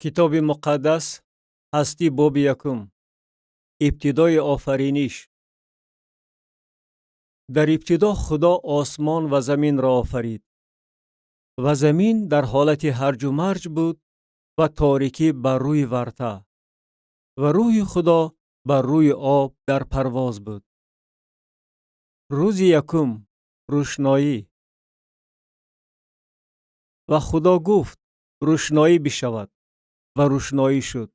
Китоби Муқаддас, Ҳастӣ, боби якум. Ибтидои офариниш. Дар ибтидо Худо осмон ва заминро офарид. Ва замин дар ҳолати ҳарҷу марҷ буд ва торикӣ бар рӯи варта. Ва рӯҳи Худо бар рӯи об дар парвоз буд. Рӯзи якум. Рӯшноӣ. Ва Худо гуфт: рӯшноӣ бишавад. Ва рӯшноӣ шуд.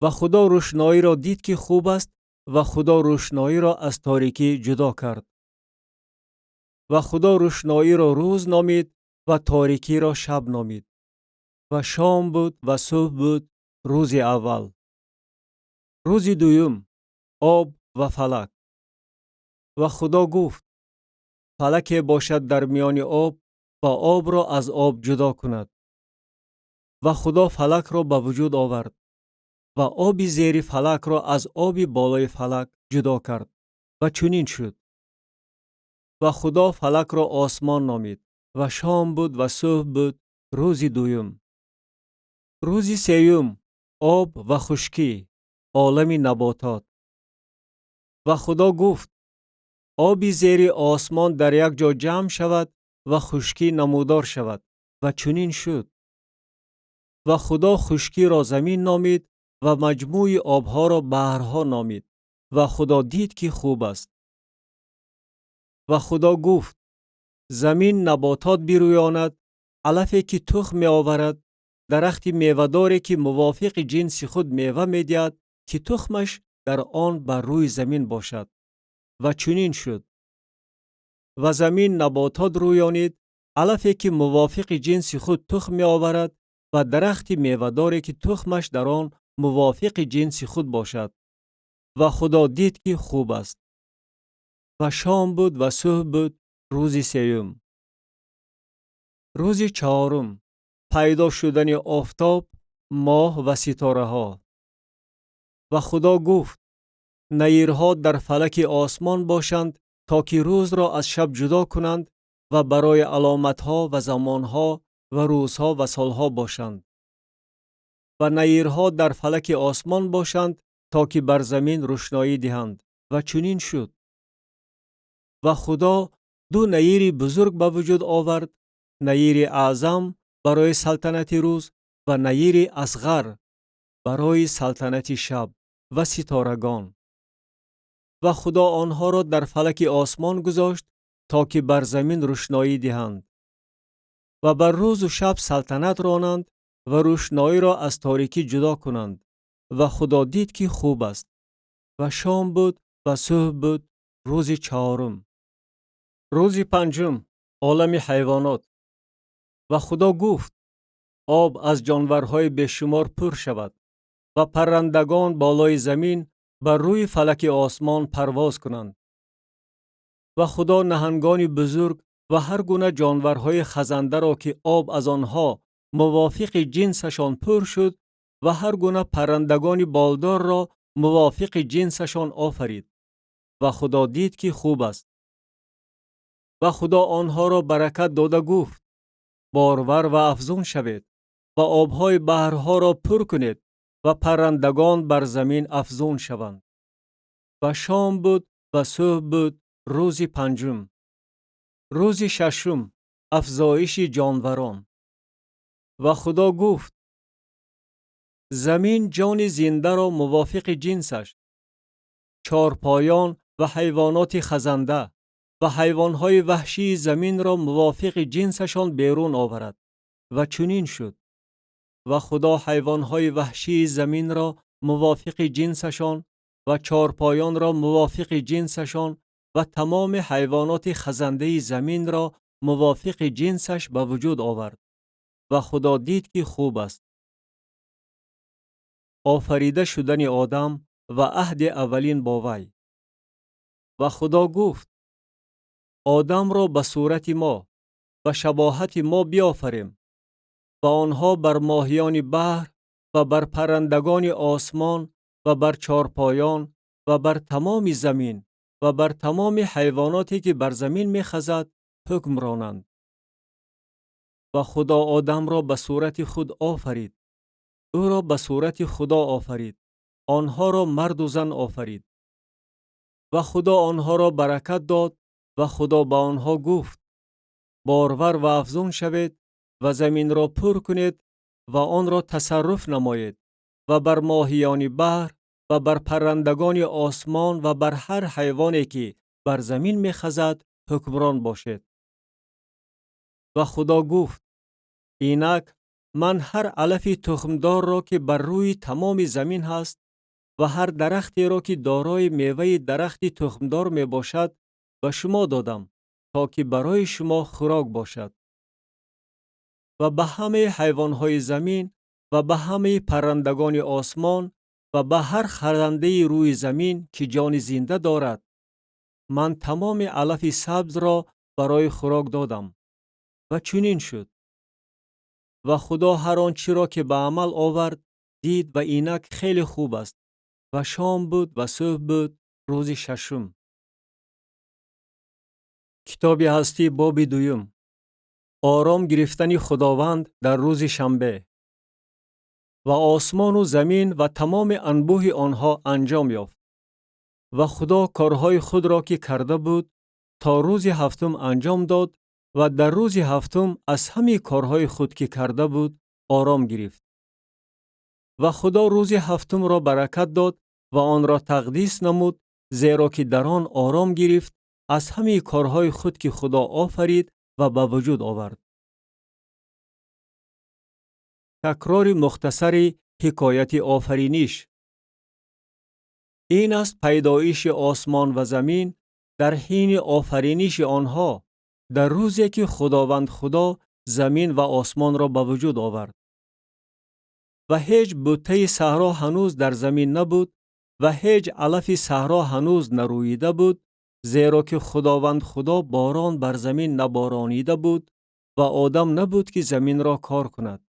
Ва Худо рӯшноиро дид, ки хуб аст, ва Худо рӯшноиро аз торикӣ ҷудо кард. Ва Худо рӯшноиро рӯз номид ва торикиро шаб номид. Ва шом буд ва субҳ буд, рӯзи аввал. Рӯзи дуюм. Об ва фалак. Ва Худо гуфт: фалаке бошад дар миёни об ва обро аз об ҷудо кунад. Ва Худо фалакро ба вуҷуд овард ва оби зери фалакро аз оби болои фалак ҷудо кард. Ва чунин шуд. Ва Худо фалакро осмон номид. Ва шом буд ва субҳ буд, рӯзи дуюм. Рӯзи сеюм. Об ва хушкӣ, олами наботот. Ва Худо гуфт: оби зери осмон дар як ҷо ҷамъ шавад ва хушкӣ намудор шавад. Ва чунин шуд. Ва Худо хушкиро замин номид ва маҷмӯи обҳоро баҳрҳо номид. Ва Худо дид, ки хуб аст. Ва Худо гуфт: замин наботот бирӯёнад, алафе ки тухм меоварад, дарахти мевадоре, ки мувофиқи ҷинси худ мева медиҳад, ки тухмаш дар он бар рӯи замин бошад. Ва чунин шуд. Ва замин наботот рӯёнид, алафе ки мувофиқи ҷинси худ тухм меоварад ва дарахти мевадоре, ки тухмаш дар он мувофиқи ҷинси худ бошад. Ва Худо дид, ки хуб аст. Ва шом буд ва субҳ буд, рӯзи сеюм. Рӯзи чаҳорум. Пайдо шудани офтоб, моҳ ва ситораҳо. Ва Худо гуфт: наирҳо дар фалаки осмон бошанд, то ки рӯзро аз шаб ҷудо кунанд ва барои аломатҳо ва замонҳо ва рӯзҳо ва солҳо бошанд. Ва наирҳо дар фалаки осмон бошанд, то ки бар замин рӯшноӣ диҳанд. Ва чунин шуд. Ва Худо ду наири бузург ба вуҷуд овард: наири аъзам барои салтанати рӯз ва наири асғар барои салтанати шаб ва ситорагон. Ва Худо онҳоро дар фалаки осмон гузошт, то ки бар замин рӯшноӣ диҳанд ва бар рӯзу шаб салтанат ронанд ва рӯшноиро аз торикӣ ҷудо кунанд. Ва Худо дид, ки хуб аст. Ва шом буд ва субҳ буд, рӯзи чаҳорум. Рӯзи панҷум. Олами ҳайвонот. Ва Худо гуфт: об аз ҷонварҳои бешумор пур шавад ва паррандагон болои замин бар рӯи фалаки осмон парвоз кунанд. Ва Худо наҳангони бузург ва ҳар гуна ҷонварҳои хазандаро, ки об аз онҳо мувофиқи ҷинсашон пур шуд, ва ҳар гуна паррандагони болдорро мувофиқи ҷинсашон офарид. Ва Худо дид, ки хуб аст. Ва Худо онҳоро баракат дода гуфт: борвар ва афзун шавед ва обҳои баҳрҳоро пур кунед ва паррандагон бар замин афзун шаванд. Ва шом буд ва субҳ буд, рӯзи панҷум. Рӯзи шашум. Афзоиши ҷонварон. Ва Худо гуфт: замин ҷони зиндаро мувофиқи ҷинсаш, чорпоён ва ҳайвоноти хазанда ва ҳайвонҳои ваҳшии заминро мувофиқи ҷинсашон берун оварад. Ва чунин шуд. Ва Худо ҳайвонҳои ваҳшии заминро мувофиқи ҷинсашон ва чорпоёнро мувофиқи ҷинсашон ва тамоми ҳайвоноти хазандаи заминро мувофиқи ҷинсаш ба вуҷуд овард. Ва Худо дид, ки хуб аст. Офарида шудани Одам ва аҳди аввалин бо вай. Ва Худо гуфт: Одамро ба сурати мо, ба шабоҳати мо биёфарем ва онҳо бар моҳиёни баҳр ва бар паррандагони осмон ва бар чорпоён ва бар тамоми замин ва бар тамоми ҳайвоноте, ки бар замин мехазад, ҳукм ронанд. Ва Худо Одамро ба сурати худ офарид. Ӯро ба сурати Худо офарид, онҳоро марду зан офарид. Ва Худо онҳоро баракат дод ва Худо ба онҳо гуфт: Борвар ва афзун шавед ва заминро пур кунед ва онро тасарруф намоед ва бар моҳиёни баҳр ва бар паррандагони осмон ва бар ҳар ҳайвоне ки бар замин мехазад ҳукмрон бошед. Ва Худо гуфт: Инак ман ҳар алафи тухмдорро ки бар рӯи тамоми замин ҳаст ва ҳар дарахтеро ки дорои меваи дарахти тухмдор мебошад ба шумо додам, то ки барои шумо хӯрок бошад. Ва ба ҳамаи ҳайвонҳои замин ва ба ҳамаи паррандагони осмон ва ба ҳар хазандаи рӯи замин ки ҷони зинда дорад, ман тамоми алафи сабзро барои хӯрок додам. Ва чунин шуд. Ва Худо ҳар он чиро ки ба амал овард дид ва инак хеле хуб аст. Ва шом буд ва субҳ буд, рӯзи шашум. Китоби ҳастӣ, боби дуюм. Ором гирифтани Худованд дар рӯзи шанбе. Ва осмону замин ва тамоми анбӯҳи онҳо анҷом ёфт. Ва Худо корҳои худро ки карда буд то рӯзи ҳафтум анҷом дод ва дар рӯзи ҳафтум аз ҳамаи корҳои худ ки карда буд ором гирифт. Ва Худо рӯзи ҳафтумро баракат дод ва онро тақдис намуд, зеро ки дар он ором гирифт аз ҳамаи корҳои худ ки Худо офарид ва ба вуҷуд овард. Такрори мухтасари ҳикояти офариниш. Ин аст пайдоиши осмон ва замин дар ҳини офариниши онҳо, дар рӯзе ки Худованд Худо замин ва осмонро ба вуҷуд овард. Ва ҳеҷ буттаи саҳро ҳанӯз дар замин набуд ва ҳеҷ алафи саҳро ҳанӯз нарӯида буд, зеро ки Худованд Худо борон бар замин наборонида буд ва одам набуд ки заминро кор кунад.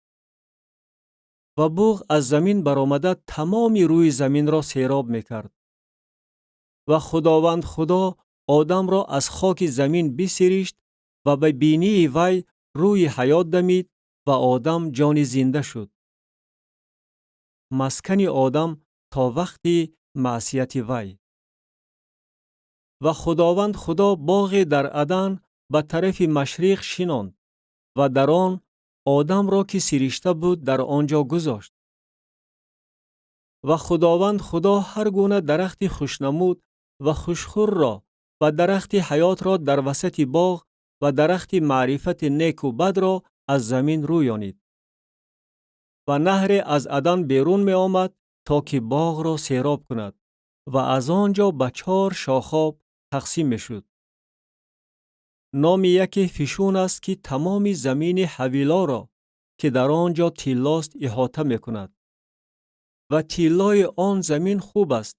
Ва буғ аз замин баромада тамоми рӯи заминро сероб мекард. Ва Худованд Худо одамро аз хоки замин бисиришт ва ба бинии вай рӯи ҳаёт дамид ва одам ҷони зинда шуд. Маскани одам то вақти маъсияти вай. Ва Худованд Худо боғе дар Адан ба тарафи машриқ шинонд ва дар он одамро ки сиришта буд дар он ҷо гузошт. Ва Худованд Худо ҳар гуна дарахти хушнамуд ва хушхӯрро ва дарахти ҳаётро дар васати боғ ва дарахти маърифати неку бадро аз замин рӯёнид. Ва наҳре аз Адан берун меомад то ки боғро сероб кунад ва аз он ҷо ба 4 шохоб тақсим мешуд. Номи яке Фишун аст ки тамоми замини Ҳавилоро, ки дар он ҷо тиллост, иҳота мекунад. Ва тиллои он замин хуб аст,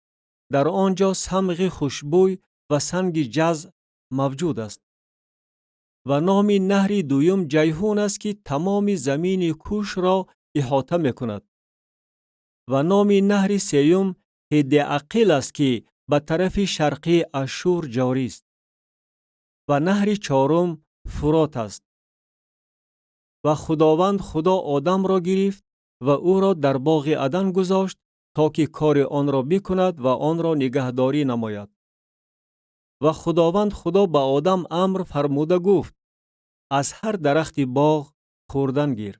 дар он ҷо самғи хушбӯй ва санги ҷазъ мавҷуд аст. Ва номи наҳри дуюм Ҷайҳун аст ки тамоми замини Кушро иҳота мекунад. Ва номи наҳри сеюм Ҳиддеақил аст ки ба тарафи шарқии Ашшур ҷорист. Ва наҳри чорум Фурот аст. Ва Худованд Худо одамро гирифт ва ӯро дар боғи Адан гузошт то ки кори онро бикунад ва онро нигаҳдорӣ намояд. Ва Худованд Худо ба одам амр фармуда гуфт: аз ҳар дарахти боғ хӯрдан гир,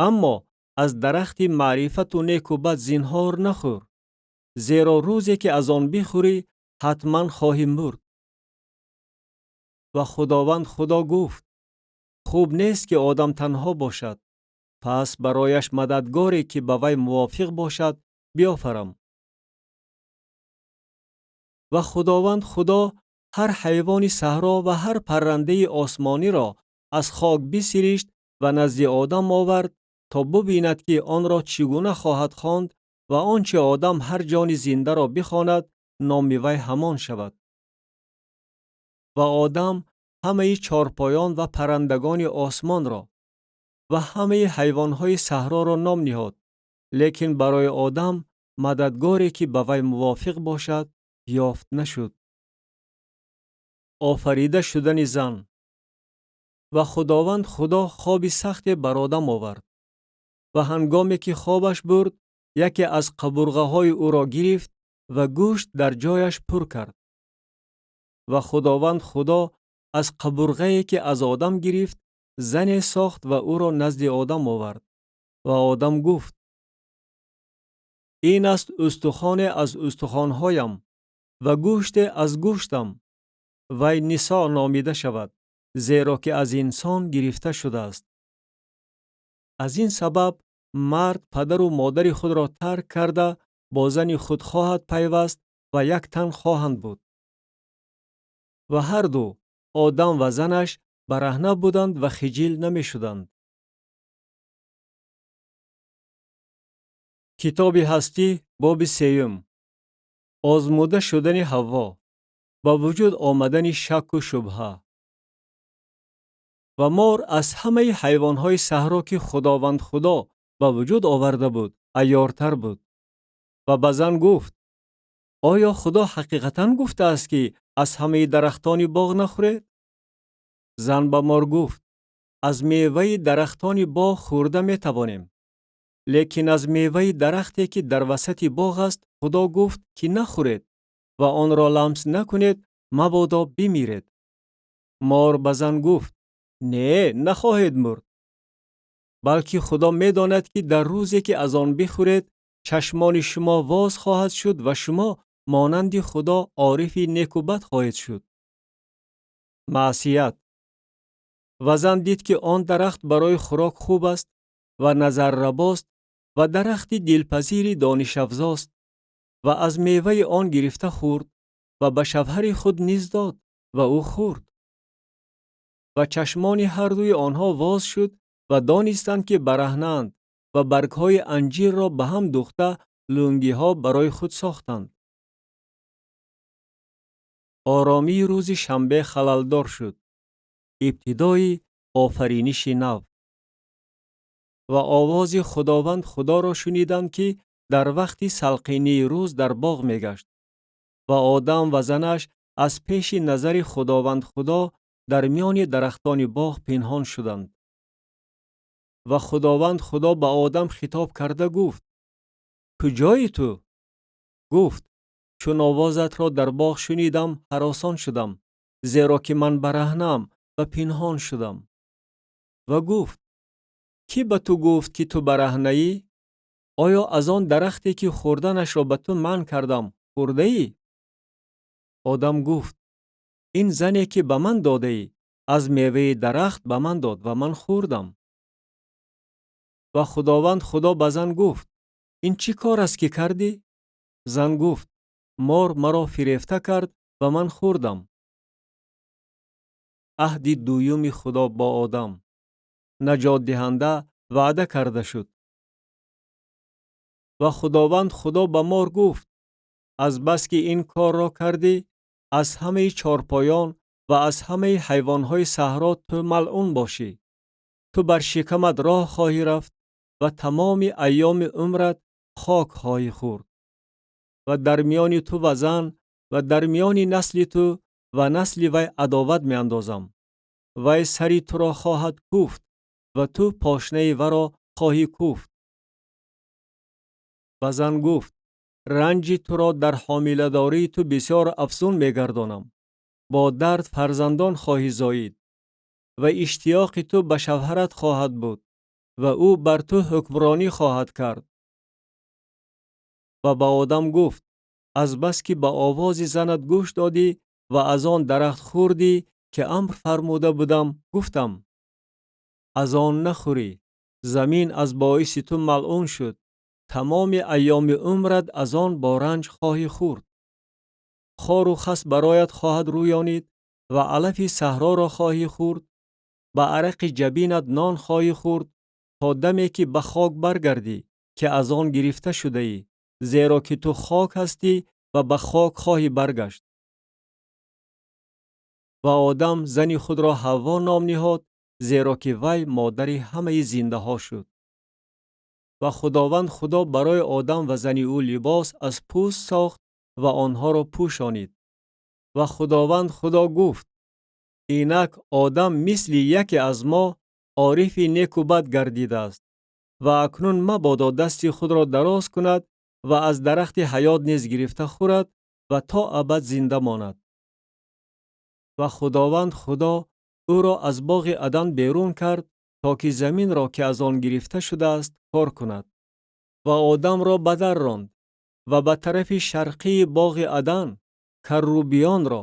аммо аз дарахти маърифату неку бад зинҳор нахӯр, зеро рӯзе ки аз он бихӯрӣ ҳатман хоҳӣ мурд. Ва Худованд Худо гуфт: хуб нест ки одам танҳо бошад, пас барояш мададгоре ки ба вай мувофиқ бошад биёфарам. Ва Худованд Худо ҳар ҳайвони саҳро ва ҳар паррандаи осмониро аз хок бисиришт ва назди одам овард то бубинад ки онро чӣ гуна хоҳад хонд ва он чи одам ҳар ҷони зиндаро бихонад, номи вай ҳамон шавад. Ва одам ҳамаи чорпоён ва паррандагони осмонро ва ҳамаи ҳайвонҳои саҳроро ном ниҳод, лекин барои одам мададгоре ки ба вай мувофиқ бошад ёфт нашуд. Офарида шудани зан. Ва Худованд Худо хоби сахте бар одам овард. Ва ҳангоме ки хобаш бурд, яке аз қабурғаҳои ӯро гирифт ва гӯшт дар ҷояш пур кард. Ва Худованд Худо аз қабурғае, ки аз Одам гирифт, зане сохт ва ӯро назди Одам овард. Ва Одам гуфт: «Ин аст устухоне аз устухонҳоям ва гӯште аз гӯштам. Вай Нисо номида шавад, зеро ки аз инсон гирифта шудааст». Аз ин сабаб мард падару модари худро тарк карда, бо зани худ хоҳад пайваст ва як тан хоҳанд буд. Ва ҳарду, Одам ва занаш, бараҳна буданд ва хиҷил намешуданд. Китоби ҳастӣ, боби сеюм. Озмуда шудани Ҳавво, ба вуҷуд омадани шакку шубҳа. Ва мор аз ҳамаи ҳайвонҳои саҳро, ки Худованд Худо ба вуҷуд оварда буд, айёртар буд. Ва ба зан гуфт: «Оё Худо ҳақиқатан гуфтааст, ки аз ҳамаи дарахтони боғ нахӯред?» Зан ба мор гуфт: «Аз меваи дарахтони боғ хӯрда метавонем. Лекин аз меваи дарахте, ки дар васати боғ аст, Худо гуфт, ки нахӯред ва онро ламс накунед, мабодо бимиред». Мор ба зан гуфт: «Не, нахоҳед мурд. Балки Худо медонад, ки дар рӯзе, ки аз он бихӯред, чашмони шумо воз хоҳад шуд ва шумо монанди Худо орифи неку бад хоҳед шуд». Маъсият. Ва зан дид, ки он дарахт барои хӯрок хуб аст ва назаррабост ва дарахти дилпазири донишафзост ва аз меваи он гирифта хӯрд ва ба шавҳари худ низ дод ва ӯ хӯрд. Ва чашмони ҳардуи онҳо воз шуд ва донистанд, ки бараҳнаанд ва баргҳои анҷирро ба ҳам духта лунгиҳо барои худ сохтанд. Оромии рӯзи шанбе халалдор шуд. Ибтидои офариниши нав. Ва овози Худованд Худоро шуниданд, ки дар вақти салқинии рӯз дар боғ мегашт. Ва Одам ва занаш аз пеши назари Худованд Худо дар миёни дарахтони боғ пинҳон шуданд. Ва Худованд Худо ба Одам хитоб карда гуфт: «Куҷоӣ ту?» Гуфт: «Чун овозатро дар боғ шунидам, ҳаросон шудам, зеро ки ман бараҳнаам ва пинҳон шудам». Ва гуфт: «Кӣ ба ту гуфт, ки ту бараҳнаӣ? Оё аз он дарахте, ки хӯрданашро ба ту манъ кардам, хӯрдаӣ?» Одам гуфт: «Ин зане, ки ба ман додаӣ, аз меваи дарахт ба ман дод ва ман хӯрдам». Ва Худованд Худо ба зан гуфт: «Ин чӣ кор аст, ки кардӣ?» Зан гуфт: «Мор маро фирефта кард ва ман хӯрдам». Аҳди дуюми Худо бо Одам. Наҷотдиҳанда ваъда карда шуд. Ва Худованд Худо ба мор гуфт: «Аз бас ки ин корро кардӣ, аз ҳамаи чорпоён ва аз ҳамаи ҳайвонҳои саҳро ту малъун бошӣ. Ту бар шикамат роҳ хоҳӣ рафт ва тамоми айёми умрат хок хоҳӣ хӯрд. Ва дар миёни ту ва зан ва дар миёни насли ту ва насли вай адоват меандозам. Вай сари туро хоҳад кӯфт ва ту пошнаи варо хоҳӣ кӯфт». Ба зан гуфт: «Ранҷи туро дар ҳомиладории ту бисёр афзун мегардонам. Бо дард фарзандон хоҳӣ зоид ва иштиёқи ту ба шавҳарат хоҳад буд ва ӯ бар ту ҳукмронӣ хоҳад кард». Ва ба Одам гуфт: «Аз бас ки ба овози занат гӯш додӣ ва аз он дарахт хӯрдӣ, ки амр фармуда будам, гуфтам: аз он нахӯрӣ, замин аз боиси ту малъун шуд, тамоми айёми умрат аз он бо ранҷ хоҳӣ хӯрд. Хору хас бароят хоҳад рӯёнид ва алафи саҳроро хоҳӣ хӯрд, ба арақи ҷабинат нон хоҳӣ хӯрд, то даме ки ба хок баргардӣ, ки аз он гирифта шудаӣ, зеро ки ту хок ҳастӣ ва ба хок хоҳӣ баргашт». Ва Одам зани худро Ҳавво ном ниҳод, зеро ки вай модари ҳамаи зиндаҳо шуд. Ва Худованд Худо барои Одам ва зани ӯ либос аз пӯст сохт ва онҳоро пӯшонид. Ва Худованд Худо гуфт: «Инак Одам мисли яке аз мо орифи неку бад гардидааст. Ва акнун мабодо дасти худро дароз кунад ва аз дарахти ҳаёт низ гирифта хӯрад ва то абад зинда монад. Ва Худованд Худо ӯро аз боғи Адан берун кард, то ки заминро, ки аз он гирифта шудааст, кор кунад. Ва Одамро ба дар ронд ва ба тарафи шарқии боғи Адан каррубиёнро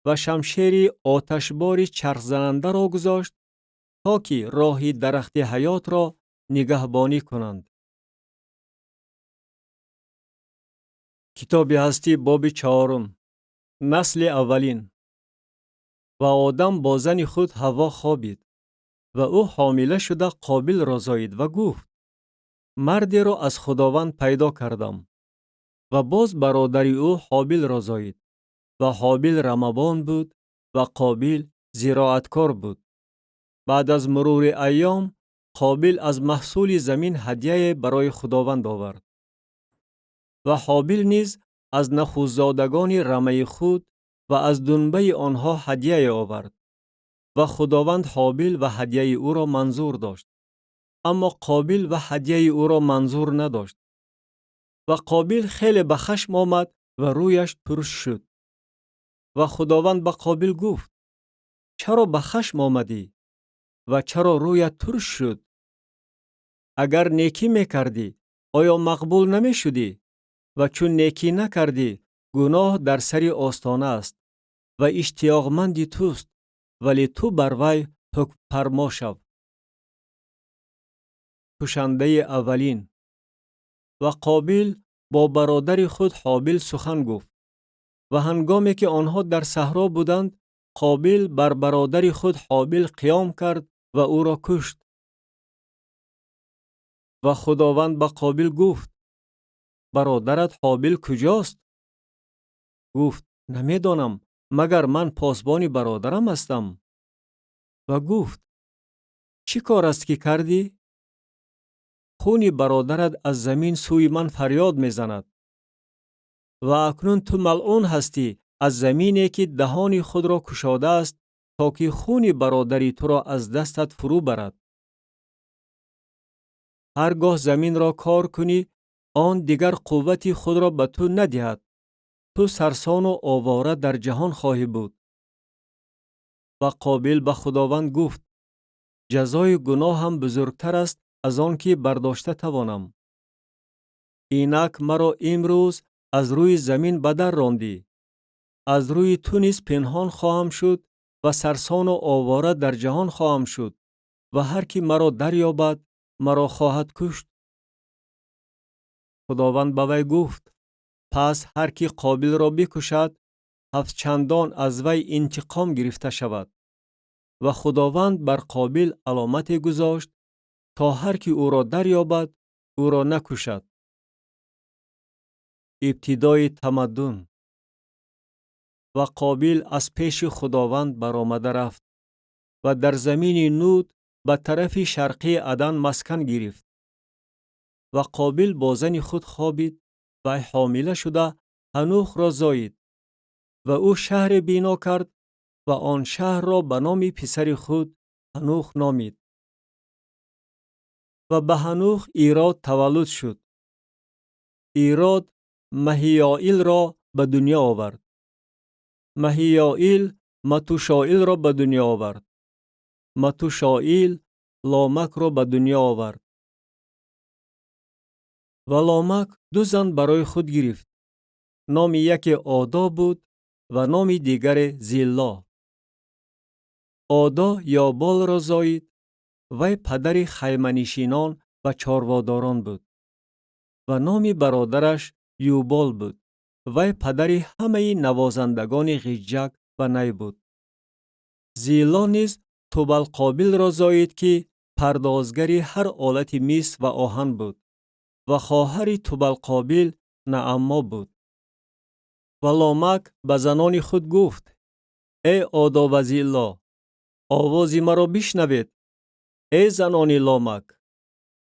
ва шамшери оташбори чархзанандаро гузошт, то ки роҳи дарахти ҳаётро нигаҳбонӣ кунанд. Китоби ҳастӣ, боби чаҳорум. Насли аввалин. Ва Одам бо зани худ Ҳавво хобид ва ӯ ҳомила шуда Қобилро зоид ва гуфт: мардеро аз Худованд пайдо кардам. Ва боз бародари ӯ Ҳобилро зоид ва Ҳобил рамабон буд ва Қобил зироаткор буд. Баъд аз мурури айём Қобил аз маҳсули замин ҳадияе барои Худованд овард. Ва Ҳобил низ аз нахуззодагони рамаи худ ва аз дунбаи онҳо ҳадияе овард. Ва Худованд Ҳобил ва ҳадияи ӯро манзур дошт. Аммо Қобил ва ҳадияи ӯро манзур надошт. Ва Қобил хеле ба хашм омад ва рӯяш турш шуд. Ва Худованд ба Қобил гуфт: чаро ба хашм омадӣ ва чаро рӯят турш шуд? Агар некӣ мекардӣ, оё мақбул намешудӣ? Ва чун некӣ накардӣ, гуноҳ дар сари остона аст ва иштиёқманди туст, вале ту бар вай ҳукмфармо шав. Кушандаи аввалин. Ва Қобил бо бародари худ Ҳобил сухан гуфт. Ва ҳангоме ки онҳо дар саҳро буданд, Қобил бар бародари худ Ҳобил қиём кард ва ӯро кушт. Ва Худованд ба Қобил гуфт: бародарат Ҳобил куҷост? Гуфт: намедонам, магар ман посбони бародарам ҳастам? Ва гуфт: чӣ кор аст ки кардӣ? Хуни бародарат аз замин сӯи ман фарёд мезанад. Ва акнун ту малъун ҳастӣ аз замине ки даҳони худро кушодааст, то ки хуни бародари туро аз дастат фурӯ барад. Ҳар гоҳ заминро кор кунӣ, он дигар қуввати худро ба ту надиҳад. Ту сарсону овора дар ҷаҳон хоҳӣ буд. Ва Қобил ба Худованд гуфт: ҷазои гуноҳам бузургтар аст аз он ки бардошта тавонам. Инак маро имрӯз аз рӯи замин ба дар рондӣ. Аз рӯи ту низ пинҳон хоҳам шуд ва сарсону овора дар ҷаҳон хоҳам шуд ва ҳар ки маро дарёбад, маро хоҳад кушт. Худованд ба вай гуфт: пас ҳар ки Қобилро бикушад, ҳафтчандон аз вай интиқом гирифта шавад. Ва Худованд бар Қобил аломате гузошт, то ҳар ки ӯро дарёбад, ӯро накушад. Ибтидои тамаддун. Ва Қобил аз пеши Худованд баромада рафт ва дар замини Нуд ба тарафи шарқии Адан маскан гирифт. Ва Қобил бо зани худ хобид ва ҳомила шуда Ҳанухро зоид. Ва ӯ шаҳре бино кард ва он шаҳрро ба номи писари худ Ҳанух номид. Ва ба Ҳанух Ирод таваллуд шуд. Ирод Маҳиёилро ба дунё овард. Маҳиёил Матушоилро ба дунё овард. Матушоил Ломакро ба дунё овард. Ва Ломак ду зан барои худ гирифт. Номи яке Одо буд ва номи дигаре Зилло. Одо Ёболро зоид. Вай падари хайманишинон ва чорводорон буд. Ва номи бародараш Юбол буд. Вай падари ҳамаи навозандагони ғиҷҷак ва най буд. Зилло низ Тубалқобилро зоид, ки пардозгари ҳар олати мис ва оҳан буд. Ва хоҳари Тубалқобил Нааммо буд. Ва Ломак ба занони худ гуфт: эй Одо ва Зилло, овози маро бишнавед. Эй занони Ломак,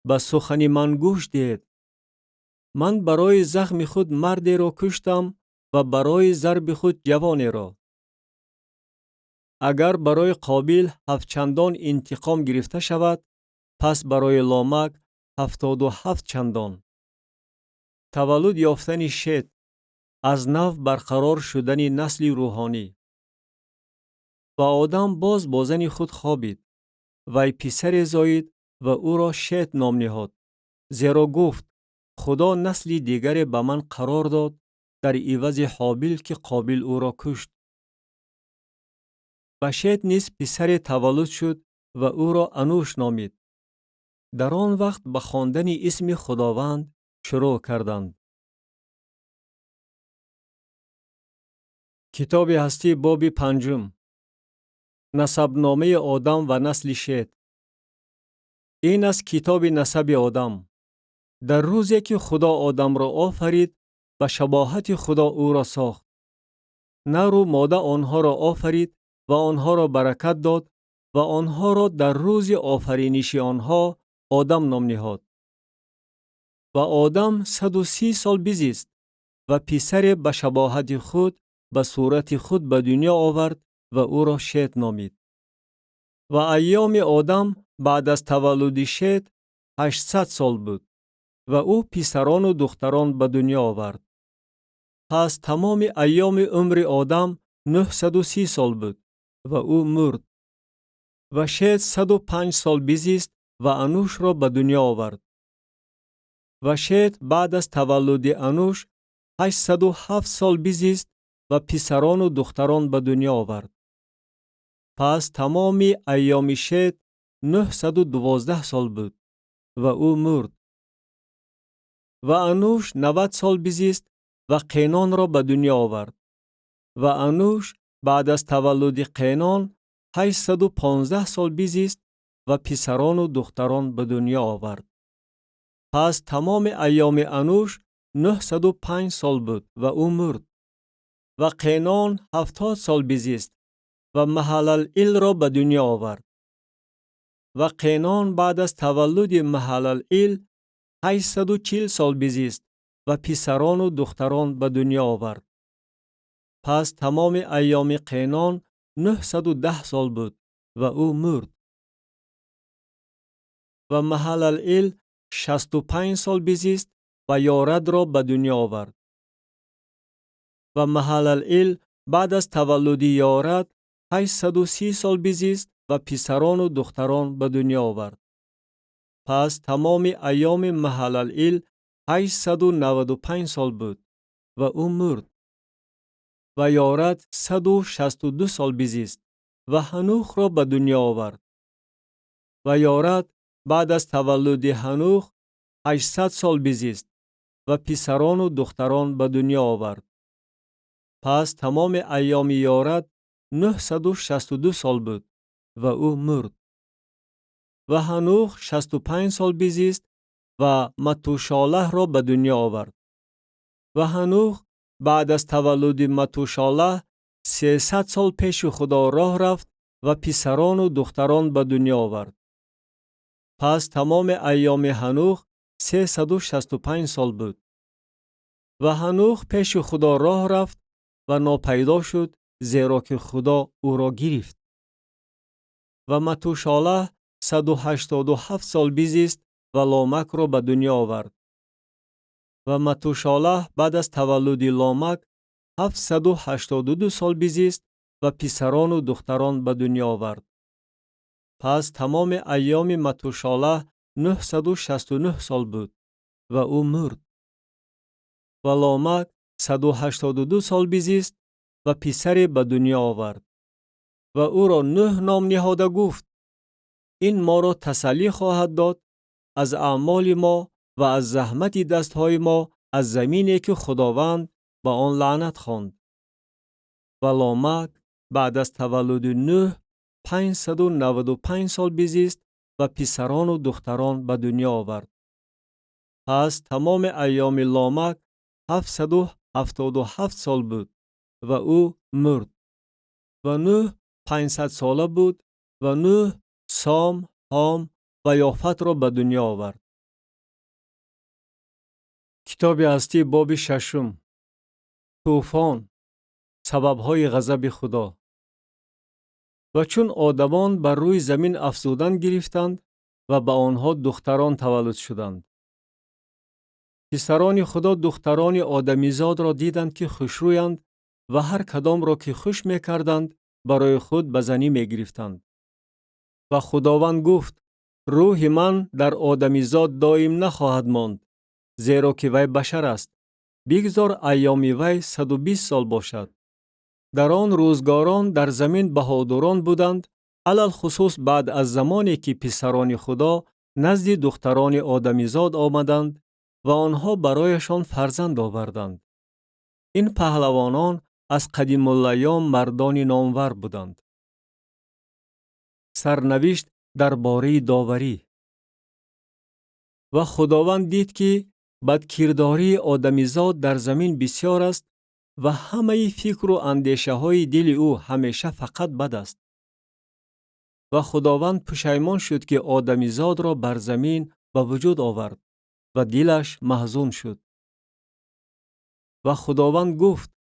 ба сухани ман гӯш диҳед. Ман барои захми худ мардеро куштам ва барои зарби худ ҷавонеро. Агар барои Қобил ҳафтчандон интиқом гирифта шавад, пас барои Ломак 77 чандон. Таваллуд ёфтани Шет, аз нав барқарор шудани насли рӯҳонӣ. Ва Одам боз бо зани худ хобид. Вай писаре зоид ва ӯро Шет ном ниҳод, зеро гуфт: Худо насли дигаре ба ман қарор дод дар ивази Ҳобил, ки Қобил ӯро кушт. Ба Шет низ писаре таваллуд шуд ва ӯро Ануш номид. Дар он вақт ба хондани исми Худованд шурӯъ карданд. Китоби ҳастӣ, боби панҷум. Насабномаи Одам ва насли Шет. Ин аст китоби насаби Одам. Дар рӯзе ки Худо Одамро офарид, ба шабоҳати Худо ӯро сохт. Нару мода онҳоро офарид ва онҳоро баракат дод ва онҳоро дар рӯзи офариниши онҳо Одам ном ниҳод. Ва Одам 130 сол бизист ва писаре ба шабоҳати худ, ба сурати худ ба дунё овард ва ӯро Шет номид. Ва айёми Одам баъд аз таваллуди Шет 800 сол буд ва ӯ писарону духтарон ба дунё овард. Пас тамоми айёми умри Одам 930 сол буд ва ӯ мурд. Ва Шет 105 сол бизист ва Анушро ба дунё овард. Ва Шет баъд аз таваллуди Ануш 807 сол бизист ва писарону духтарон ба дунё овард. Пас тамоми айёми Шет 912 сол буд ва ӯ мурд. Ва Ануш 90 сол бизист ва Қенонро ба дунё овард. Ва Ануш баъд аз таваллуди Қенон 815 сол бизист ва писарону духтарон ба дунё овард. Пас тамоми айёми Ануш 905 сол буд ва ӯ мурд. Ва Қенон 70 сол бизист ва Маҳалалилро ба дунё овард. Ва Қенон баъд аз таваллуди Маҳалалил 840 сол бизист ва писарону духтарон ба дунё овард. Пас тамоми айёми Қенон 910 сол буд ва ӯ мурд. Ва Маҳалалил 65 сол бизист ва Ёрадро ба дунё овард. Ва Маҳалалил баъд аз таваллуди Ёрад 830 сол бизист ва писарону духтарон ба дунё овард. Пас тамоми айёми Маҳалалил 895 сол буд ва ӯ мурд. Ва Ёрад 162 сол бизист ва Ҳанухро ба дунё овард. Ва Ёрад баъд аз таваллуди Ҳанух 800 сол бизист ва писарону духтарон ба дунё овард. Пас тамоми айёми Ёрад 962 сол буд ва ӯ мурд. Ва Ҳанух 65 сол бизист ва Матушолаҳро ба дунё овард. Ва Ҳанух баъд аз таваллуди Матушолаҳ 300 сол пеши Худо роҳ рафт ва писарону духтарон ба дунё овард. Пас тамоми айёми Ҳанух 365 сол буд. Ва Ҳанух пеши Худо роҳ рафт ва нопайдо шуд, зеро ки Худо ӯро гирифт. Ва Матушолаҳ 187 сол бизист ва Ломакро ба дунё овард. Ва Матушолаҳ баъд аз таваллуди Ломак 782 сол бизист ва писарону духтарон ба дунё овард. Пас тамоми айёми Матушолаҳ 969 сол буд ва ӯ мурд. Ва Ломак 182 сол бизист ва писаре ба дунё овард. Ва ӯро Нӯҳ ном ниҳода гуфт: ин моро тасаллӣ хоҳад дод аз аъмоли мо ва аз заҳмати дастҳои мо аз замине ки Худованд ба он лаънат хонд. Ва Ломак баъд аз таваллуди Нӯҳ 595 сол бизист ва писарону духтарон ба дунё овард. Пас тамоми айёми Ломак 777 сол буд ва ӯ мурд. Ва Нӯҳ 500 сола буд ва Нӯҳ Сом, Ҳом ва Ёфатро ба дунё овард. Китоби ҳастӣ, боби шашум. Тӯфон, сабабҳои ғазаби Худо. Ва чун одамон бар рӯи замин афзудан гирифтанд Ва ба онҳо духтарон таваллуд шуданд. Писарони Худо духтарони одамизодро диданд, ки хушрӯянд, ва ҳар кадомро ки хуш мекарданд, барои худ ба занӣ мегирифтанд. Ва Худованд гуфт: рӯҳи ман дар одамизод доим нахоҳад монд, зеро ки вай башар аст. Бигзор айёми вай 120 сол бошад. Дар он рӯзгорон дар замин баҳодурон буданд, алалхусус баъд аз замоне ки писарони Худо назди духтарони одамизод омаданд ва онҳо барояшон фарзанд оварданд. Ин паҳлавонон аз қадимулайём мардони номвар буданд. Сарнавишт дар бораи доварӣ. Ва Худованд дид, ки бадкирдории одамизод дар замин бисёр аст ва ҳамаи фикру андешаҳои дили ӯ ҳамеша фақат бад аст. Ва Худованд пушаймон шуд, ки одамизодро бар замин ба вуҷуд овард, ва дилаш маҳзун шуд. Ва Худованд гуфт: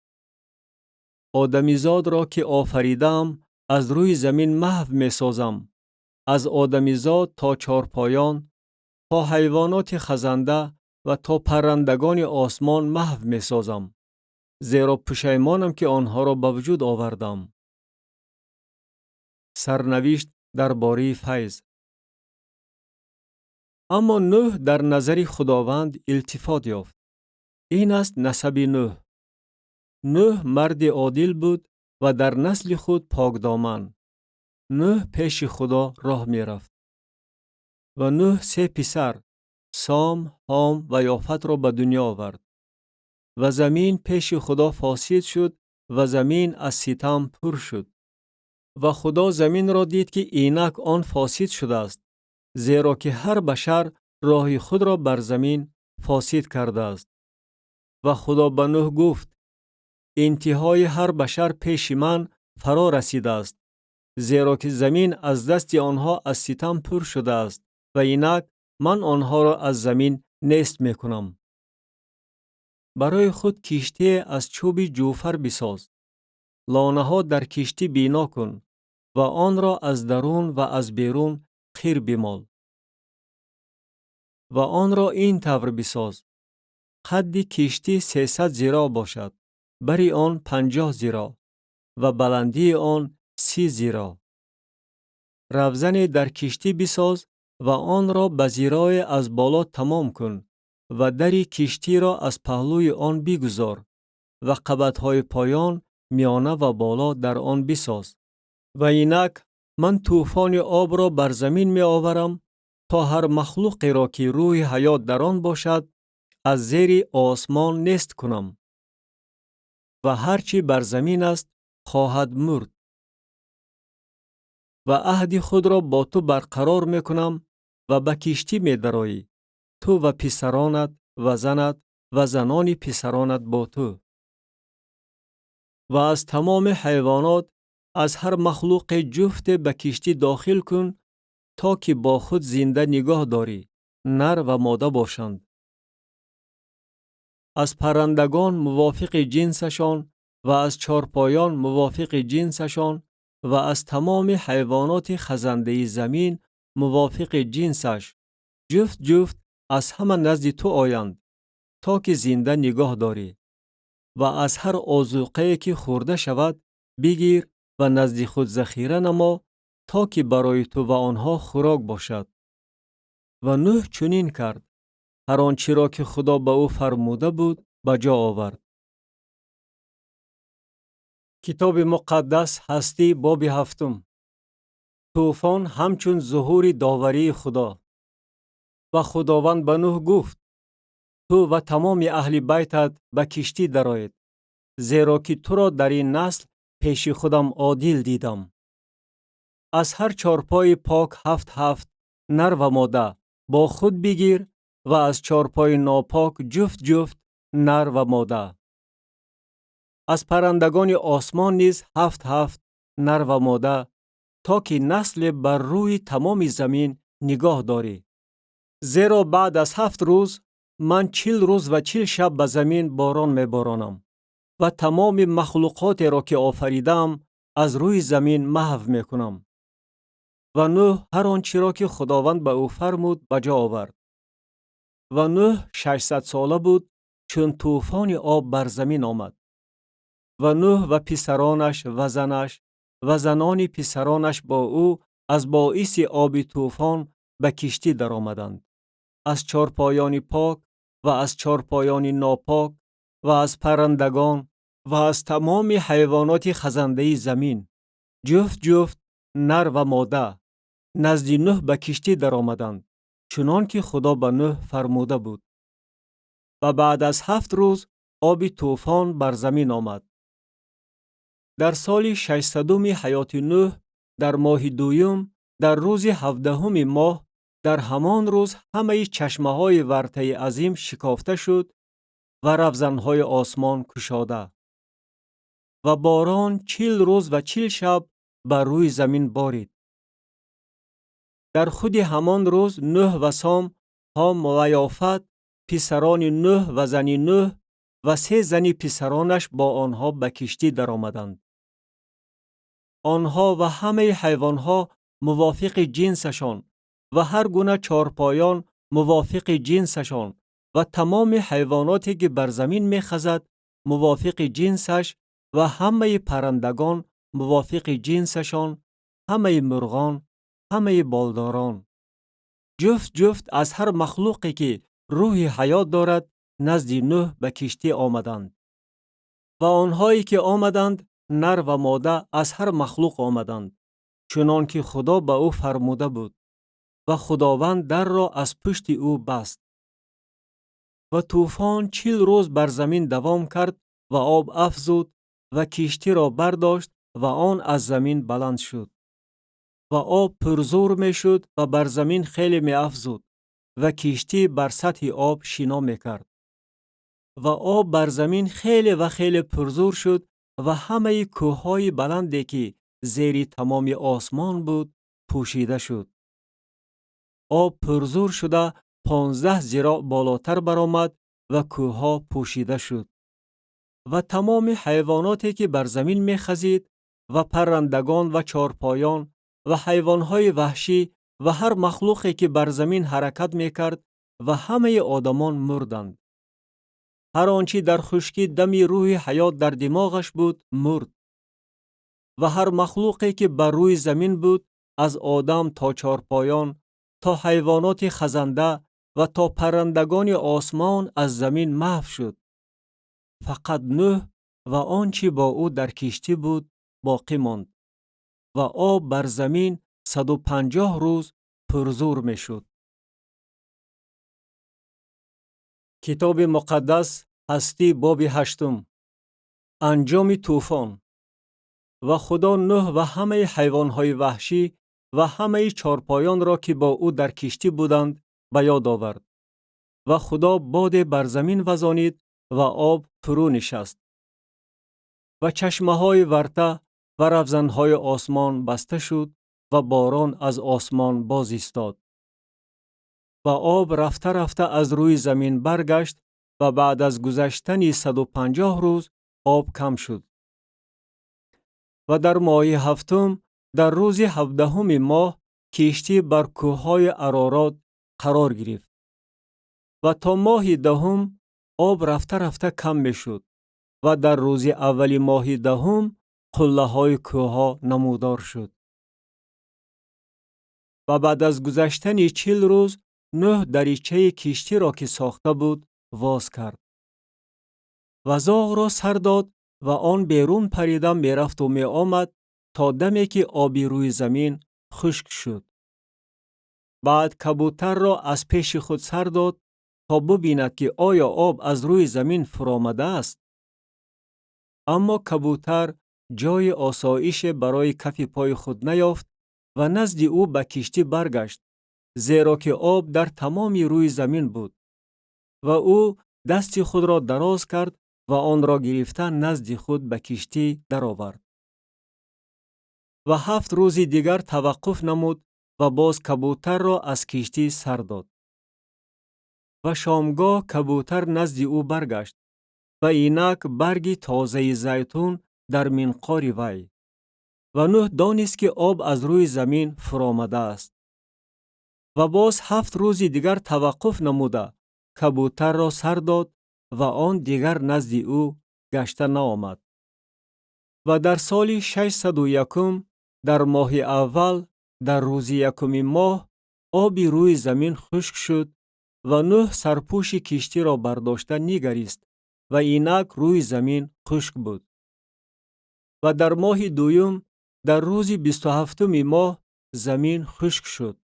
одамизодро ки офаридаам, аз рӯи замин маҳв месозам, аз одамизод то чорпоён, то ҳайвоноти хазанда ва то паррандагони осмон маҳв месозам, зеро пушаймонам, ки онҳоро ба вуҷуд овардам. Сарнавишт дар бораи файз. Аммо Нӯҳ дар назари Худованд илтифот ёфт. Ин аст насаби Нӯҳ. Нӯҳ марди одил буд ва дар насли худ покдоман. Нӯҳ пеши Худо роҳ мерафт. Ва Нӯҳ се писар Сом, Ҳом ва Ёфатро ба дунё овард. Ва замин пеши Худо фосид шуд ва замин аз ситам пур шуд. Ва Худо заминро дид, ки инак он фосид шудааст, зеро ки ҳар башар роҳи худро бар замин фосид кардааст. Ва Худо ба Нӯҳ гуфт: интиҳои ҳар башар пеши ман фаро расидааст, зеро ки замин аз дасти онҳо аз ситам пур шудааст ва инак ман онҳоро аз замин нест мекунам. Барои худ киштие аз чӯби ҷуфар бисоз. Лонаҳо дар киштӣ бино кун ва онро аз дарун ва аз берун қир бимол. Ва онро ин тавр бисоз: қадди киштӣ 300 зироъ бошад, бари он 50 зироъ ва баландии он 30 зироъ. Равзане дар киштӣ бисоз ва онро ба зироъе аз боло тамом кун ва дари киштиро аз паҳлӯи он бигузор ва қабатҳои поён, миёна ва боло дар он бисоз. Ва инак ман тӯфони обро бар замин меоварам, то ҳар махлуқеро, ки рӯҳи ҳаёт дар он бошад, аз зери осмон нест кунам. Ва ҳар чӣ бар замин аст, хоҳад мурд. Ва аҳди худро бо ту барқарор мекунам ва ба киштӣ медароӣ, ту ва писаронат ва занат ва занони писаронат бо ту. Ва аз тамоми ҳайвонот, аз ҳар махлуқе ҷуфте ба киштӣ дохил кун, то ки бо худ зинда нигоҳ дорӣ, нар ва мода бошанд. Аз паррандагон мувофиқи ҷинсашон ва аз чорпоён мувофиқи ҷинсашон ва аз тамоми ҳайвоноти хазандаи замин мувофиқи ҷинсаш ҷуфт ҷуфт аз ҳама назди ту оянд, то ки зинда нигоҳ дорӣ. Ва аз ҳар озуқае ки хӯрда шавад бигир ва назди худ захира намо, то ки барои ту ва онҳо хӯрок бошад. Ва Нӯҳ чунин кард. Ҳар он чиро ки Худо ба ӯ фармуда буд, ба ҷо овард. Китоби муқаддас Ҳастӣ, боби ҳафтум. Тӯфон ҳамчун зуҳури доварии Худо. Ва Худованд ба Нӯҳ гуфт: ту ва тамоми аҳли байтат ба киштӣ дароед, зеро ки туро дар ин насл пеши худам одил дидам. Аз ҳар чорпои пок ҳафт ҳафт, нар ва мода, бо худ бигир ва аз чорпои нопок ҷуфт ҷуфт, нар ва мода. Аз паррандагони осмон низ ҳафт ҳафт, нар ва мода, то ки насле бар рӯи тамоми замин нигоҳ дорӣ. Зеро баъд аз 7 рӯз ман 40 рӯз ва 40 шаб ба замин борон меборонам ва тамоми махлуқотеро, ки офаридаам, аз рӯи замин маҳв мекунам. Ва Нӯҳ ҳар он чиро, ки Худованд ба ӯ фармуд, ба ҷо овард. Ва Нӯҳ 600-сола буд, чун тӯфони об бар замин омад. Ва Нӯҳ ва писаронаш ва занаш ва занони писаронаш бо ӯ аз боиси оби тӯфон ба киштӣ даромаданд. Аз чорпоёни пок ва аз чорпоёни нопок ва аз паррандагон ва аз тамоми ҳайвоноти хазандаи замин, ҷуфт ҷуфт, нар ва мода, назди Нӯҳ ба киштӣ даромаданд, чунон ки Худо ба Нӯҳ фармуда буд. Ва баъд аз 7 рӯз оби тӯфон бар замин омад. Дар соли 600-уми ҳаёти Нӯҳ, дар моҳи дуюм, дар рӯзи 17-уми моҳ, дар ҳамон рӯз ҳамаи чашмаҳои вартаи азим шикофта шуд ва равзанҳои осмон кушода. Ва борон 40 рӯз ва 40 шаб бар рӯи замин борид. Дар худи ҳамон рӯз Нӯҳ ва Сом, Ҳом ва Ёфат, писарони Нӯҳ ва зани Нӯҳ ва 3 зани писаронаш бо онҳо ба киштӣ даромаданд. Онҳо ва ҳамаи ҳайвонҳо мувофиқи ҷинсашон ва ҳар гуна чорпоён мувофиқи ҷинсашон ва тамоми ҳайвоноте, ки бар замин мехазад, мувофиқи ҷинсаш ва ҳамаи паррандагон мувофиқи ҷинсашон, ҳамаи мурғон, ҳамаи болдорон. Ҷуфт ҷуфт аз ҳар махлуқе, ки рӯҳи ҳаёт дорад, назди Нӯҳ ба киштӣ омаданд. Ва онҳое, ки омаданд, нар ва мода аз ҳар махлуқ омаданд, чунон ки Худо ба ӯ фармуда буд. Ва Худованд дарро аз пушти ӯ баст. Ва тӯфон 40 рӯз бар замин давом кард ва об афзуд ва киштиро бардошт ва он аз замин баланд шуд. Ва об пурзур мешуд ва бар замин хеле меафзуд ва киштӣ бар сатҳи об шино мекард. Ва об бар замин хеле ва хеле пурзур шуд ва ҳамаи кӯҳҳои баланде, ки зери тамоми осмон буд, пӯшида шуд. Об пурзур шуда 15 зироъ болотар баромад ва кӯҳҳо пӯшида шуд. Ва тамоми ҳайвоноте, ки бар замин мехазид, ва паррандагон ва чорпоён ва ҳайвонҳои ваҳшӣ ва ҳар махлуқе, ки бар замин ҳаракат мекард, ва ҳамаи одамон мурданд. Ҳар он чӣ дар хушкӣ дами рӯҳи ҳаёт дар димоғаш буд, мурд. Ва ҳар махлуқе, ки бар рӯи замин буд, аз одам то чорпоён, то ҳайвоноти хазанда ва то паррандагони осмон аз замин маҳв шуд. Фақат Нӯҳ ва он чӣ бо ӯ дар киштӣ буд боқӣ монд. Ва об бар замин 150 рӯз пурзур мешуд. Китоби муқаддас ҳастӣ боби 8. Анҷоми тӯфон. Ва Худо Нӯҳ ва ҳамаи ҳайвонҳои ваҳшӣ ва ҳамаи чорпоёнро, ки бо ӯ дар киштӣ буданд, ба ёд овард. Ва Худо боде бар замин вазонид ва об фурӯ нишаст. Ва чашмаҳои варта ва равзанҳои осмон баста шуд ва борон аз осмон боз истод. Ва об рафта рафта аз рӯи замин баргашт ва баъд аз гузаштани 150 рӯз об кам шуд. Ва дар моҳи 7, дар рӯзи 17-уми моҳ, киштӣ бар кӯҳҳои Аророт қарор гирифт. Ва то моҳи 10 об рафта рафта кам мешуд ва дар рӯзи аввали моҳи 10 қуллаҳои кӯҳҳо намудор шуд. Ва баъд аз гузаштани 40 рӯз Нӯҳ даричаи киштиро, ки сохта буд, воз кард. Ва зоғро сар дод ва он берун парида мерафту меомад то даме, ки оби рӯи замин хушк шуд. Баъд кабутарро аз пеши худ сар дод то бубинад, ки оё об аз рӯи замин фуромадааст. Аммо кабутар ҷойи осоише барои кафи пои худ наёфт ва назди ӯ ба киштӣ баргашт, зеро ки об дар тамоми рӯи замин буд. Ва ӯ дасти худро дароз кард ва онро гирифта назди худ ба киштӣ даровард. Ва 7 рӯзи дигар таваққуф намуд ва боз кабутарро аз киштӣ сар дод. Ва шомгоҳ кабутар назди ӯ баргашт ва инак барги тозаи зайтун дар минқори вай. Ва Нӯҳ донист, ки об аз рӯи замин фуромадааст. Ва боз 7 рӯзи дигар таваққуф намуда, кабӯтарро сар дод ва он дигар назди ӯ гашта наомад. Ва дар соли 601-ум, дар моҳи аввал, дар рӯзи якуми моҳ, оби рӯи замин хушк шуд ва Нӯҳ сарпӯши киштиро бардошта нигарист ва инак рӯи замин хушк буд. Ва дар моҳи дуюм, дар рӯзи 27-уми моҳ, замин хушк шуд.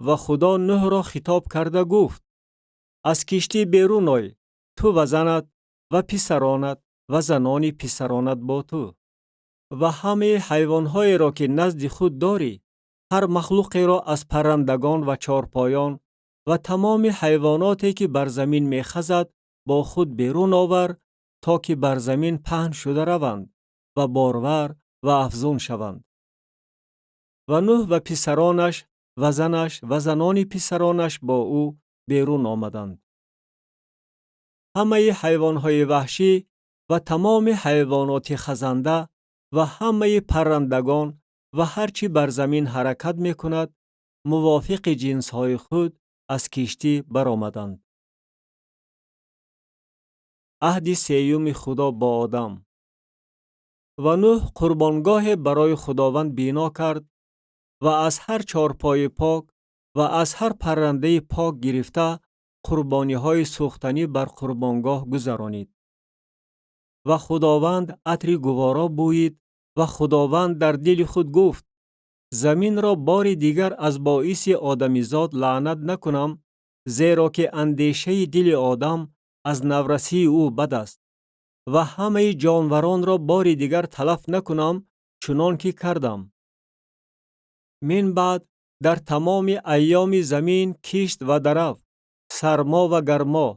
Ва Худо Нӯҳро хитоб карда гуфт: «Аз киштӣ берун ой, ту ва занат ва писаронат ва занони писаронат бо ту. Ва ҳамаи ҳайвонҳоеро, ки назди худ дорӣ, ҳар махлуқеро аз паррандагон ва чорпоён ва тамоми ҳайвоноте, ки бар замин мехазад, бо худ берун овар, то ки бар замин паҳн шуда раванд ва борвар ва афзун шаванд». Ва Нӯҳ ва писаронаш ва занаш ва занони писаронаш бо ӯ берун омаданд. Ҳамаи ҳайвонҳои ваҳшӣ ва тамоми ҳайвоноти хазанда ва ҳамаи паррандагон ва ҳар чӣ бар замин ҳаракат мекунад, мувофиқи ҷинсҳои худ аз киштӣ баромаданд. Аҳди сеюми Худо бо Одам. Ва Нӯҳ қурбонгоҳе барои Худованд бино кард ва аз ҳар чорпои пок ва аз ҳар паррандаи пок гирифта, қурбониҳои сӯхтанӣ бар қурбонгоҳ гузаронид. Ва Худованд атри гуворо бӯйид ва Худованд дар дили худ гуфт: «Заминро бори дигар аз боиси одамизод лаънат накунам, зеро ки андешаи дили одам аз наврасии ӯ бад аст, ва ҳамаи ҷонваронро бори дигар талаф накунам, чунон ки кардам. Мин баъд дар тамоми айёми замин кишт ва дарав, сармо ва гармо,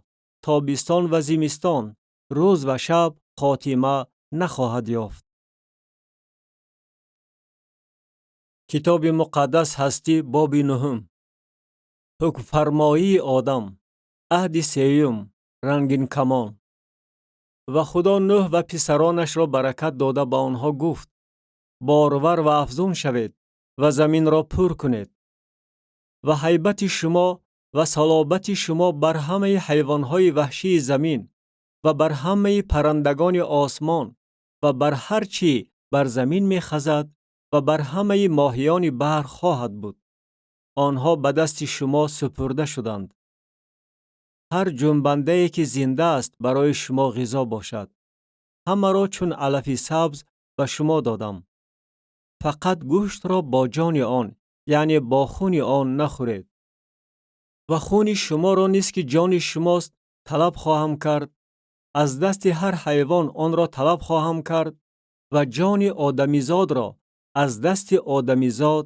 тобистон ва зимистон, рӯз ва шаб хотима нахоҳад ёфт». Китоби муқаддас «Ҳастӣ», боби нуҳум. Ҳукмфармоии Одам. Аҳди сеюм. Рангинкамон. Ва Худо Нӯҳ ва писаронашро баракат дода, ба онҳо гуфт: «Борвар ва афзун шавед ва заминро пур кунед. Ва ҳайбати шумо ва салобати шумо бар ҳамаи ҳайвонҳои ваҳшии замин ва бар ҳамаи паррандагони осмон ва бар ҳар чӣ бар замин мехазад ва бар ҳамаи моҳиёни баҳр хоҳад буд. Онҳо ба дасти шумо супурда шуданд. Ҳар ҷунбандае, ки зинда аст, барои шумо ғизо бошад. Ҳамаро чун алафи сабз ба шумо додам. Фақат гӯштро бо ҷони он, яъне бо хуни он, нахӯред. Ва хуни шуморо низ, ки ҷони шумост, талаб хоҳам кард. Аз дасти ҳар ҳайвон онро талаб хоҳам кард ва ҷони одамизодро аз дасти одамизод,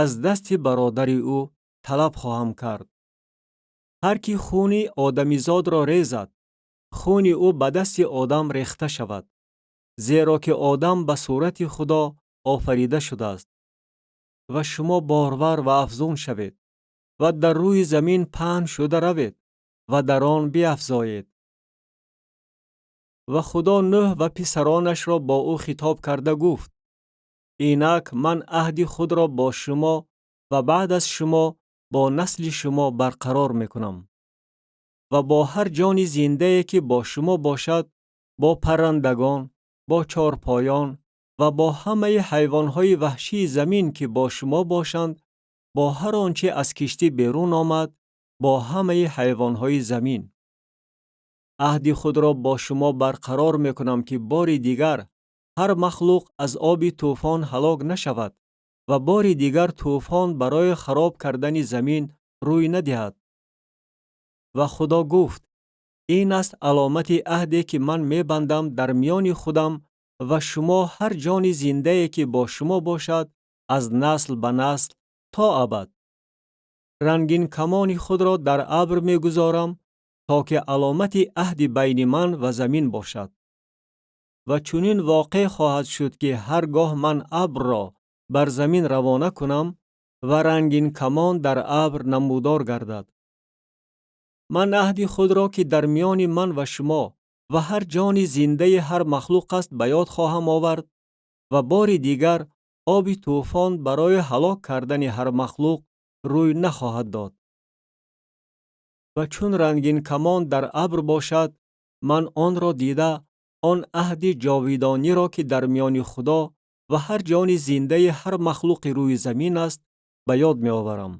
аз дасти бародари ӯ талаб хоҳам кард. Ҳар ки хуни одамизодро резад, хуни ӯ ба дасти одам рехта шавад, зеро ки одам ба сурати Худо офарида шудааст. Ва шумо борвар ва афзун шавед ва дар рӯи замин паҳн шуда равед ва дар он биафзоед». Ва Худо Нӯҳ ва писаронашро бо ӯ хитоб карда гуфт: «Инак ман аҳди худро бо шумо ва баъд аз шумо бо насли шумо барқарор мекунам ва бо ҳар ҷони зиндае, ки бо шумо бошад, бо паррандагон, бо чорпоён ва бо ҳамаи ҳайвонҳои ваҳшии замин, ки бо шумо бошанд, бо ҳар он чӣ аз киштӣ берун омад, бо ҳамаи ҳайвонҳои замин. Аҳди худро бо шумо барқарор мекунам, ки бори дигар ҳар махлуқ аз оби тӯфон ҳалок нашавад ва бори дигар тӯфон барои хароб кардани замин рӯй надиҳад». Ва Худо гуфт: «Ин аст аломати аҳде, ки ман мебандам дар миёни худам ва шумо, ҳар ҷони зиндае, ки бо шумо бошад, аз насл ба насл то абад. Рангинкамони худро дар абр мегузорам, то ки аломати аҳди байни ман ва замин бошад. Ва чунин воқеъ хоҳад шуд, ки ҳар гоҳ ман абрро бар замин равона кунам ва рангинкамон дар абр намудор гардад, ман аҳди худро, ки дар миёни ман ва шумо ва ҳар ҷони зиндаи ҳар махлуқ аст, ба ёд хоҳам овард». Ва бори дигар оби тӯфон барои ҳалок кардани ҳар махлуқ рӯй нахоҳад дод. Ва чун рангинкамон дар абр бошад, ман онро дида, он аҳди ҷовидониро, ки дар миёни Худо ва ҳар ҷони зиндаи ҳар махлуқи рӯи замин аст, ба ёд меоварам.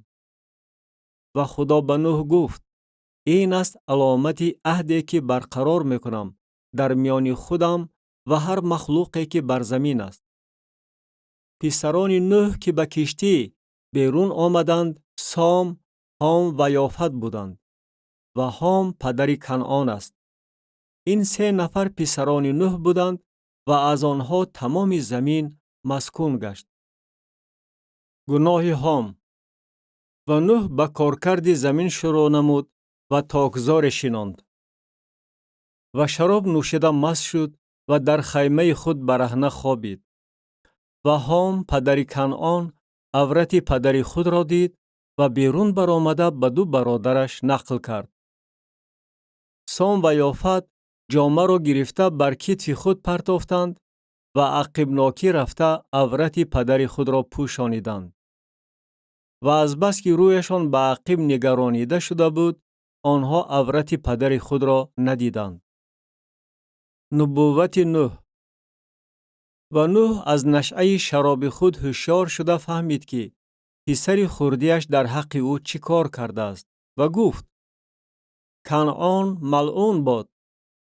Ва Худо ба Нӯҳ гуфт: ин аст аломати аҳде, ки барқарор мекунам дар миёни худам ва ҳар махлуқе, ки бар замин аст. Писарони Нӯҳ, ки ба киштӣ берун омаданд, Сом, Ҳом ва Ёфат буданд. Ва Ҳом падари Канъон аст. Ин се нафар писарони Нӯҳ буданд ва аз онҳо тамоми замин маскун гашт. Гуноҳи Ҳом. Ва Нӯҳ ба коркарди замин шурӯъ намуд ва токзоре шинонд. Ва шароб нӯшида маст шуд ва дар хаймаи худ бараҳна хобид. Ва Ҳом, падари Канъон, аврати падари худро дид ва берун баромада ба ду бародараш нақл кард. Сом ва Ёфат ҷомаро гирифта бар китфи худ партофтанд ва ақибнокӣ рафта аврати падари худро пӯшониданд. Ва азбаски рӯяшон ба ақиб нигаронида шуда буд, онҳо аврати падари худро надиданд. Нубуввати Нӯҳ. Ва Нӯҳ аз нашъаи шароби худ ҳушёр шуда фаҳмид, ки писари хурдиаш дар ҳаққи ӯ чӣ кор кардааст, ва гуфт: Канъон малъун бод,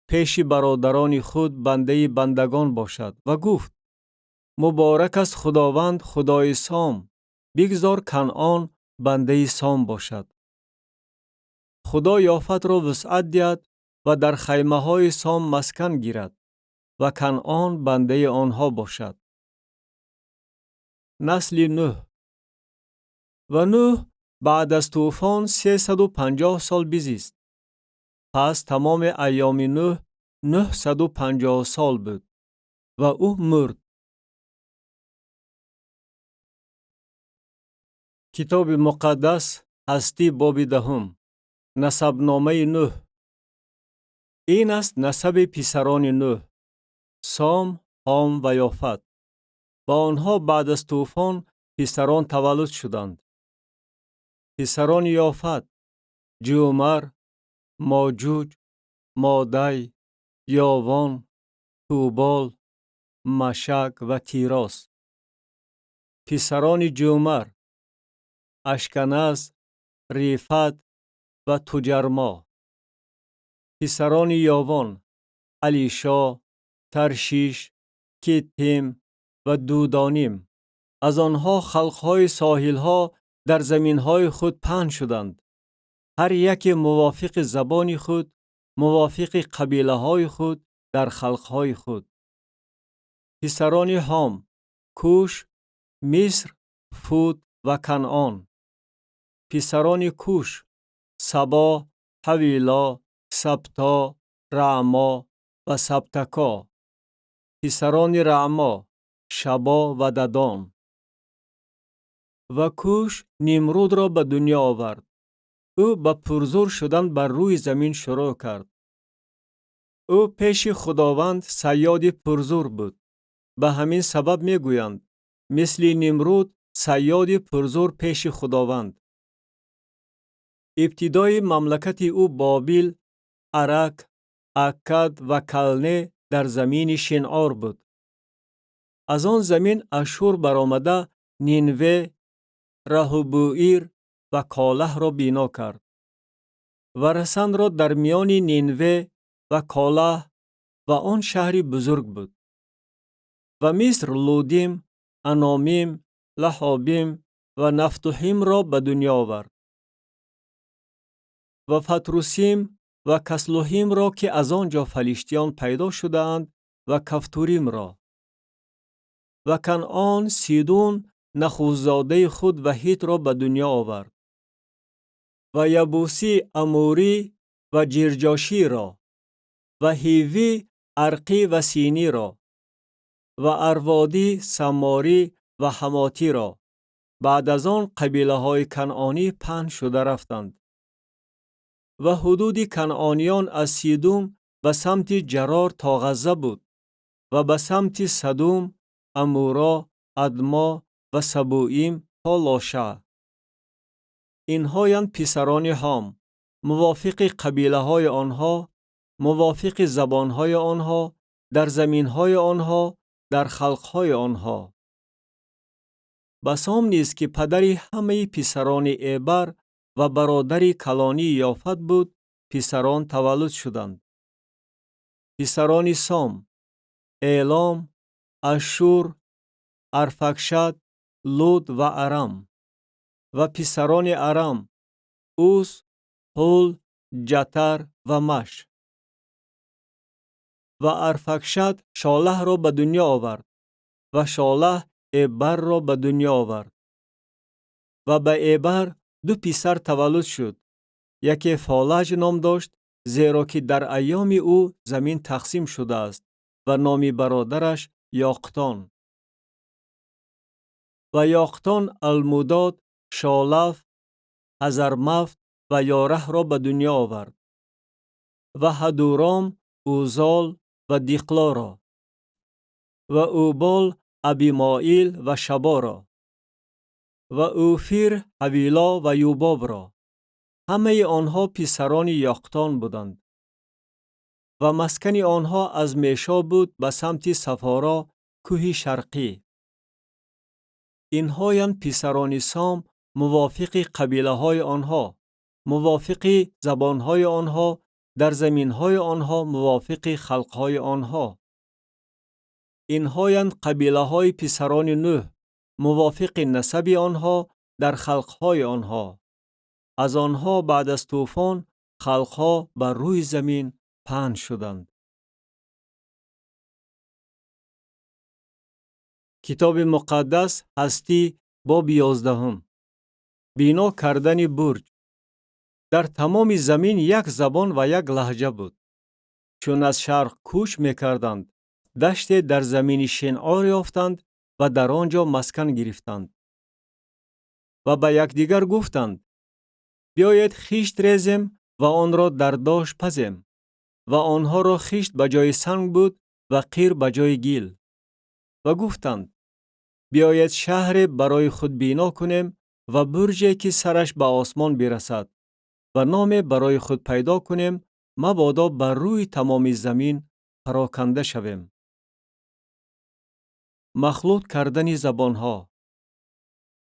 пеши бародарони худ бандаи бандагон бошад. Ва гуфт: муборак аст Худованд, Худои Сом, бигзор Канъон бандаи Сом бошад. Худо Ёфатро вусъат диҳад ва дар хаймаҳои Сом маскан гирад ва Канъон бандаи онҳо бошад. Насли Нӯҳ. Ва Нӯҳ баъд аз тӯфон 350 сол бизист. Пас тамоми айёми Нӯҳ 950 сол буд ва ӯ мурд. Китоби муқаддас, Ҳастӣ, боби 10. Насабномаи Нӯҳ. Ин аст насаби писарони Нӯҳ: Сом, Ҳом ва Ёфат. Ба онҳо баъд аз тӯфон писарон таваллуд шуданд. Писарони Ёфат: Ҷумар, Моҷуҷ, Модай, Ёвон, Тубол, Машак ва Тирос. Писарони Ҷумар: Ашканаз, Рифат ва Туҷармо. Писарони Ёвон: Алишо, Таршиш, Китим ва Дудоним. Аз онҳо халқҳои соҳилҳо дар заминҳои худ паҳн шуданд. Ҳар яке мувофиқи забони худ, мувофиқи қабилаҳои худ дар халқҳои худ. Писарони Ҳом: Куш, Миср, Фут ва Канъон. Писарони Куш: Сабо, Ҳавило, Сабто, Раъмо ва Сабтако. Писарони Раъмо: Шабо ва Дадон. Ва Куш Нимрудро ба дунё овард. Ӯ ба пурзур шудан бар рӯи замин шурӯъ кард. Ӯ пеши Худованд сайёди пурзур буд. Ба ҳамин сабаб мегӯянд: мисли Нимруд сайёди пурзур пеши Худованд. Ибтидои мамлакати ӯ Бобил, Арак, Аккад ва Калне дар замини Шинъор буд. Аз он замин Ашшур баромада Нинве, Раҳубӯир ва Колаҳро бино кард. Ва расанро дар миёни Нинве ва Колаҳ ва он шаҳри бузург буд. Ва Миср Лудим, Аномим, Лаҳобим ва Нафтуҳимро ба дунё овард. Ва Фатрусим ва Каслуҳимро, ки аз он ҷо фалиштиён пайдо шудаанд, ва Кафтуримро. Ва Канъон Сидун нахуззодаи худ ва Ҳитро ба дунё овард. Ва Ябусӣ Амурӣ ва Ҷирҷоширо, ва Ҳивӣ Арқӣ ва Синиро, ва Арводӣ Саморӣ ва Ҳамотиро. Баъд аз он қабилаҳои канъонӣ паҳн шуда рафтанд. Ва ҳудуди канъониён аз Сидум ба самти Ҷарор то Ғазза буд ва ба самти Садум Амуро, Адмо ва Сабуим то Лоша. Инҳоянд писарони Ҳом, мувофиқи қабилаҳои онҳо, мувофиқи забонҳои онҳо, дар заминҳои онҳо, дар халқҳои онҳо. Ба Сом низ, ки падари ҳамаи писарони Эбар ва бародари калонии Ёфат буд, писарон таваллуд шуданд. Писарони Сом: Элом, Ашшур, Арфакшад, Луд ва Арам. Ва писарони Арам: Ус, Ҳул, Ҷатар ва Маш. Ва Арфакшад Шолаҳро ба дунё овард, ва Шолаҳ Эбарро ба дунё овард. Ва ба Эбар ду писар таваллуд шуд. Яке Фолаҷ ном дошт, зеро ки дар айёми ӯ замин тақсим шудааст, ва номи бародараш Ёқтон. Ва Ёқтон Алмудод, Шолаф, Ҳазармафт ва Ёраҳро ба дунё овард. Ва Ҳадуром, Узол ва Диқлоро. Ва Убол, Абимоил ва Шаборо. Ва Уфир, Ҳавило ва Юбобро. Ҳамаи онҳо писарони Ёқтон буданд. Ва маскани онҳо аз Мешо буд ба самти Сафоро, кӯҳи шарқӣ. Инҳоянд писарони Сом мувофиқи қабилаҳои онҳо, мувофиқи забонҳои онҳо, дар заминҳои онҳо, мувофиқи халқҳои онҳо. Инҳоянд қабилаҳои писарони Нӯҳ, мувофиқи насаби онҳо, дар халқҳои онҳо. Аз онҳо баъд аз тӯфон халқҳо бар рӯи замин паҳн шуданд. Китоби муқаддас Ҳастӣ, боби 11. Бино кардани бурҷ. Дар тамоми замин як забон ва як лаҳҷа буд. Чун аз шарқ кӯч мекарданд, даште дар замини Шинъор ёфтанд ва дар он ҷо маскан гирифтанд. Ва ба якдигар гуфтанд: биёед хишт резем ва онро дар дош пазем. Ва онҳоро хишт ба ҷои санг буд ва қир ба ҷои гил. Ва гуфтанд: биёед шаҳре барои худ бино кунем ва бурҷе ки сараш ба осмон бирасад ва номе барои худ пайдо кунем, мабодо бар рӯи тамоми замин пароканда шавем. Махлут кардани забонҳо.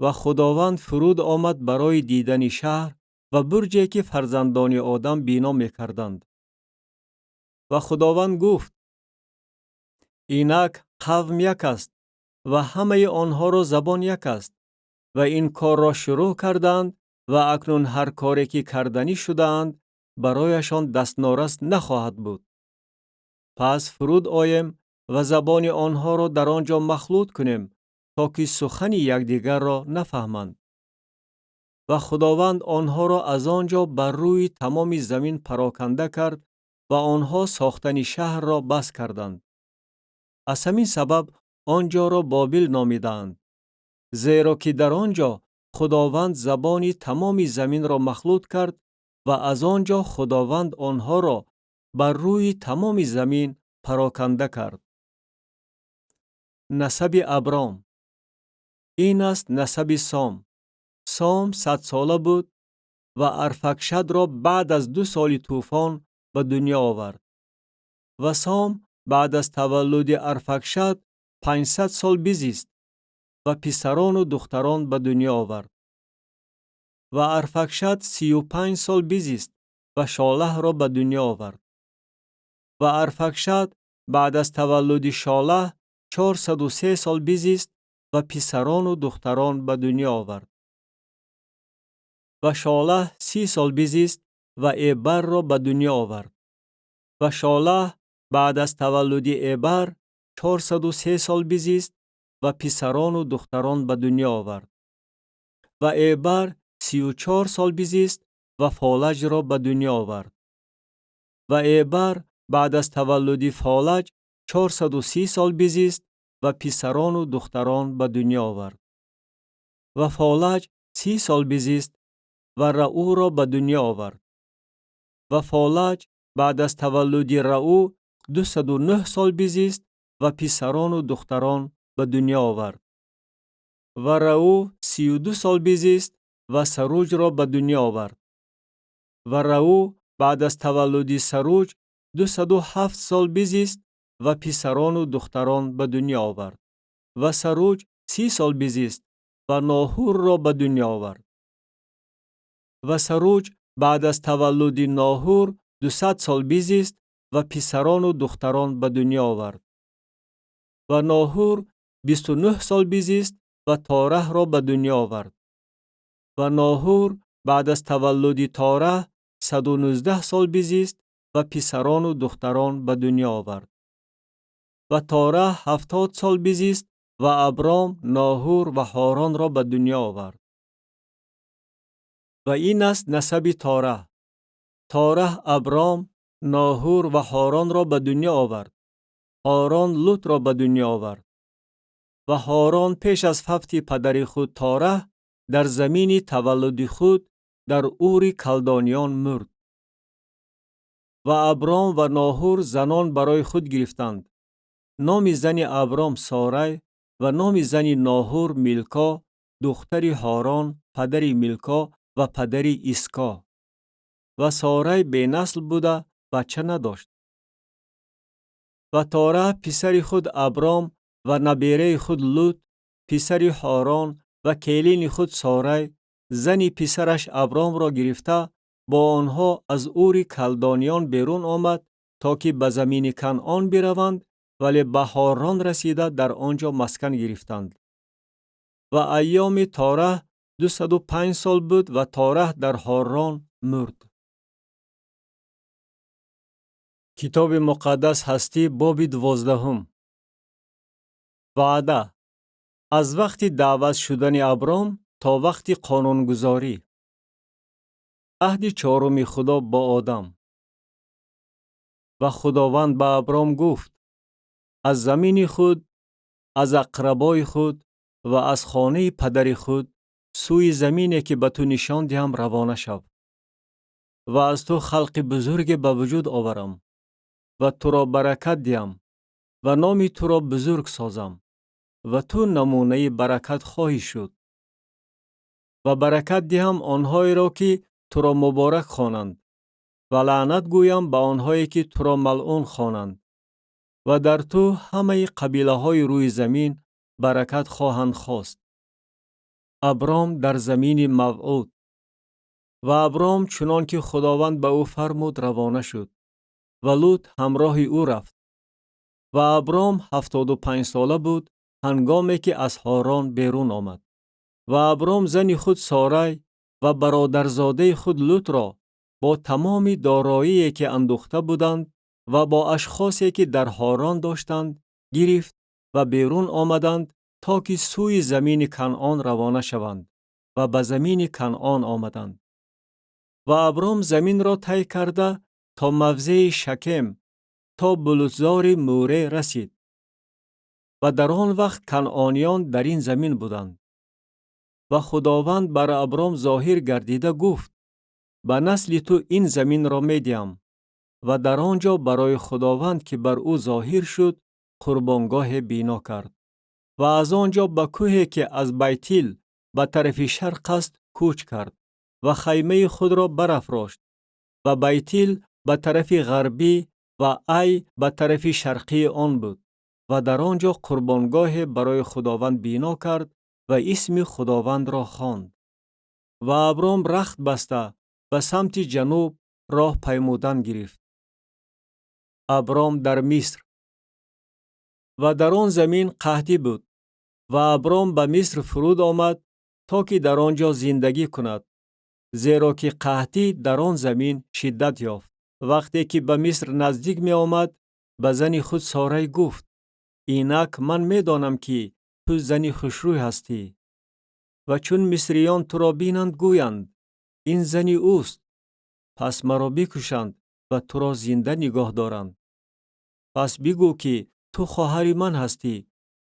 Ва Худованд фуруд омад барои дидани шаҳр ва бурҷе ки фарзандони одам бино мекарданд. Ва Худованд гуфт: инак қавм як аст ва ҳамаи онҳоро забон як аст ва ин корро шурӯъ карданд ва акнун ҳар коре ки карданӣ шудаанд барояшон дастнорас нахоҳад буд. Пас фуруд оем ва забони онҳоро дар он ҷо махлут кунем, то ки сухани якдигарро нафаҳманд. Ва Худованд онҳоро аз он ҷо бар рӯи тамоми замин пароканда кард ва онҳо сохтани шаҳрро бас карданд. Аз ҳамин сабаб он ҷоро Бобил номидаанд, зеро ки дар он ҷо Худованд забони тамоми заминро махлут кард ва аз он ҷо Худованд онҳоро бар рӯи тамоми замин пароканда кард. Насаби Абром. Ин аст насаби Сом. Сом 100 сола буд ва Арфакшадро баъд аз 2 соли тӯфон ба дунё овард. Ва Сом баъд аз таваллуди Арфакшад 500 сол бизист ва писарону духтарон ба дунё овард. Ва Арфакшад 35 сол бизист ва Шолаҳро ба дунё овард. Ва Арфакшад баъд аз таваллуди Шолаҳ 403 сол бизист ва писарону духтарон ба дунё овард. Ва Шолаҳ 30 сол бизист ва Эбарро ба дунё овард. Ва Шолаҳ баъд аз таваллуди Эбар 403 сол бизист ва писарону духтарон ба дунё овард. Ва Эбар 34 сол бизист ва Фолаҷро ба дунё овард. Ва Эбар баъд аз таваллуди Фолаҷ 430 сол бизист ва писарону духтарон ба дунё овард. Ва Фолаҷ 30 сол бизист ва Раъуро ба дунё овард. Ва Фолаҷ баъд аз таваллуди Раъу 209 сол бизист ва писарону духтарон ба дунё овард. Ва Раъу 32 сол бизист ва Саруҷро ба дунё овард. Ва Раъу баъд аз таваллуди Саруҷ 207 сол бизист ва писарону духтарон ба дунё овард. Ва Саруҷ 30 сол бизист ва Ноҳурро ба дунё овард. Ва Саруҷ баъд аз таваллуди Ноҳур 200 сол бизист ва писарону духтарон ба дунё овард. Ва Ноҳур 29 сол бизист ва Тораҳро ба дунё овард. Ва Ноҳур баъд аз таваллуди Тораҳ 119 сол бизист ва писарону духтарон ба дунё овард. Ва Тораҳ 70 сол бизист ва Абром, Ноҳур ва Ҳоронро ба дунё овард. Ва ин аст насаби Тораҳ. Тораҳ Абром, Ноҳур ва Ҳоронро ба дунё овард. Ҳорон Лутро ба дунё овард. Ва Ҳорон пеш аз фавти падари худ Тораҳ дар замини таваллуди худ дар Ури Калдониён мурд. Ва Абром ва Ноҳур занон барои худ гирифтанд. Номи зани Абром Сорай ва номи зани Ноҳур Милко, духтари Ҳорон, падари Милко ва падари Иско. Ва Сорай бенасл буда бача надошт. Ва Тораҳ писари худ Абром ва набераи худ Лут, писари Ҳорон ва келини худ Сорай, зани писараш Абромро гирифта, бо онҳо аз Ури Калдониён берун омад, то ки ба замини Канъон бираванд, вале ба Ҳорон расида дар он ҷо маскан гирифтанд. Ва айёми Тораҳ 205 сол буд ва Тораҳ дар Ҳорон мурд. Китоби муқаддас ҳастӣ, боби 12. Ваъда. Аз вақти даъват шудани Абром то вақти қонунгузорӣ. Аҳди чоруми Худо бо Одам. Ва Худованд ба Абром гуфт: аз замини худ, аз ақрабои худ ва аз хонаи падари худ сӯи замине, ки ба ту нишон диҳам, равона шав. Ва аз ту халқи бузурге ба вуҷуд оварам ва туро баракат диҳам ва номи туро бузург созам ва ту намунаи баракат хоҳӣ шуд. Ва баракат диҳам онҳоеро, ки туро муборак хонанд, ва лаънат гӯям ба онҳое, ки туро малъун хонанд. Ва дар ту ҳамаи қабилаҳои рӯи замин баракат хоҳанд хост. Абром дар замини мавъуд. Ва Абром чунон ки Худованд ба ӯ фармуд равона шуд ва Лут ҳамроҳи ӯ рафт. Ва Абром 75 сола буд, ҳангоме ки аз Ҳорон берун омад. Ва Абром зани худ Сорай ва бародарзодаи худ Лутро бо тамоми дороие ки андӯхта буданд ва бо ашхосе ки дар Ҳорон доштанд гирифт ва берун омаданд, то ки сӯи замини Канъон равона шаванд ва ба замини Канъон омаданд. Ва Абром заминро тай карда то мавзеи Шакем, то булутзори Мӯре расид. Ва дар он вақт канъониён дар ин замин буданд. Ва Худованд бар Абром зоҳир гардида гуфт: ба насли ту ин заминро медиҳам. Ва дар он ҷо барои Худованд, ки бар ӯ зоҳир шуд, қурбонгоҳе бино кард. Ва аз он ҷо ба кӯҳе, ки аз Байтил ба тарафи шарқ аст, кӯч кард ва хаймаи худро барафрошт. Ва Байтил ба тарафи ғарбӣ ва Ай ба тарафи шарқии он буд. Ва дар он ҷо қурбонгоҳе барои Худованд бино кард ва исми Худовандро хонд. Ва Абром рахт баста ба самти ҷануб роҳ паймудан гирифт. Абром дар Миср. Ва дар он замин қаҳтӣ буд ва Абром ба Миср фуруд омад, то ки дар он ҷо зиндагӣ кунад, зеро ки қаҳтӣ дар он замин шиддат ёфт. Вақте ки ба Миср наздик меомад, ба зани худ Сорай гуфт: инак ман медонам, ки ту зани хушрӯй ҳастӣ. Ва чун мисриён туро бинанд, гӯянд: ин зани ӯст, пас маро бикушанд ва туро зинда нигоҳ доранд. Пас бигӯ, ки ту хоҳари ман ҳастӣ,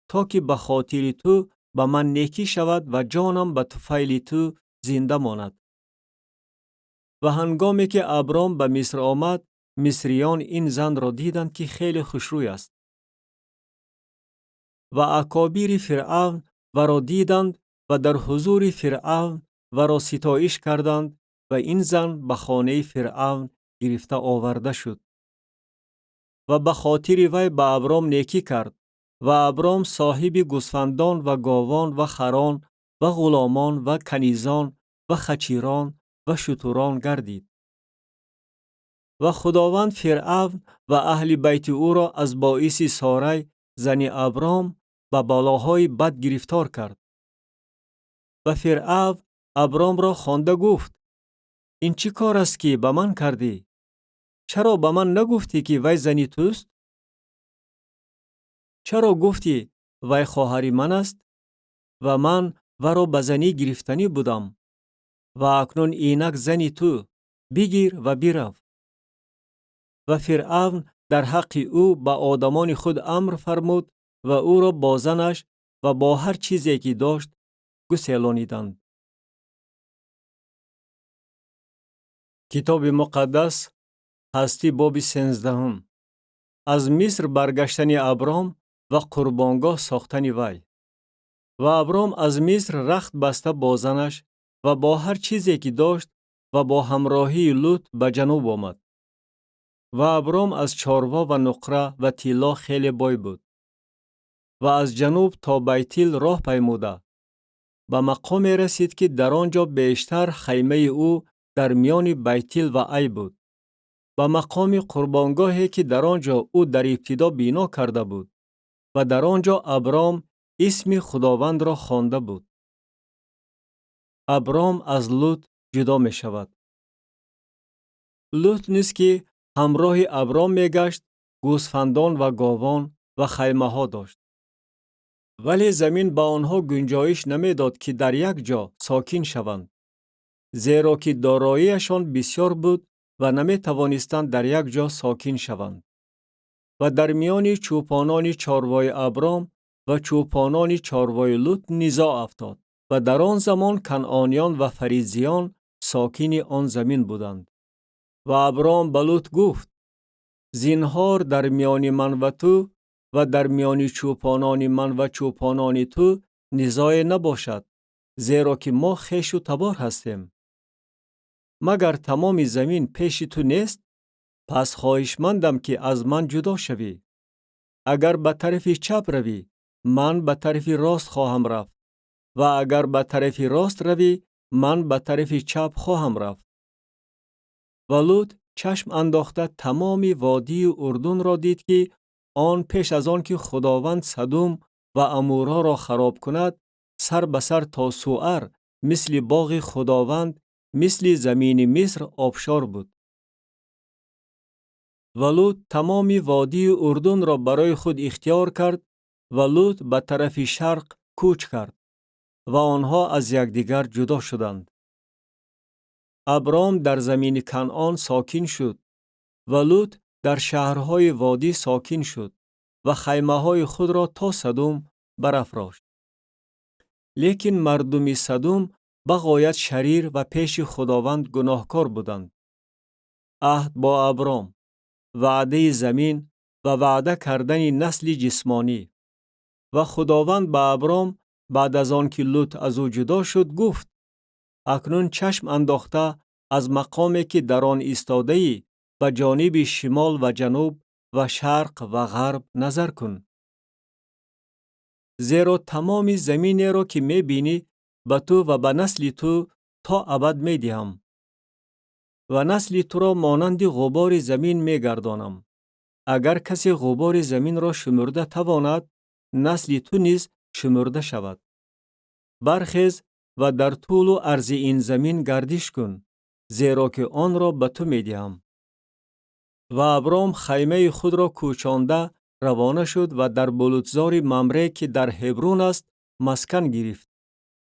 то ки ба хотири ту ба ман некӣ шавад ва ҷонам ба туфайли ту зинда монад. Ва ҳангоме ки Абром ба Миср омад, мисриён ин занро диданд, ки хеле хушрӯй аст. Ва акобири Фиръавн варо диданд ва дар ҳузури Фиръавн варо ситоиш карданд ва ин зан ба хонаи Фиръавн гирифта оварда шуд. Ва ба хотири вай ба Абром некӣ кард ва Абром соҳиби гӯсфандон ва говон ва харон ва ғуломон ва канизон ва хачирон ва шутурон гардид. Ва Худованд Фиръавн ва аҳли байти ӯро аз боиси Сорай, зани Абром, ба балоҳои бад гирифтор кард. Ва Фиръавн Абромро хонда гуфт: ин чӣ кор аст, ки ба ман кардӣ? Чаро ба ман нагуфтӣ, ки вай зани туст? Чаро гуфтӣ вай хоҳари ман аст? Ва ман варо ба занӣ гирифтанӣ будам. Ва акнун инак зани ту, бигир ва бирав. Ва Фиръавн дар ҳаққи ӯ ба одамони худ амр фармуд ва ӯро бо занаш ва бо ҳар чизе ки дошт гуселониданд. Китоби муқаддас ҳастӣ боби 13. Аз Миср баргаштани Абром ва қурбонгоҳ сохтани вай. Ва Абром аз Миср рахт баста бо занаш ва бо ҳар чизе ки дошт ва бо ҳамроҳии Лут ба ҷануб омад. Ва Абром аз чорво ва нуқра ва тилло хеле бой буд. Ва аз ҷануб то Байтил роҳ паймуда. Ба мақоме расид, ки дар он ҷо бештар хаймаи ӯ дар миёни Байтил ва Ай буд. Ба мақоми қурбонгоҳе, ки дар он ҷо ӯ дар ибтидо бино карда буд ва дар он ҷо Абром исми Худовандро хонда буд. Абром аз Лут ҷудо мешавад. Лут низ, ки ҳамроҳи Абром мегашт, гӯсфандон ва говон ва хаймаҳо дошт. Вале замин ба онҳо гунҷоиш намедод, ки дар як ҷо сокин шаванд, зеро ки дороиашон бисёр буд ва наметавонистанд дар як ҷо сокин шаванд. Ва дар миёни чӯпонони чорвои Абром ва чӯпонони чорвои Лут низоъ афтод ва дар он замон канъониён ва фаризиён сокини он замин буданд. Ва Абром ба Лут гуфт: зинҳор дар миёни ман ва ту ва дар миёни чӯпонони ман ва чӯпонони ту низое набошад, зеро ки мо хешу табор ҳастем. Магар тамоми замин пеши ту нест? Пас хоҳишмандам, ки аз ман ҷудо шавӣ. Агар ба тарафи чап равӣ, ман ба тарафи рост хоҳам рафт ва агар ба тарафи рост равӣ, ман ба тарафи чап хоҳам рафт. Ва Лут чашм андохта тамоми водии Урдунро дид, ки он пеш аз он ки Худованд Садум ва Амуроро хароб кунад, сар ба сар то Суар мисли боғи Худованд, мисли замини Миср обшор буд. Ва Лут тамоми водии Урдунро барои худ ихтиёр кард ва Лут ба тарафи шарқ кӯч кард ва онҳо аз якдигар ҷудо шуданд. Абром дар замини Канъон сокин шуд ва Лут дар шаҳрҳои водӣ сокин шуд ва хаймаҳои худро то Садум барафрошт. Лекин мардуми Садум ба ғоят шарир ва пеши Худованд гуноҳкор буданд. Аҳд бо Абром, ваъдаи замин ва ваъда кардани насли ҷисмонӣ. Ва Худованд ба Абром баъд аз он ки Лут аз ӯ ҷудо шуд гуфт: акнун чашм андохта аз мақоме ки дар он истодаӣ ба ҷониби шимол ва ҷануб ва шарқ ва ғарб назар кун. Зеро тамоми заминеро ки мебинӣ ба ту ва ба насли ту то абад медиҳам ва насли туро монанди ғубори замин мегардонам. Агар касе ғубори заминро шумурда тавонад, насли ту низ шумурда шавад. Бархез ва дар тӯлу арзи ин замин гардиш кун, зеро ки онро ба ту медиҳам. Ва Абром хаймаи худро кӯчонда равона шуд ва дар булутзори Мамре, ки дар Ҳебрун аст, маскан гирифт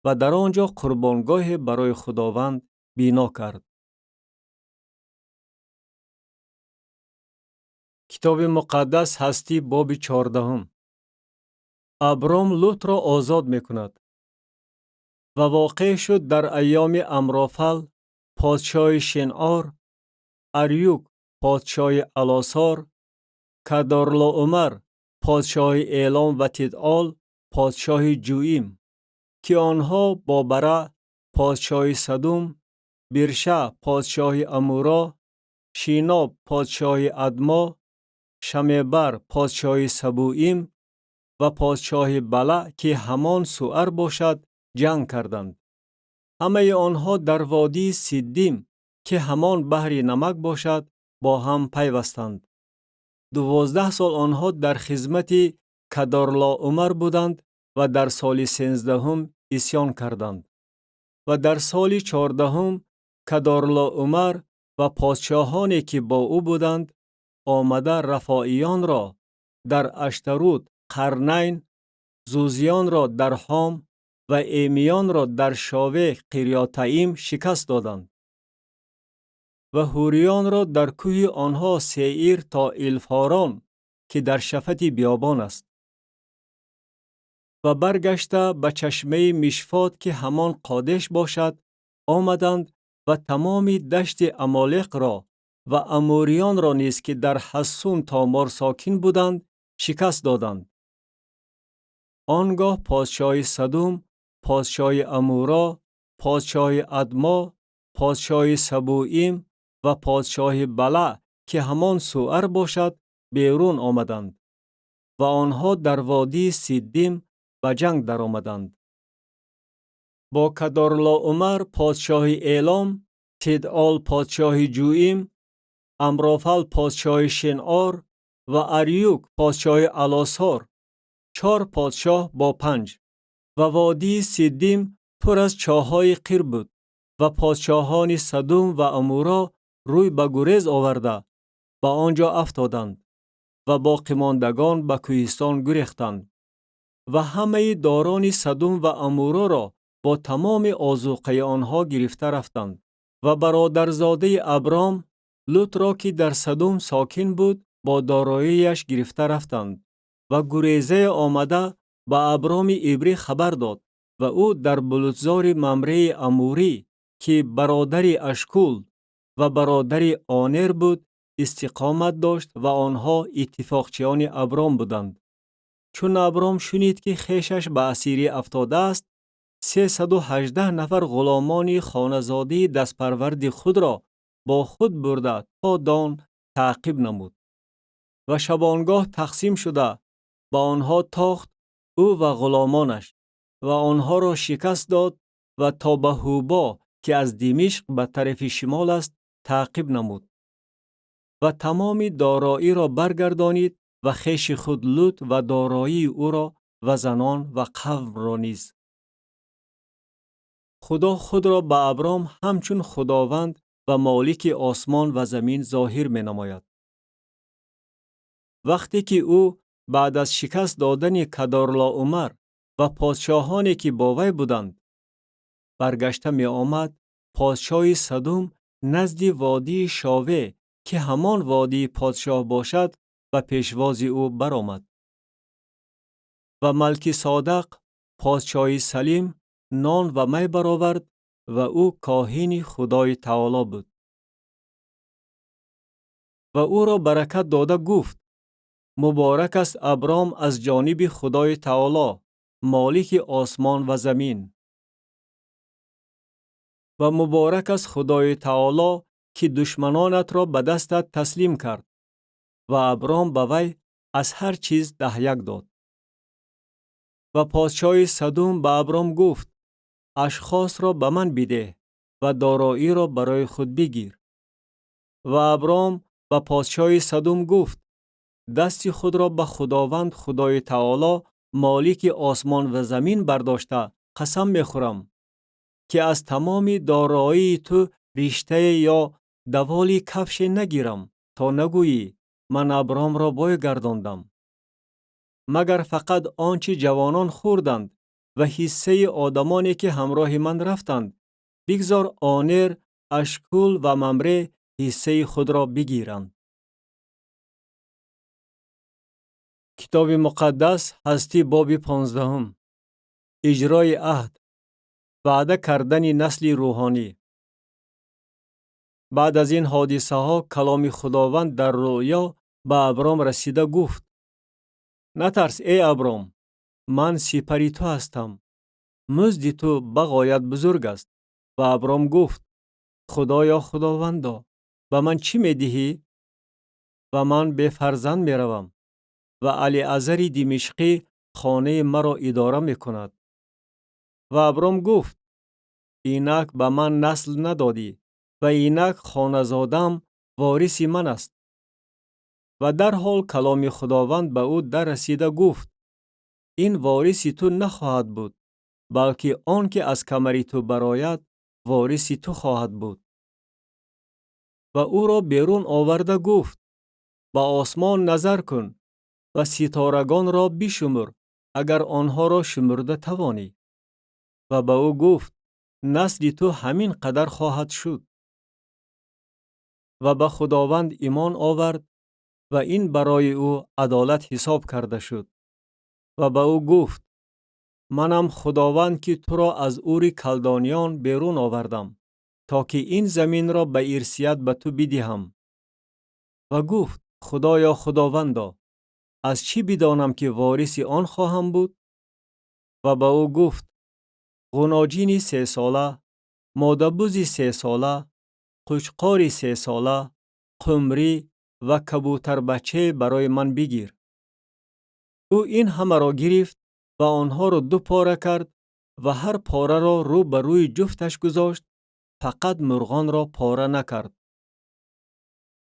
ва дар он ҷо қурбонгоҳе барои Худованд бино кард. Китоби муқаддас ҳастӣ боби 14. Абром Лутро озод мекунад. Ва воқеъ шуд дар айёми Амрофал, подшоҳи Шинъор, Арюк, подшоҳи Алосор, Кадорлоумар, подшоҳи Элом ва Тидъол, подшоҳи Ҷуим, ки онҳо бо Бара, подшоҳи Садум, Бирша, подшоҳи Амуро, Шиноб, подшоҳи Адмо, Шамебар, подшоҳи Сабуим ва подшоҳи Балаъ, ки ҳамон Суар бошад, ҷанг карданд. Ҳамаи онҳо дар водии Сиддим, ки ҳамон баҳри Намак бошад, бо ҳам пайвастанд. 12 сол онҳо дар хизмати Кадорлоумар буданд ва дар соли 13-ум исьён карданд. Ва дар соли 14-ум Кадорлоумар ва подшоҳоне, ки бо ӯ буданд, омада рафоиёнро дар Аштарут Қарнайн, Зузиёнро дар Ҳом ва Эмиёнро дар Шове Қирётаим шикаст доданд. Ва ҳуриёнро дар кӯҳи онҳо Сеир то Илфорон, ки дар шафати биёбон аст. Ва баргашта ба чашмаи Мишфот, ки ҳамон Қодеш бошад, омаданд ва тамоми дашти Амолеқро ва амуриёнро низ, ки дар Ҳассун Томор сокин буданд, шикаст доданд. Он гоҳ подшоҳи Садум, подшоҳи Амуро, подшоҳи Адмо, подшоҳи Сабуим ва подшоҳи Балаъ, ки ҳамон Суар бошад, берун омаданд ва онҳо дар водии Сиддим ба ҷанг даромаданд. Бо Кадорлоумар подшоҳи Элом, Тидъол подшоҳи Ҷуим, Амрофал подшоҳи Шинъор ва Арюк подшоҳи Алосор, 4 подшоҳ бо 5. Ва водии Сиддим пур аз чоҳҳои қир буд ва подшоҳони Садум ва Амуро рӯй ба гурез оварда ба он ҷо афтоданд ва боқимондагон ба кӯҳистон гурехтанд. Ва ҳамаи дорони Садум ва Амуроро бо тамоми озуқаи онҳо гирифта рафтанд. Ва бародарзодаи Абром Лутро, ки дар Садум сокин буд, бо дороияш гирифта рафтанд. Ва гурезае омада ба Аброми ибрӣ хабар дод ва ӯ дар булутзори Мамреи Амурӣ, ки бародари Ашкул ва бародари Онер буд, истиқомат дошт ва онҳо иттифоқчиёни Абром буданд. Чун Абром шунид, ки хешаш ба асирӣ афтодааст, 318 нафар ғуломони хоназодии дастпарварди худро бо худ бурда то Дон таъқиб намуд. Ва шабонгоҳ тақсим шуда ба онҳо тохт ӯ ва ғуломонаш ва онҳоро шикаст дод ва то ба Ҳубо, ки аз Димишқ ба тарафи шимол аст, таъқиб намуд. Ва тамоми дороиро баргардонид ва хеши худ Лут ва дороии ӯро ва занон ва қавмро низ. Худо худро ба Абром ҳамчун Худованд ва молики осмон ва замин зоҳир менамояд. Вақте ки ӯ баъд аз шикаст додани Кадорлоумар ва подшоҳоне, ки бо вай буданд, баргашта меомад, подшоҳи Садум назди водии Шове, ки ҳамон водии подшоҳ бошад, ба пешвози ӯ баромад. Ва Малкисодақ, подшоҳи Салим, нон ва май баровард ва ӯ коҳини Худои Таоло буд. Ва ӯро баракат дода гуфт: муборак аст Абром аз ҷониби Худои Таоло, молики осмон ва замин. Ва муборак аст Худои Таоло, ки душманонатро ба дастат таслим кард. Ва Абром ба вай аз ҳар чиз 10 дод. Ва подшоҳи Садум ба Абром гуфт: ашхосро ба ман бидеҳ ва дороиро барои худ бигир. Ва Абром ба подшоҳи Садум гуфт: дасти худро ба Худованд Худои Таоло, молики осмон ва замин бардошта қасам мехӯрам, ки аз тамоми дороии ту риштае ё даволи кафше нагирам, то нагӯӣ: ман Абромро бой гардондам. Магар фақат он чи ҷавонон хӯрданд ва ҳиссаи одамоне, ки ҳамроҳи ман рафтанд, бигзор Онер, Ашкул ва Мамре ҳиссаи худро бигиранд. Китоби муқаддас ҳастӣ боби 15. Иҷрои аҳд. Ваъда кардани насли рӯҳонӣ. Баъд аз ин ҳодисаҳо каломи Худованд дар рӯъё ба Абром расида гуфт: Натарс, эй Абром, ман сипари ту ҳастам, музди ту бағоят бузург аст. Ва Абром гуфт: Худоё Худовандо, ба ман чӣ медиҳӣ? Ва ман бефарзанд меравам, ва Алиазари Димишқӣ хонаи маро идора мекунад. Ва Абром гуфт: Инак ба ман насл надодӣ, ва инак хоназодаам вориси ман аст. Ва дарҳол каломи Худованд ба ӯ даррасида гуфт: Ин вориси ту нахоҳад буд, балки он ки аз камари ту барояд, вориси ту хоҳад буд. Ва ӯро берун оварда гуфт: Ба осмон назар кун ва ситорагонро бишумур, агар онҳоро шумурда тавонӣ. Ва ба ӯ гуфт: Насли ту ҳамин қадар хоҳад шуд. Ва ба Худованд имон овард ва ин барои ӯ адолат ҳисоб карда шуд. Ва ба ӯ гуфт: Манам Худованд, ки туро аз Ури Калдониён берун овардам, то ки ин заминро ба ирсият ба ту бидиҳам. Ва гуфт: Худоё Худовандо, аз чӣ бидонам, ки вориси он хоҳам буд? Ва ба ӯ гуфт: Ғуноҷини сесола, модабузи сесола, қучқори сесола, қумрӣ ва кабутарбачае барои ман бигир. Ӯ ин ҳамаро гирифт ва онҳоро ду пора кард ва ҳар пораро рӯ ба рӯи ҷуфташ гузошт, фақат мурғонро пора накард.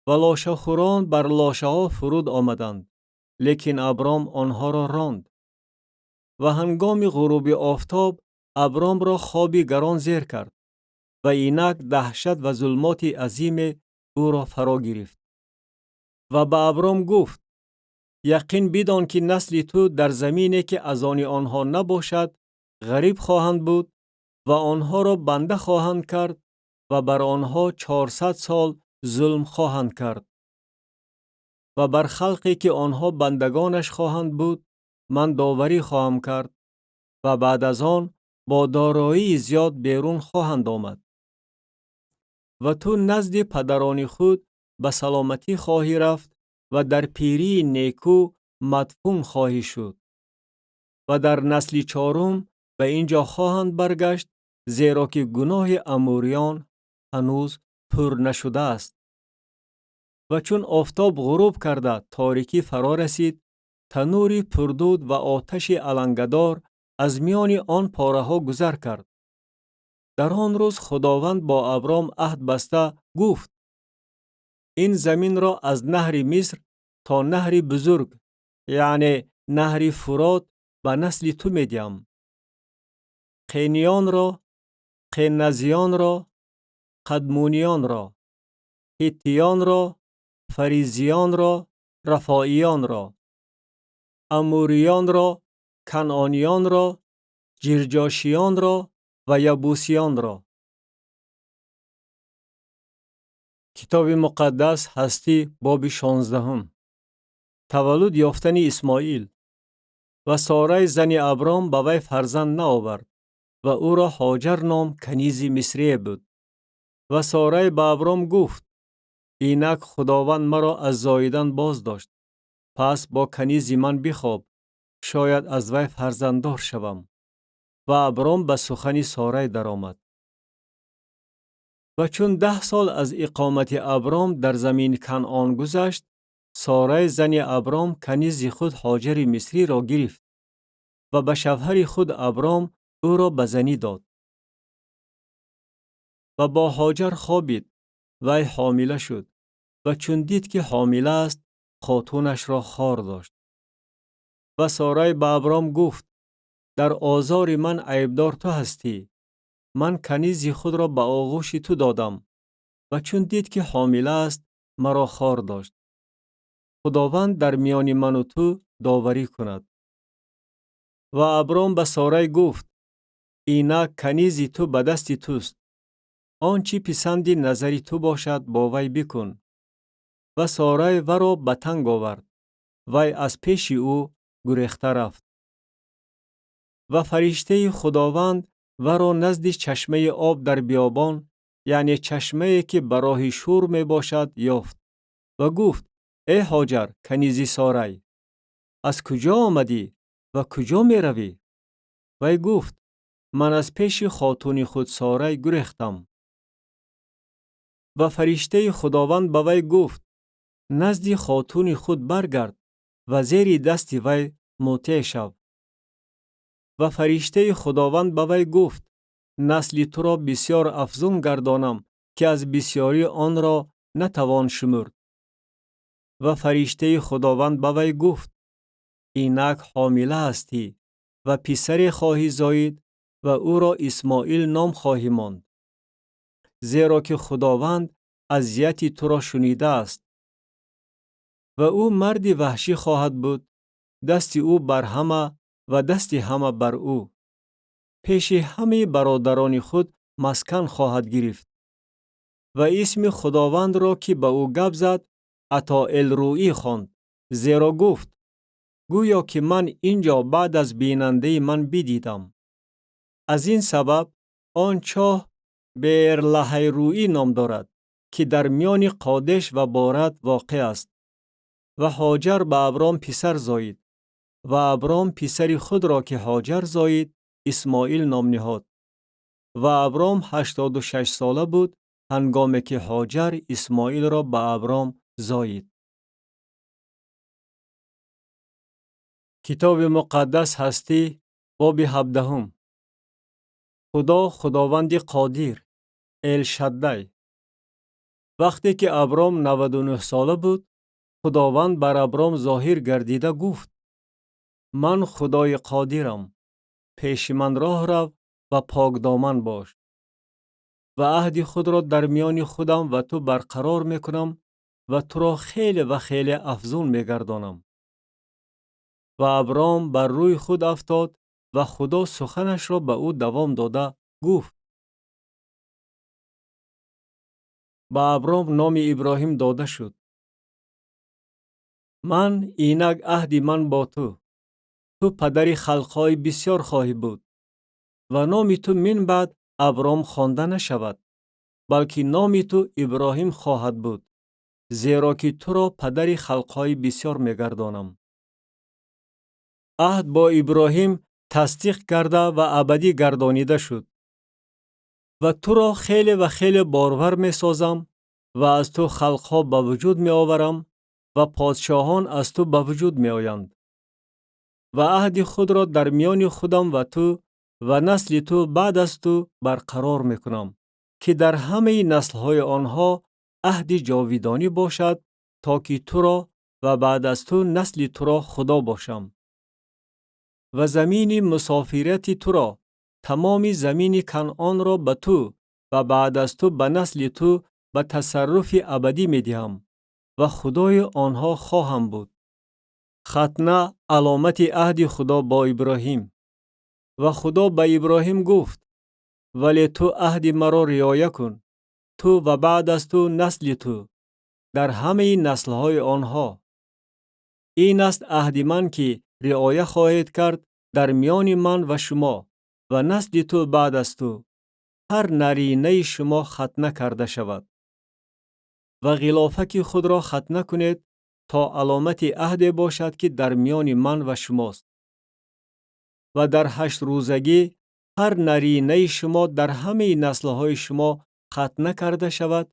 Ва лошахӯрон бар лошаҳо фуруд омаданд, лекин Абром онҳоро ронд. Ва ҳангоми ғуруби офтоб Абромро хоби гарон зер кард ва инак даҳшат ва зулмоти азиме ӯро фаро гирифт. Ва ба Абром гуфт: Яқин бидон, ки насли ту дар замине, ки аз они онҳо набошад, ғариб хоҳанд буд ва онҳоро банда хоҳанд кард ва бар онҳо 400 сол зулм хоҳанд кард. Ва бар халқе, ки онҳо бандагонаш хоҳанд буд, ман доварӣ хоҳам кард ва баъд аз он бо дороии зиёд берун хоҳанд омад. Ва ту назди падарони худ ба саломатӣ хоҳӣ рафт ва дар пирии некӯ мадфун хоҳӣ шуд. Ва дар насли чорум ба ин ҷо хоҳанд баргашт, зеро ки гуноҳи амуриён ҳанӯз пур нашудааст. Ва чун офтоб ғуруб карда торикӣ фаро расид, танури пурдуд ва оташи алангадор аз миёни он пораҳо гузар кард. Дар он рӯз Худованд бо Абром аҳд баста гуфт: Ин заминро аз наҳри Миср то наҳри бузург, яъне наҳри Фурот, ба насли ту медиҳам. Қениёнро, Қеназиёнро, Қадмуниёнро, Ҳиттиёнро, Фаризиёнро, Рафоиёнро, Амуриёнро, Канъониёнро, Ҷирҷошиёнро ва Ябусиёнро. Китоби муқаддас ҳастӣ, боби 16. Таваллуд ёфтани Исмоил. Ва Сорай зани Абром ба вай фарзанд наовард ва ӯро Ҳоҷар ном канизи мисрие буд. Ва Сорай ба Абром гуфт: Инак Худованд маро аз зоидан боз дошт, пас бо канизи ман бихоб, шояд аз вай фарзанддор шавам. Ва Абром ба сухани Сорай даромад. Ва чун 10 сол аз иқомати Абром дар замини Канъон гузашт, Сорай зани Абром канизи худ Ҳоҷари мисриро гирифт ва ба шавҳари худ Абром ӯро ба занӣ дод. Ва бо Ҳоҷар хобид, вай ҳомила шуд ва чун дид, ки ҳомила аст, хотунашро хор дошт. Ва Сорай ба Абром гуфт: Дар озори ман айбдор ту ҳастӣ. Ман канизи худро ба оғӯши ту додам ва чун дид, ки ҳомила аст, маро хор дошт. Худованд дар миёни ману ту доварӣ кунад. Ва Абром ба Сорай гуфт: Инак канизи ту ба дасти туст. Он чӣ писанди назари ту бошад, бо вай бикун. Ва Сорай варо ба танг овард. Вай аз пеши ӯ гурехта рафт. Ва фариштаи Худованд варо назди чашмаи об дар биёбон, яъне чашмае, ки ба роҳи Шур мебошад, ёфт ва гуфт: Эй Ҳоҷар, канизи Сорай, Аз куҷо омадӣ ва куҷо меравӣ? Вай гуфт: Ман аз пеши хотуни худ Сорай гурехтам. Ва фариштаи Худованд ба вай гуфт: Назди хотуни худ баргард ва зери дасти вай мутеъ шав. Ва фариштаи Худованд ба вай гуфт: Насли туро бисёр афзун гардонам, ки аз бисёрӣ онро натавон шумурд. Ва фариштаи Худованд ба вай гуфт: Инак ҳомила ҳастӣ ва писаре хоҳӣ зоид ва ӯро Исмоил ном хоҳӣ монд, зеро ки Худованд азияти туро шунидааст. Ва ӯ марди ваҳшӣ хоҳад буд, дасти ӯ бар ҳама ва дасти ҳама бар ӯ. Пеши ҳамаи бародарони худ маскан хоҳад гирифт. Ва исми Худовандро, ки ба ӯ гап зад, Атоэлрӯӣ хонд, зеро гуфт: Гӯё ки ман ин ҷо баъд аз бинандаи ман бидидам. Аз ин сабаб он чоҳ Беэрлаҳайрӯӣ ном дорад, ки дар миёни Қодеш ва Борад воқеъ аст. Ва Ҳоҷар ба Абром писар зоид, ва Абром писари худро, ки Ҳоҷар зоид, Исмоил ном ниҳод. Ва Абром 86 сола буд, ҳангоме ки Ҳоҷар Исмоилро ба Абром зоид. Китоби муқаддас ҳастӣ, боби 17. Худо Худованди Қодир, Элшаддай. Вақте ки Абром 99 сола буд, Худованд бар Абром зоҳир гардида гуфт: Ман Худои Қодирам, пеши ман роҳ рав ва покдоман бош. Ва аҳди худро дар миёни худам ва ту барқарор мекунам ва туро хеле ва хеле афзун мегардонам. Ва Абром бар рӯи худ афтод ва Худо суханашро ба ӯ давом дода гуфт. Ба Абром номи Иброҳим дода шуд. Ман инак аҳди ман бо ту. Ту падари халқҳои бисёр хоҳӣ буд ва номи ту минбаъд Абром хонда нашавад, балки номи ту Иброҳим хоҳад буд, зеро ки туро падари халқҳои бисёр мегардонам. Аҳд бо Иброҳим тасдиқ карда ва абадӣ гардонида шуд. Ва туро хеле ва хеле борвар месозам ва аз ту халқҳо ба вуҷуд меоварам ва подшоҳон аз ту ба вуҷуд меоянд. Ва аҳди худро дар миёни худам ва ту ва насли ту баъд аз ту барқарор мекунам, ки дар ҳамаи наслҳои онҳо аҳди ҷовидонӣ бошад, то ки туро ва баъд аз ту насли туро Худо бошам. Ва замини мусофирати туро, тамоми замини Канъонро ба ту ва баъд аз ту ба насли ту ба тасарруфи абадӣ медиҳам ва Худои онҳо хоҳам буд. Хатна аломати аҳди Худо бо Иброҳим. Ва Худо ба Иброҳим гуфт: Вале ту аҳди маро риоя кун, ту ва баъд аз ту насли ту, дар ҳамаи наслҳои онҳо. Ин аст аҳди ман, ки риоя хоҳед кард дар миёни ман ва шумо ва насли ту баъд аз ту. Ҳар наринаи шумо хатна карда шавад. Ва ғилофаки худро хатна кунед, то аломати аҳде бошад, ки дар миёни ман ва шумост. Ва дар 8 рӯзагӣ ҳар наринаи шумо дар ҳамаи наслҳои шумо хатна карда шавад,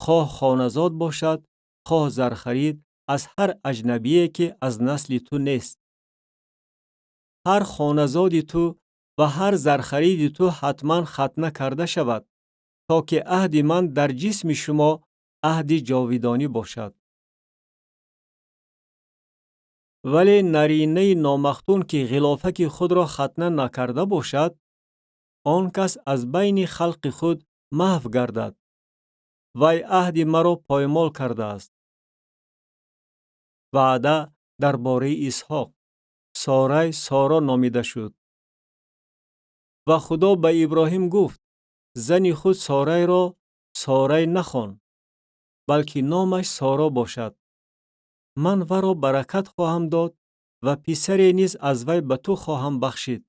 хоҳ хоназод бошад, хоҳ зархарид аз ҳар аҷнабие, ки аз насли ту нест. Ҳар хоназоди ту ва ҳар зархариди ту ҳатман хатна карда шавад, то ки аҳди ман дар ҷисми шумо аҳди ҷовидонӣ бошад. Вале наринаи номахтун, ки ғилофаки худро хатна накарда бошад, он кас аз байни халқи худ маҳв гардад. Вай аҳди маро поймол кардааст. Ваъда дар бораи Исҳоқ. Сорай Соро номида шуд. Ва Худо ба Иброҳим гуфт: Зани худ Сорайро Сорай нахон, балки номаш Соро бошад. Ман варо баракат хоҳам дод ва писаре низ аз вай ба ту хоҳам бахшид.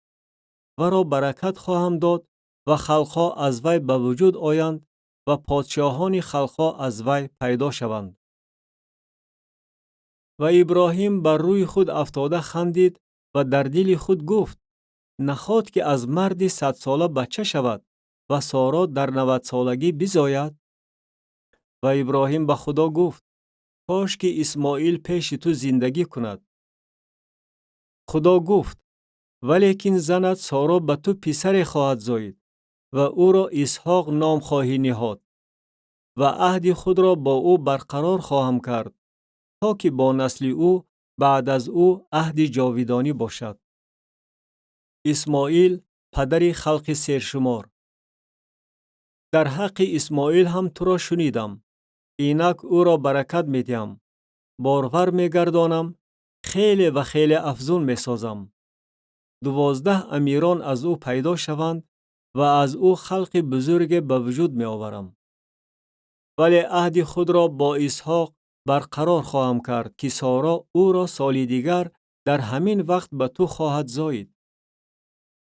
Варо баракат хоҳам дод ва халқҳо аз вай ба вуҷуд оянд ва подшоҳони халқҳо аз вай пайдо шаванд. Ва Иброҳим бар рӯи худ афтода хандид ва дар дили худ гуфт: Наход ки аз марди 100сола бача шавад ва Соро дар 90солагӣ бизояд? Ва Иброҳим ба Худо гуфт: Кош ки Исмоил пеши ту зиндагӣ кунад. Худо гуфт: Валекин занат Соро ба ту писаре хоҳад зоид ва ӯро Исҳоқ ном хоҳӣ ниҳод ва аҳди худро бо ӯ барқарор хоҳам кард, то ки бо насли ӯ баъд аз ӯ аҳди ҷовидонӣ бошад. Исмоил падари халқи сершумор. Дар ҳаққи Исмоил ҳам туро шунидам. Инак ӯро баракат медиҳам, борвар мегардонам, хеле ва хеле афзун месозам. 12 амирон аз ӯ пайдо шаванд ва аз ӯ халқи бузурге ба вуҷуд меоварам. Вале аҳди худро бо Исҳоқ барқарор хоҳам кард, ки Соро ӯро соли дигар дар ҳамин вақт ба ту хоҳад зоид.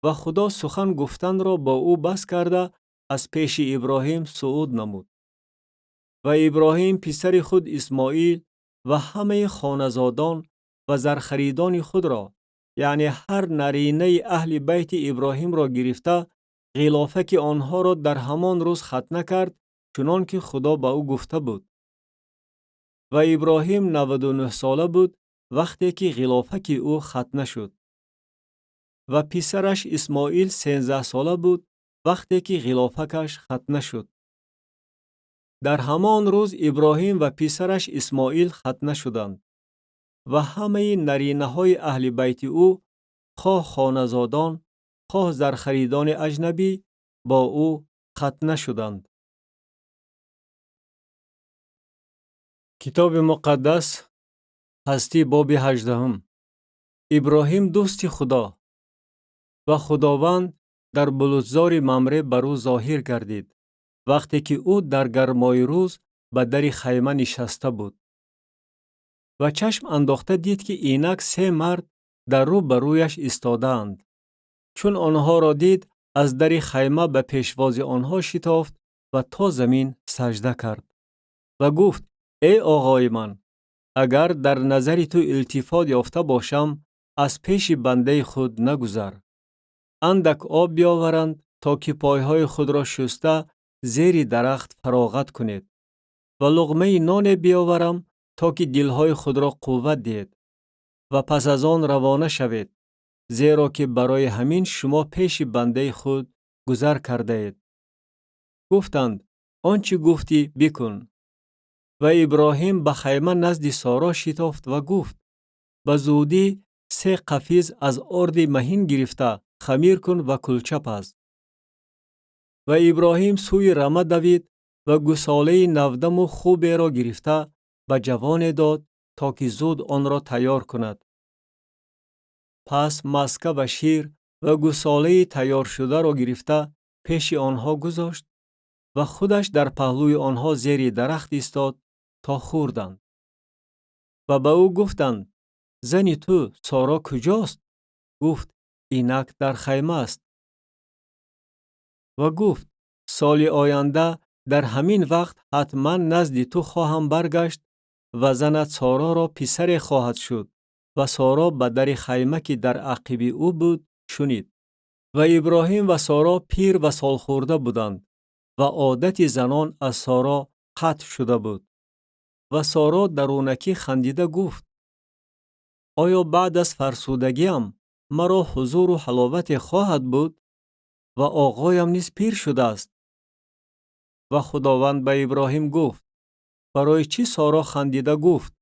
Ва Худо сухан гуфтанро бо ӯ бас карда аз пеши Иброҳим сууд намуд. Ва Иброҳим писари худ Исмоил ва ҳамаи хоназодон ва зархаридони худро, яъне ҳар наринаи аҳли байти Иброҳимро гирифта, ғилофаки онҳоро дар ҳамон рӯз хатна кард, чунон ки Худо ба ӯ гуфта буд. Ва Иброҳим 99сола буд вақте ки ғилофаки ӯ хатна шуд. Ва писараш Исмоил 13сола буд вақте ки ғилофакаш хатна шуд. Дар ҳамон рӯз Иброҳим ва писараш Исмоил хатна шуданд ва ҳамаи наринаҳои аҳли байти ӯ, хоҳ хоназодон, хоҳ зархаридони аҷнабӣ, бо ӯ хатна шуданд. Китоби муқаддас, ҳастӣ, боби 18. Иброҳим дӯсти Худо. Ва Худованд дар булутзори Мамре бар ӯ зоҳир гардид, вақте ки ӯ дар гармои рӯз ба дари хайма нишаста буд. Ва чашм андохта дид, ки инак се мард дар рӯ ба рӯяш истодаанд. Чун онҳоро дид, аз дари хайма ба пешвози онҳо шитофт ва то замин сажда кард. Ва гуфт: Эй оғои ман, агар дар назари ту илтифот ёфта бошам, аз пеши бандаи худ нагузар. Андак об биёваранд, то ки пойҳои худро шуста зери дарахт фароғат кунед ва луғмаи ноне биёварам, то ки дилҳои худро қувват диҳед ва пас аз он равона шавед, зеро ки барои ҳамин шумо пеши бандаи худ гузар кардаед. Гуфтанд: Он чӣ гуфтӣ бикун. Ва Иброҳим ба хайма назди Соро шитофт ва гуфт: Ба зудӣ 3 қафиз аз орди маҳин гирифта хамир кун ва кулча паз. Ва Иброҳим сӯи рама давид ва гусолаи навдаму хуберо гирифта ба ҷавоне дод, то ки зуд онро тайёр кунад. Пас маска ва шир ва гусолаи тайёршударо гирифта пеши онҳо гузошт ва худаш дар паҳлӯи онҳо зери дарахт истод то хӯрданд. Ва ба ӯ гуфтанд: Зани ту Соро куҷост? Гуфт: Инак дар хайма аст. Ва гуфт: Соли оянда дар ҳамин вақт ҳатман назди ту хоҳам баргашт ва занат Сороро писаре хоҳад шуд. Ва Соро ба дари хайма, ки дар ақиби ӯ буд, шунид. Ва Иброҳим ва Соро пир ва солхӯрда буданд ва одати занон аз Соро қатъ шуда буд. Ва Соро дарунакӣ хандида гуфт: Оё баъд аз фарсудагиам маро ҳузуру ҳаловате хоҳад буд? Ва оғоям низ пир шудааст. Ва Худованд ба Иброҳим гуфт: Барои чӣ Соро хандида гуфт: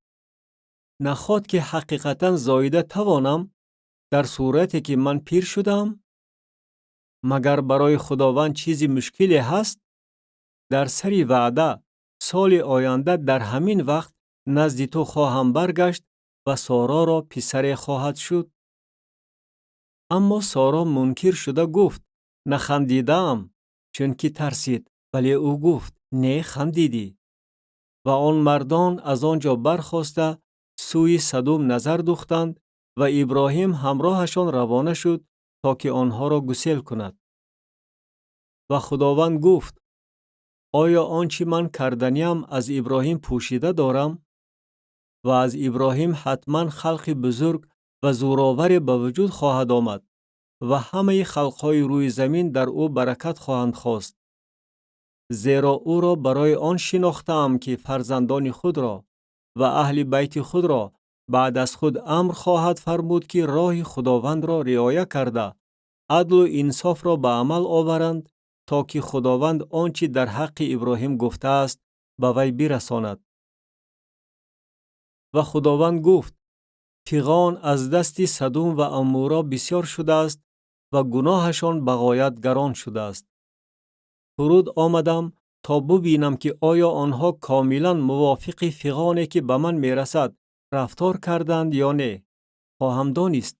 Наход ки ҳақиқатан зоида тавонам, дар сурате ки ман пир шудаам? Магар барои Худованд чизи мушкиле ҳаст? Дар сари ваъда соли оянда дар ҳамин вақт назди ту хоҳам баргашт ва Сороро писаре хоҳад шуд. Аммо Соро мункир шуда гуфт: Нахандидаам, чунки тарсид. Вале ӯ гуфт: Не, хандидӣ. Ва он мардон аз он ҷо бархоста сӯи Садум назар духтанд ва Иброҳим ҳамроҳашон равона шуд, то ки онҳоро гусел кунад. Ва Худованд гуфт: Оё он чӣ ман карданиам аз Иброҳим пӯшида дорам? Ва аз Иброҳим ҳатман халқи бузург ва зӯроваре ба вуҷуд хоҳад омад ва ҳамаи халқҳои рӯи замин дар ӯ баракат хоҳанд хост. Зеро ӯро барои он шинохтаам, ки фарзандони худро ва аҳли байти худро баъд аз худ амр хоҳад фармуд, ки роҳи Худовандро риоя карда, адлу инсофро ба амал оваранд, то ки Худованд он чӣ дар ҳаққи Иброҳим гуфтааст, ба вай бирасонад. Ва Худованд гуфт: фиғон аз дасти Садум ва Амуро бисёр шудааст ва гуноҳашон ба ғоят гарон шудааст. Фуруд омадам то бубинам, ки оё онҳо комилан мувофиқи фиғоне, ки ба ман мерасад, рафтор карданд ё не, хоҳам донист.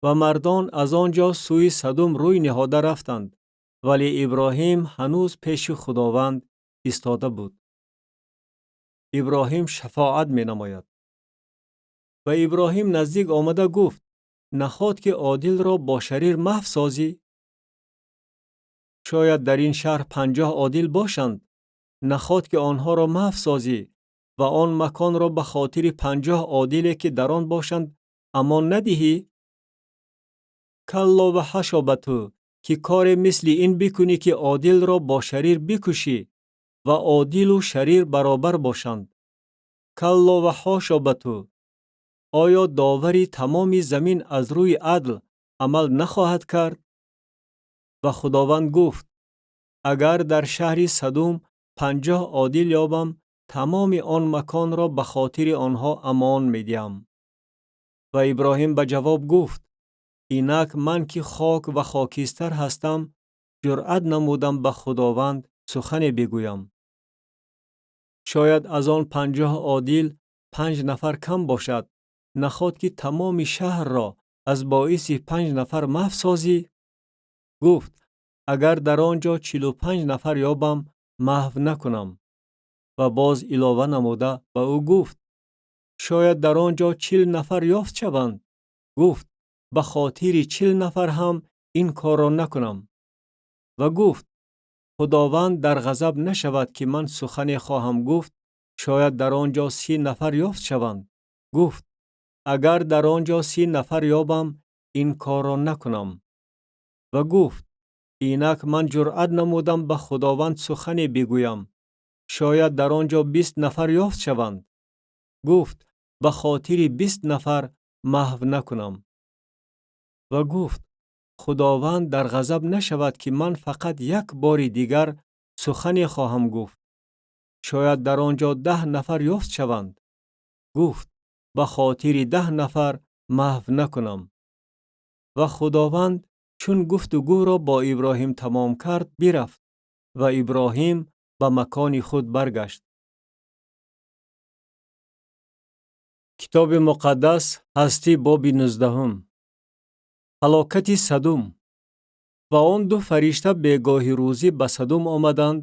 Ва мардон аз он ҷо сӯи Садум рӯй ниҳода рафтанд, вале Иброҳим ҳанӯз пеши Худованд истода буд. Иброҳим шафоат менамояд. Ва Иброҳим наздик омада гуфт: наход ки одилро бо шарир маҳв созӣ? Шояд дар ин шаҳр 50 одил бошанд. Наход ки онҳоро маҳв созӣ ва он маконро ба хотири 50 одиле, ки дар он бошанд, амон надиҳӣ? Калло ва ҳашо ба ту, ки коре мисли ин бикунӣ, ки одилро бо шарир бикушӣ ва одилу шарир баробар бошанд. Калло ва ҳошо ба ту! Оё довари тамоми замин аз рӯи адл амал нахоҳад кард? Ва Худованд гуфт: агар дар шаҳри Садум 50 одил ёбам, тамоми он маконро ба хотири онҳо амон медиҳам. Ва Иброҳим ба ҷавоб гуфт: инак ман, ки хок ва хокистар ҳастам, ҷуръат намудам ба Худованд сухане бигӯям. Шояд аз он 50 одил 5 нафар кам бошад. Наход ки тамоми шаҳрро аз боиси 5 нафар маҳв созӣ? Гуфт: агар дар он ҷо 45 нафар ёбам, маҳв накунам. Ва боз илова намуда ба ӯ гуфт: шояд дар он ҷо 40 нафар ёфт шаванд. Гуфт: ба хотири 40 нафар ҳам ин корро накунам. Ва гуфт: Худованд дар ғазаб нашавад, ки ман сухане хоҳам гуфт, шояд дар он ҷо 30 нафар ёфт шаванд. Гуфт: агар дар он ҷо 30 нафар ёбам, ин корро накунам. Ва гуфт: инак ман ҷуръат намудам ба Худованд сухане бигӯям, шояд дар он ҷо 20 нафар ёфт шаванд. Гуфт: ба хотири 20 нафар маҳв накунам. Ва гуфт: Худованд дар ғазаб нашавад, ки ман фақат як бори дигар сухане хоҳам гуфт, шояд дар он ҷо 10 нафар ёфт шаванд. Гуфт: ба хотири 10 нафар маҳв накунам. Ва Худованд чун гуфтугӯро бо Иброҳим тамом кард, бирафт ва Иброҳим ба макони худ баргашт. Китоби муқаддас, ҳастӣ, боби 19. Ҳалокати Садум. Ва он ду фаришта бегоҳи рӯзӣ ба Садум омаданд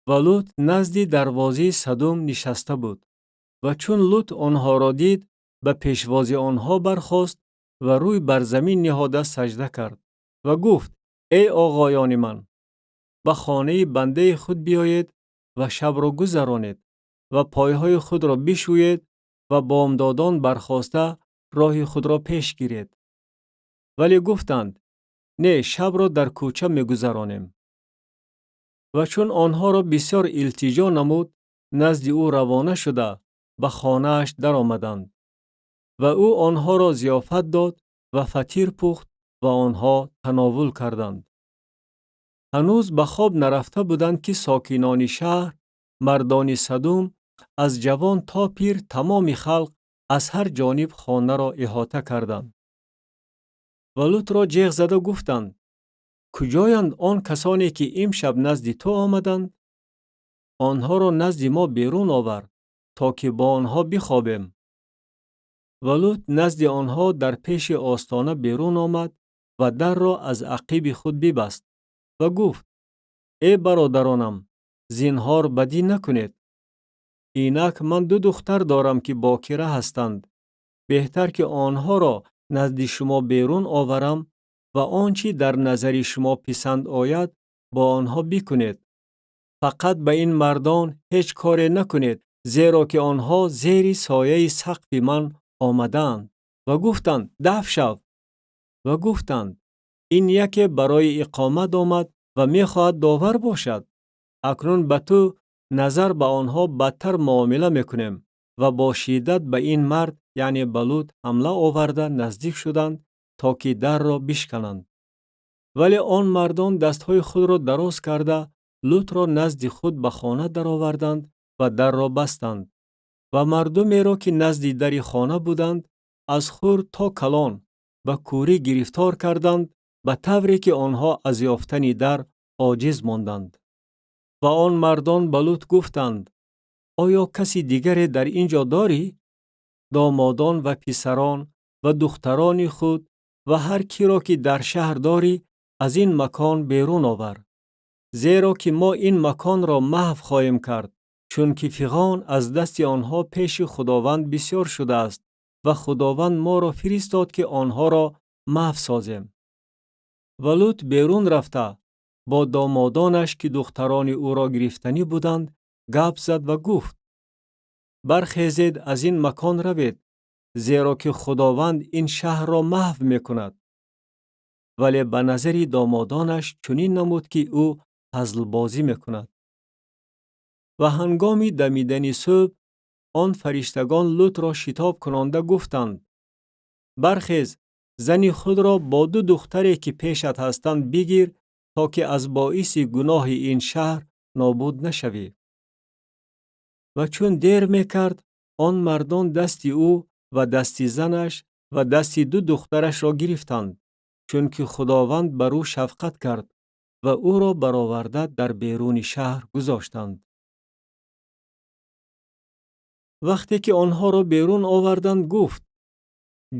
ва Лут назди дарвозаи Садум нишаста буд. Ва чун Лут онҳоро дид, ба пешвози онҳо бархост ва рӯй бар замин ниҳода саҷда кард ва гуфт: эй оғоёни ман, ба хонаи бандаи худ биёед ва шабро гузаронед ва пойҳои худро бишӯед ва бомдодон бархоста роҳи худро пеш гиред. Вале гуфтанд: не, шабро дар кӯча мегузаронем. Ва чун онҳоро бисёр илтиҷо намуд, назди ӯ равона шуда ба хонааш даромаданд. Ва ӯ онҳоро зиёфат дод ва фатир пухт ва онҳо тановул карданд. Ҳанӯз ба хоб нарафта буданд, ки сокинони шаҳр, мардони Садум, аз ҷавон то пир тамоми халқ аз ҳар ҷониб хонаро иҳота карданд. Ва Лутро ҷеғ зада гуфтанд: куҷоянд он касоне, ки имшаб назди ту омаданд? Онҳоро назди мо берун овар, то ки бо онҳо бихобем. Ва Лут назди онҳо дар пеши остона берун омад ва дарро аз ақиби худ бибаст ва гуфт: эй бародаронам, зинҳор бадӣ накунед. Инак ман 2 духтар дорам, ки бокира ҳастанд. Беҳтар ки онҳоро назди шумо берун оварам ва он чӣ дар назари шумо писанд ояд, бо онҳо бикунед. Фақат ба ин мардон ҳеҷ коре накунед, Зеро ки онҳо зери сояи сақфи ман омадаанд. Ва гуфтанд: дафъ шав. Ва гуфтанд: ин яке барои иқомат омад ва мехоҳад довар бошад. Акнун ба ту назар ба онҳо бадтар муомила мекунем. Ва бо шиддат ба ин мард, яъне ба Лут, ҳамла оварда наздик шуданд, то ки дарро бишкананд. Вале он мардон дастҳои худро дароз карда, Лутро назди худ ба хона дароварданд ва дарро бастанд. Ва мардумеро, ки назди дари хона буданд, аз хурд то калон ба кӯрӣ гирифтор карданд, ба тавре ки онҳо аз ёфтани дар оҷиз монданд. Ва он мардон ба Лут гуфтанд: оё каси дигаре дар ин ҷо дорӣ? Домодон ва писарон ва духтарони худ ва ҳар киро ки дар шаҳр дорӣ, аз ин макон берун овар. Зеро ки мо ин маконро маҳв хоҳем кард, чунки фиғон аз дасти онҳо пеши Худованд бисёр шудааст ва Худованд моро фиристод, ки онҳоро маҳв созем. Ва Лут берун рафта бо домодонаш, ки духтарони ӯро гирифтанӣ буданд, гап зад ва гуфт: бархезед, аз ин макон равед, зеро ки Худованд ин шаҳрро маҳв мекунад. Вале ба назари домодонаш чунин намуд, ки ӯ ҳазлбозӣ мекунад. Ва ҳангоми дамидани субҳ он фариштагон Лутро шитоб кунонда гуфтанд: бархез, зани худро бо ду духтаре, ки пешат ҳастанд, бигир, то ки аз боиси гуноҳи ин шаҳр нобуд нашавӣ. Ва чун дер мекард, он мардон дасти ӯ ва дасти занаш ва дасти ду духтарашро гирифтанд, чунки Худованд бар ӯ шафқат кард ва ӯро бароварда дар беруни шаҳр гузоштанд. Вақте ки онҳоро берун оварданд, гуфт: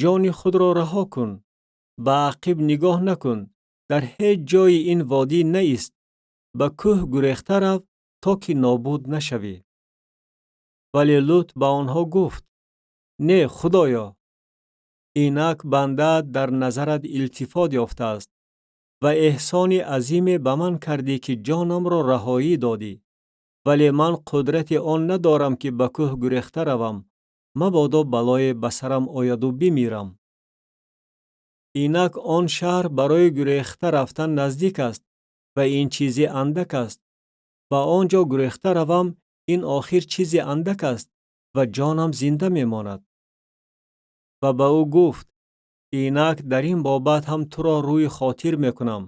ҷони худро раҳо кун, ба ақиб нигоҳ накун, дар ҳеҷ ҷойи ин водӣ наист, ба кӯҳ гурехта рав, то ки нобуд нашавӣ. Вале Лут ба онҳо гуфт: не, Худоё, инак бандаат дар назарат илтифот ёфтааст ва эҳсони азиме ба ман кардӣ, ки ҷонамро раҳоӣ додӣ. Вале ман қудрати он надорам, ки ба кӯҳ гурехта равам, мабодо балое ба сарам ояду бимирам. Инак он шаҳр барои гурехта рафтан наздик аст ва ин чизи андак аст. Ба он ҷо гурехта равам, ин охир чизи андак аст ва ҷонам зинда мемонад. Ва ба ӯ гуфт: инак дар ин бобат ҳам туро рӯи хотир мекунам.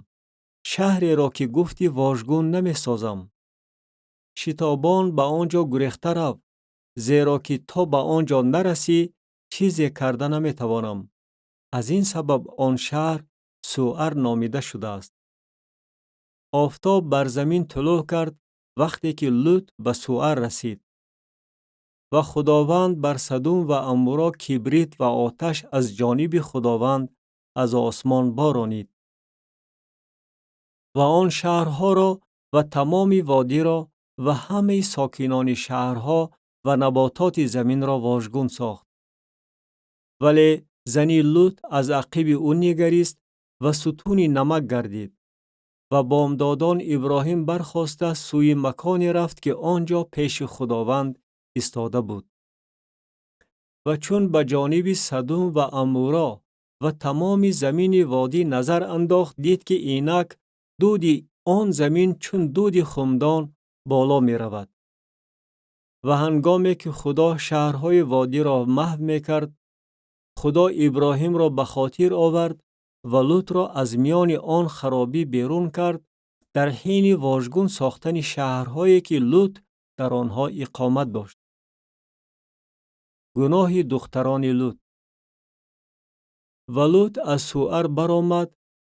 Шаҳреро, ки гуфтӣ, вожгун намесозам. Шитобон ба он ҷо гурехта рав, зеро ки то ба он ҷо нарасӣ, чизе карда наметавонам. Аз ин сабаб он шаҳр Суар номида шудааст. Офтоб бар замин тулӯъ кард, вақте ки Лут ба Суар расид. Ва Худованд бар Садум ва Амуро кибрит ва оташ аз ҷониби Худованд аз осмон боронид. Ва он шаҳрҳоро ва тамоми водиро ва ҳамаи сокинони шаҳрҳо ва набототи заминро вожгун сохт. Вале зани Лут аз ақиби ӯ нигарист ва сутуни намак гардид. Ва бомдодон Иброҳим бархоста сӯи маконе рафт, ки он ҷо пеши Худованд истода буд. Ва чун ба ҷониби Садум ва Амуро ва тамоми замини водӣ назар андохт, дид, ки инак дуди он замин чун дуди хумдон боло меравад. Ва ҳангоме ки Худо шаҳрҳои водиро маҳв мекард, Худо Иброҳимро ба хотир овард ва Лутро аз миёни он харобӣ берун кард дар ҳини вожгун сохтани шаҳрҳое, ки Лут дар онҳо иқомат дошт. Гуноҳи духтарони Лут. Ва Лут аз Суар баромад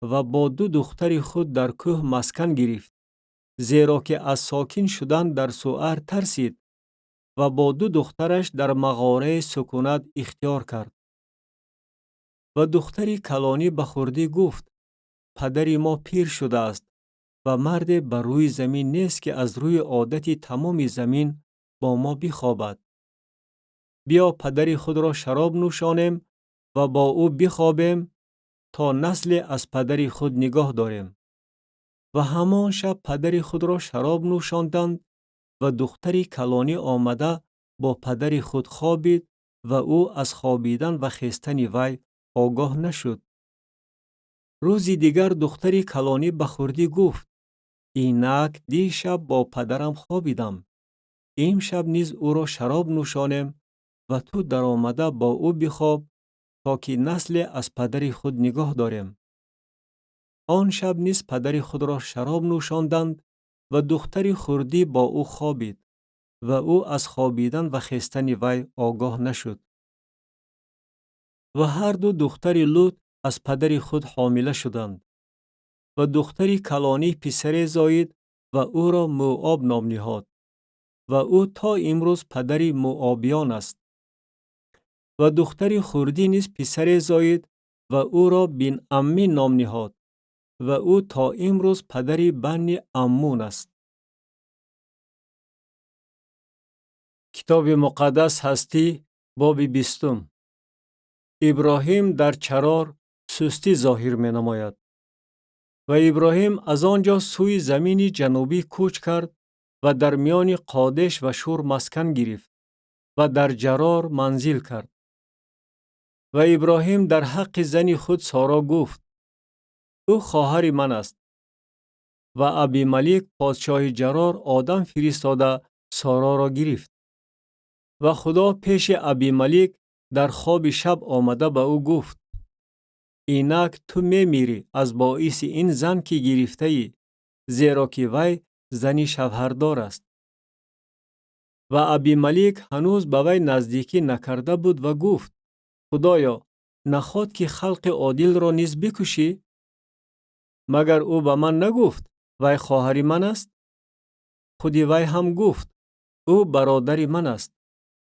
ва бо ду духтари худ дар кӯҳ маскан гирифт, зеро ки аз сокин шудан дар Суар тарсид ва бо ду духтараш дар мағораи сукунат ихтиёр кард. Ва духтари калонӣ ба хурдӣ гуфт: падари мо пир шудааст ва марде бар рӯи замин нест, ки аз рӯи одати тамоми замин бо мо бихобад. Биё падари худро шароб нӯшонем ва бо ӯ бихобем, то насле аз падари худ нигоҳ дорем. Ва ҳамон шаб падари худро шароб нӯшонданд ва духтари калонӣ омада бо падари худ хобид ва ӯ аз хобидан ва хестани вай огоҳ нашуд. Рӯзи дигар духтари калонӣ ба хурдӣ гуфт: инак дишаб бо падарам хобидам. Имшаб низ ӯро шароб нӯшонем ва ту даромада бо ӯ бихоб, то ки насле аз падари худ нигоҳ дорем. Он шаб низ падари худро шароб нӯшонданд ва духтари хурдӣ бо ӯ хобид ва ӯ аз хобидан ва хестани вай огоҳ нашуд. Ва ҳар ду духтари Лут аз падари худ ҳомила шуданд. Ва духтари калонӣ писаре зоид ва ӯро Муоб ном ниҳод. Ва ӯ то имрӯз падари муобиён аст. Ва духтари хурдӣ низ писаре зоид ва ӯро Бин-Аммӣ ном ниҳод. Ва ӯ то имрӯз падари Бани Аммун аст. Китоби муқаддас ҳастӣ, боби 20. Иброҳим дар Чарор сустӣ зоҳир менамояд. Ва Иброҳим аз он ҷо сӯи замини ҷанубӣ кӯч кард ва дар миёни Қодеш ва Шур маскан гирифт ва дар Ҷарор манзил кард. Ва Иброҳим дар ҳаққи зани худ Соро гуфт: ӯ хоҳари ман аст. Ва Абималик подшоҳи Ҷарор одам фиристода Сороро гирифт. Ва Худо пеши Абималик дар хоби шаб омада ба ӯ гуфт: инак ту мемирӣ аз боиси ин зан ки гирифтаӣ, зеро ки вай зани шавҳардор аст. Ва Абималик ҳанӯз ба вай наздикӣ накарда буд ва гуфт: Худоё, наход ки халқи одилро низ бикушӣ? Магар ӯ ба ман нагуфт, вай хоҳари ман аст? Худи вай ҳам гуфт, ӯ бародари ман аст.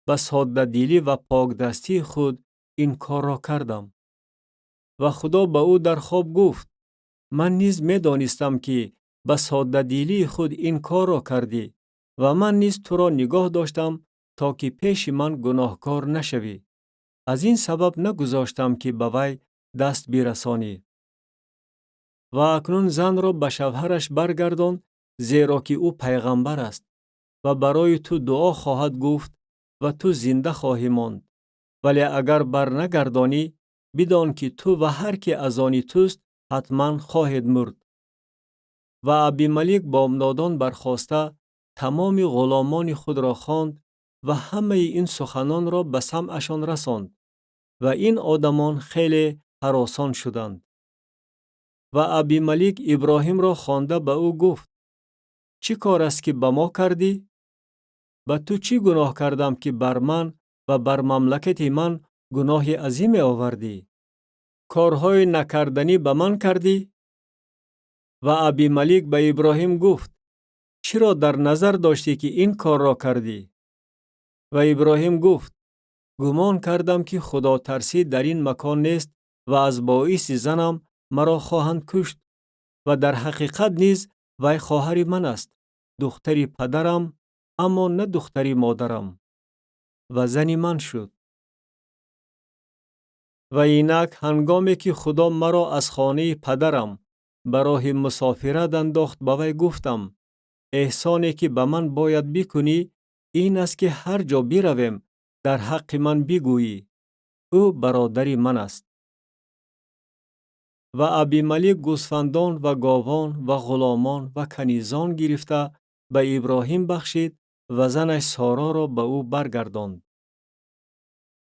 Ба соддадилӣ ва покдастии худ ин корро кардам. Ва Худо ба ӯ дар хоб гуфт: ман низ медонистам, ки ба соддадилии худ ин корро кардӣ ва ман низ туро нигоҳ доштам, то ки пеши ман гуноҳкор нашавӣ. Аз ин сабаб нагузоштам, ки ба вай даст бирасонӣ. Ва акнун занро ба шавҳараш баргардон, зеро ки ӯ пайғамбар аст ва барои ту дуо хоҳад гуфт ва ту зинда хоҳӣ монд. Вале агар барнагардонӣ, бидон ки ту ва ҳар ки аз они туст ҳатман хоҳед мурд. Ва Абималик бомдодон бархоста тамоми ғуломони худро хонд ва ҳамаи ин суханонро ба самъашон расонд ва ин одамон хеле ҳаросон шуданд. Ва Абималик Иброҳимро хонда ба ӯ гуфт: чӣ кор аст, ки ба мо кардӣ? Ба ту чӣ гуноҳ кардам, ки бар ман ва бар мамлакати ман гуноҳи азиме овардӣ? Корҳои накарданӣ ба ман кардӣ? Ва Абималик ба Иброҳим гуфт: чиро дар назар доштӣ, ки ин корро кардӣ? Ва Иброҳим гуфт: гумон кардам, ки худотарсӣ дар ин макон нест ва аз боиси занам маро хоҳанд кушт ва дар ҳақиқат низ вай хоҳари ман аст, духтари падарам, аммо на духтари модарам. Ва зани ман шуд. Ва инак ҳангоме ки Худо маро аз хонаи падарам ба роҳи мусофират андохт, ба вай гуфтам: эҳсоне ки ба ман бояд бикунӣ ин аст, ки ҳар ҷо биравем дар ҳаққи ман бигӯӣ: ӯ бародари ман аст. Ва Абималик гӯсфандон ва говон ва ғуломон ва канизон гирифта ба Иброҳим бахшид ва занаш Сороро ба ӯ баргардонд.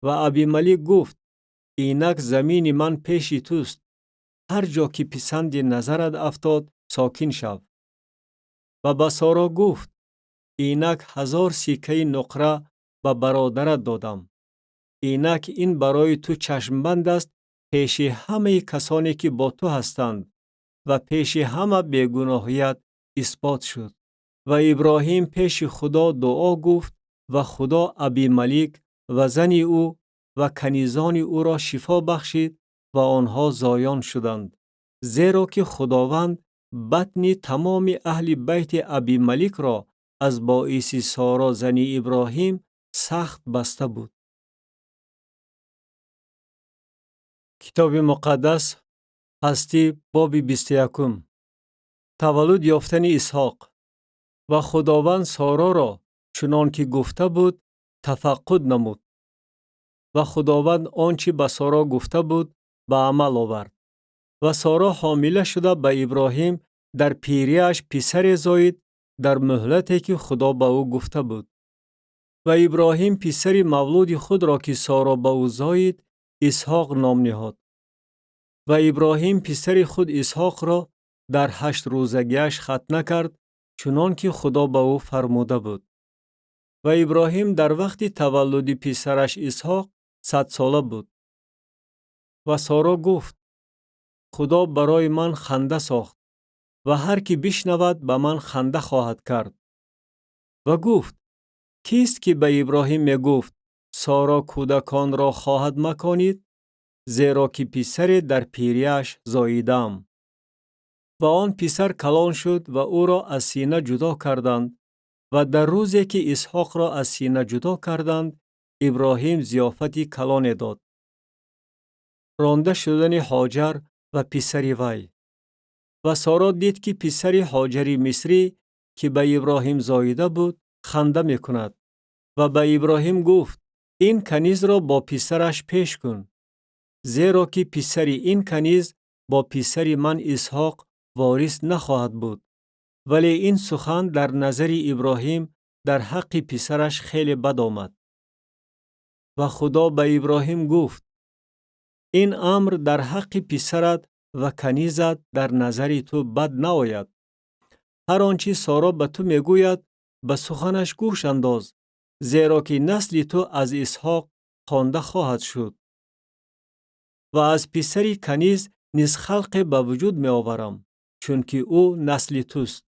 Ва Абималик гуфт: инак замини ман пеши туст, ҳар ҷо ки писанди назарат афтод сокин шав. Ва ба Соро гуфт: инак 1000 сиккаи нуқра ба бародарат додам. Инак ин барои ту чашмбанд аст пеши ҳамаи касоне ки бо ту ҳастанд ва пеши ҳама бегуноҳият исбот шуд. Ва Иброҳим пеши Худо дуо гуфт ва Худо Абималик ва зани ӯ ва канизони ӯро шифо бахшид ва онҳо зоён шуданд, зеро ки Худованд батни тамоми аҳли байти Абималикро аз боиси Соро зани Иброҳим сахт баста буд. Китоби муқаддас ҳастӣ, боби 21. Таваллуд ёфтани Исҳоқ. Ва Худованд Сороро чунон ки гуфта буд Тафаққуд намуд. Ва Худованд он чӣ ба Соро гуфта буд, ба амал овард. Ва Соро ҳомила шуда ба Иброҳим дар пириаш писаре зоид дар муҳлате ки Худо ба ӯ гуфта буд. Ва Иброҳим писари мавлуди худро, ки Соро ба ӯ зоид, Исҳоқ ном ниҳод. Ва Иброҳим писари худ Исҳоқро дар 8-рӯзагиаш хатна кард, чунон ки Худо ба ӯ фармуда буд. Ва Иброҳим дар вақти таваллуди писараш Исҳоқ 100-сола буд. Ва Соро гуфт: Худо барои ман ханда сохт ва ҳар ки бишнавад, ба ман ханда хоҳад кард. Ва гуфт: Кист ки ба Иброҳим мегуфт: Соро кӯдаконро хоҳад маконид, зеро ки писаре дар пириаш зоидаам. Ва он писар калон шуд ва ӯро аз сина ҷудо карданд, ва дар рӯзе ки Исҳоқро аз сина ҷудо карданд, Иброҳим зиёфати калоне дод. Ронда шудани Ҳоҷар ва писари вай. Ва Соро дид, ки писари Ҳоҷари мисрӣ, ки ба Иброҳим зоида буд, ханда мекунад, ва ба Иброҳим гуфт: Ин канизро бо писараш пеш кун, зеро ки писари ин каниз бо писари ман Исҳоқ ворис нахоҳад буд. Вале ин сухан дар назари Иброҳим дар ҳаққи писараш хеле бад омад. Ва Худо ба Иброҳим гуфт: Ин амр дар ҳаққи писарат ва канизат дар назари ту бад наояд. Ҳар он чӣ Соро ба ту мегӯяд, ба суханаш гӯш андоз, зеро ки насли ту аз Исҳоқ хонда хоҳад шуд. Ва аз писари каниз низ халқе ба вуҷуд меоварам, чунки ӯ насли туст.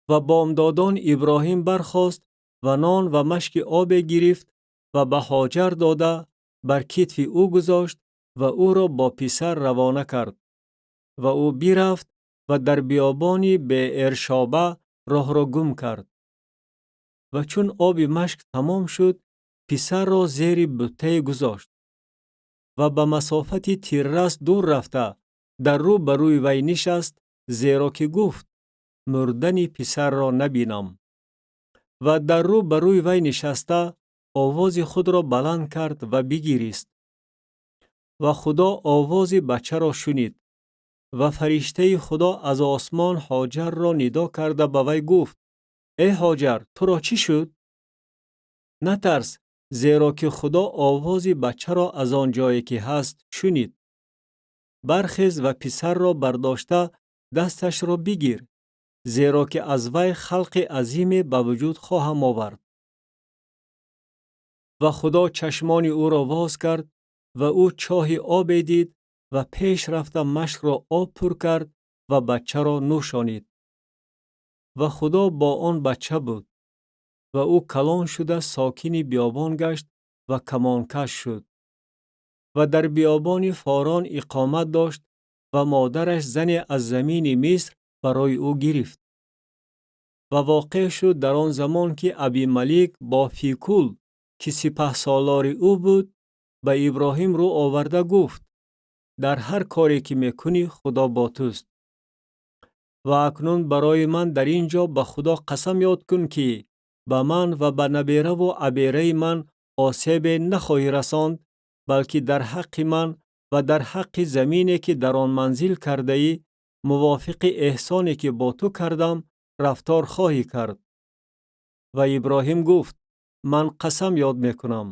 Ва бомдодон Иброҳим бархост ва нон ва машки обе гирифт ва ба Ҳоҷар дода, бар китфи ӯ гузошт ва ӯро бо писар равона кард. Ва ӯ бирафт ва дар биёбони Беэршоба роҳро гум кард. Ва чун оби машк тамом шуд, писарро зери буттае гузошт ва ба масофати тиррас дур рафта, дар рӯ ба рӯи вай нишаст, зеро ки гуфт: Мурдани писарро набинам. Ва дар рӯ ба рӯи вай нишаста, овози худро баланд кард ва бигирист. Ва Худо овози бачаро шунид. Ва фариштаи Худо аз осмон Ҳоҷарро нидо карда ба вай гуфт: Эй Ҳоҷар, туро чӣ шуд? Натарс, зеро ки Худо овози бачаро аз он ҷое ки ҳаст шунид. Бархез ва писарро бардошта дасташро бигир, зеро ки аз вай халқи азиме ба вуҷуд хоҳам овард. Ва Худо чашмони ӯро воз кард ва ӯ чоҳи обе дид ва пеш рафта машкро об пур кард ва бачаро нӯшонид. Ва Худо бо он бача буд ва ӯ калон шуда сокини биёбон гашт ва камонкаш шуд. Ва дар биёбони Форон иқомат дошт ва модараш зане аз замини Миср барои ӯ гирифт. Ва воқеъ шуд дар он замон, ки Абималик бо Фикул, ки сипаҳсолори ӯ буд, ба Иброҳим рӯ оварда гуфт: Дар ҳар коре ки мекунӣ, Худо бо туст. Ва акнун барои ман дар ин ҷо ба Худо қасам ёд кун, ки ба ман ва ба набераву абераи ман осебе нахоҳӣ расонд, балки дар ҳаққи ман ва дар ҳаққи замине, ки дар он манзил кардаӣ, мувофиқи эҳсоне, ки бо ту кардам, рафтор хоҳӣ кард. Ва Иброҳим гуфт: Ман қасам ёд мекунам.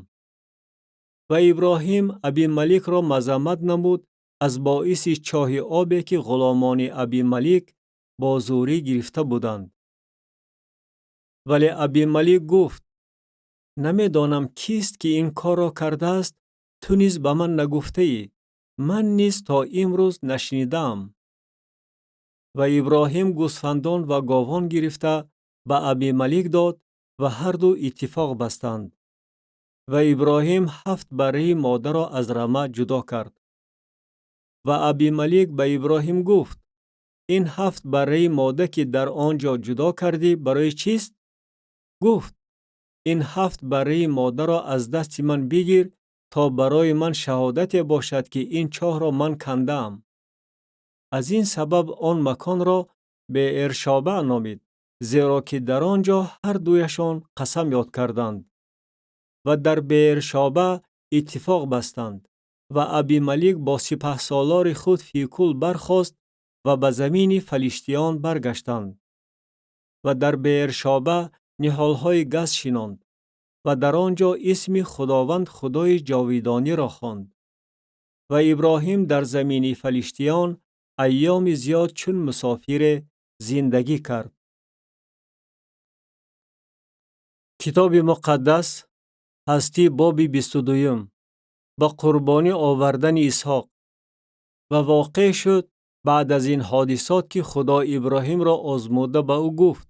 Ва Иброҳим Абималикро мазаммат намуд аз боиси чоҳи обе, ки ғуломони Абималик бо зӯрӣ гирифта буданд. Вале Абималик гуфт: Намедонам кист, ки ин корро кардааст, ту низ ба ман нагуфтаӣ, ман низ то имрӯз нашнидаам. Ва Иброҳим гӯсфандон ва говон гирифта ба Абималик дод ва ҳарду иттифоқ бастанд. Ва Иброҳим 7 барраи модаро аз рама ҷудо кард. Ва Абималик ба Иброҳим гуфт: Ин 7 барраи мода, ки дар он ҷо ҷудо кардӣ, барои чист? Гуфт: Ин 7 барраи модаро аз дасти ман бигир, то барои ман шаҳодате бошад, ки ин чоҳро ман кандаам. Аз ин сабаб он маконро Беэршоба номид. Зеро ки дар он ҷо ҳар дуяшон қасам ёд карданд. Ва дар Беершоба иттифоқ бастанд. Ва Абималик бо сипаҳсолори худ Фикул бархост ва ба замини фалиштиён баргаштанд. Ва дар Беершоба ниҳолҳои газ шинонд ва дар он ҷо исми Худованд Худои ҷовидониро хонд. Ва Иброҳим дар замини фалиштиён айёми зиёд чун мусофире зиндагӣ кард. Китоби Муқаддас, Ҳастӣ, боби 22-юм. Ба қурбонӣ овардани Исҳоқ. Ва воқеъ шуд баъд аз ин ҳодисот, ки Худо Иброҳимро озмуда ба ӯ гуфт: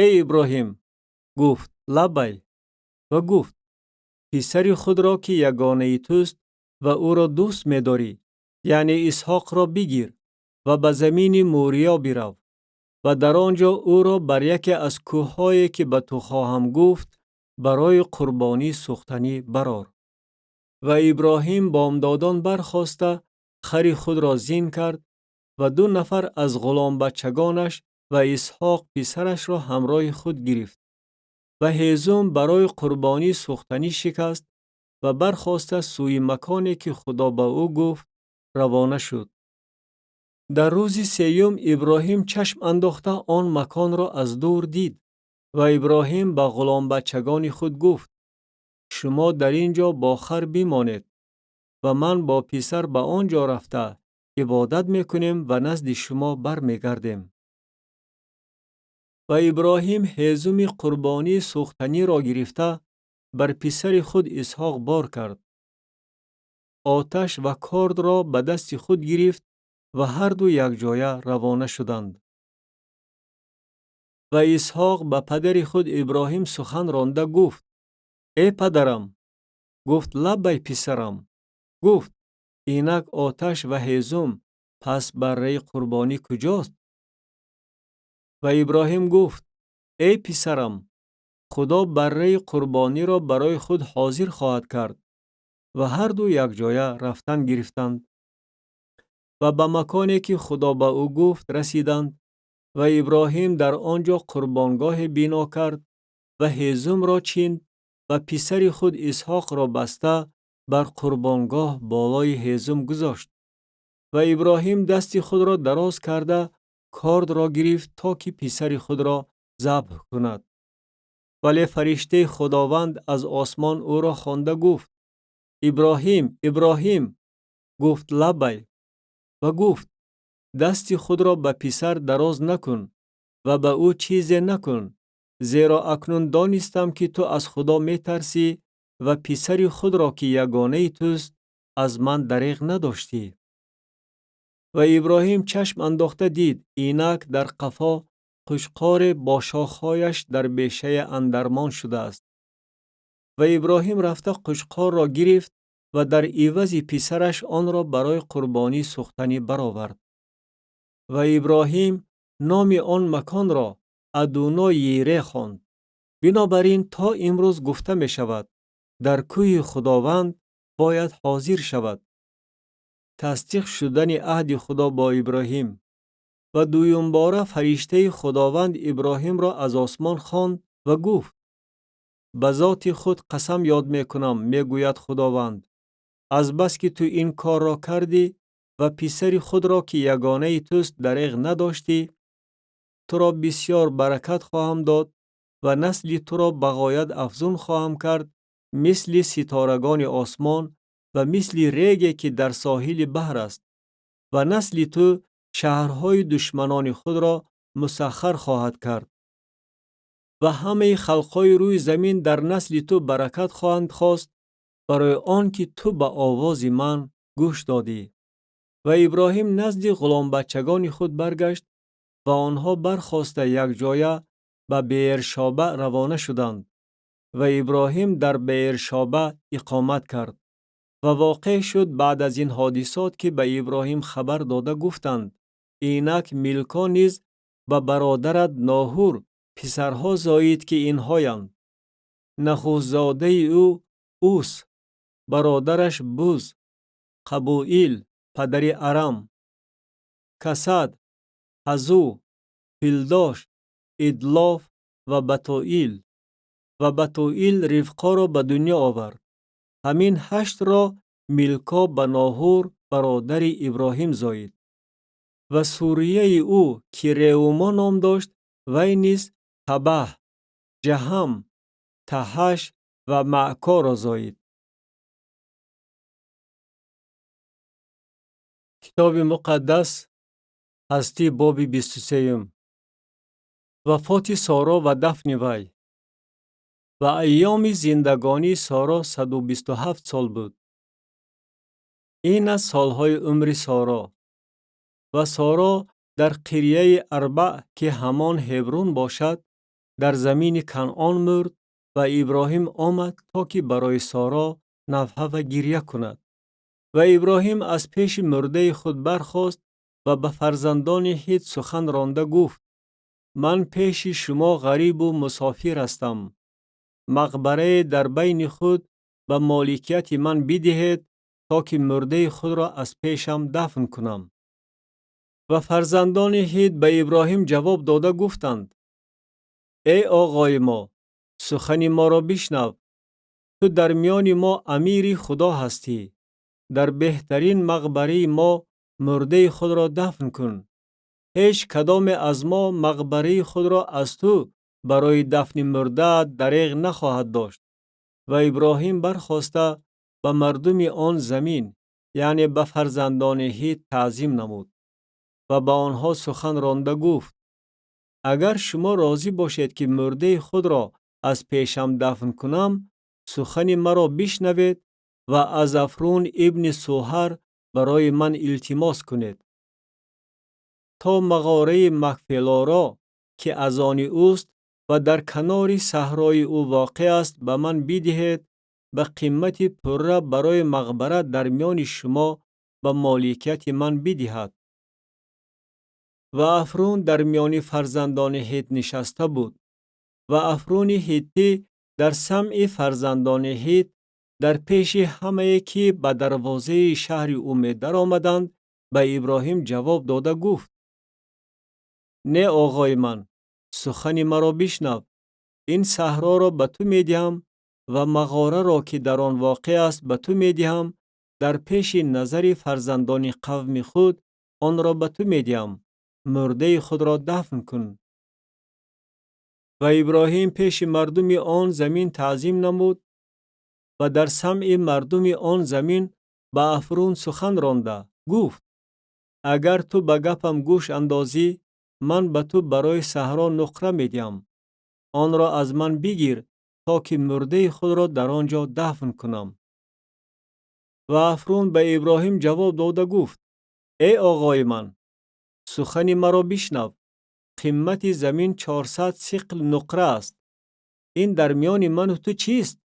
«Эй Иброҳим!» Гуфт: «Лаббай!» Ва гуфт: «Писари худро, ки ягонаи туст ва ӯро дӯст медорӣ, яъне Исҳоқро бигир ва ба замини Муриё бирав ва дар он ҷо ӯро бар яке аз кӯҳҳое, ки ба ту хоҳам гуфт, барои қурбонии сӯхтанӣ барор.» Ва Иброҳим бомдодон бархоста, хари худро зин кард ва ду нафар аз ғуломбачагонаш ва Исҳоқ писарашро ҳамроҳи худ гирифт ва ҳезум барои қурбонии сӯхтанӣ шикаст ва бархоста сӯи маконе, ки Худо ба ӯ гуфт, равона шуд. Дар рӯзи сеюм Иброҳим чашм андохта он маконро аз дур дид. Ва Иброҳим ба ғуломбачагони худ гуфт: «Шумо дар ин ҷо бо хар бимонед ва ман бо писар ба он ҷо рафта ибодат мекунем ва назди шумо бармегардем.» Ва Иброҳим ҳезуми қурбонии сӯхтаниро гирифта бар писари худ Исҳоқ бор кард. Оташ ва кордро ба дасти худ гирифт ва ҳарду якҷоя равона шуданд. Ва Исҳоқ ба падари худ Иброҳим сухан ронда гуфт: «Эй падарам!» Гуфт: «Лаббай, писарам!» Гуфт: «Инак оташ ва ҳезум, пас барраи қурбонӣ куҷост?» Ва Иброҳим гуфт: «Эй писарам, Худо барраи қурбониро барои худ ҳозир хоҳад кард.» Ва ҳарду якҷоя рафтан гирифтанд. Ва ба маконе, ки Худо ба ӯ гуфт, расиданд ва Иброҳим дар он ҷо қурбонгоҳе бино кард ва ҳезумро чинд ва писари худ Исҳоқро баста бар қурбонгоҳ болои ҳезум гузошт. Ва Иброҳим дасти худро дароз карда кордро гирифт, то ки писари худро забҳ кунад. Вале фариштаи Худованд аз осмон ӯро хонда гуфт: «Иброҳим, Иброҳим!» Гуфт: «Лаббай!» Ва гуфт: «Дасти худро ба писар дароз накун ва ба ӯ чизе накун, зеро акнун донистам, ки ту аз Худо метарсӣ ва писари худро, ки ягонаи туст, аз ман дареғ надоштӣ.» Ва Иброҳим чашм андохта дид, инак дар қафо қучқоре бо шохҳояш дар бешаи андармон шудааст. Ва Иброҳим рафта қучқорро гирифт ва дар ивази писараш онро барои қурбонии сӯхтанӣ баровард. Ва Иброҳим номи он маконро Адуно Йире хонд. Бинобар ин то имрӯз гуфта мешавад: «Дар кӯҳи Худованд бояд ҳозир шавад.» Тасдиқ шудани аҳди Худо бо Иброҳим. Ва дуюмбора фариштаи Худованд Иброҳимро аз осмон хонд ва гуфт: «Ба зоти худ қасам ёд мекунам, мегӯяд Худованд, азбаски ту ин корро кардӣ ва писари худро, ки ягонаи туст, дареғ надоштӣ, туро бисьёр баракат хоҳам дод ва насли туро ба ғоят афзун хоҳам кард, мисли ситорагони осмон ва мисли реге, ки дар соҳили баҳр аст, ва насли ту шаҳрҳои душманони худро мусаххар хоҳад кард. Ва ҳамаи халқҳои рӯи замин дар насли ту баракат хоҳанд хост, барои он ки ту ба овози ман гӯш додӣ.» Ва Иброҳим назди ғуломбачагони худ баргашт ва онҳо бархоста якҷоя ба Беершоба равона шуданд. Ва Иброҳим дар Беершоба иқомат кард. Ва воқеъ шуд баъд аз ин ҳодисот, ки ба Иброҳим хабар дода гуфтанд: «Инак Милко низ ба бародарат Ноҳур писарҳо зоид, ки инҳоянд: нахустзодаи ӯ Ус, бародараш Буз, Қабуил, падари Арам, Касад, Ҳазу, Пилдош, Идлоф ва Батуил. Ва Батуил Ривқоро ба дунё овард. Ҳамин 8-ро Милко ба Ноҳур, бародари Иброҳим, зоид. Ва сурияи ӯ, ки Реумо ном дошт, вай низ Табаҳ, Ҷаҳам, Таҳаш ва Маъкоро зоид. Китоби Муқаддас, Ҳастӣ, боби 23. Вафоти Соро ва дафни вай. Ва айёми зиндагонии Соро 127 сол буд. Ин аст солҳои умри Соро. Ва Соро дар Қирияи Арбаъ, ки ҳамон Ҳебрун бошад, дар замини Канъон мурд ва Иброҳим омад, то ки барои Соро навҳа ва гиря кунад. Ва Иброҳим аз пеши мурдаи худ бархост ва ба фарзандони Ҳит сухан ронда гуфт: Ман пеши шумо ғарибу мусофир ҳастам. Мақбарае дар байни худ ба моликияти ман бидиҳед, то ки мурдаи худро аз пешам дафн кунам. Ва фарзандони Ҳит ба Иброҳим ҷавоб дода гуфтанд: Эй оғои мо, сухани моро бишнав. Ту дар миёни мо амири Худо ҳастӣ. Дар беҳтарин мақбараи мо мурдаи худро дафн кун. Ҳеҷ кадоме аз мо мақбараи худро аз ту барои дафни мурдаат дареғ нахоҳад дошт. Ва Иброҳим бархоста ба мардуми он замин, яъне ба фарзандони Ҳит, таъзим намуд ва ба онҳо сухан ронда гуфт: Агар шумо розӣ бошед, ки мурдаи худро аз пешам дафн кунам, сухани маро бишнавед ва аз Афрун ибни Суҳар барои ман илтимос кунед, то мағораи Макфелоро, ки аз они ӯст ва дар канори саҳрои ӯ воқеъ аст, ба ман бидиҳед ба қимати пурра барои мақбара дар миёни шумо ба моликияти ман бидиҳад. Ва Афрун дар миёни фарзандони Ҳит нишаста буд. Ва Афруни ҳиттӣ дар самъи фарзандони Ҳит, дар пеши ҳамае, ки ба дарвозаи шаҳри ӯ медаромаданд, ба Иброҳим ҷавоб дода гуфт: Не, оғои ман, сухани маро бишнав. Ин саҳроро ба ту медиҳам ва мағораро, ки дар он воқеъ аст, ба ту медиҳам. Дар пеши назари фарзандони қавми худ онро ба ту медиҳам. Мурдаи худро дафн кун. Ва Иброҳим пеши мардуми он замин таъзим намуд ва дар самъи мардуми он замин ба Афрун сухан ронда гуфт: Агар ту ба гапам гӯш андозӣ, ман ба ту барои саҳро нуқра медиҳам. Онро аз ман бигир, то ки мурдаи худро дар он ҷо дафн кунам. Ва Афрун ба Иброҳим ҷавоб дода гуфт: Эй оғои ман, сухани маро бишнав. Қимати замин 400 сиқл нуқра аст. Ин дар миёни ману ту чист?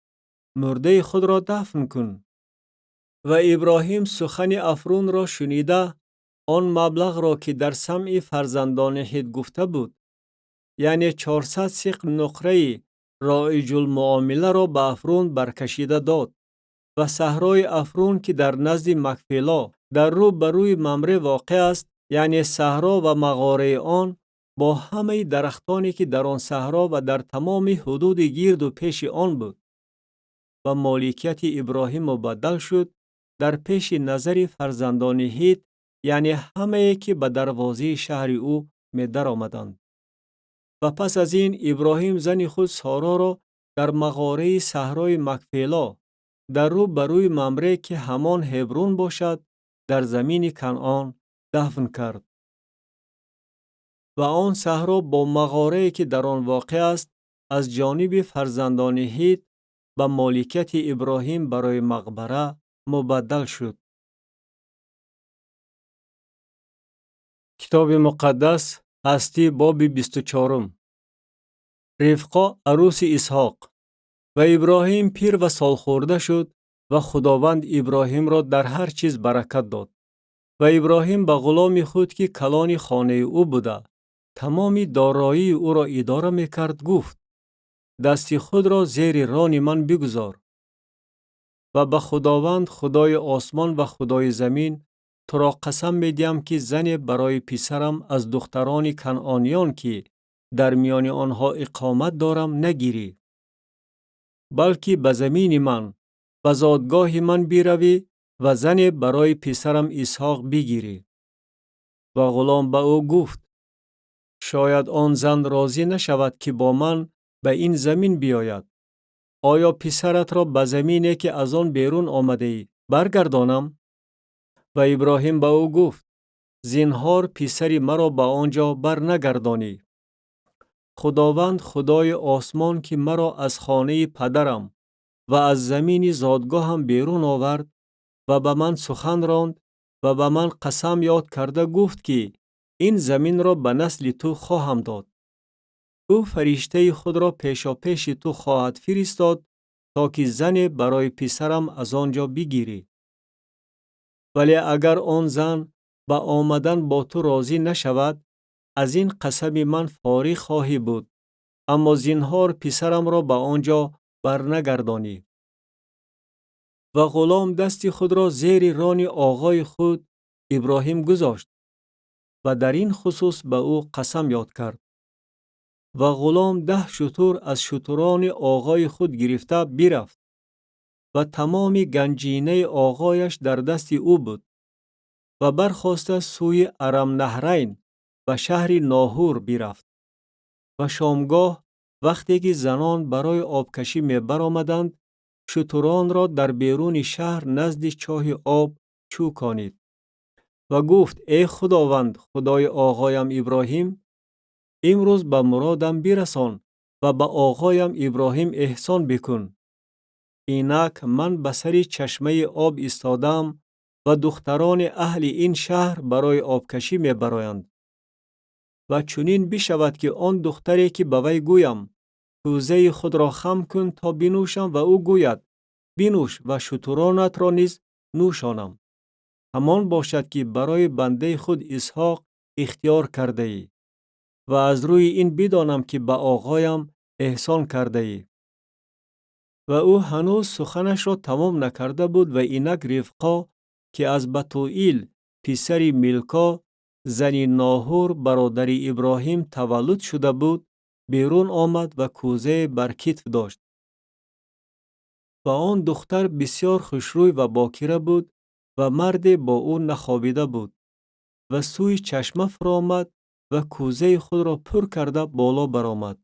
Мурдаи худро дафн кун. Ва Иброҳим сухани Афрунро шунида, он маблағро, ки дар самъи фарзандони Ҳит гуфта буд, яъне 400 сиқл нуқраи роиҷулмуомиларо ба Афрун баркашида дод. Ва саҳрои Афрун, ки дар назди Макфело дар рӯ ба рӯи Мамре воқеъ аст, яъне саҳро ва мағораи он бо ҳамаи дарахтоне, ки дар он саҳро ва дар тамоми ҳудуди гирду пеши он буд, ба моликияти Иброҳим мубаддал шуд дар пеши назари фарзандони Ҳит, яъне ҳамае, ки ба дарвозаи шаҳри ӯ медаромаданд. Ва пас аз ин Иброҳим зани худ Сороро дар мағораи саҳрои Макфело дар рӯ ба рӯи Мамре, ки ҳамон Ҳебрун бошад, дар замини Канъон дафн кард. Ва он саҳро бо мағорае, ки дар он воқеъ аст, аз ҷониби фарзандони Ҳит ба моликияти Иброҳим барои мақбара мубаддал шуд. Китоби Муқаддас, Ҳастӣ, боби 24. Ривқо арӯси Исҳоқ. Ва Иброҳим пир ва солхӯрда шуд ва Худованд Иброҳимро дар ҳар чиз баракат дод. Ва Иброҳим ба ғуломи худ, ки калони хонаи ӯ буда, тамоми дороии ӯро идора мекард, гуфт: Дасти худро зери рони ман бигузор ва ба Худованд, Худои осмон ва Худои замин, туро қасам медиҳам, ки зане барои писарам аз духтарони канъониён, ки Дар миёни онҳо иқомат дорам, нагирӣ, балки ба замини ман, ба зодгоҳи ман биравӣ ва зане барои писарам Исҳоқ бигирӣ. Ва ғулом ба ӯ гуфт: Шояд он зан розӣ нашавад, ки бо ман ба ин замин биёяд. Оё писаратро ба замине, ки аз он берун омадаӣ, баргардонам? Ва Иброҳим ба ӯ гуфт: Зинҳор писари маро ба он ҷо барнагардонӣ. Худованд, Худои осмон, ки маро аз хонаи падарам ва аз замини зодгоҳам берун овард ва ба ман сухан ронд ва ба ман қасам ёд карда гуфт, ки ин заминро ба насли ту хоҳам дод, ӯ фариштаи худро пешопеши ту хоҳад фиристод, то ки зане барои писарам аз он ҷо бигирӣ. Вале агар он зан ба омадан бо ту розӣ нашавад, аз ин қасами ман фориғ хоҳӣ буд, аммо зинҳор писарамро ба он ҷо барнагардонӣ. Ва ғулом дасти худро зери рони оғои худ Иброҳим гузошт ва дар ин хусус ба ӯ қасам ёд кард. Ва ғулом 10 шутур аз шутурони оғои худ гирифта бирафт ва тамоми ганҷинаи оғояш дар дасти ӯ буд ва бархоста сӯи Арамнаҳрайн ба шаҳри Ноҳур бирафт. Ва шомгоҳ, вақте ки занон барои обкашӣ мебаромаданд, шутуронро дар беруни шаҳр назди чоҳи об чӯконид ва гуфт: Эй Худованд, Худои оғоям Иброҳим, имрӯз ба муродам бирасон ва ба оғоям Иброҳим эҳсон бикун. Инак ман ба сари чашмаи об истодаам ва духтарони аҳли ин шаҳр барои обкашӣ мебароянд. Ва чунин бишавад, ки он духтаре, ки ба вай гӯям: кӯзаи худро хам кун то бинӯшам, ва ӯ гӯяд: бинӯш ва шутуронатро низ нӯшонам, ҳамон бошад, ки барои бандаи худ Исҳоқ ихтиёр кардаӣ. Ва аз рӯи ин бидонам, ки ба оғоям эҳсон кардаӣ. Ва ӯ ҳанӯз суханашро тамом накарда буд ва инак Ривқо, ки аз Батуил писари Милко, зани Ноҳур бародари Иброҳим таваллуд шуда буд, берун омад ва кӯзае бар китф дошт. Ва он духтар бисёр хушрӯй ва бокира буд ва марде бо ӯ нахобида буд ва сӯи чашма фуромад ва кӯзаи худро пур карда боло баромад.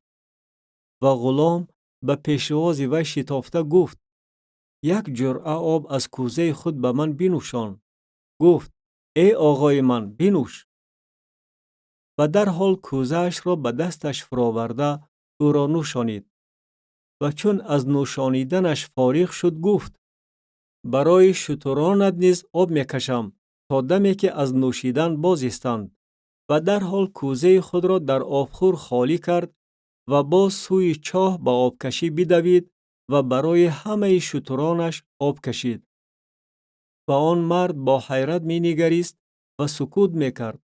Ва ғулом ба пешвози вай шитофта гуфт: Як ҷуръа об аз кӯзаи худ ба ман бинӯшон. Гуфт: Эй оғои ман, бинӯш. Ва дарҳол кӯзаашро ба дасташ фуроварда ӯро нӯшонид. Ва чун аз нӯшониданаш фориғ шуд, гуфт: Барои шутуронат низ об мекашам то даме ки аз нӯшидан боз истанд. Ва дарҳол кӯзаи худро дар обхӯр холӣ кард ва боз сӯи чоҳ ба обкашӣ бидавид ва барои ҳамаи шутуронаш об кашид. Ва он мард бо ҳайрат менигарист ва сукут мекард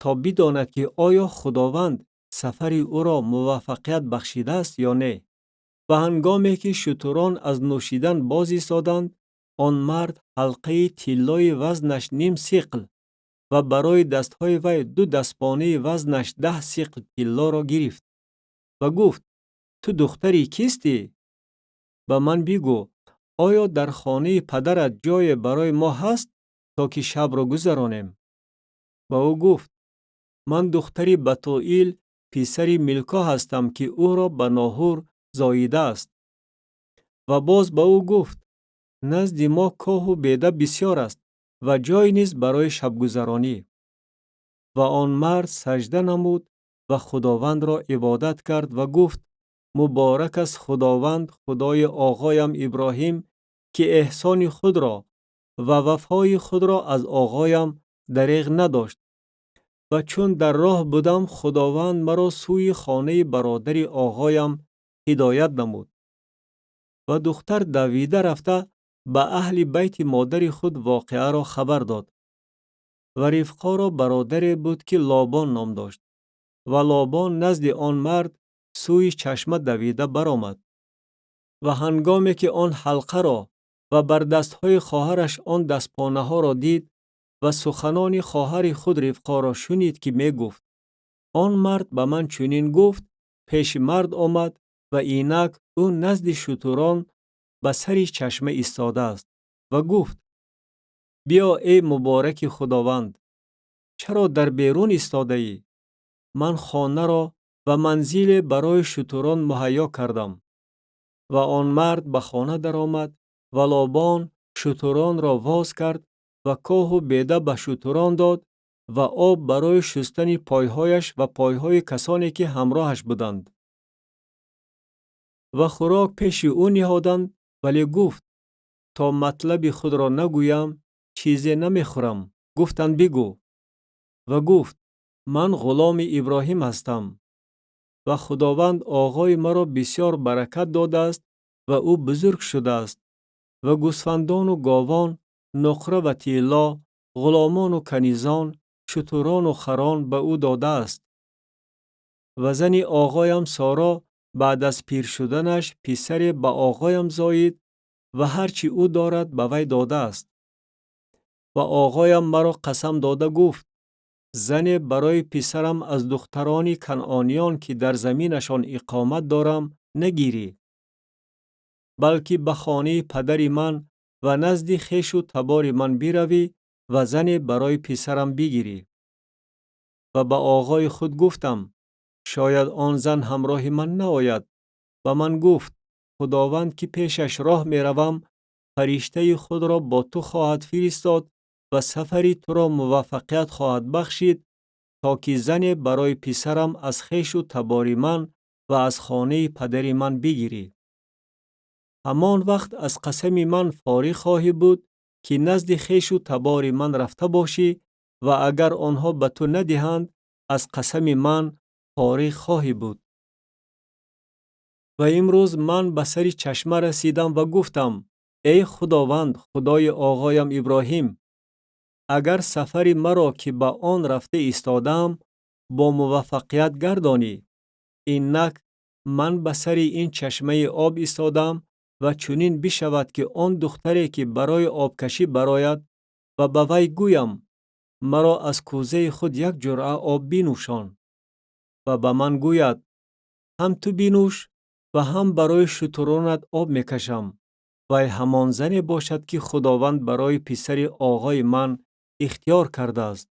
то бидонад, ки оё Худованд сафари ӯро муваффақият бахшидааст ё не. Ва ҳангоме ки шутурон аз нӯшидан боз истоданд, он мард ҳалқаи тиллои вазнаш ним сиқл ва барои дастҳои вай 2 дастпонаи вазнаш 10 сиқл тиллоро гирифт ва гуфт: Ту духтари кистӣ? Ба ман бигӯ, оё дар хонаи падарат ҷое барои мо ҳаст, то ки шабро гузаронем? Ва ӯ гуфт: Ман духтари Батуил писари Милко ҳастам, ки ӯро ба Ноҳур зоидааст. Ва боз ба ӯ гуфт: Назди мо коҳу беда бисёр аст ва ҷой низ барои шабгузаронӣ. Ва он мард сажда намуд ва Худовандро ибодат кард ва гуфт: Муборак аст Худованд, Худои оғоям Иброҳим, ки эҳсони худро ва вафои худро аз оғоям дареғ надошт. Ва чун дар роҳ будам, Худованд маро сӯи хонаи бародари оғоям ҳидоят намуд. Ва духтар давида рафта ба аҳли байти модари худ воқеаро хабар дод. Ва Ривқоро бародаре буд, ки Лобон ном дошт. Ва Лобон назди он мард сӯи чашма давида баромад. Ва ҳангоме ки он ҳалқаро ва бар дастҳои хоҳараш он дастпонаҳоро дид ва суханони хоҳари худ Ривқоро шунид, ки мегуфт: Он мард ба ман чунин гуфт, Пеши мард омад ва инак ӯ назди шутурон ба сари чашма истодааст ва гуфт: «Биё, эй мубораки Худованд, чаро дар берун истодаӣ? Ман хонаро ва манзиле барои шутурон муҳайё кардам». Ва он мард ба хона даромад ва Лобон шутуронро воз кард ва коҳу беда ба шутурон дод ва об барои шустани пойҳояш ва пойҳои касоне, ки ҳамроҳаш буданд. Ва хӯрок пеши ӯ ниҳоданд, вале гуфт: «То матлаби худро нагӯям, чизе намехӯрам». Гуфтанд: «Бигӯ». Ва гуфт: «Ман ғуломи Иброҳим ҳастам ва Худованд оғои маро бисёр баракат додааст ва ӯ бузург шудааст ва гӯсфандону говон, нуқра ва тилло, ғуломону канизон, шутурону харон ба ӯ додааст. Ва зани оғоям Соро баъд аз пир шуданаш писаре ба оғоям зоид ва ҳар чӣ ӯ дорад, ба вай додааст. Ва оғоям маро қасам дода гуфт: «Зане барои писарам аз духтарони канъониён, ки дар заминашон иқомат дорам, нагирӣ, балки ба хонаи падари ман ва назди хешу табори ман биравӣ ва зане барои писарам бигирӣ». Ва ба оғои худ гуфтам: шояд он зан ҳамроҳи ман наояд. Ба ман гуфт: Худованд, ки пешаш роҳ меравам, фариштаи худро бо ту хоҳад фиристод ва сафари туро муваффақият хоҳад бахшид, то ки зане барои писарам аз хешу табори ман ва аз хонаи падари ман бигирӣ. Ҳамон вақт аз қасами ман фориғ хоҳӣ буд, ки назди хешу табори ман рафта бошӣ, ва агар онҳо ба ту надиҳанд, аз қасами ман фориғ хоҳӣ буд». Ва имрӯз ман ба сари чашма расидам ва гуфтам: эй Худованд, Худои оғоям Иброҳим, агар сафари маро, ки ба он рафта истодаам, бо муваффақият гардонӣ, инак ман ба сари ин чашмаи об истодаам ва чунин бишавад, ки он духтаре, ки барои обкашӣ барояд ва ба вай гӯям: маро аз кӯзаи худ як ҷуръа об бинӯшон, ва ба ман гӯяд: ҳам ту бинӯш ва ҳам барои шутуронат об мекашам, вай ҳамон зане бошад, ки Худованд барои писари оғои ман ихтиёр кардааст.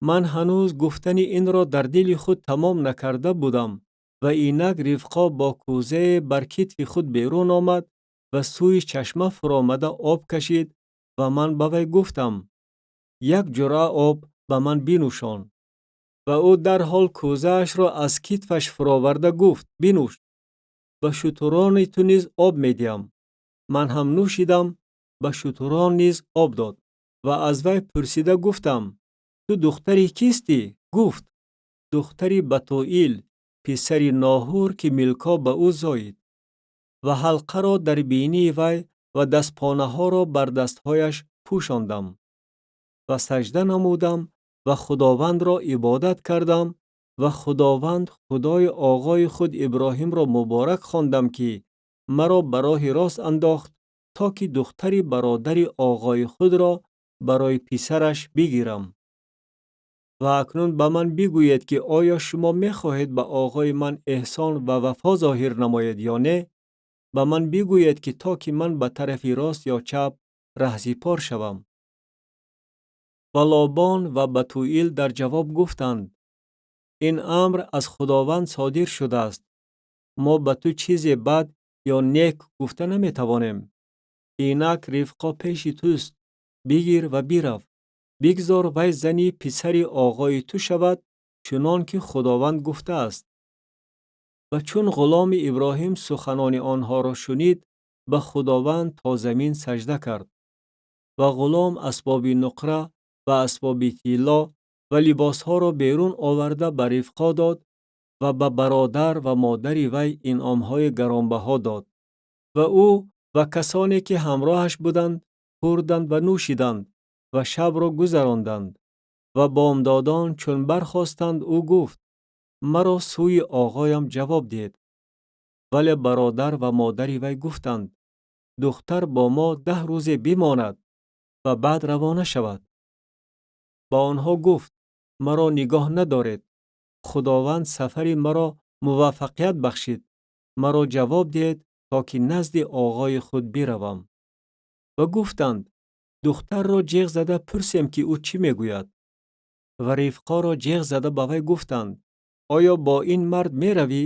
Ман ҳанӯз гуфтани инро дар дили худ тамом накарда будам ва инак Ривқо бо кӯзае бар китфи худ берун омад ва сӯи чашма фуромада об кашид ва ман ба вай гуфтам: як ҷуръа об ба ман бинӯшон. Ва ӯ дарҳол кӯзаашро аз китфаш фуроварда гуфт: бинӯш, ба шутурони ту низ об медиҳам. Ман ҳам нӯшидам, ба шутурон низ об дод. Ва аз вай пурсида гуфтам: ту духтари кистӣ? Гуфт: духтари Батуил, писари Ноҳур, ки Милко ба ӯ зоид. Ва ҳалқаро дар бинии вай ва дастпонаҳоро бар дастҳояш пӯшондам ва сажда намудам ва Худовандро ибодат кардам ва Худованд, Худои оғои худ Иброҳимро муборак хондам, ки маро ба роҳи рост андохт, то ки духтари бародари оғои худро барои писараш бигирам. Ва акнун ба ман бигӯед, ки оё шумо мехоҳед ба оғои ман эҳсон ва вафо зоҳир намоед ё не? Ба ман бигӯед, ки то ки ман ба тарафи рост ё чап раҳсипор шавам. Ва Лобон ва Батуил дар ҷавоб гуфтанд: ин амр аз Худованд содир шудааст. Мо ба ту чизе бад ё нек гуфта наметавонем. Инак Ривқо пеши туст, бигир ва бирав. Бигзор вай зани писари оғои ту шавад, чунон ки Худованд гуфтааст. Ва чун ғуломи Иброҳим суханони онҳоро шунид, ба Худованд то замин сажда кард. Ва ғулом асбоби нуқра ва асбоби тилло ва либосҳоро берун оварда ба Ривқо дод ва ба бародар ва модари вай инъомҳои гаронбаҳо дод. Ва ӯ ва касоне, ки ҳамроҳаш буданд, хӯрданд ва нӯшиданд ва шабро гузаронданд. Ва бомдодон чун бархостанд, ӯ гуфт: маро сӯи оғоям ҷавоб диҳед. Вале бародар ва модари вай гуфтанд: духтар бо мо 10 рӯзе бимонад ва баъд равона шавад. Ба онҳо гуфт: маро нигоҳ надоред. Худованд сафари маро муваффақият бахшид. Маро ҷавоб диҳед, то ки назди оғои худ биравам. Ва гуфтанд: Духтарро ҷеғ зада пурсем, ки ӯ чӣ мегӯяд. Ва Ривқоро ҷеғ зада ба вай гуфтанд: Оё бо ин мард меравӣ?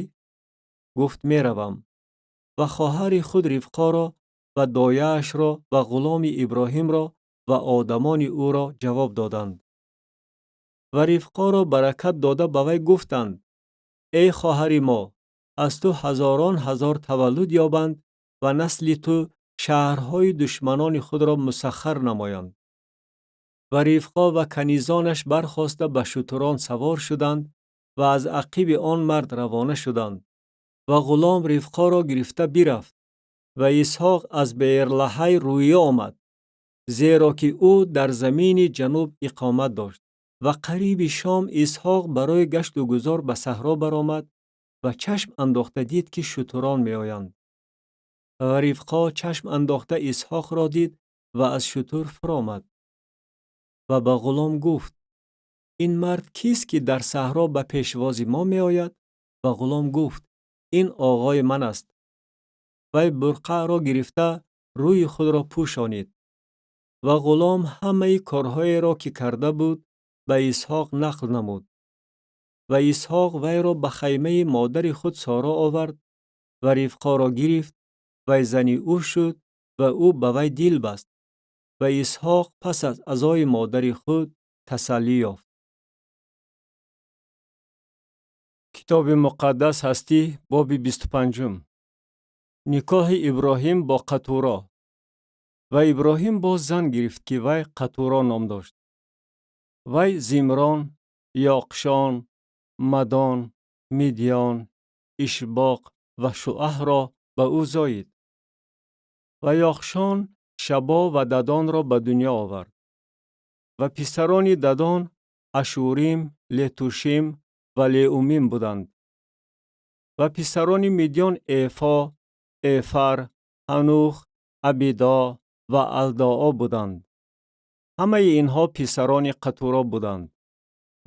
Гуфт: Меравам. Ва хоҳари худ Ривқоро ва дояашро ва ғуломи Иброҳимро ва одамони ӯро ҷавоб доданд. Ва Ривқоро баракат дода ба вай гуфтанд: Эй хоҳари мо, аз ту ҳазорон ҳазор таваллуд ёбанд ва насли ту шаҳрҳои душманони худро мусаххар намоянд. Ва Ривқо ва канизонаш бархоста ба шутурон савор шуданд ва аз ақиби он мард равона шуданд. Ва ғулом Ривқоро гирифта бирафт. Ва Исҳоқ аз Беэрлаҳай рӯӣ омад, зеро ки ӯ дар замини ҷануб иқомат дошт. Ва қариби шом Исҳоқ барои гашту гузор ба саҳро баромад ва чашм андохта дид, ки шутурон меоянд. Ва Ривқо чашм андохта Исҳоқро дид ва аз шутур фуромад. Ва ба ғулом гуфт: Ин мард кист, ки дар саҳро ба пешвози мо меояд? Ва ғулом гуфт: Ин оғои ман аст. Вай бурқаъро гирифта рӯи худро пӯшонид. Ва ғулом ҳамаи корҳоеро, ки карда буд, ба Исҳоқ нақл намуд. Ва Исҳоқ вайро ба хаймаи модари худ Соро овард ва Ривқоро гирифт, вай зани ӯ шуд ва ӯ ба вай дил баст. Ва Исҳоқ пас аз азои модари худ тасаллӣ ёфт. Китоби Муқаддас Ҳастӣ, боби 25-ум. Никоҳи Иброҳим бо Қатуро. Ва Иброҳим боз зан гирифт, ки вай Қатуро ном дошт. Вай Зимрон, Ёқшон, Мадон, Мидьён, Ишбоқ ва Шуаҳро ба ӯ зоид. Ва Ёқшон Шабо ва Дадонро ба дунё овард. Ва писарони Дадон Ашурим, Летушим ва Леумим буданд. Ва писарони Мидьён Эфо, Эфар, Ҳанух, Абидо ва Алдоо буданд. Ҳамаи инҳо писарони Қатуро буданд.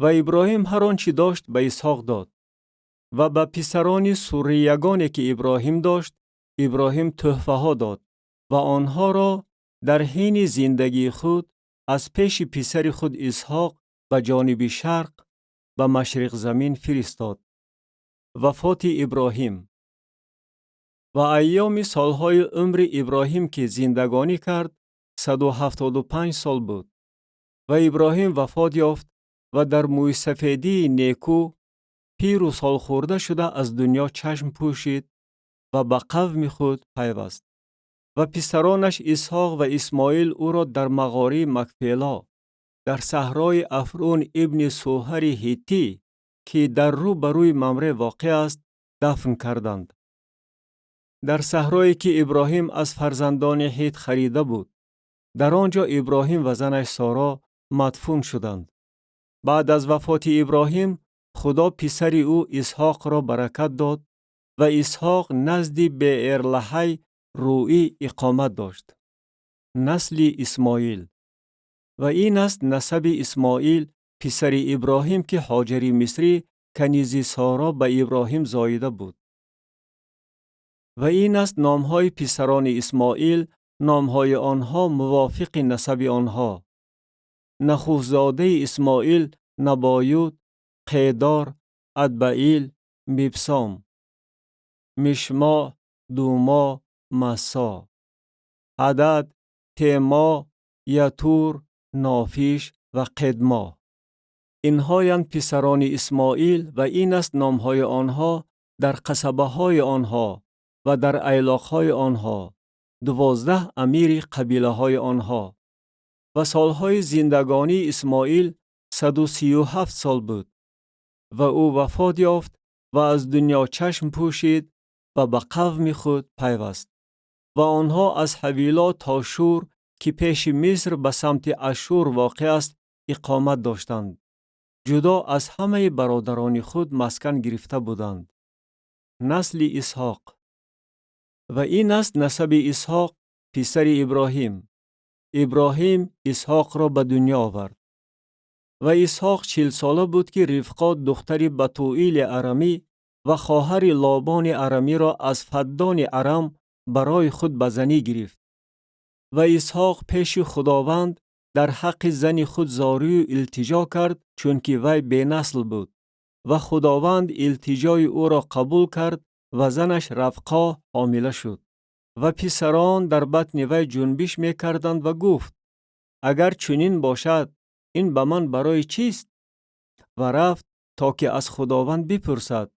Ва Иброҳим ҳар он чӣ дошт, ба Исҳоқ дод. Ва ба писарони сурриягоне, ки Иброҳим дошт, Иброҳим тӯҳфаҳо дод ва онҳоро дар ҳини зиндагии худ аз пеши писари худ Исҳоқ ба ҷониби шарқ, ба машриқзамин фиристод. Вафоти Иброҳим. Ва айёми солҳои умри Иброҳим, ки зиндагонӣ кард, 175 сол буд. Ва Иброҳим вафот ёфт ва дар мӯйсафедии некӯ пиру солхӯрда шуда аз дунё чашм пӯшид ва ба қавми худ пайваст. Ва писаронаш Исҳоқ ва Исмоил ӯро дар мағораи Макфело, дар саҳрои Афрун ибни Суҳари Ҳиттӣ, ки дар рӯ ба рӯи Мамре воқеъ аст, дафн карданд. Дар саҳрое, ки Иброҳим аз фарзандони Ҳит харида буд. Дар он ҷо Иброҳим ва занаш Соро мадфун шуданд. Баъд аз вафоти Иброҳим Худо писари ӯ Исҳоқро баракат дод ва Исҳоқ назди Беэрлаҳай Рӯӣ иқомат дошт. Насли Исмоил. Ва ин аст насаби Исмоил, писари Иброҳим, ки Ҳоҷари Мисрӣ, канизи Соро, ба Иброҳим зоида буд. Ва ин аст номҳои писарони Исмоил, номҳои онҳо мувофиқи насаби онҳо. Нахустзодаи Исмоил Набоют, Қедор, Адбаил, Мибсом, Мишмо, Думо, Масо, Ҳадад, Темо, Ятур, Нофиш ва Қедмо. Инҳоянд писарони Исмоил ва ин аст номҳои онҳо дар қасабаҳои онҳо ва дар айлоқҳои онҳо, 12 амири қабилаҳои онҳо. Ва солҳои зиндагонии Исмоил 137 сол буд. Ва ӯ вафот ёфт ва аз дунё чашм пӯшид ва ба қавми худ пайваст. Ва онҳо аз Ҳавило то Шур, ки пеши Миср ба самти Ашшур воқеъ аст, иқомат доштанд. Ҷудо аз ҳамаи бародарони худ маскан гирифта буданд. Насли Исҳоқ. Ва ин аст насаби Исҳоқ, писари Иброҳим. Иброҳим Исҳоқро ба дунё овард. Ва Исҳоқ 40-сола буд, ки Ривқо, духтари Батуили арамӣ ва хоҳари Лобони арамиро аз Фаддони Арам барои худ ба занӣ гирифт. Ва Исҳоқ пеши Худованд дар ҳаққи зани худ зорию илтиҷо кард, чунки вай бенасл буд. Ва Худованд илтиҷои ӯро қабул кард ва занаш Равқо ҳомила шуд. Ва писарон дар батни вай ҷунбиш мекарданд ва гуфт: «Агар чунин бошад, ин ба ман барои чист?» Ва рафт, то ки аз Худованд бипурсад.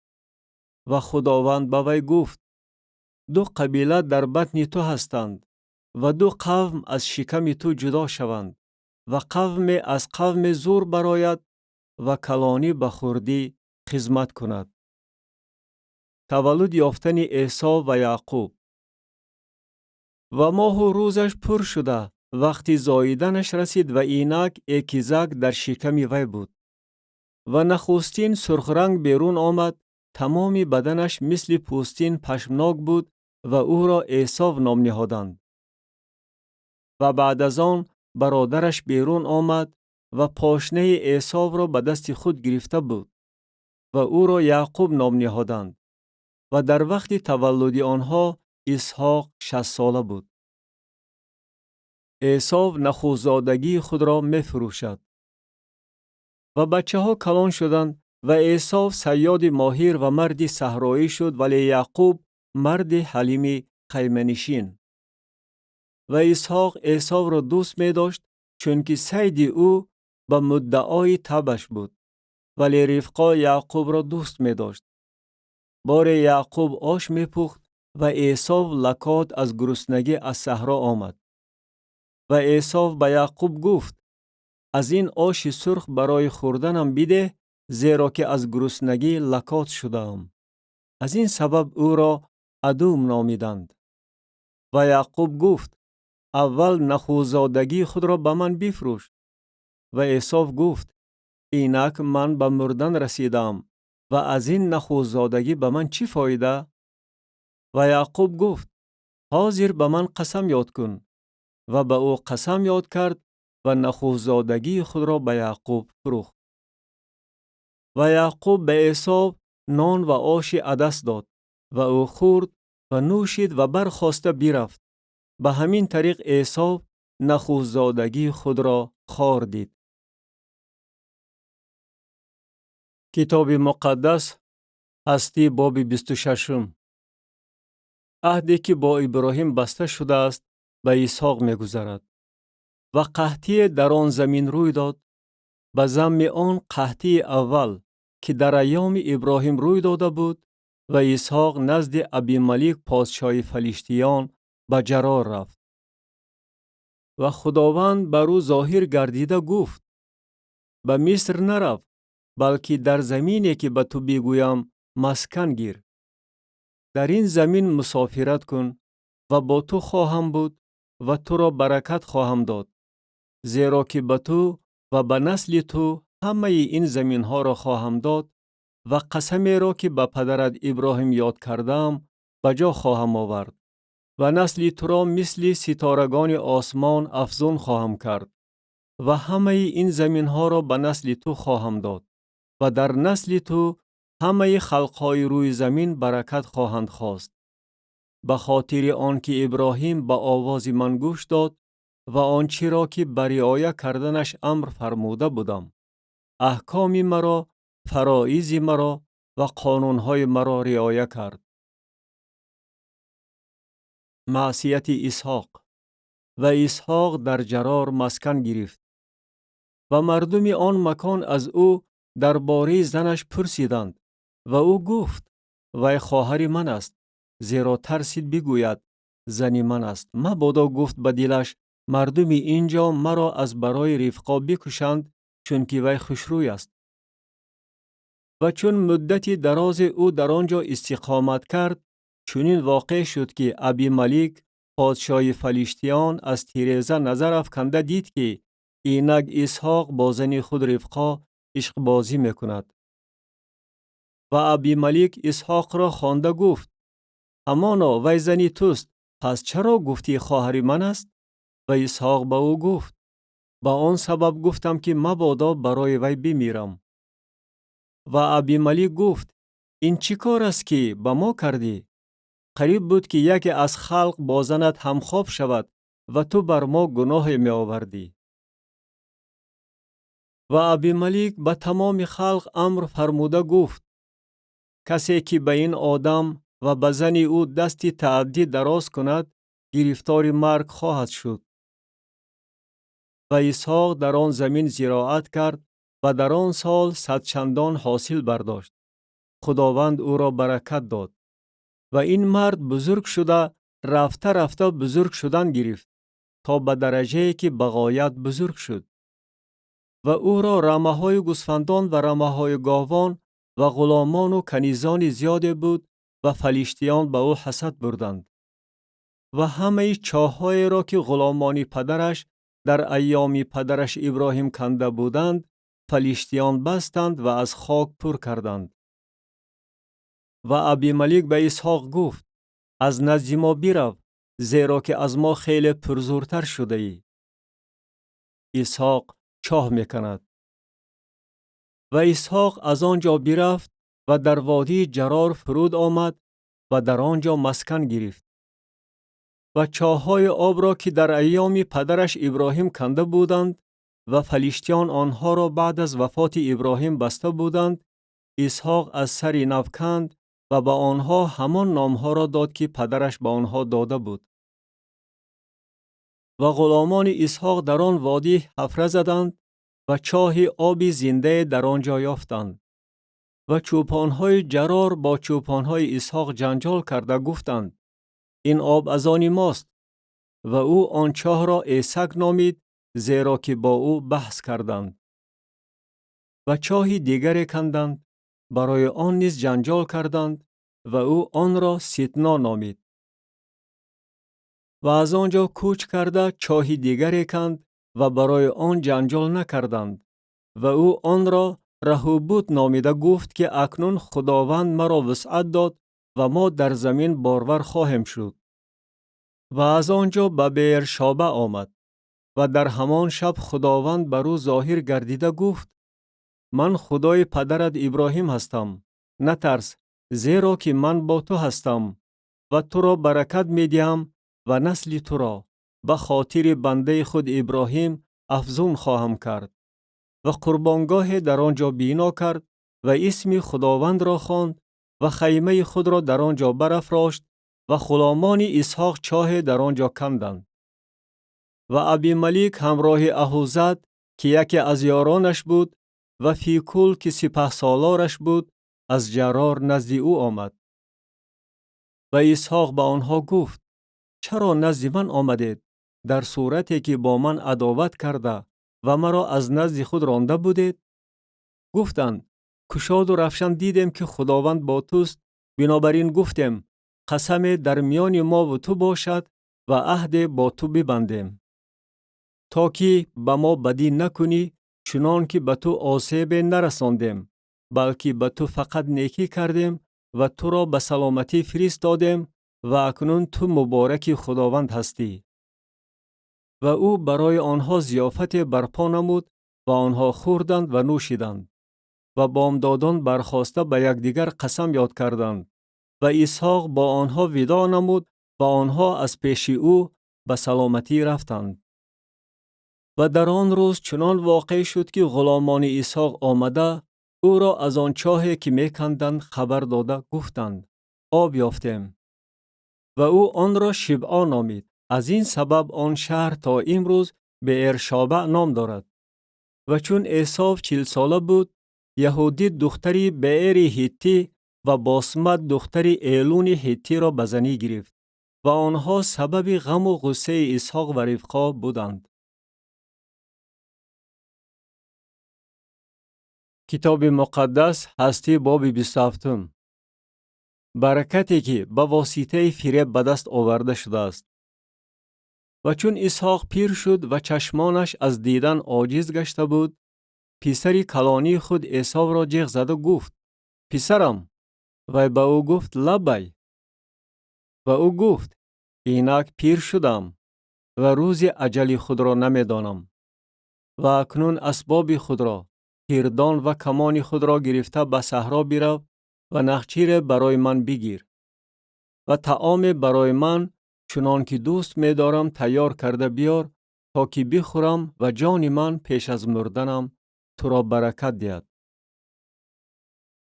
Ва Худованд ба вай гуфт: «Ду қабила дар батни ту ҳастанд ва ду қавм аз шиками ту ҷудо шаванд ва қавме аз қавме зур барояд ва калонӣ ба хурдӣ хизмат кунад». Таваллуд ёфтани Эсов ва Яъқуб. Ва моҳу рӯзаш пур шуда, вақти зоиданаш расид ва инак экизак дар шиками вай буд. Ва нахустин сурхранг берун омад, тамоми баданаш мисли пӯстин пашмнок буд ва ӯро Эсов ном ниҳоданд. Ва баъд аз он бародараш берун омад ва пошнаи Эсовро ба дасти худ гирифта буд ва ӯро Яъқуб ном ниҳоданд. Ва дар вақти таваллуди онҳо Исҳоқ 60-сола буд. Эсов нахустзодагии худро мефурӯшад. Ва бачаҳо калон шуданд ва Эсов сайёди моҳир ва марди саҳроӣ шуд, вале Яъқуб марди ҳалими хайманишин. Ва Исҳоқ Эсовро дӯст медошт, чунки сайди ӯ ба муддаои табъаш буд, вале Ривқо Яъқубро дӯст медошт. Боре Яъқуб ош мепухт ва Эсов лакот аз гуруснагӣ аз саҳро омад. Ва Эсов ба Яъқуб гуфт: «Аз ин оши сурх барои хӯрданам бидеҳ, зеро ки аз гуруснагӣ лакот шудаам». Аз ин сабаб ӯро Адум номиданд. Ва Яъқуб гуфт: «Аввал нахустзодагии худро ба ман бифурӯш». Ва Эсов гуфт: «Инак ман ба мурдан расидаам ва аз ин нахустзодагӣ ба ман чӣ фоида?» Ва Яъқуб гуфт: «Ҳозир ба ман қасам ёд кун». Ва ба ӯ қасам ёд кард ва нахустзодагии худро ба Яъқуб фурӯхт. Ва Яъқуб ба Эсов нон ва оши адас дод ва ӯ хӯрд ва нӯшид ва бархоста бирафт. Ба ҳамин тариқ Эсов нахустзодагии худро хор дид. Китоби муқаддас, Ҳастӣ, боби 26-ум. Аҳде ки бо Иброҳим баста шудааст, ба Исҳоқ мегузарад. Ва қаҳтие дар он замин рӯй дод, ба замми он қаҳтии аввал, ки дар айёми Иброҳим рӯй дода буд, ва Исҳоқ назди Абималик подшоҳи фалиштиён ба Ҷарор рафт. Ва Худованд бар ӯ зоҳир гардида гуфт: «Ба Миср нарав, балки дар замине ки ба ту бигӯям маскан гир. Дар ин замин мусофират кун ва бо ту хоҳам буд ва туро баракат хоҳам дод, зеро ки ба ту ва ба насли ту ҳамаи ин заминҳоро хоҳам дод ва қасамеро ки ба падарат Иброҳим ёд кардаам ба ҷо хоҳам овард ва насли туро мисли ситорагони осмон афзун хоҳам кард ва ҳамаи ин заминҳоро ба насли ту хоҳам дод ва дар насли ту ҳамаи халқҳои рӯи замин баракат хоҳанд хост. Ба хотири он ки Иброҳим ба овози ман гӯш дод ва он чиро ки ба риоя карданаш амр фармуда будам, аҳкоми маро, фароизи маро ва қонунҳои маро риоя кард». Маъсияти Исҳоқ. Ва Исҳоқ дар Ҷарор маскан гирифт. Ва мардуми он макон аз ӯ дар бораи занаш пурсиданд ва ӯ гуфт: «Вай хоҳари ман аст», зеро тарсид бигӯяд: «Зани ман аст», мабодо гуфт ба дилаш: «Мардуми ин ҷо маро аз барои Ривқо бикушанд, чунки вай хушрӯй аст». Ва чун муддати дарозе ӯ дар он ҷо истиқомат кард, чунин воқеъ шуд, ки Абималик подшоҳи фалиштиён аз тиреза назар афканда дид, ки инак Исҳоқ бо зани худ Ривқо ишқбозӣ мекунад. Ва Абималик Исҳоқро хонда гуфт: «Ҳамоно вай зани туст, пас чаро гуфтӣ хоҳари ман аст?» Ва Исҳоқ ба ӯ гуфт: Ба он сабаб гуфтам, ки мабодо барои вай бимирам. Ва Абималик гуфт: Ин чӣ кор аст, ки ба мо кардӣ? Қариб буд, ки яке аз халқ бо занат ҳамхоб шавад ва ту бар мо гуноҳе меовардӣ. Ва Абималик ба тамоми халқ амр фармуда гуфт: Касе ки ба ин одам ва ба зани ӯ дасти тааддӣ дароз кунад, гирифтори марг хоҳад шуд. Ва Исҳоқ дар он замин зироат кард ва дар он сол 100 чандон ҳосил бардошт. Худованд ӯро баракат дод. Ва ин мард бузург шуда, рафта рафта бузург шудан гирифт, то ба дараҷае ки ба ғоят бузург шуд. Ва ӯро рамаҳои гӯсфандон ва рамаҳои говон ва ғуломону канизони зиёде буд ва фалиштиён ба ӯ ҳасад бурданд. Ва ҳамаи чоҳҳоеро, ки ғуломони падараш дар айёми падараш Иброҳим канда буданд, фалиштиён бастанд ва аз хок пур карданд. Ва Абималик ба Исҳоқ гуфт: Аз назди мо бирав, зеро ки аз мо хеле пурзӯртар шудаӣ. Исҳоқ чоҳ меканад. Ва Исҳоқ аз он ҷо бирафт ва дар водии Ҷарор фуруд омад ва дар он ҷо маскан гирифт. Ва чоҳҳои обро, ки дар айёми падараш Иброҳим канда буданд ва фалиштиён онҳоро баъд аз вафоти Иброҳим баста буданд, Исҳоқ аз сари нав канд ва ба онҳо ҳамон номҳоро дод, ки падараш ба онҳо дода буд. Ва ғуломони Исҳоқ дар он водӣ ҳафра заданд ва чоҳи оби зиндае дар он ҷо ёфтанд. Ва чӯпонҳои Ҷарор бо чӯпонҳои Исҳоқ ҷанҷол карда гуфтанд: Ин об аз они мост. Ва ӯ он чоҳро Эсак номид, зеро ки бо ӯ баҳс карданд. Ва чоҳи дигаре канданд, барои он низ ҷанҷол карданд ва ӯ онро Ситно номид. Ва аз он ҷо кӯч карда чоҳи дигаре канд ва барои он ҷанҷол накарданд. Ва ӯ онро Раҳубут номида гуфт, ки акнун Худованд маро вусъат дод ва мо дар замин борвар хоҳем шуд. Ва аз он ҷо ба Беершоба омад. Ва дар ҳамон шаб Худованд бар ӯ зоҳир гардида гуфт: Ман Худои падарат Иброҳим ҳастам. Натарс, зеро ки ман бо ту ҳастам ва туро баракат медиҳам ва насли туро ба хотири бандаи худ Иброҳим афзун хоҳам кард. Ва қурбонгоҳе дар он ҷо бино кард ва исми Худовандро хонд ва хаймаи худро дар он ҷо барафрошт ва ғуломони Исҳоқ чоҳе дар он ҷо канданд. Ва Абималик ҳамроҳи Аҳузат, ки яке аз ёронаш буд, ва Фикул, ки сипаҳсолораш буд, аз Ҷарор назди ӯ омад. Ва Исҳоқ ба онҳо гуфт: Чаро назди ман омадед, дар сурате ки бо ман адоват карда ва маро аз назди худ ронда будед? Гуфтанд: Кушоду равшан дидем, ки Худованд бо туст, бинобар ин гуфтем: Қасаме дар миёни мову ту бошад ва аҳде бо ту бибандем, то ки ба мо бадӣ накунӣ, чунон ки ба ту осебе нарасондем, балки ба ту фақат некӣ кардем ва туро ба саломатӣ фиристодем ва акнун ту мубораки Худованд ҳастӣ. Ва ӯ барои онҳо зиёфате барпо намуд ва онҳо хӯрданд ва нӯшиданд. Ва бомдодон бархоста ба якдигар қасам ёд карданд. Ва Исҳоқ бо онҳо видоъ намуд ва онҳо аз пеши ӯ ба саломатӣ рафтанд. Ва дар он рӯз чунон воқеъ шуд, ки ғуломони Исҳоқ омада ӯро аз он чоҳе, ки меканданд, хабар дода гуфтанд: Об ёфтем. Ва ӯ онро Шибъо номид. Аз ин сабаб он шаҳр то имрӯз Беэршоба ном дорад. Ва чун Эсов 40сола буд, Яҳудит духтари Беэри ҳиттӣ ва Босмат духтари Элуни ҳиттиро ба занӣ гирифт. Ва онҳо сабаби ғаму ғуссаи Исҳоқ ва Ривқо буданд. Китоби муқаддас, Ҳастӣ, боби 27-ум. Баракате, ки ба воситаи фиреб ба даст оварда шудааст. Ва чун Исҳоқ пир шуд ва чашмонаш аз дидан оҷиз гашта буд, писари калонии худ Эсовро ҷеғ зада гуфт: Писарам! Вай ба ӯ гуфт: Лаббай! Ва ӯ гуфт: Инак пир шудам ва рӯзи аҷали худро намедонам. Ва акнун асбоби худро, тирдон ва камони худро гирифта ба саҳро бирав ва нахчире барои ман бигир. Ва таоме барои ман, чунон ки дӯст медорам, тайёр карда биёр, то ки бихӯрам ва ҷони ман пеш аз мурданам туро баракат диҳад.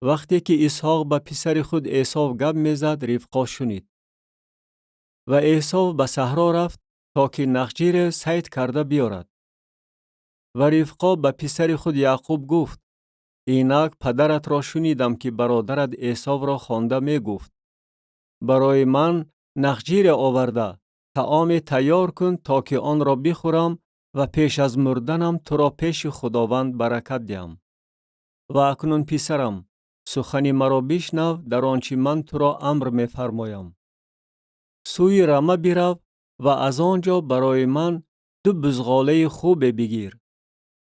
Вақте ки Исҳоқ ба писари худ Эсов гап мезад, Ривқо шунид. Ва Эсов ба саҳро рафт, то ки нахчире сайд карда биёрад. Ва Ривқо ба писари худ Яъқуб гуфт: Инак падаратро шунидам, ки бародарат Эсовро хонда мегуфт: Барои ман нахчире оварда, таоме тайёр кун, то ки онро бихӯрам ва пеш аз мурданам туро пеши Худованд баракат диҳам. Ва акнун, писарам, сухани маро бишнав дар он чӣ ман туро амр мефармоям. Сӯи рама бирав ва аз он ҷо барои ман ду бузғолаи хубе бигир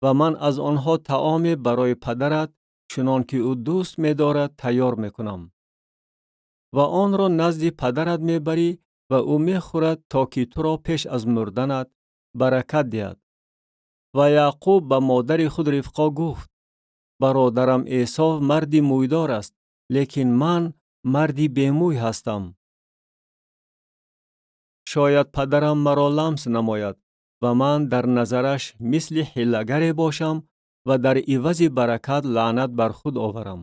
ва ман аз онҳо таоме барои падарат, чунон ки ӯ дӯст медорад, тайёр мекунам. Ва онро назди падарат мебарӣ ва ӯ мехӯрад, то ки туро пеш аз мурданат баракат диҳад. Ва Яъқуб ба модари худ Ривқо гуфт: Бародарам Эсов марди мӯйдор аст, лекин ман марди бемӯй ҳастам. Шояд падарам маро ламс намояд ва ман дар назараш мисли ҳилагаре бошам ва дар ивази баракат лаънат бар худ оварам.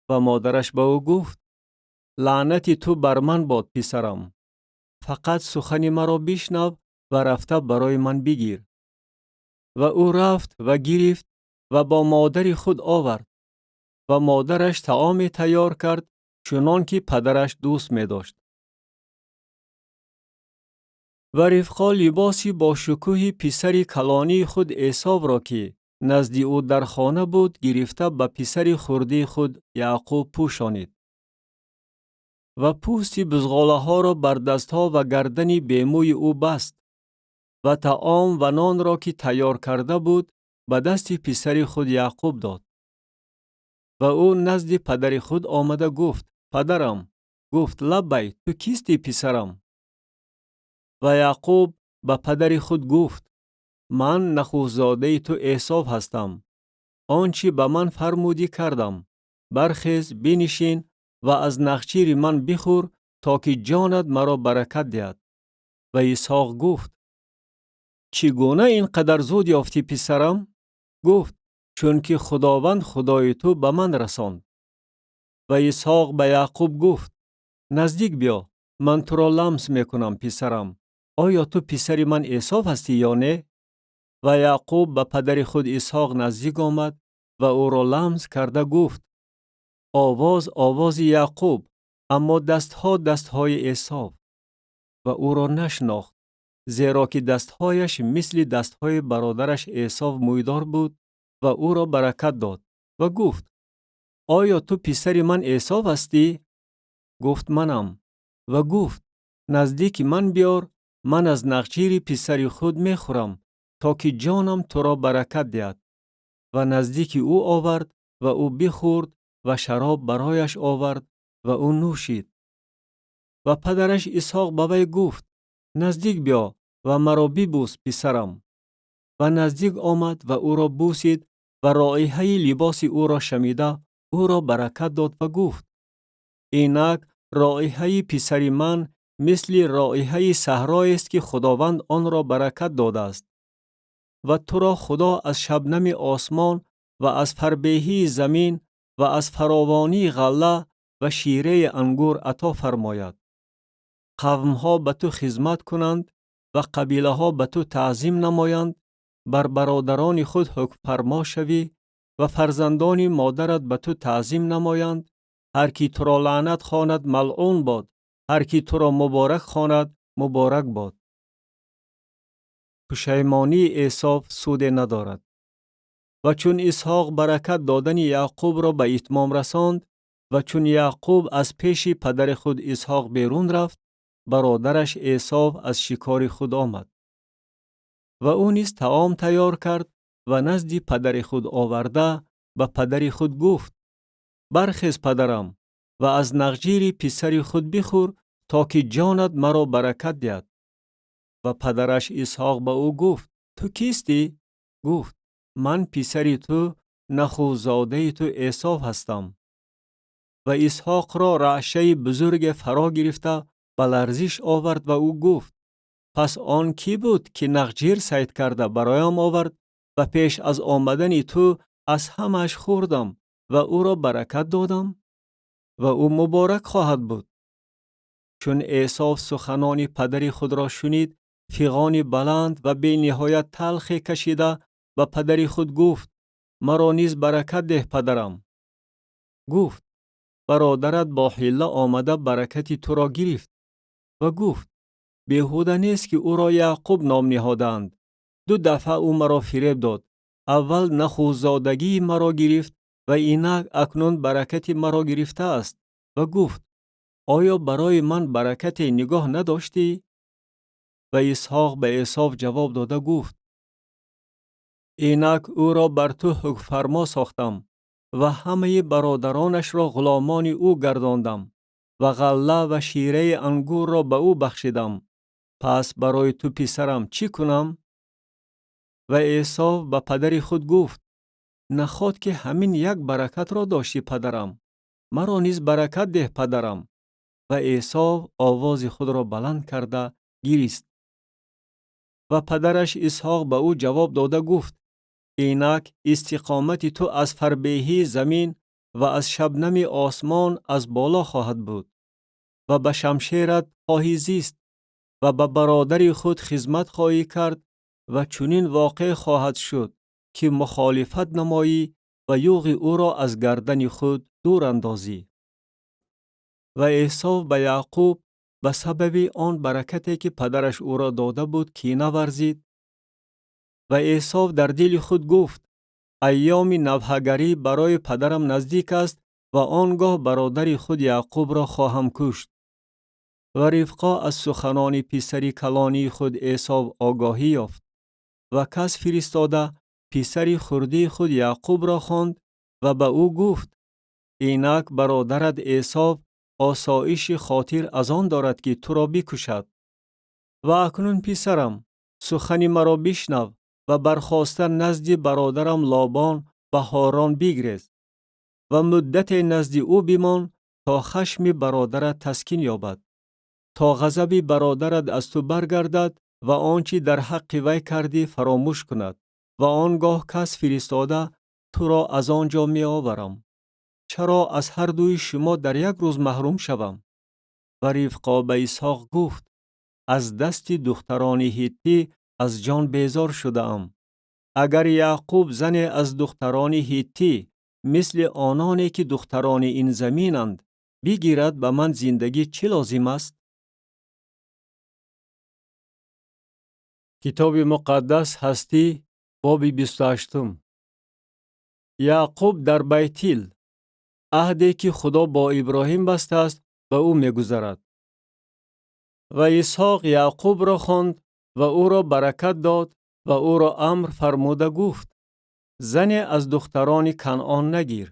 Ва модараш ба ӯ гуфт: Лаънати ту бар ман бод, писарам. Фақат сухани маро бишнав ва рафта барои ман бигир. Ва ӯ рафт ва гирифт ва бо модари худ овард. Ва модараш таоме тайёр кард, чунон ки падараш дӯст медошт. Ва Ривқо либоси бо шукӯҳи писари калонии худ Эсовро, ки назди ӯ дар хона буд, гирифта ба писари хурдии худ Яъқуб пӯшонид. Ва пӯсти бузғолаҳоро бар дастҳо ва гардани бемӯи ӯ баст ва таом ва нонро, ки тайёр карда буд, ба дасти писари худ Яъқуб дод. Ва ӯ назди падари худ омада гуфт: Падарам. Гуфт: Лаббай, ту кистӣ, писарам? Ва Яъқуб ба падари худ гуфт: Ман нахустзодаи ту Эсов ҳастам. Он чӣ ба ман фармудӣ кардам. Бархез, бинишин ва аз нахчири ман бихӯр, то ки ҷонат маро баракат диҳад. Ва Исҳоқ гуфт: Чӣ гуна ин қадар зуд ёфтӣ, писарам? Гуфт: Чунки Худованд Худои ту ба ман расонд. Ва Исҳоқ ба Яъқуб гуфт: Наздик биё, ман туро ламс мекунам, писарам. Оё ту писари ман Эсов ҳастӣ ё не? Ва Яъқуб ба падари худ Исҳоқ наздик омад ва ӯро ламс карда гуфт: Овоз овози Яъқуб, аммо дастҳо дастҳои Эсов. Ва ӯро нашинохт, зеро ки дастҳояш мисли дастҳои бародараш Эсов мӯйдор буд ва ӯро баракат дод ва гуфт: Оё ту писари ман Эсов ҳастӣ? Гуфт: Манам. Ва гуфт: Наздики ман биёр, ман аз нахчири писари худ мехӯрам, то ки ҷонам туро баракат диҳад. Ва наздики ӯ овард ва ӯ бихӯрд ва шароб барояш овард ва ӯ нӯшид. Ва падараш Исҳоқ ба вай гуфт: Наздик биё ва маро бибӯс, писарам. Ва наздик омад ва ӯро бӯсид ва роиҳаи либоси ӯро шамида ӯро баракат дод ва гуфт: Инак роиҳаи писари ман мисли роиҳаи саҳроест, ки Худованд онро баракат додааст. Ва туро Худо аз шабнами осмон ва аз фарбеҳии замин ва аз фаровонии ғалла ва шираи ангур ато фармояд. Қавмҳо ба ту хизмат кунанд ва қабилаҳо ба ту таъзим намоянд, бар бародарони худ ҳукмфармо шавӣ ва фарзандони модарат ба ту таъзим намоянд. Ҳар ки туро лаънат хонад малъун бод, ҳар ки туро муборак хонад муборак бод. Пушаймонии Эсов суде надорад. Ва чун Исҳоқ баракат додани Яъқубро ба итмом расонд ва чун Яъқуб аз пеши падари худ Исҳоқ берун рафт, бародараш Эсов аз шикори худ омад. Ва ӯ низ таом тайёр кард ва назди падари худ оварда ба падари худ гуфт: Бархез, падарам, ва аз нахчири писари худ бихӯр, то ки ҷонат маро баракат диҳад. Ва падараш Исҳоқ ба ӯ гуфт: Ту кистӣ? Гуфт: Ман писари ту, нахӯзодаи ту Эсов ҳастам. Ва Исҳоқро раъшаи бузурге фаро гирифта ба ларзиш овард ва ӯ гуфт: Пас он кӣ буд, ки нахҷир сайд карда бароям овард ва пеш аз омадани ту аз ҳамааш хӯрдам ва ӯро баракат додам? Ва ӯ муборак хоҳад буд. Чун Эсов суханони падари худро шунид, фиғони баланд ва бениҳоят талхе кашида ба падари худ гуфт: Маро низ баракат деҳ, падарам. Гуфт: Бародарат бо ҳилла омада баракати туро гирифт. Ва гуфт: Беҳуда нест, ки ӯро Яъқуб ном ниҳодаанд. Ду дафъа ӯ маро фиреб дод. Аввал нахӯзодагии маро гирифт ва инак акнун баракати маро гирифтааст. Ва гуфт: Оё барои ман баракате нигоҳ надоштӣ? Ва Исҳоқ ба Эсов ҷавоб дода гуфт: Инак ӯро бар ту ҳукмфармо сохтам ва ҳамаи бародаронашро ғуломони ӯ гардондам ва ғалла ва шираи ангурро ба ӯ бахшидам. Пас барои ту, писарам, чӣ кунам? Ва Эсов ба падари худ гуфт: Наход ки ҳамин як баракатро доштӣ, падарам? Маро низ баракат деҳ, падарам. Ва Эсов овози худро баланд карда гирист. Ва падараш Исҳоқ ба ӯ ҷавоб дода гуфт: Инак истиқомати ту аз фарбеҳии замин ва аз шабнами осмон аз боло хоҳад буд ва ба шамшерат хоҳӣ зист ва ба бародари худ хизмат хоҳӣ кард ва чунин воқеъ хоҳад шуд, ки мухолифат намоӣ ва юғи ӯро аз гардани худ дур андозӣ. Ва Эсов ба Яъқуб ба сабаби он баракате, ки падараш ӯро дода буд, кина варзид. Ва Эсов дар дили худ гуфт: Айёми навҳагарӣ барои падарам наздик аст ва он гоҳ бародари худ Яъқубро хоҳам кушт. Ва Ривқо аз суханони писари калонии худ Эсов огоҳӣ ёфт ва кас фиристода писари хурдии худ Яъқубро хонд ва ба ӯ гуфт: Инак бародарат Эсов осоиши хотир аз он дорад, ки туро бикушад. Ва акнун, писарам, сухани маро бишнав ва бархоста назди бародарам Лобон ба Ҳорон бигрез ва муддате назди ӯ бимон, то хашми бародарат таскин ёбад, то ғазаби бародарат аз ту баргардад ва он чӣ дар ҳаққи вай кардӣ фаромӯш кунад, ва он гоҳ кас фиристода туро аз он ҷо меоварам. Чаро аз ҳар дуи шумо дар як рӯз маҳрум шавам? Ва Ривқо ба Исҳоқ гуфт: Аз дасти духтарони ҳиттӣ аз ҷон безор шудаам. Агар Яъқуб зане аз духтарони ҳиттӣ, мисли ононе ки духтарони ин заминанд, бигирад, ба ман зиндагӣ чӣ лозим аст? Китоби муқаддас Ҳастӣ, боби 28. Яъқуб дар Байтил аҳде ки Худо бо Иброҳим бастааст, ба ӯ мегузарад. Ва Исҳоқ Яъқубро хонд ва ӯро баракат дод ва ӯро амр фармуда гуфт: Зане аз духтарони Канъон нагир.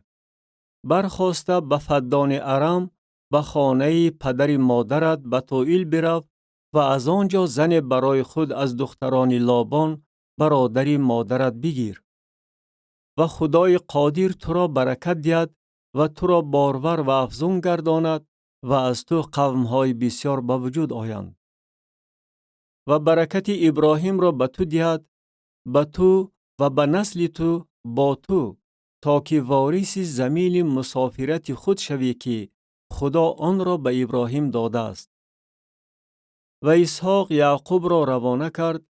Бархоста ба Фаддони Арам, ба хонаи падари модарат Батуил бирав ва аз он ҷо зане барои худ аз духтарони Лобон, бародари модарат, бигир. Ва Худои Қодир туро баракат диҳад ва туро борвар ва афзун гардонад ва аз ту қавмҳои бисёр ба вуҷуд оянд. Ва баракати Иброҳимро ба ту диҳад, ба ту ва ба насли ту бо ту, то ки вориси замини мусофирати худ шавӣ, ки Худо онро ба Иброҳим додааст. Ва Исҳоқ Яъқубро равона кард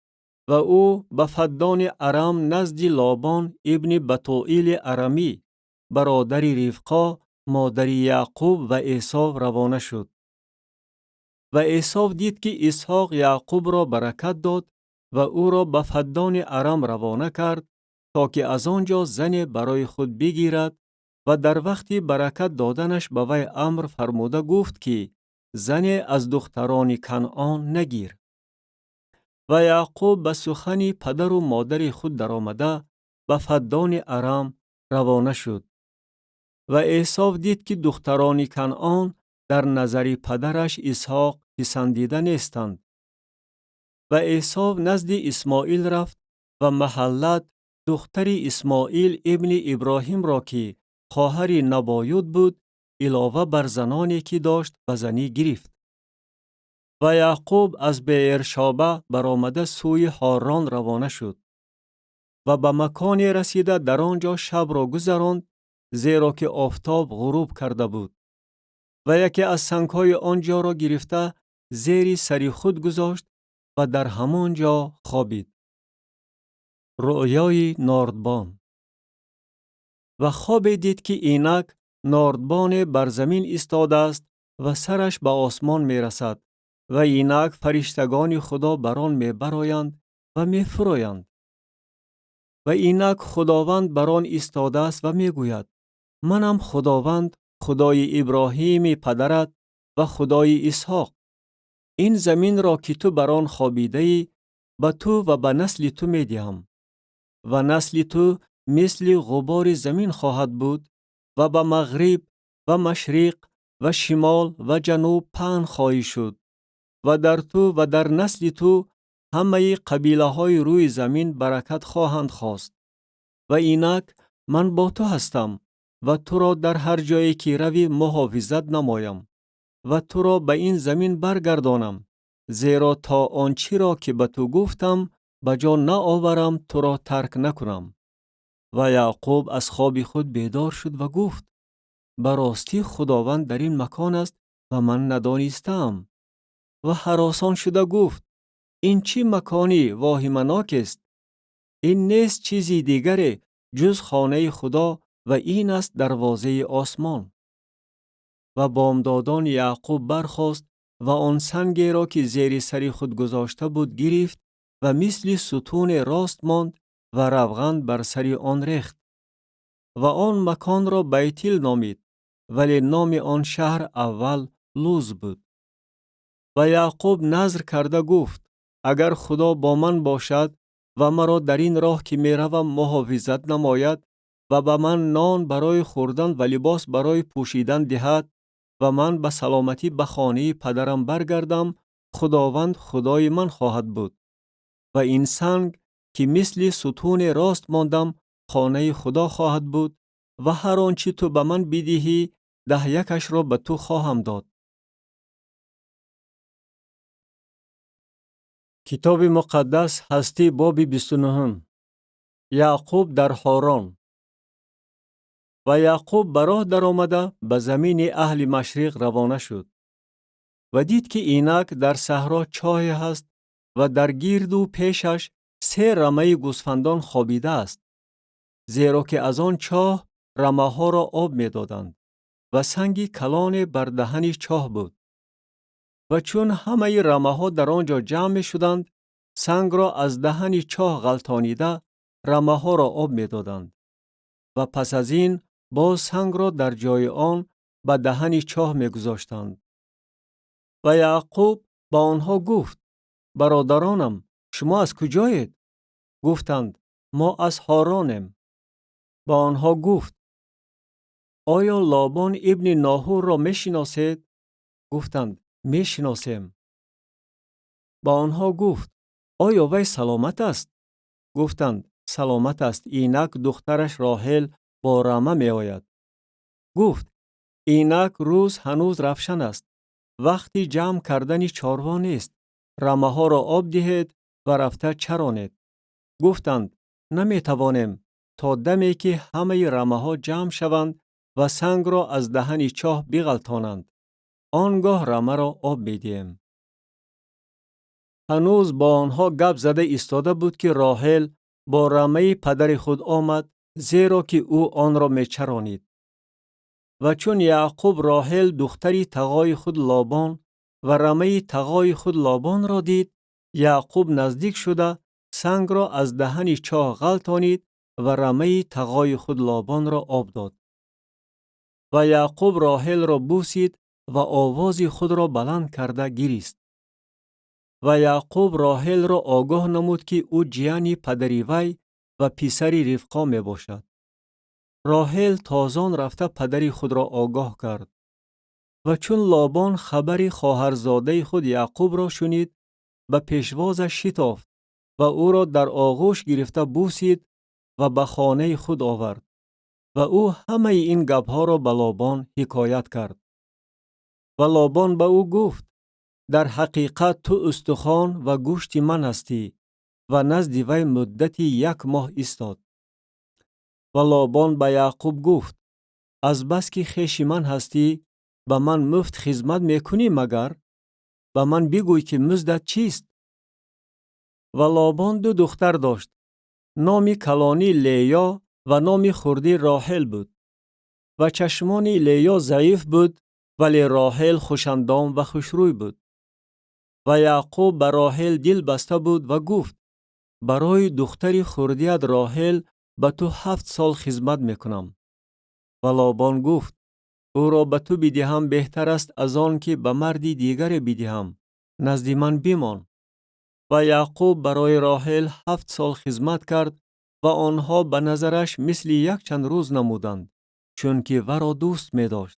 ва ӯ ба Фаддони Арам назди Лобон ибни Батуили Арамӣ, бародари Ривқо, модари Яъқуб ва Эсов, равона шуд. Ва Эсов дид, ки Исҳоқ Яъқубро баракат дод ва ӯро ба Фаддони Арам равона кард, то ки аз он ҷо зане барои худ бигирад, ва дар вақти баракат доданаш ба вай амр фармуда гуфт, ки зане аз духтарони Канъон нагир. Ва Яъқуб ба сухани падару модари худ даромада ба Фаддони Арам равона шуд. Ва Эсов дид, ки духтарони Канъон дар назари падараш Исҳоқ писандида нестанд. Ва Эсов назди Исмоил рафт ва Маҳаллат, Духтари Исмоил ибни Иброҳимро, ки хоҳари Набоют буд, илова бар заноне ки дошт, ба занӣ гирифт. Ва Яъқуб аз Беершоба баромада сӯи Ҳорон равона шуд ва ба маконе расида дар он ҷо шабро гузаронд, зеро ки офтоб ғуруб карда буд. Ва яке аз сангҳои он ҷоро гирифта зери сари худ гузошт ва дар ҳамон ҷо хобид. Рӯёи нордбон. Ва хобе дид, ки инак нордбоне бар замин истодааст ва сараш ба осмон мерасад ва инак фариштагони Худо бар он мебароянд ва мефуроянд. Ва инак Худованд бар он истодааст ва мегӯяд: Манам Худованд, Худои Иброҳими падарат ва Худои Исҳоқ. Ин заминро, ки ту бар он хобидаӣ, ба ту ва ба насли ту медиҳам. Ва насли ту мисли ғубори замин хоҳад буд ва ба мағриб ва машриқ ва шимол ва ҷануб паҳн хоҳӣ шуд. Ва дар ту ва дар насли ту ҳамаи қабилаҳои рӯи замин баракат хоҳанд хост. Ва инак ман бо ту ҳастам ва туро дар ҳар ҷое ки равӣ муҳофизат намоям ва туро ба ин замин баргардонам, зеро то он чиро ки ба ту гуфтам ба ҷо наоварам, туро тарк накунам. Ва Яъқуб аз хоби худ бедор шуд ва гуфт: ба ростӣ Худованд дар ин макон аст ва ман надонистаам. Ва ҳаросон шуда гуфт: ин чӣ макони воҳиманокест? Ин нест чизи дигаре ҷуз хонаи Худо ва ин аст дарвозаи осмон. Ва бомдодон Яъқуб бархост ва он сангеро, ки зери сари худ гузошта буд, гирифт ва мисли сутуне рост монд ва равған бар сари он рехт. Ва он маконро Байтил номид, вале номи он шаҳр аввал Луз буд. Ва Яъқуб назр карда гуфт: агар Худо бо ман бошад ва маро дар ин роҳ, ки меравам, муҳофизат намояд ва ба ман нон барои хӯрдан ва либос барои пӯшидан диҳад ва ман ба саломатӣ ба хонаи падарам баргардам, Худованд Худои ман хоҳад буд. Ва ин санг, ки мисли сутуне рост мондам, хонаи Худо хоҳад буд ва ҳар он чӣ ту ба ман бидиҳӣ, даҳякашро ба ту хоҳам дод. Китоби муқаддас ҳастӣ, боби 29. Яъқуб дар Ҳорон. Ва Яъқуб ба роҳ даромада ба замини аҳли машриқ равона шуд. Ва дид, ки инак дар саҳро чоҳе ҳаст ва дар гирду пешаш 3 рамаи гӯсфандон хобидааст, зеро ки аз он чоҳ рамаҳоро об медоданд ва санги калоне бар даҳани чоҳ буд. Ва чун ҳамаи рамаҳо дар он ҷо ҷамъ мешуданд, сангро аз даҳани чоҳ ғалтонида рамаҳоро об медоданд. Ва пас аз ин боз сангро дар ҷои он ба даҳани чоҳ мегузоштанд. Ва Яъқуб ба онҳо гуфт: бародаронам, шумо аз куҷоед? Гуфтанд: мо аз Ҳоронем. Ба онҳо гуфт: оё Лобон ибни Ноҳурро мешиносед? Гуфтанд: мешиносем. Ба онҳо гуфт: оё вай саломат аст? Гуфтанд: саломат аст, инак духтараш Роҳел бо рама меояд. Гуфт: инак рӯз ҳанӯз равшан аст, вақти ҷамъ кардани чорво нест, рамаҳоро об диҳед ва рафта чаронед. Гуфтанд: наметавонем то даме ки ҳамаи рамаҳо ҷамъ шаванд ва сангро аз даҳани чоҳ биғалтонанд. Он гоҳ рамаро об медиҳем. Ҳанӯз бо онҳо гап зада истода буд, ки Роҳел бо рамаи падари худ омад, зеро ки ӯ онро мечаронид. Ва чун Яъқуб Роҳел духтари тағои худ Лобон ва рамаи тағои худ Лобонро дид, Яъқуб наздик шуда сангро аз даҳани чоҳ ғалтонид ва рамаи тағои худ Лобонро об дод. Ва Яъқуб Роҳелро бусид ва овози худро баланд карда гирист. Ва Яъқуб Роҳелро огоҳ намуд, ки ӯ ҷияни падари вай ва писари Ривқо мебошад. Роҳел тозон рафта падари худро огоҳ кард. Ва чун Лобон хабари хоҳарзодаи худ Яъқубро шунид, ба пешвозаш шитофт ва ӯро дар оғӯш гирифта бусид Ва ба хонаи худ овард. Ва ӯ ҳамаи ин гапҳоро ба Лобон ҳикоят кард. Ва Лобон ба ӯ гуфт: Дар ҳақиқат ту устухон ва гӯшти ман ҳастӣ. Ва назди вай муддати як моҳ истод. Ва Лобон ба Яъқуб гуфт: Азбаски хеши ман ҳастӣ, ба ман муфт хизмат мекунӣ магар? Ба ман бигӯй, ки муздат чист? Ва Лобон ду духтар дошт. Номи калонӣ Леё ва номи хурдӣ Роҳел буд. Ва чашмони Леё заиф буд, вале Роҳел хушандом ва хушрӯй буд. Ва Яъқуб ба Роҳел дил баста буд ва гуфт: Барои духтари хурдият Роҳел ба ту 7 сол хизмат мекунам. Ва Лобон гуфт: Ӯро ба ту бидиҳам беҳтар аст аз он ки ба марди дигаре бидиҳам. Назди ман бимон. Ва Яъқуб барои Роҳел 7 сол хизмат кард ва онҳо ба назараш мисли якчанд рӯз намуданд, чунки варо дӯст медошт.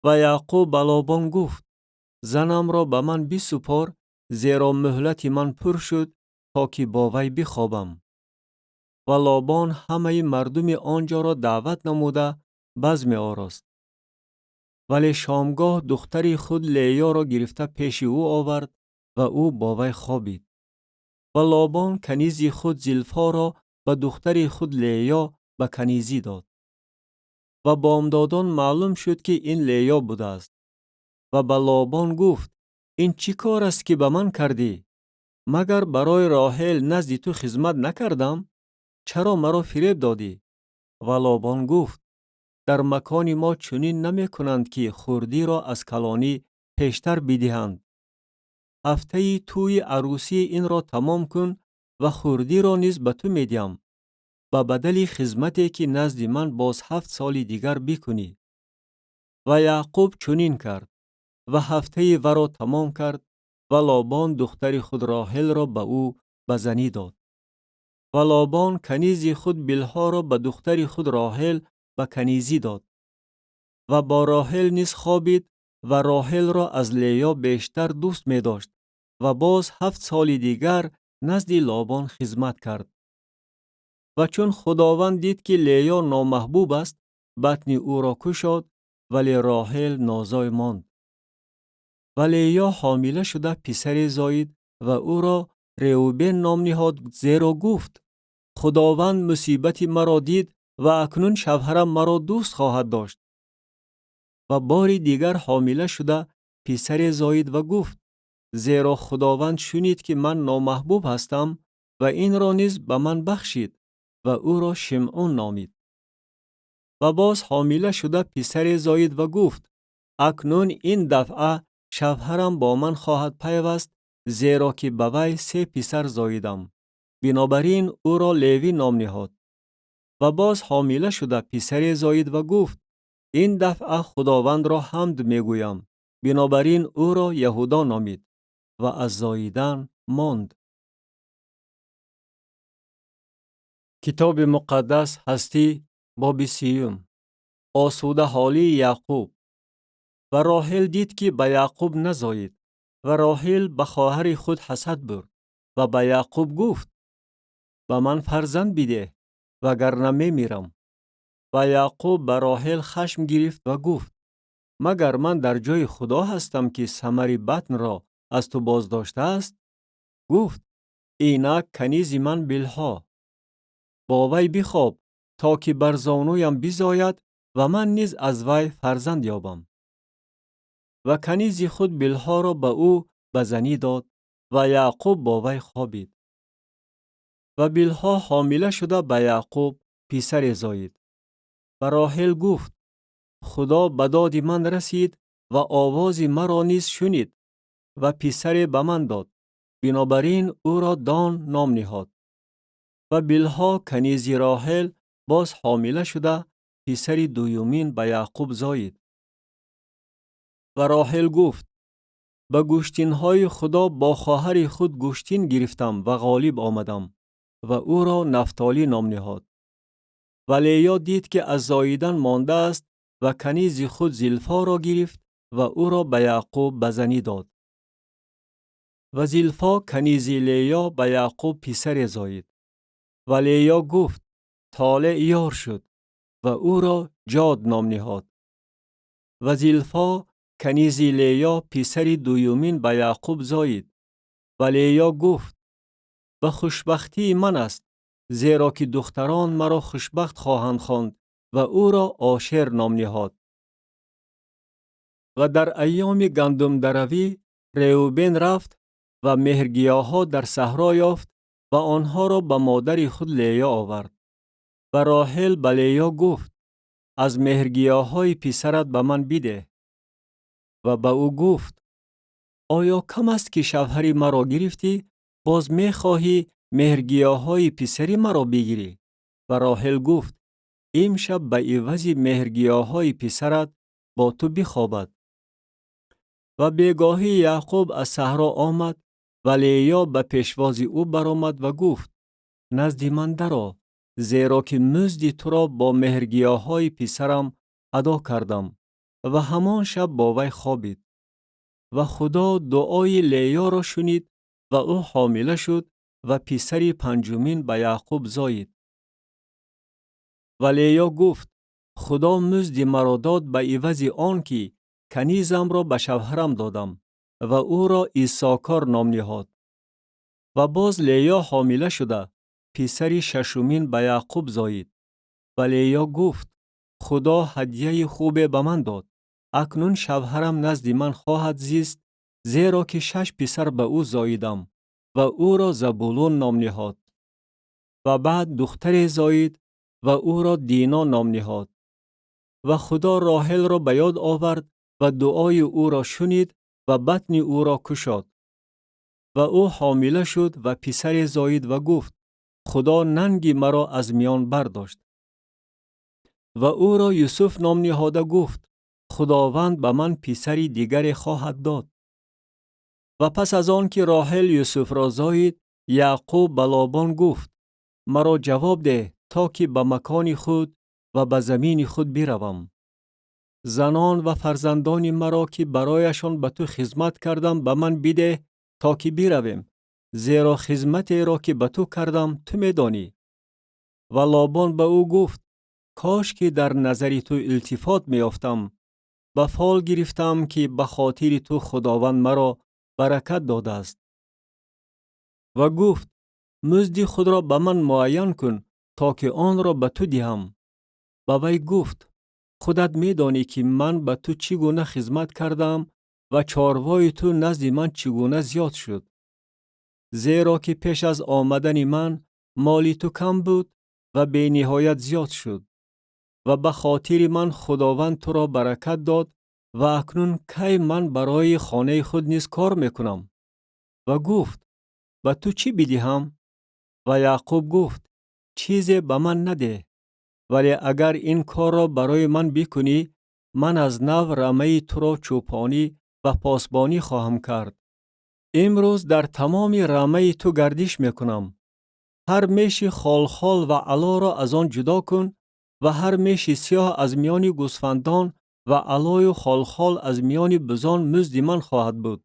Ва Яъқуб ба Лобон гуфт: Занамро ба ман бисупор, зеро муҳлати ман пур шуд, то ки бо вай бихобам. Ва Лобон ҳамаи мардуми он ҷоро даъват намуда, базме орост. Вале шомгоҳ духтари худ Леёро гирифта пеши ӯ овард ва ӯ бо вай хобид. Ва Лобон канизи худ Зилфоро ба духтари худ Леё ба канизӣ дод. Ва бомдодон маълум шуд, ки ин Леё будааст. Ва ба Лобон гуфт: Ин чӣ кор аст, ки ба ман кардӣ? Магар барои Роҳел назди ту хизмат накардам? Чаро маро фиреб додӣ? Ва Лобон гуфт: Дар макони мо чунин намекунанд, ки хурдиро аз калонӣ пештар бидиҳанд. Ҳафтаи тӯйи арӯсии инро тамом кун ва хурдиро низ ба ту медиҳам ба бадали хизмате, ки назди ман боз 7 соли дигар бикунӣ. Ва Яъқуб чунин кард ва ҳафтаи варо тамом кард ва Лобон духтари худ Роҳелро ба ӯ ба занӣ дод. Ва Лобон канизи худ Билҳоро ба духтари худ Роҳел ба канизӣ дод. Ва бо Роҳел низ хобид ва Роҳелро аз Леё бештар дӯст медошт ва боз 7 соли дигар назди Лобон хизмат кард. Ва чун Худованд дид, ки Леё номаҳбуб аст, батни ӯро кушод, вале Роҳел нозой монд. Ва Леё ҳомила шуда писаре зоид ва ӯро Реубен ном ниҳод, зеро гуфт: Худованд мусибати маро дид ва акнун шавҳарам маро дӯст хоҳад дошт. Ва бори дигар ҳомила шуда писаре зоид ва гуфт: Зеро Худованд шунид, ки ман номаҳбуб ҳастам, ва инро низ ба ман бахшид, ва ӯро Шимъун номид. Ва боз ҳомила шуда писаре зоид ва гуфт: Акнун ин дафъа шавҳарам бо ман хоҳад пайваст, зеро ки ба вай се писар зоидам. Бинобар ин ӯро Левӣ ном ниҳод. Ва боз ҳомила шуда писаре зоид ва гуфт: Ин дафъа Худовандро ҳамд мегӯям. Бинобар ин ӯро Яҳудо номид ва аз зоидан монд. Китоби муқаддас Ҳастӣ, боби 30-ум. Осудаҳолии Яъқуб. Ва Роҳил дид, ки ба Яъқуб назоид, ва Роҳил ба хоҳари худ ҳасад бурд ва ба Яъқуб гуфт: Ба ман фарзанд бидеҳ, вагарна мемирам. Ва Яъқуб ба Роҳил хашм гирифт ва гуфт: Магар ман дар ҷои Худо ҳастам, ки самари батнро аз ту боздоштааст? Гуфт: Инак канизи ман Билҳо. Бо вай бихоб, то ки бар зонуям бизояд ва ман низ аз вай фарзанд ёбам. Ва канизи худ Билҳоро ба ӯ ба занӣ дод ва Яъқуб бо вай хобид. Ва Билҳо ҳомила шуда ба Яъқуб писаре зоид. Ва Роҳил гуфт: Худо ба доди ман расид ва овози маро низ шунид ва писаре ба ман дод. Бинобар ин ӯро Дон ном ниҳод. Ва Билҳо канизи Роҳил боз ҳомила шуда писари дуюмин ба Яъқуб зоид. Ва Роҳил гуфт: Ба гӯштинҳои Худо бо хоҳари худ гӯштин гирифтам ва ғолиб омадам. Ва ӯро Нафтолӣ ном ниҳод. Ва Леё дид, ки аз зоидан мондааст, ва канизи худ Зилфоро гирифт ва ӯро ба Яъқуб ба занӣ дод. Ва Зилфо канизи Леё ба Яъқуб писаре зоид. Ва Лея гуфт: Толеъ ёр шуд, ва ӯро Ҷод ном ниҳод. Ва Зилфо, канизи Лея, писари дуюмин ба Яъқуб зоид. Ва Лея гуфт: Ба хушбахтии ман аст, зеро ки духтарон маро хушбахт хоҳанд хонд, ва ӯро Ошер ном ниҳод. Ва дар айёми гандумдаравӣ Реубен рафт ва меҳргиёҳҳо дар саҳро ёфт ва онҳоро ба модари худ Лея овард. Ва Роҳел ба Лея гуфт: Аз меҳргиёҳҳои писарат ба ман бидеҳ. Ва ба ӯ гуфт: Оё кам аст ки шавҳари маро гирифтӣ, боз мехоҳӣ меҳргиёҳҳои писари маро бигирӣ? Ва Роҳел гуфт: Имшаб ба ивази меҳргиёҳҳои писарат бо ту бихобад. Ва бегоҳӣ Яъқуб аз саҳро омад ва Лея ба пешвози ӯ баромад ва гуфт: Назди ман даро, зеро ки музди туро бо меҳргиёҳҳои писарам адо кардам. Ва ҳамон шаб бо вай хобид. Ва Худо дуои Леяро шунид ва ӯ ҳомила шуд ва писари панҷумин ба Яъқуб зоид. Ва Лея гуфт: Худо музди маро дод ба ивази он ки канизамро ба шавҳарам додам, ва ӯро Иссокор ном ниҳод. Ва боз Лея ҳомила шуда писари шашумин ба Яъқуб зоид. Ва Лея гуфт: Худо ҳадияи хубе ба ман дод. Акнун шавҳарам назди ман хоҳад зист, зеро ки 6 писар ба ӯ зоидам, ва ӯро Забулун ном ниҳод. Ва баъд духтаре зоид ва ӯро Дино ном ниҳод. Ва Худо Роҳелро ба ёд овард ва дуои ӯро шунид ва батни ӯро кушод. Ва ӯ ҳомила шуд ва писаре зоид ва гуфт: Худо нанги маро аз миён бардошт. Ва ӯро Юсуф ном ниҳода гуфт: Худованд ба ман писари дигаре хоҳад дод. Ва пас аз он ки Роҳел Юсуфро зоид, Яъқуб ба Лобон гуфт: Маро ҷавоб деҳ то ки ба макони худ ва ба замини худ биравам. Занон ва фарзандони маро ки барояшон ба ту хизмат кардам ба ман бидеҳ то ки биравем, зеро хизматеро ки ба ту кардам ту медонӣ. Ва Лобон ба ӯ гуфт: Кош ки дар назари ту илтифот меёфтам. Ба фол гирифтам ки ба хотири ту Худованд маро баракат додааст. Ва гуфт: Музди худро ба ман муайян кун то ки онро ба ту диҳам. Ба вай гуфт: Худат медонӣ ки ман ба ту чӣ гуна хизмат кардам ва чорвои ту назди ман чӣ гуна зиёд шуд. Зеро ки пеш аз омадани ман моли ту кам буд ва бениҳоят зиёд шуд. Ва ба хотири ман Худованд туро баракат дод ва акнун кай ман барои хонаи худ низ кор мекунам? Ва гуфт: Ба ту чӣ бидиҳам? Ва Яъқуб гуфт: Чизе ба ман надеҳ, вале агар ин корро барои ман бикунӣ, ман аз нав рамаи туро чӯпонӣ ва посбонӣ хоҳам кард. Имрӯз дар тамоми рамаи ту гардиш мекунам. Ҳар меши холхол ва алоро аз он ҷудо кун ва ҳар меши сиёҳ аз миёни гӯсфандон ва алою холхол аз миёни бузон музди ман хоҳад буд.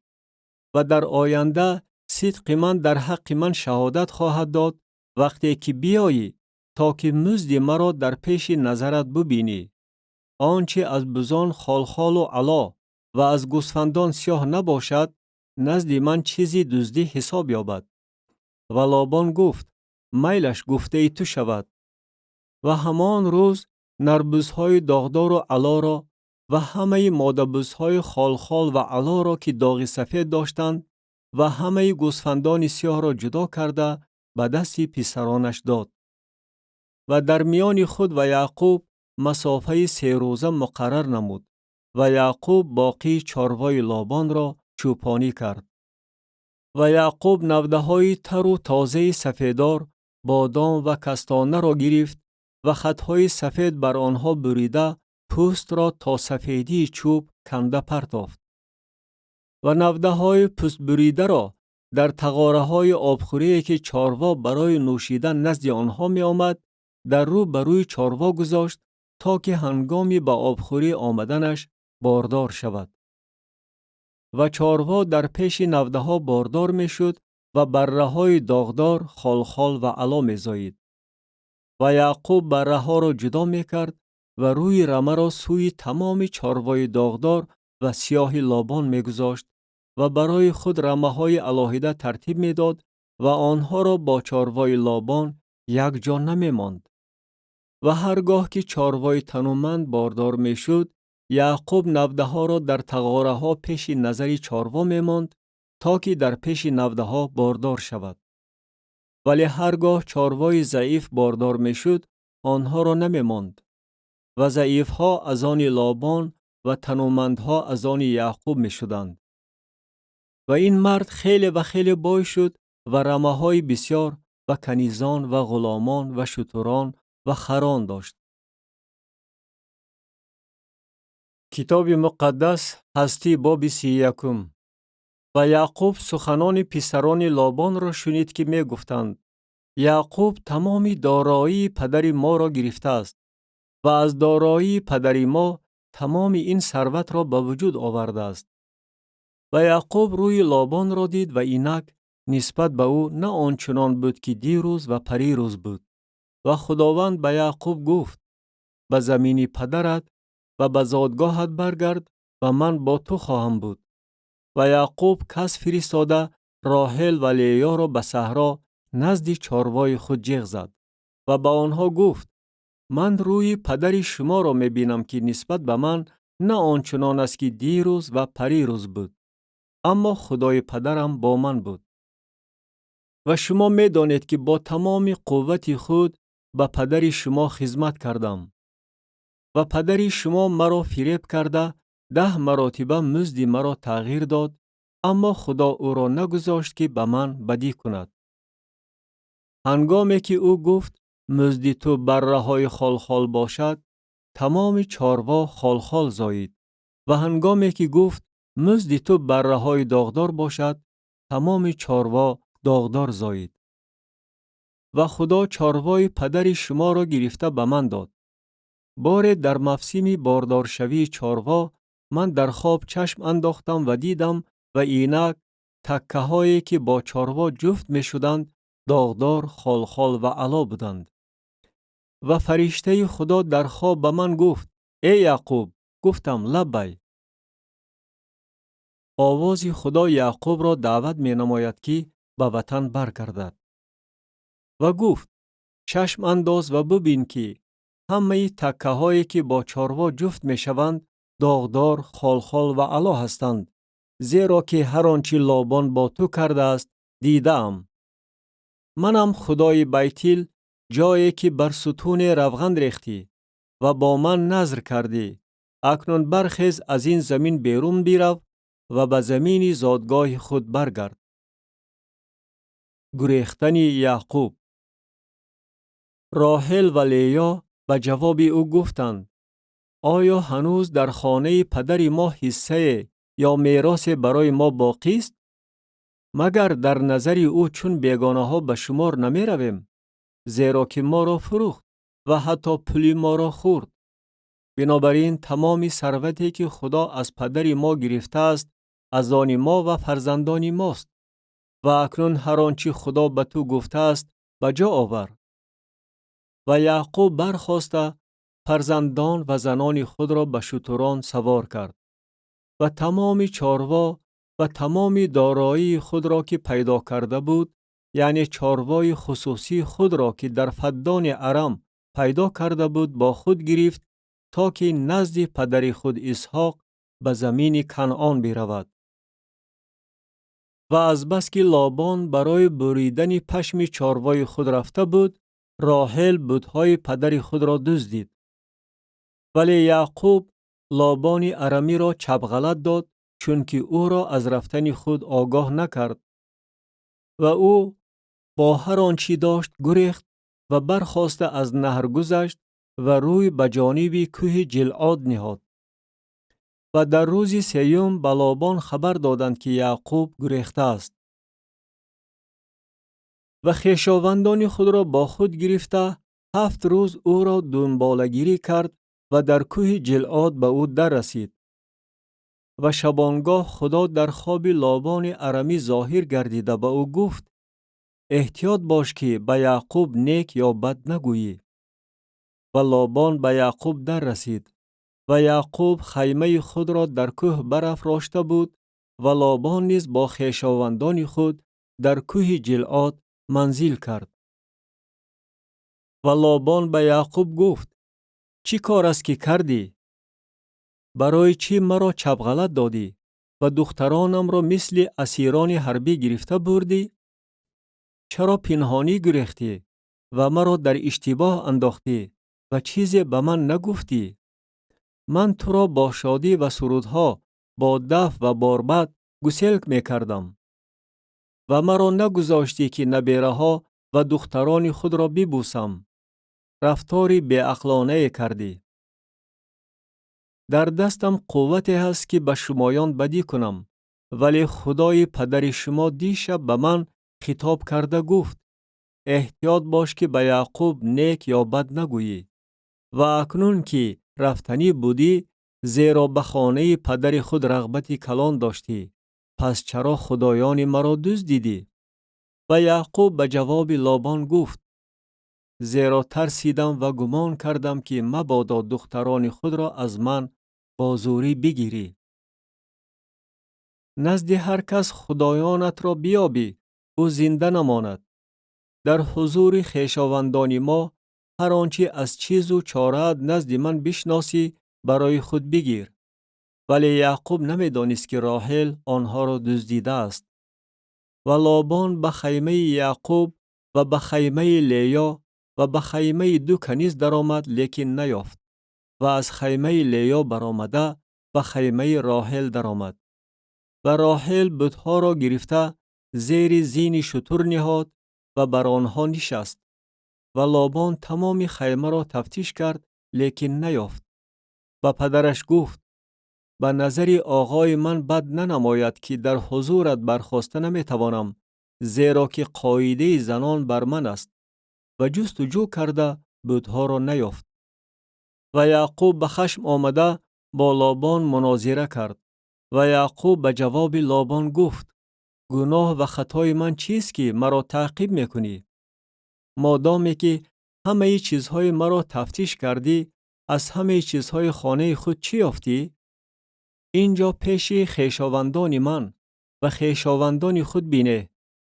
Ва дар оянда сидқи ман дар ҳаққи ман шаҳодат хоҳад дод вақте ки биёӣ, то ки музди маро дар пеши назарат бубинӣ. Он чи аз бузон холхолу ало ва аз гӯсфандон сиёҳ набошад, назди ман чизи дуздӣ ҳисоб ёбад. Ва Лобон гуфт: Майлаш гуфтаи ту шавад. Ва ҳамон рӯз нарбузҳои доғдору алоро ва ҳамаи модабузҳои холхол ва алоро ки доғи сафед доштанд ва ҳамаи гӯсфандони сиёҳро ҷудо карда ба дасти писаронаш дод. Ва дар миёни худ ва Яъқуб масофаи 3 рӯза муқаррар намуд ва Яъқуб боқии чорвои Лобонро чӯпонӣ кард. Ва Яъқуб навдаҳои тару тозаи сафедор, бодом ва кастонаро гирифт ва хатҳои сафед бар онҳо бурида пӯстро то сафедии чӯб канда партофт. Ва навдаҳои пӯстбуридаро дар тағораҳои обхӯрие ки чорво барои нӯшидан назди онҳо меомад, дар рӯ ба рӯи чорво гузошт то ки ҳангоми ба обхӯрӣ омаданаш бордор шавад. Ва чорво дар пеши навдаҳо бордор мешуд ва барраҳои доғдор, холхол ва ало мезоид. Ва Яъқуб барраҳоро ҷудо мекард ва рӯи рамаро сӯи тамоми чорвои доғдор ва сиёҳи Лобон мегузошт ва барои худ рамаҳои алоҳида тартиб медод ва онҳоро бо чорвои Лобон якҷо намемонд. Ва ҳар гоҳ ки чорвои тануманд бордор мешуд, Яъқуб навдаҳоро дар тағораҳо пеши назари чорво мемонд, то ки дар пеши навдаҳо бордор шавад. Вале ҳар гоҳ чорвои заиф бордор мешуд, онҳоро намемонд. Ва заифҳо аз они Лобон ва танумандҳо аз они Яъқуб мешуданд. Ва ин мард хеле ва хеле бой шуд ва рамаҳои бисёр ва канизон ва ғуломон ва шутурон ва харон дошт. Китоби Муқаддас, Ҳастӣ, боби 31. Ва Яъқуб суханони писарони Лобонро шунид, ки мегуфтанд: Яъқуб тамоми дороии падари моро гирифтааст ва аз дороии падари мо тамоми ин сарватро ба вуҷуд овардааст. Ва Яъқуб рӯи Лобонро дид ва инак нисбат ба ӯ на он чунон буд, ки дирӯз ва парирӯз буд. Ва Худованд ба Яъқуб гуфт: ба замини падарат ва ба зодгоҳат баргард ва ман бо ту хоҳам буд. Ва Яъқуб кас фиристода Роҳел ва Леёро ба саҳро назди чорвои худ ҷиғ зад ва ба онҳо гуфт: ман рӯи падари шуморо мебинам, ки нисбат ба ман на он чунон аст, ки дирӯз ва парирӯз буд, аммо Худои падарам бо ман буд. Ва шумо медонед, ки бо тамоми қуввати худ ба падари шумо хизмат кардам. Ва падари шумо маро фиреб карда 10 маротиба музди маро тағйир дод, аммо Худо ӯро нагузошт, ки ба ман бадӣ кунад. Ҳангоме ки ӯ гуфт: музди ту барраҳои холхол бошад, тамоми чорво холхол зоид. Ва ҳангоме ки гуфт: музди ту барраҳои доғдор бошад, тамоми чорво доғдор зоид. Ва Худо чорвои падари шуморо гирифта ба ман дод. Боре дар мавсими бордоршавии чорво ман дар хоб чашм андохтам ва дидам ва инак таккаҳое ки бо чорво ҷуфт мешуданд, доғдор, холхол ва ало буданд. Ва фариштаи Худо дар хоб ба ман гуфт: эй Яъқуб! Гуфтам: лаббай. Овози Худо Яъқубро даъват менамояд, ки ба ватан баргардад. Ва гуфт: чашм андоз ва бибин, ки ҳамаи таккаҳое ки бо чорво ҷуфт мешаванд, доғдор, холхол ва ало ҳастанд, зеро ки ҳар он чи Лобон бо ту кардааст дидаам. Манам Худои Байтил, ҷое ки бар сутуне равған рехтӣ ва бо ман назр кардӣ. Акнун бархез, аз ин замин берун бирав ва ба замини зодгоҳи худ баргард. Гурехтани Яъқуб. Роҳел ва Леё ба ҷавоби ӯ гуфтанд: оё ҳанӯз дар хонаи падари мо ҳиссае ё меросе барои мо боқист? Магар дар назари ӯ чун бегонаҳо ба шумор намеравем? Зеро ки моро фурӯхт ва ҳатто пули моро хӯрд. Бинобар ин тамоми сарвате ки Худо аз падари мо гирифтааст, аз они мо ва фарзандони мост. Ва акнун ҳар он чи Худо ба ту гуфтааст, ба ҷо овар. Ва Яъқуб бархоста фарзандон ва занони худро ба шутурон савор кард ва тамоми чорво ва тамоми дороии худро ки пайдо карда буд, яъне чорвои хусусии худро ки дар Фаддони Арам пайдо карда буд, бо худ гирифт, то ки назди падари худ Исҳоқ ба замини Канъон биравад. Ва азбаски Лобон барои буридани пашми чорвои худ рафта буд, Роҳел бутҳои падари худро дуздид. Вале Яъқуб Лобони арамиро чапғалат дод, чунки ӯро аз рафтани худ огоҳ накард. Ва ӯ бо ҳар он чӣ дошт гурехт ва бархоста аз наҳр гузашт ва рӯй ба ҷониби кӯҳи Ҷилъод ниҳод. Ва дар рӯзи сеюм ба Лобон хабар доданд, ки Яъқуб гурехтааст. Ва хешовандони худро бо худ гирифта 7 рӯз ӯро дунболагирӣ кард ва дар кӯҳи Ҷилъод ба ӯ даррасид. Ва шабонгоҳ Худо дар хоби Лобони арамӣ зоҳир гардида ба ӯ гуфт: эҳтиёт бош, ки ба Яъқуб нек ё бад нагӯӣ. Ва Лобон ба Яъқуб дар расид. Ва Яъқуб хаймаи худро дар кӯҳ барафрошта буд ва Лобон низ бо хешовандони худ дар кӯҳи Ҷилъод манзил кард. Ва Лобон ба Яъқуб гуфт: Чӣ кор аст, ки кардӣ? Барои чӣ маро чапғалат додӣ ва духтаронамро мисли асирони ҳарбӣ гирифта бурдӣ? Чаро пинҳонӣ гурехтӣ ва маро дар иштибоҳ андохтӣ ва чизе ба ман нагуфтӣ? Ман туро бо шодӣ ва сурудҳо, бо даф ва борбад гусел мекардам. Ва маро нагузоштӣ, ки набераҳо ва духтарони худро бибӯсам. Рафтори беақлонае кардӣ. Дар дастам қуввате ҳаст, ки ба шумоён бадӣ кунам, вале Худои падари шумо дишаб ба ман хитоб карда гуфт: Эҳтиёт бош, ки ба Яъқуб нек ё бад нагӯӣ. Ва акнун ки рафтанӣ будӣ, зеро ба хонаи падари худ рағбати калон доштӣ, пас чаро худоёни маро дуздидӣ? Ва Яъқуб ба ҷавоби Лобон гуфт: Зеро тарсидам ва гумон кардам, ки мабодо духтарони худро аз ман бо зӯрӣ бигирӣ. Назди ҳар кас худоёнатро биёбӣ, ӯ зинда намонад. Дар ҳузури хешовандони мо ҳар он чи аз чизу чораат назди ман бишносӣ, барои худ бигир. Вале Яъқуб намедонист, ки Роҳел онҳоро дуздидааст. Ва Лобон ба хаймаи Яъқуб ва ба хаймаи Леё ва ба хаймаи ду каниз даромад, лекин наёфт. Ва аз хаймаи Леё баромада ба хаймаи Роҳел даромад. Ва Роҳел бутҳоро гирифта зери зини шутур ниҳод ва бар онҳо нишаст. Ва Лобон тамоми хаймаро тафтиш кард, лекин наёфт. Ба падараш гуфт: Ба назари оғои ман бад нанамояд, ки дар ҳузурат бархоста наметавонам, зеро ки қоидаи занон бар ман аст. Ва ҷустуҷӯ карда бутҳоро наёфт. Ва Яъқуб ба хашм омада бо Лобон мунозира кард. Ва Яъқуб ба ҷавоби Лобон гуфт: Гуноҳ ва хатои ман чист, ки маро таъқиб мекунӣ? Модоме ки ҳамаи чизҳои маро тафтиш кардӣ, аз ҳамаи чизҳои хонаи худ чӣ ёфтӣ? Ин ҷо пеши хешовандони ман ва хешовандони худ бинеҳ,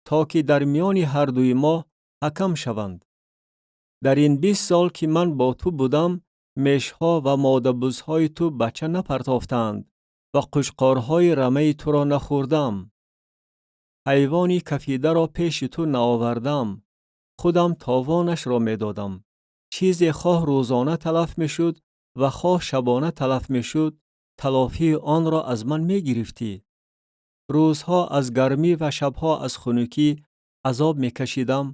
то ки дар миёни ҳардуи мо ҳакам шаванд. Дар ин 20 сол, ки ман бо ту будам, мешҳо ва модабузҳои ту бача напартофтаанд ва қучқорҳои рамаи туро нахӯрдам. Ҳайвони кафидаро пеши ту наовардам, худам товонашро медодам. Чизе хоҳ рӯзона талаф мешуд ва хоҳ шабона талаф мешуд, талофии онро аз ман мегирифтӣ. Рӯзҳо аз гармӣ ва шабҳо аз хунукӣ азоб мекашидам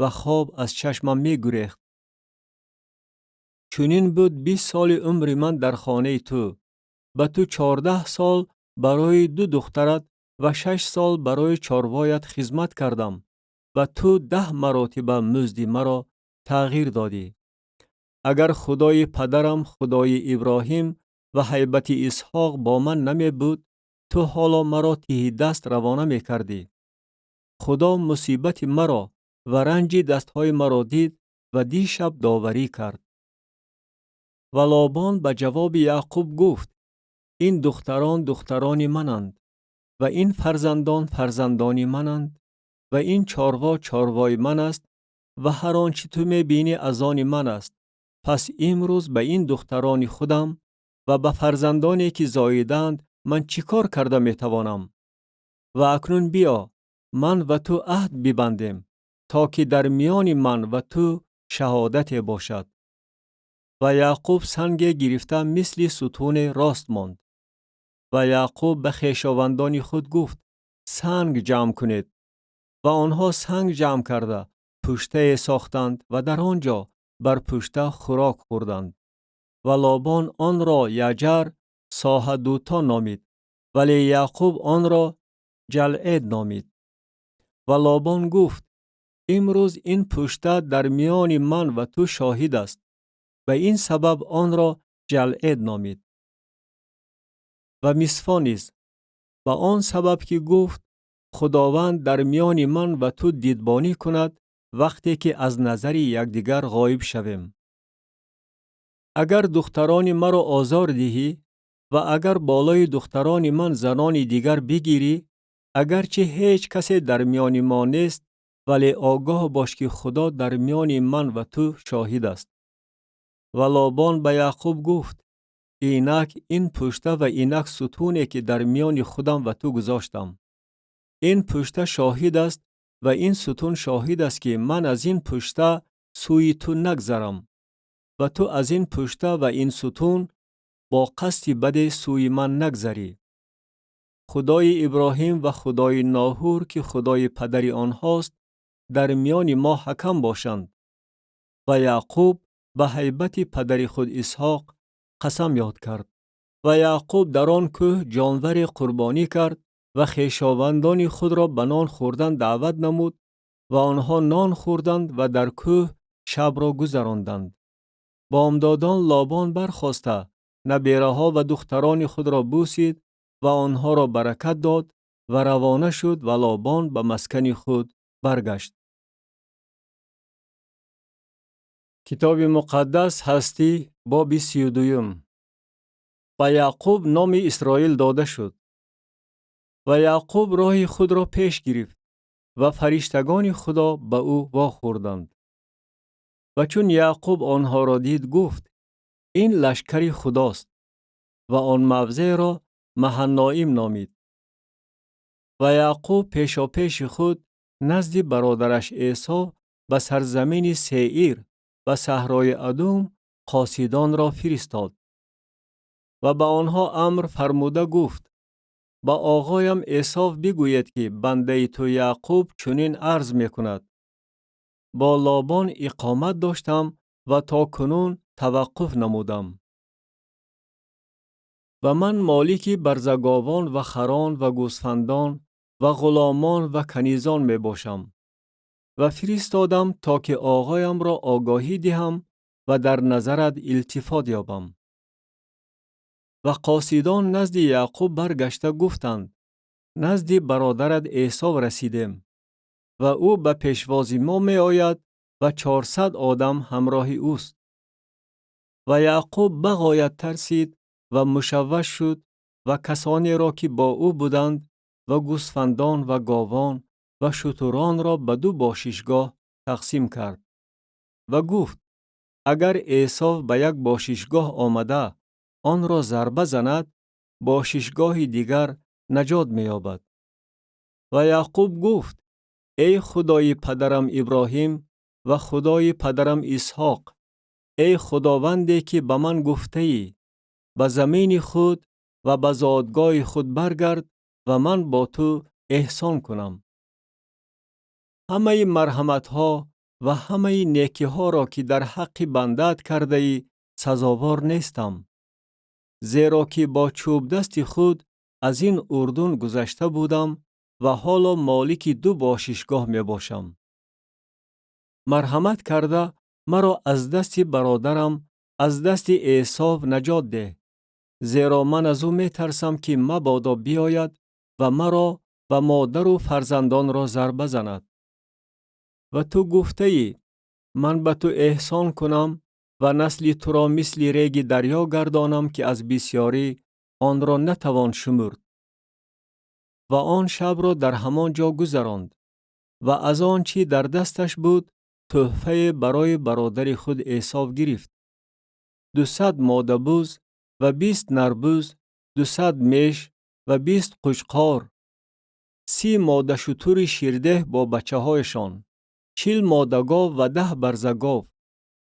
ва хоб аз чашмам мегурехт. Чунин буд 20 соли умри ман дар хонаи ту. Ба ту 14 сол барои ду духтарат ва 6 сол барои чорвоят хизмат кардам ва ту 10 маротиба музди маро тағйир додӣ. Агар Худои падарам, Худои Иброҳим ва ҳайбати Исҳоқ бо ман намебуд, ту ҳоло маро тиҳидаст равона мекардӣ. Худо мусибати маро ва ранҷи дастҳои маро дид ва дишаб доварӣ кард. Ва Лобон ба ҷавоби Яъқуб гуфт: Ин духтарон духтарони мананд ва ин фарзандон фарзандони мананд ва ин чорво чорвои ман аст ва ҳар он чӣ ту мебинӣ аз они ман аст. Пас имрӯз ба ин духтарони худам ва ба фарзандоне, ки зоидаанд, ман чӣ кор карда метавонам? Ва акнун биё, ман ва ту аҳд бибандем, то ки дар миёни ман ва ту шаҳодате бошад. Ва Яъқуб санге гирифта мисли сутуне рост монд. Ва Яъқуб ба хешовандони худ гуфт: Санг ҷамъ кунед. Ва онҳо санг ҷамъ карда пуштае сохтанд ва дар он ҷо бар пушта хӯрок хӯрданд. Ва Лобон онро Яҷар Соҳадуто номид, вале Яъқуб онро Ҷалъед номид. Ва Лобон гуфт: Имрӯз ин пушта дар миёни ман ва ту шоҳид аст. Ба ин сабаб онро Ҷалъед номид. Ва Мисфо низ ба он сабаб, ки гуфт: Худованд дар миёни ман ва ту дидбонӣ кунад, вақте ки аз назари якдигар ғоиб шавем. Агар духтарони маро озор диҳӣ ва агар болои духтарони ман занони дигар бигирӣ, агарчи ҳеҷ касе дар миёни мо нест, вале огоҳ бош, ки Худо дар миёни ман ва ту шоҳид аст. Ва Лобон ба Яъқуб гуфт: Инак ин пушта ва инак сутуне, ки дар миёни худам ва ту гузоштам. Ин пушта шоҳид аст ва ин сутун шоҳид аст, ки ман аз ин пушта сӯи ту нагзарам ва ту аз ин пушта ва ин сутун бо қасди баде сӯи ман нагзарӣ. Худои Иброҳим ва Худои Ноҳур, ки Худои падари онҳост, дар миёни мо ҳакам бошанд. Ва Яъқуб ба ҳайбати падари худ Исҳоқ қасам ёд кард. Ва Яъқуб дар он кӯҳ ҷонваре қурбонӣ кард ва хешовандони худро ба нон хӯрдан даъват намуд ва онҳо нон хӯрданд ва дар кӯҳ шабро гузаронданд. Бомдодон Лобон бархоста, набераҳо ва духтарони худро бӯсид ва онҳоро баракат дод ва равона шуд ва Лобон ба маскани худ баргашт. Китоби муқаддас Ҳастӣ, боби 32. Ба Яъқуб номи Исроил дода шуд. Ва Яъқуб роҳи худро пеш гирифт ва фариштагони Худо ба ӯ вохӯрданд. Ва чун Яъқуб онҳоро дид, гуфт: Ин лашкари Худост. Ва он мавзеъро Маҳанноим номид. Ва Яъқуб пешопеши худ назди бародараш Эсов ба сарзамини Сеир ва саҳрои Адум қосидонро фиристод. Ва ба онҳо амр фармуда гуфт: Ба оғоям Эсов бигӯед, ки бандаи ту Яъқуб чунин арз мекунад: Бо Лобон иқомат доштам ва то кунун таваққуф намудам. Ва ман молики барзаговон ва харон ва гӯсфандон ва ғуломон ва канизон мебошам. Ва фиристодам то ки оғоямро огоҳӣ диҳам ва дар назарат илтифот ёбам. Ва қосидон назди Яъқуб баргашта гуфтанд: Назди бародарат Эсов расидем ва ӯ ба пешвози мо меояд ва 400 одам ҳамроҳи ӯст. Ва Яъқуб бағоят тарсид ва мушавваш шуд ва касонеро, ки бо ӯ буданд ва гӯсфандон ва говон ва шутуронро ба ду бошишгоҳ тақсим кард. Ва гуфт: Агар Эсов ба як бошишгоҳ омада онро зарба занад, бошишгоҳи дигар наҷот меёбад. Ва Яъқуб гуфт: Эй Худои падарам Иброҳим ва Худои падарам Исҳоқ, эй Худованде, ки ба ман гуфтаӣ: Ба замини худ ва ба зодгоҳи худ баргард ва ман бо ту эҳсон кунам. Ҳамаи марҳаматҳо ва ҳамаи некиҳоро, ки дар ҳаққи бандаат кардаӣ, сазовор нестам, зеро ки бо чӯбдасти худ аз ин Урдун гузашта будам ва ҳоло молики ду бошишгоҳ мебошам. Марҳамат карда маро аз дасти бародарам, аз дасти Эсов наҷот деҳ, зеро ман аз ӯ метарсам, ки мабодо биёяд ва маро ва модару фарзандонро зарба занад. Ва ту гуфтаӣ: Ман ба ту эҳсон кунам ва насли туро мисли реги дарё гардонам, ки аз бисёрӣ онро натавон шумурд. Ва он шабро дар ҳамон ҷо гузаронд ва аз он чӣ дар дасташ буд тӯҳфае барои бародари худ Эсов гирифт: 200 модабуз ва 20 нарбуз, 200 меш ва 20 қучқор, 30 модашутури ширдеҳ бо бачаҳояшон, 40 модагов ва 10 барзагов,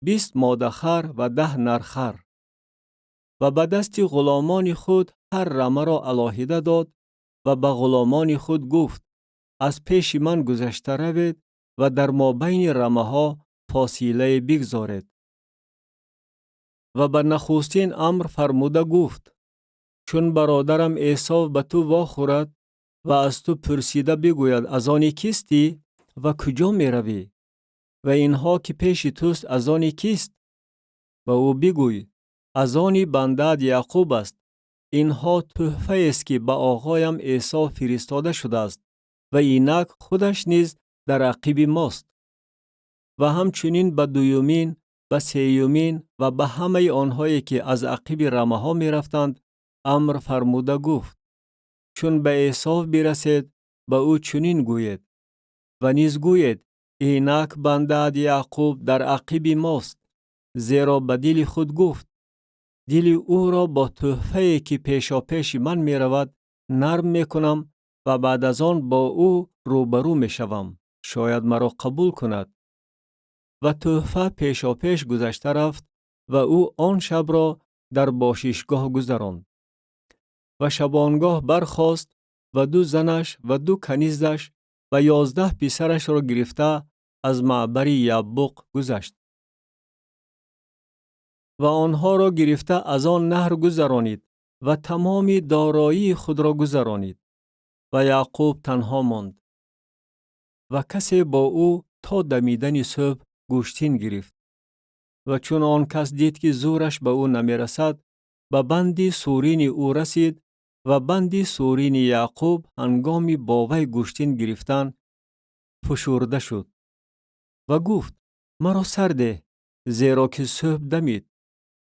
20 модахар ва 10 нархар. Ва ба дасти ғуломони худ ҳар рамаро алоҳида дод ва ба ғуломони худ гуфт: Аз пеши ман гузашта равед ва дар мобайни рамаҳо фосилае бигзоред. Ва ба нахустин амр фармуда гуфт: Чун бародарам Эсов ба ту вохӯрад ва аз ту пурсида бигӯяд: Аз они кистӣ ва куҷо меравӣ? Ва инҳо, ки пеши туст, аз они кист? Ба ӯ бигӯй: Аз они бандаат Яъқуб аст. Инҳо тӯҳфаест, ки ба оғоям Эсов фиристода шудааст ва инак худаш низ дар ақиби мост. Ва ҳамчунин ба дуюмин, Ба сеюмин ва ба ҳамаи онҳое, ки аз ақиби рамаҳо мерафтанд, амр фармуда гуфт: чун ба Эсов бирасед, ба ӯ чунин гӯед ва низ гӯед: инак бандаат Яъқуб дар ақиби мост, зеро ба дили худ гуфт: дили ӯро бо тӯҳфае, ки пешопеши ман меравад, нарм мекунам ва баъд аз он бо ӯ рӯбарӯ мешавам, шояд маро қабул кунад. Ва тӯҳфа пешопеш гузашта рафт ва ӯ он шабро дар бошишгоҳ гузаронд. Ва шабонгоҳ бархост ва 2 занаш ва 2 канизаш ва 11 писарашро гирифта аз маъбари Яббуқ гузашт. Ва онҳоро гирифта аз он наҳр гузаронид ва тамоми дороии худро гузаронид. Ва Яъқуб танҳо монд ва касе бо ӯ то дамидани субҳ гӯштин гирифт. Ва чун он кас дид, ки зӯраш ба ӯ намерасад, ба банди сурини ӯ расид ва банди сурини Яъқуб ҳангоми бо вай гӯштин гирифтан фушурда шуд. Ва гуфт: маро сар деҳ, зеро ки субҳ дамид.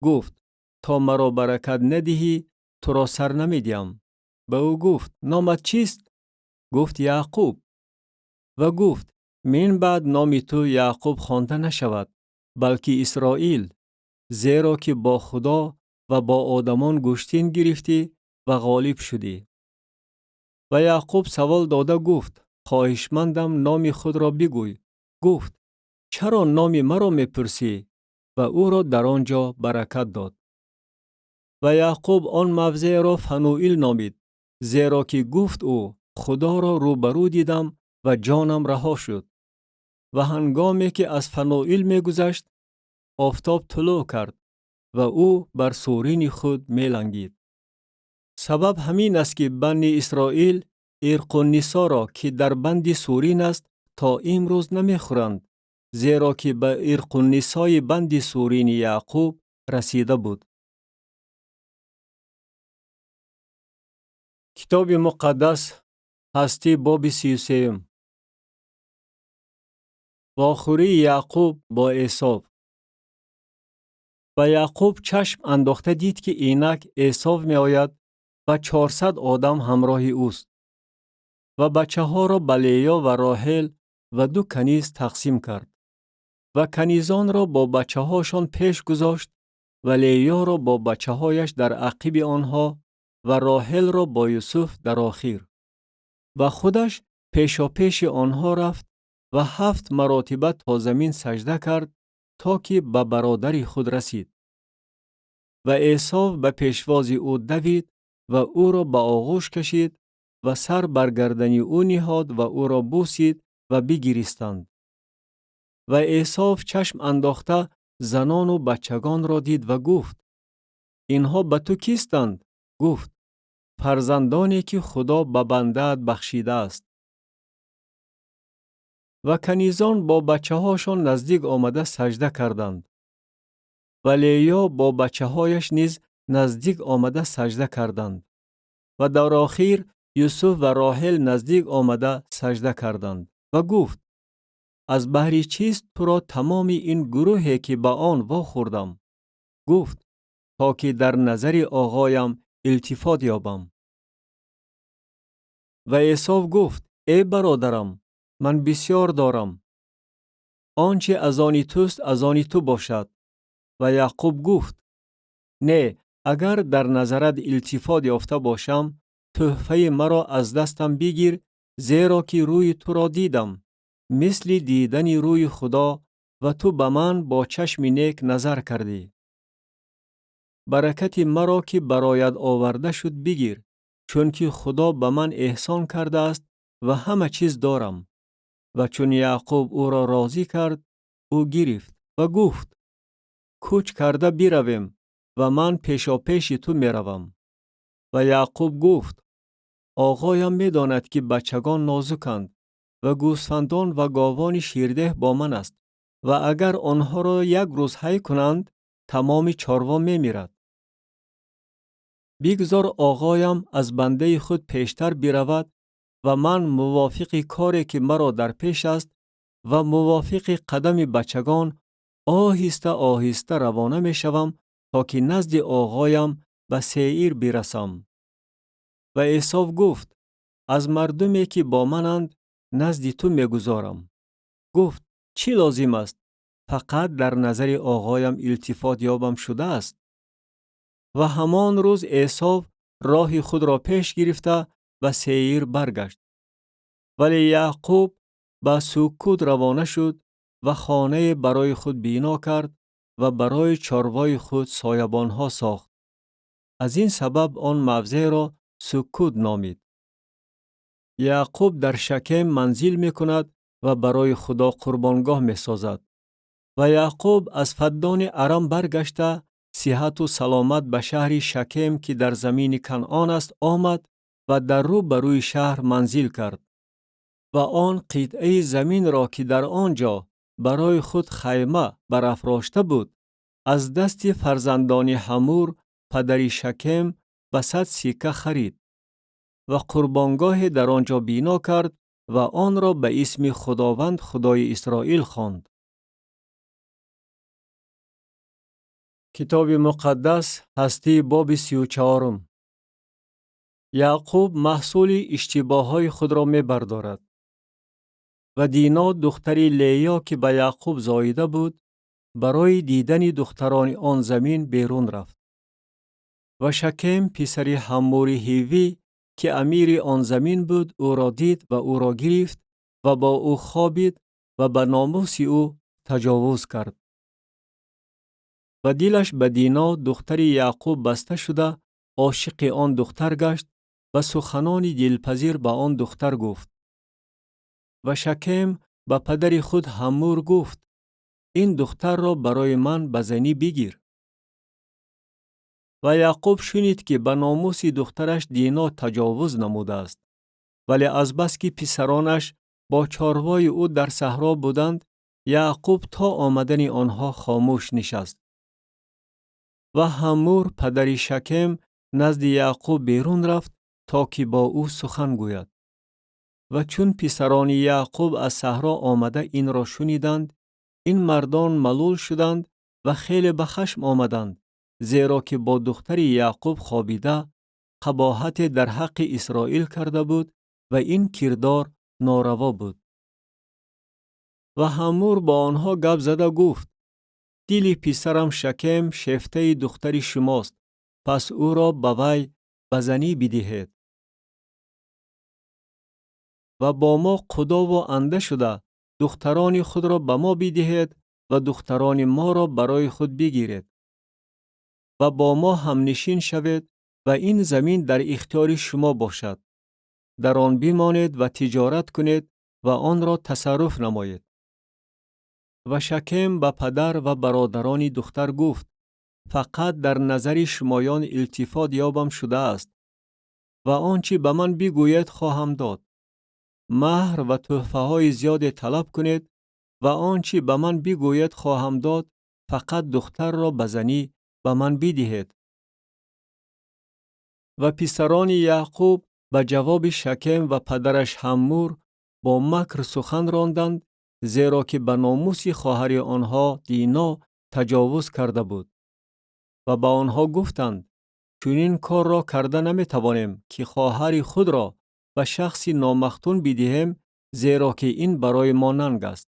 Гуфт: то маро баракат надиҳӣ, туро сар намедиҳам. Ба ӯ гуфт: номат чист? Гуфт: Яъқуб. Ва гуфт: мин баъд номи ту Яъқуб хонда нашавад, балки Исроил, зеро ки бо Худо ва бо одамон гӯштин гирифтӣ ва ғолиб шудӣ. Ва Яъқуб савол дода гуфт: хоҳишмандам номи худро бигӯй. Гуфт: чаро номи маро мепурсӣ? Ва ӯро дар он ҷо баракат дод. Ва Яъқуб он мавзеъро Фануил номид, зеро ки гуфт ӯ: Худоро рӯбарӯ дидам ва ҷонам раҳо шуд. Ва ҳангоме ки аз Фануил мегузашт, офтоб тулӯъ кард ва ӯ бар сурини худ мелангид. Сабаб ҳамин аст, ки бани Исроил ирқуннисоро, ки дар банди сурин аст, то имрӯз намехӯранд, зеро ки ба ирқуннисои банди сурини Яъқуб расида буд. Китоби муқаддас ҳастӣ боби 33. Вохӯрии Яъқуб бо Эсов. Ва Яъқуб чашм андохта дид, ки инак Эсов меояд ва 400 одам ҳамроҳи ӯст. Ва бачаҳоро ба Леё ва Роҳел ва 2 каниз тақсим кард. Ва канизонро бо бачаҳошон пеш гузошт ва Леёро бо бачаҳояш дар ақиби онҳо ва Роҳелро бо Юсуф дар охир. Ва худаш пешопеши онҳо рафт ва 7 маротиба то замин сажда кард, то ки ба бародари худ расид. Ва Эсов ба пешвози ӯ давид ва ӯро ба оғӯш кашид ва сар бар гардани ӯ ниҳод ва ӯро бусид ва бигиристанд. Ва Эсов чашм андохта занону бачагонро дид ва гуфт: инҳо ба ту кистанд? Гуфт: фарзандоне, ки Худо ба бандаат бахшидааст. Ва канизон бо бачаҳошон наздик омада сажда карданд. Ва Леё бо бачаҳояш низ наздик омада сажда карданд. Ва дар охир Юсуф ва Роҳел наздик омада сажда карданд. Ва гуфт: аз баҳри чист туро тамоми ин гурӯҳе, ки ба он вохӯрдам? Гуфт: то ки дар назари оғоям илтифот ёбам. Ва Эсов гуфт: эй бародарам, ман бисёр дорам. Он чи аз они туст, аз они ту бошад. Ва Яъқуб гуфт: не, агар дар назарат илтифот ёфта бошам, тӯҳфаи маро аз дастам бигир, зеро ки рӯи туро дидам, мисли дидани рӯи Худо, ва ту ба ман бо чашми нек назар кардӣ. Баракати маро, ки бароят оварда шуд, бигир, чунки Худо ба ман эҳсон кардааст ва ҳама чиз дорам. Ва чун Яъқуб ӯро розӣ кард, ӯ гирифт ва гуфт: кӯч карда биравем ва ман пешопеши ту меравам. Ва Яъқуб гуфт: оғоям медонад, ки бачагон нозуканд ва гӯсфандон ва говони ширдеҳ бо ман аст, ва агар онҳоро як рӯз ҳай кунанд, тамоми чорво мемирад. Бигзор оғоям аз бандаи худ пештар биравад ва ман мувофиқи коре, ки маро дар пеш аст, ва мувофиқи қадами бачагон Оҳиста оҳиста равона мешавам, то ки назди оғоям ба Сеир бирасам. Ва Эсов гуфт: Аз мардуме, ки бо мананд, назди ту мегузорам. Гуфт: Чӣ лозим аст? Фақат дар назари оғоям илтифот ёбам шудааст. Ва ҳамон рӯз Эсов роҳи худро пеш гирифта ба Сеир баргашт. Вале Яъқуб ба Суккут равона шуд ва хонае барои худ бино кард ва барои чорвои худ соябонҳо сохт. Аз ин сабаб он мавзеъро Суккут номид. Яъқуб дар Шакем манзил мекунад ва барои Худо қурбонгоҳ месозад. Ва Яъқуб аз Фаддони Арам баргашта, сиҳату саломат ба шаҳри Шакем, ки дар замини Канъон аст, омад ва дар рӯ ба рӯи шаҳр манзил кард. Ва он қитъаи заминро, ки дар он ҷо барои худ хайма барафрошта буд, аз дасти фарзандони Ҳамур, падари Шакем, ба 100 сикка харид ва қурбонгоҳе дар он ҷо бино кард ва онро ба исми Худованд, Худои Исроил, хонд. Китоби Муқаддас, Ҳастӣ, боби 34-ум. Яъқуб маҳсули иштибоҳҳои худро мебардорад. Ва Дино, духтари Леё, ки ба Яъқуб зоида буд, барои дидани духтарони он замин берун рафт. Ва Шакем, писари Ҳаммури ҳиввӣ, ки амири он замин буд, ӯро дид ва ӯро гирифт ва бо ӯ хобид ва ба номуси ӯ таҷовуз кард. Ва дилаш ба Дино, духтари Яъқуб, баста шуда, ошиқи он духтар гашт ва суханони дилпазир ба он духтар гуфт. Ва Шакем ба падари худ Ҳаммур гуфт: Ин духтарро барои ман ба занӣ бигир. Ва Яъқуб шунид, ки ба номуси духтараш Дино таҷовуз намудааст. Вале азбаски писаронаш бо чорвои ӯ дар саҳро буданд, Яъқуб то омадани онҳо хомӯш нишаст. Ва Ҳаммур, падари Шакем, назди Яъқуб берун рафт, то ки бо ӯ сухан гӯяд. Ва чун писарони Яъқуб аз саҳро омада инро шуниданд, ин мардон малул шуданд ва хеле ба хашм омаданд, зеро ки бо духтари Яъқуб хобида, қабоҳате дар ҳаққи Исроил карда буд ва ин кирдор нораво буд. Ва Ҳаммур бо онҳо гап зада гуфт: Дили писарам Шакем шефтаи духтари шумост, пас ӯро ба вай ба занӣ бидиҳед. Ва бо мо қудову анда шуда, духтарони худро ба мо бидиҳед ва духтарони моро барои худ бигиред. Ва бо мо ҳамнишин шавед ва ин замин дар ихтиёри шумо бошад. Дар он бимонед ва тиҷорат кунед ва онро тасарруф намоед. Ва Шакем ба падар ва бародарони духтар гуфт: Фақат дар назари шумоён илтифот ёбам шудааст ва он чӣ ба ман бигӯед хоҳам дод. Маҳр ва тӯҳфаҳои зиёде талаб кунед ва он чӣ ба ман бигӯед хоҳам дод, фақат духтарро ба занӣ ба ман бидиҳед. Ва писарони Яъқуб ба ҷавоби Шакем ва падараш Ҳаммур бо макр сухан ронданд, зеро ки ба номуси хоҳари онҳо Дино таҷовуз карда буд. Ва ба онҳо гуфтанд: Чунин корро карда наметавонем, ки хоҳари худро ба шахси номахтун бидиҳем, зеро ки ин барои мо нанг аст.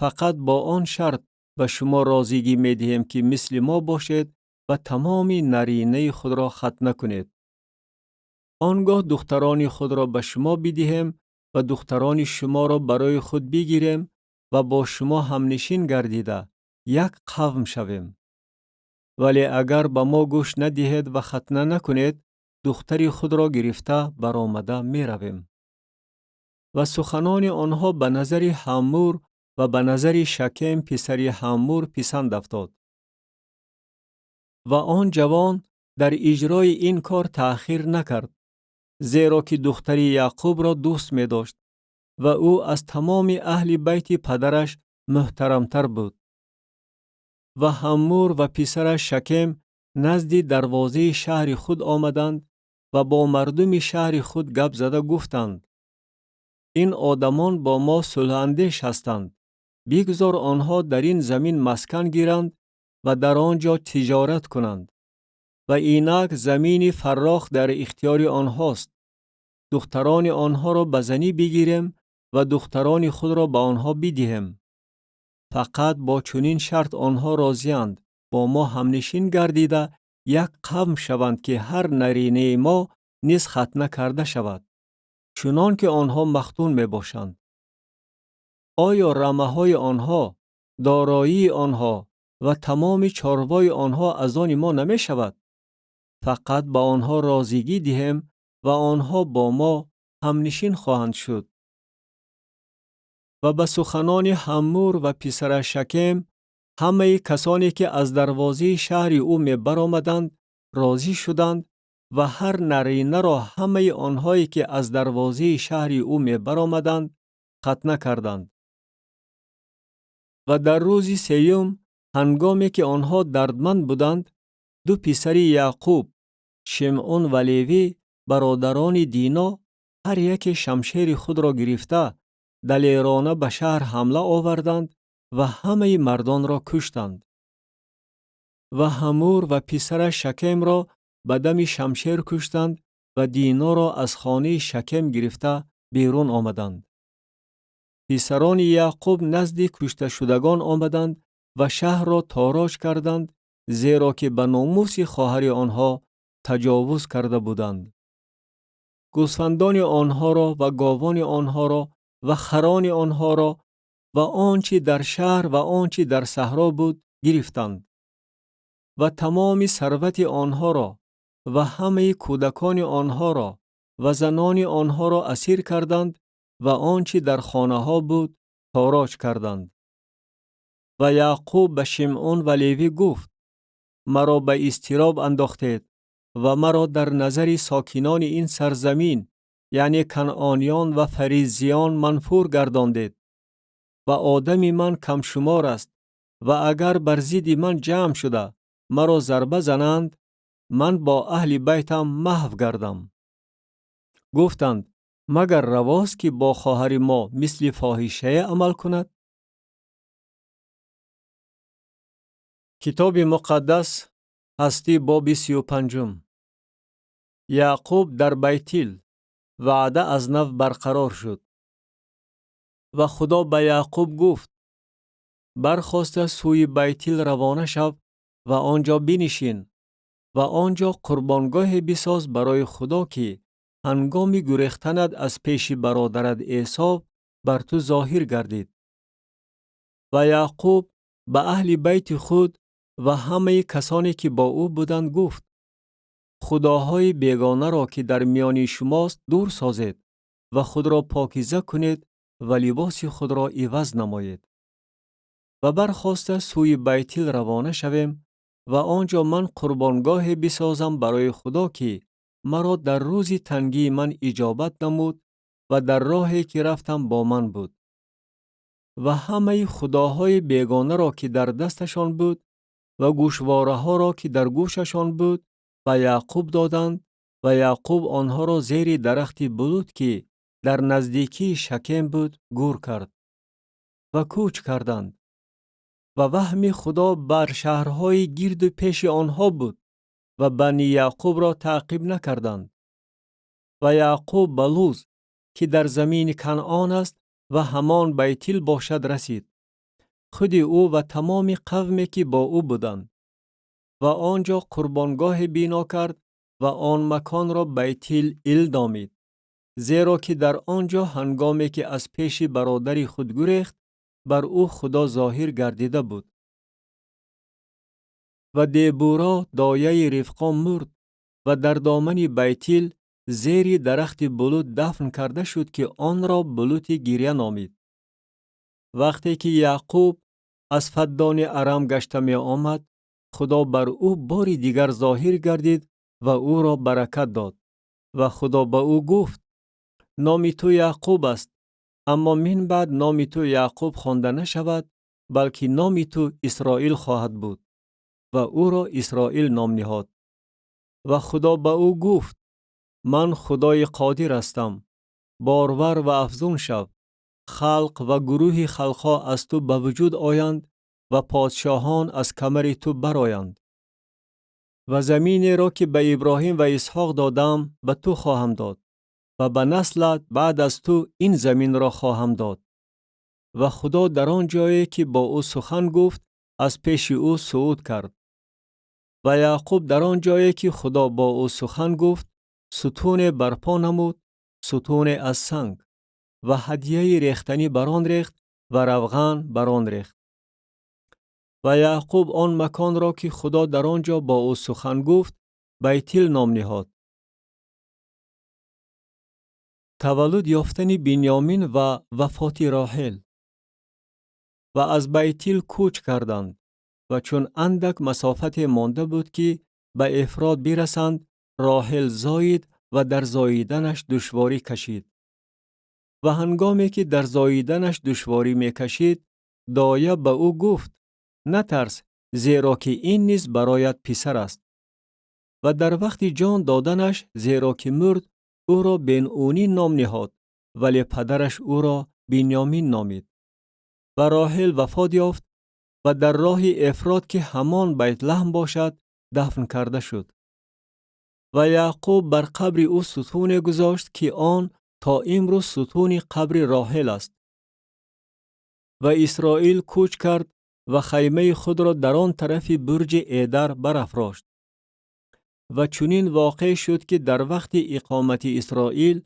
Фақат бо он шарт ба шумо розигӣ медиҳем, ки мисли мо бошед ва тамоми наринаи худро хатна кунед. Он гоҳ духтарони худро ба шумо бидиҳем ва духтарони шуморо барои худ бигирем ва бо шумо ҳамнишин гардида як қавм шавем. Вале агар ба мо гӯш надиҳед ва хатна накунед, духтари худро гирифта баромада меравем. Ва суханони онҳо ба назари Ҳаммур ва ба назари Шакем, писари Ҳаммур, писанд афтод. Ва он ҷавон дар иҷрои ин кор таъхир накард, зеро ки духтари Яъқубро дӯст медошт ва ӯ аз тамоми аҳли байти падараш муҳтарамтар буд. Ва Ҳаммур ва писараш Шакем назди дарвозаи шаҳри худ омаданд ва бо мардуми шаҳри худ гап зада гуфтанд: Ин одамон бо мо сулҳандеш ҳастанд. Бигзор онҳо дар ин замин маскан гиранд ва дар он ҷо тиҷорат кунанд. Ва инак замини фаррох дар ихтиёри онҳост. Духтарони онҳоро ба занӣ бигирем ва духтарони худро ба онҳо бидиҳем. Фақат бо чунин шарт онҳо розианд бо мо ҳамнишин гардида як қавм шаванд, ки ҳар наринаи мо низ хатна карда шавад, чунон ки онҳо махтун мебошанд. Оё рамаҳои онҳо, дороии онҳо ва тамоми чорвои онҳо аз они мо намешавад? Фақат ба онҳо розигӣ диҳем ва онҳо бо мо ҳамнишин хоҳанд шуд. Ва ба суханони Ҳаммур ва писараш Шакем ҳамаи касоне ки аз дарвозаи шаҳри ӯ мебаромаданд розӣ шуданд ва ҳар наринаро ҳамаи онҳое ки аз дарвозаи шаҳри ӯ мебаромаданд хатна карданд. Ва дар рӯзи сеюм, ҳангоме ки онҳо дардманд буданд, ду писари Яъқуб, Шимъун ва Левӣ, бародарони Дино, ҳар яке шамшери худро гирифта далерона ба шаҳр ҳамла оварданд ва ҳамаи мардонро куштанд. Ва Ҳамур ва писараш Шакемро ба дами шамшер куштанд ва Диноро аз хонаи Шакем гирифта берун омаданд. Писарони Яъқуб назди кушташудагон омаданд ва шаҳрро тороҷ карданд, зеро ки ба номуси хоҳари онҳо таҷовуз карда буданд. Гӯсфандони онҳоро ва говони онҳоро ва харони онҳоро ва он чи дар шаҳр ва он чи дар саҳро буд гирифтанд ва тамоми сарвати онҳоро ва ҳамаи кӯдакони онҳоро ва занони онҳоро асир карданд ва он чи дар хонаҳо буд тороҷ карданд. Ва Яъқуб ба Шимъун ва Левӣ гуфт: маро ба изтироб андохтед ва маро дар назари сокинони ин сарзамин, яъне канъониён ва фаризиён, манфур гардондед. Ва одами ман камшумор аст ва агар бар зидди ман ҷамъ шуда маро зарба зананд, ман бо аҳли байтам маҳв гардам. Гуфтанд: магар равост ки бо хоҳари мо мисли фоҳишае амал кунад? Китоби муқаддас, ҳастӣ, боби 35. Яъқуб дар Байтил ваъда аз нав барқарор шуд. Ва Худо ба Яъқуб гуфт: бархоста сӯи Байтил равона шав ва он ҷо бинишин ва он ҷо қурбонгоҳе бисоз барои Худо, ки ҳангоми гурехтанат аз пеши бародарат Эсов бар ту зоҳир гардид. Ва Яъқуб ба аҳли байти худ ва ҳамаи касоне ки бо ӯ буданд гуфт: худоҳои бегонаро ки дар миёни шумост дур созед ва худро покиза кунед ва либоси худро иваз намоед. Ва бархоста сӯи Байтил равона шавем ва он ҷо ман қурбонгоҳе бисозам барои Худо, ки маро дар рӯзи тангии ман иҷобат намуд ва дар роҳе ки рафтам бо ман буд. Ва ҳамаи худоҳои бегонаро ки дар дасташон буд ва гӯшвораҳоро ки дар гӯшашон буд ба Яъқуб доданд ва Яъқуб онҳоро зери дарахти булут, ки дар наздикии Шакем буд, гӯр кард ва кӯч карданд. Ва ваҳми Худо бар шаҳрҳои гирду пеши онҳо буд ва бани Яъқубро таъқиб накарданд. Ва Яъқуб ба Луз, ки дар замини Канъон аст ва ҳамон Байтил бошад, расид, худи ӯ ва тамоми қавме ки бо ӯ буданд. Ва он ҷо қурбонгоҳе бино кард ва он маконро Байтил Ил номид, зеро ки дар он ҷо ҳангоме ки аз пеши бародари худ гурехт, бар ӯ Худо зоҳир гардида буд. Ва Дебуро дояи Ривқо мурд ва дар домани Байтил зери дарахти булут дафн карда шуд, ки онро булути гиря номид. Вақте ки Яъқуб аз Фаддони Арам гашта меомад, Худо бар ӯ бори дигар зоҳир гардид ва ӯро баракат дод. Ва Худо ба ӯ гуфт: номи ту Яъқуб аст, аммо мин баъд номи ту Яъқуб хонда нашавад, балки номи ту Исроил хоҳад буд. Ва ӯро Исроил ном ниҳод. Ва Худо ба ӯ гуфт: ман Худои қодир ҳастам, борвар ва афзун шав, Халқ ва гурӯҳи халқҳо аз ту ба вуҷуд оянд ва подшоҳон аз камари ту бароянд. Ва заминеро, ки ба Иброҳим ва Исҳоқ додам, ба ту хоҳам дод ва ба наслат баъд аз ту ин заминро хоҳам дод. Ва Худо дар он ҷое, ки бо ӯ сухан гуфт, аз пеши ӯ сууд кард. Ва Яъқуб дар он ҷое, ки Худо бо ӯ сухан гуфт, сутуне барпо намуд, сутуне аз санг, ва ҳадияи рехтанӣ бар он рехт ва равған бар он рехт. Ва Яъқуб он маконро, ки Худо дар он ҷо бо ӯ сухан гуфт, Байтил ном ниҳод. Таваллуд ёфтани Бинёмин ва вафоти Роҳел. Ва аз Байтил кӯч карданд ва чун андак масофате монда буд, ки ба Эфрот бирасанд, Роҳел зоид ва дар зоиданаш душворӣ кашид. Ва ҳангоме ки дар зоиданаш душворӣ мекашид, доя ба ӯ гуфт: натарс, зеро ки ин низ бароят писар аст. Ва дар вақти ҷон доданаш, зеро ки мурд, ӯро Бен-Унӣ ном ниҳод, вале падараш ӯро Бинёмин номид. Ва Роҳел вафот ёфт ва дар роҳи Эфрот, ки ҳамон Байтлаҳм бошад, дафн карда шуд. Ва Яъқуб бар қабри ӯ сутуне гузошт, ки он то имрӯз сутуни қабри Роҳел аст. Ва Исроил кӯч кард ва хаймаи худро дар он тарафи бурҷи Эдар барафрошт. Ва чунин воқеъ шуд, ки дар вақти иқомати Исроил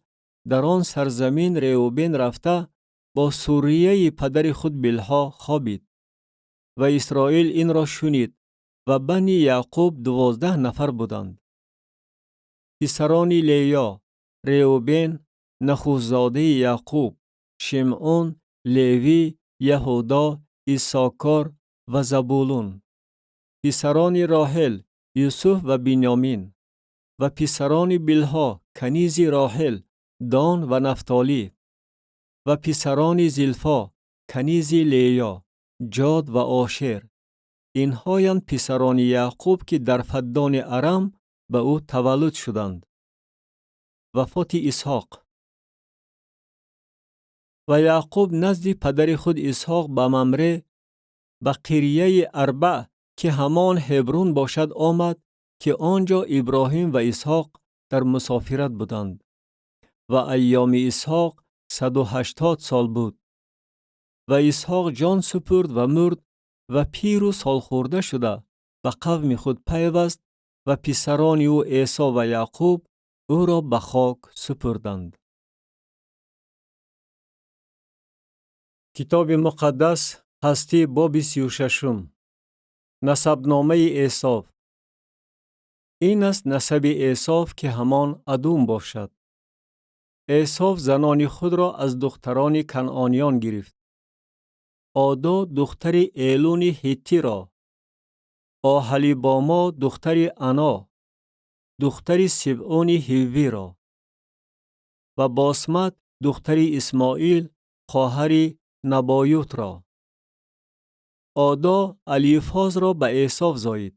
дар он сарзамин Реубен рафта бо сурияи падари худ Билҳо хобид. Ва Исроил инро шунид ва бани Яъқуб 12 нафар буданд. Писарони Лея: Реубен, нахустзодаи Яъқуб, Шимъун, Левӣ, Яҳудо, Исокор ва Забулун. Писарони Роҳел: Юсуф ва Бинёмин. Ва писарони Билҳо, канизи Роҳел, Дон ва Нафтолӣ. Ва писарони Зилфо, канизи Лея, Ҷод ва Ошер. Инҳоянд писарони Яъқуб, ки дар Фаддони Арам ба ӯ таваллуд шуданд. Вафоти Исҳоқ. Ва Яъқуб назди падари худ Исҳоқ ба Мамре, ба қирияи Арбаъ, ки ҳамон Ҳебрун бошад, омад, ки он ҷо Иброҳим ва Исҳоқ дар мусофират буданд. Ва айёми Исҳоқ 180 сол буд. Ва Исҳоқ ҷон супурд ва мурд ва пиру солхӯрда шуда ба қавми худ пайваст ва писарони ӯ Эсо ва Яъқуб ӯро ба хок супурданд. Китоби муқаддас, ҳастӣ, боби 36. Насабномаи Эсов. Ин аст насаби Эсов, ки ҳамон Адум бошад. Эсов занони худро аз духтарони канъониён гирифт. Одо духтари Элуни ҳиттиро, Оҳалибомо духтари Ано, духтари Сибъуни ҳиввиро ва Босмат духтари Исмоил, хоҳари Набоютро. Одо Алифозро ба Эсов зоид.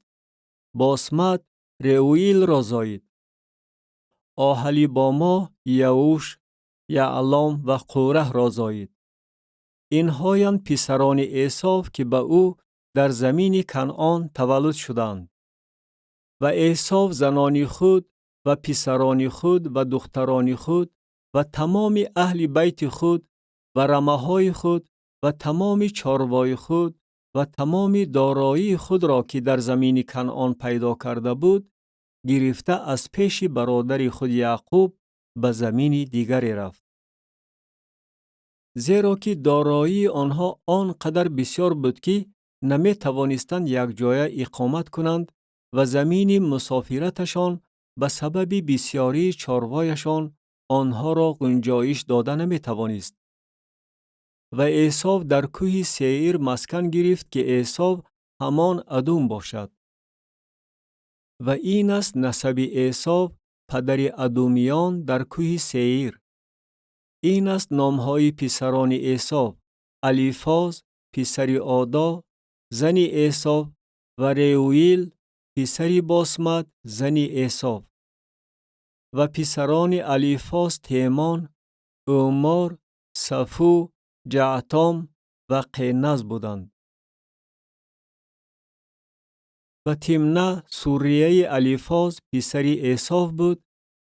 Босмат Реуилро зоид. Оҳалибомо Яуш, Яълом ва Қураҳро зоид. Инҳоянд писарони Эсов, ки ба ӯ дар замини Канъон таваллуд шуданд. Ва Эсов занони худ ва писарони худ ва духтарони худ ва тамоми аҳли байти худ ва рамаҳои худ ва тамоми чорвои худ ва тамоми дороии худро, ки дар замини Канъон пайдо карда буд, гирифта аз пеши бародари худ Яъқуб ба замини дигаре рафт. Зеро ки дороии онҳо он қадар бисёр буд, ки наметавонистанд якҷоя иқомат кунанд ва замини мусофираташон ба сабаби бисёрии чорвояшон онҳоро гунҷоиш дода наметавонист. Ва Эсов дар кӯҳи Сеир маскан гирифт, ки Эсов ҳамон Адум бошад. Ва ин аст насаби Эсов, падари адумиён дар кӯҳи Сеир. Ин аст номҳои писарони Эсов: Алифоз, писари Одо, зани Эсов, ва Реуил, писари Босмат, зани Эсов. Ва писарони Алифоз Темон, Умор, Сафу, Ҷаътом ва Қеназ буданд. Ва Тимна сурияи Алифоз писари Эсов буд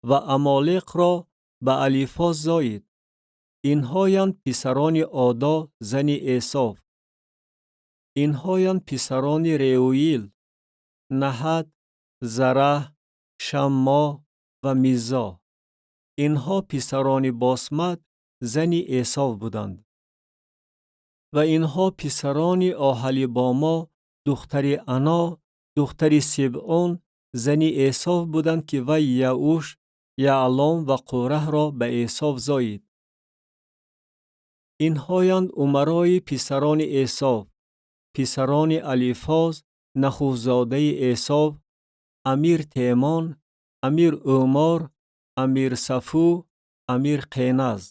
ва Амолеқро ба Алифоз зоид. Инҳоянд писарони Одо, зани Эсов. Инҳоянд писарони Реуил: Наҳат, Зараҳ, Шаммо ва Миззо. Инҳо писарони Босмат, зани Эсов буданд. Ва инҳо писарони Оҳалибомо, духтари Ано, духтари Сибъон, зани Эсов буданд, ки вай Яуш, Яълом ва Қураҳро ба Эсов зоид. Инҳоянд умарои писарони Эсов, писарони Алифоз, нахустзодаи Эсов: амир Темон, амир Ӯмор, амир Сафу, амир Қеназ,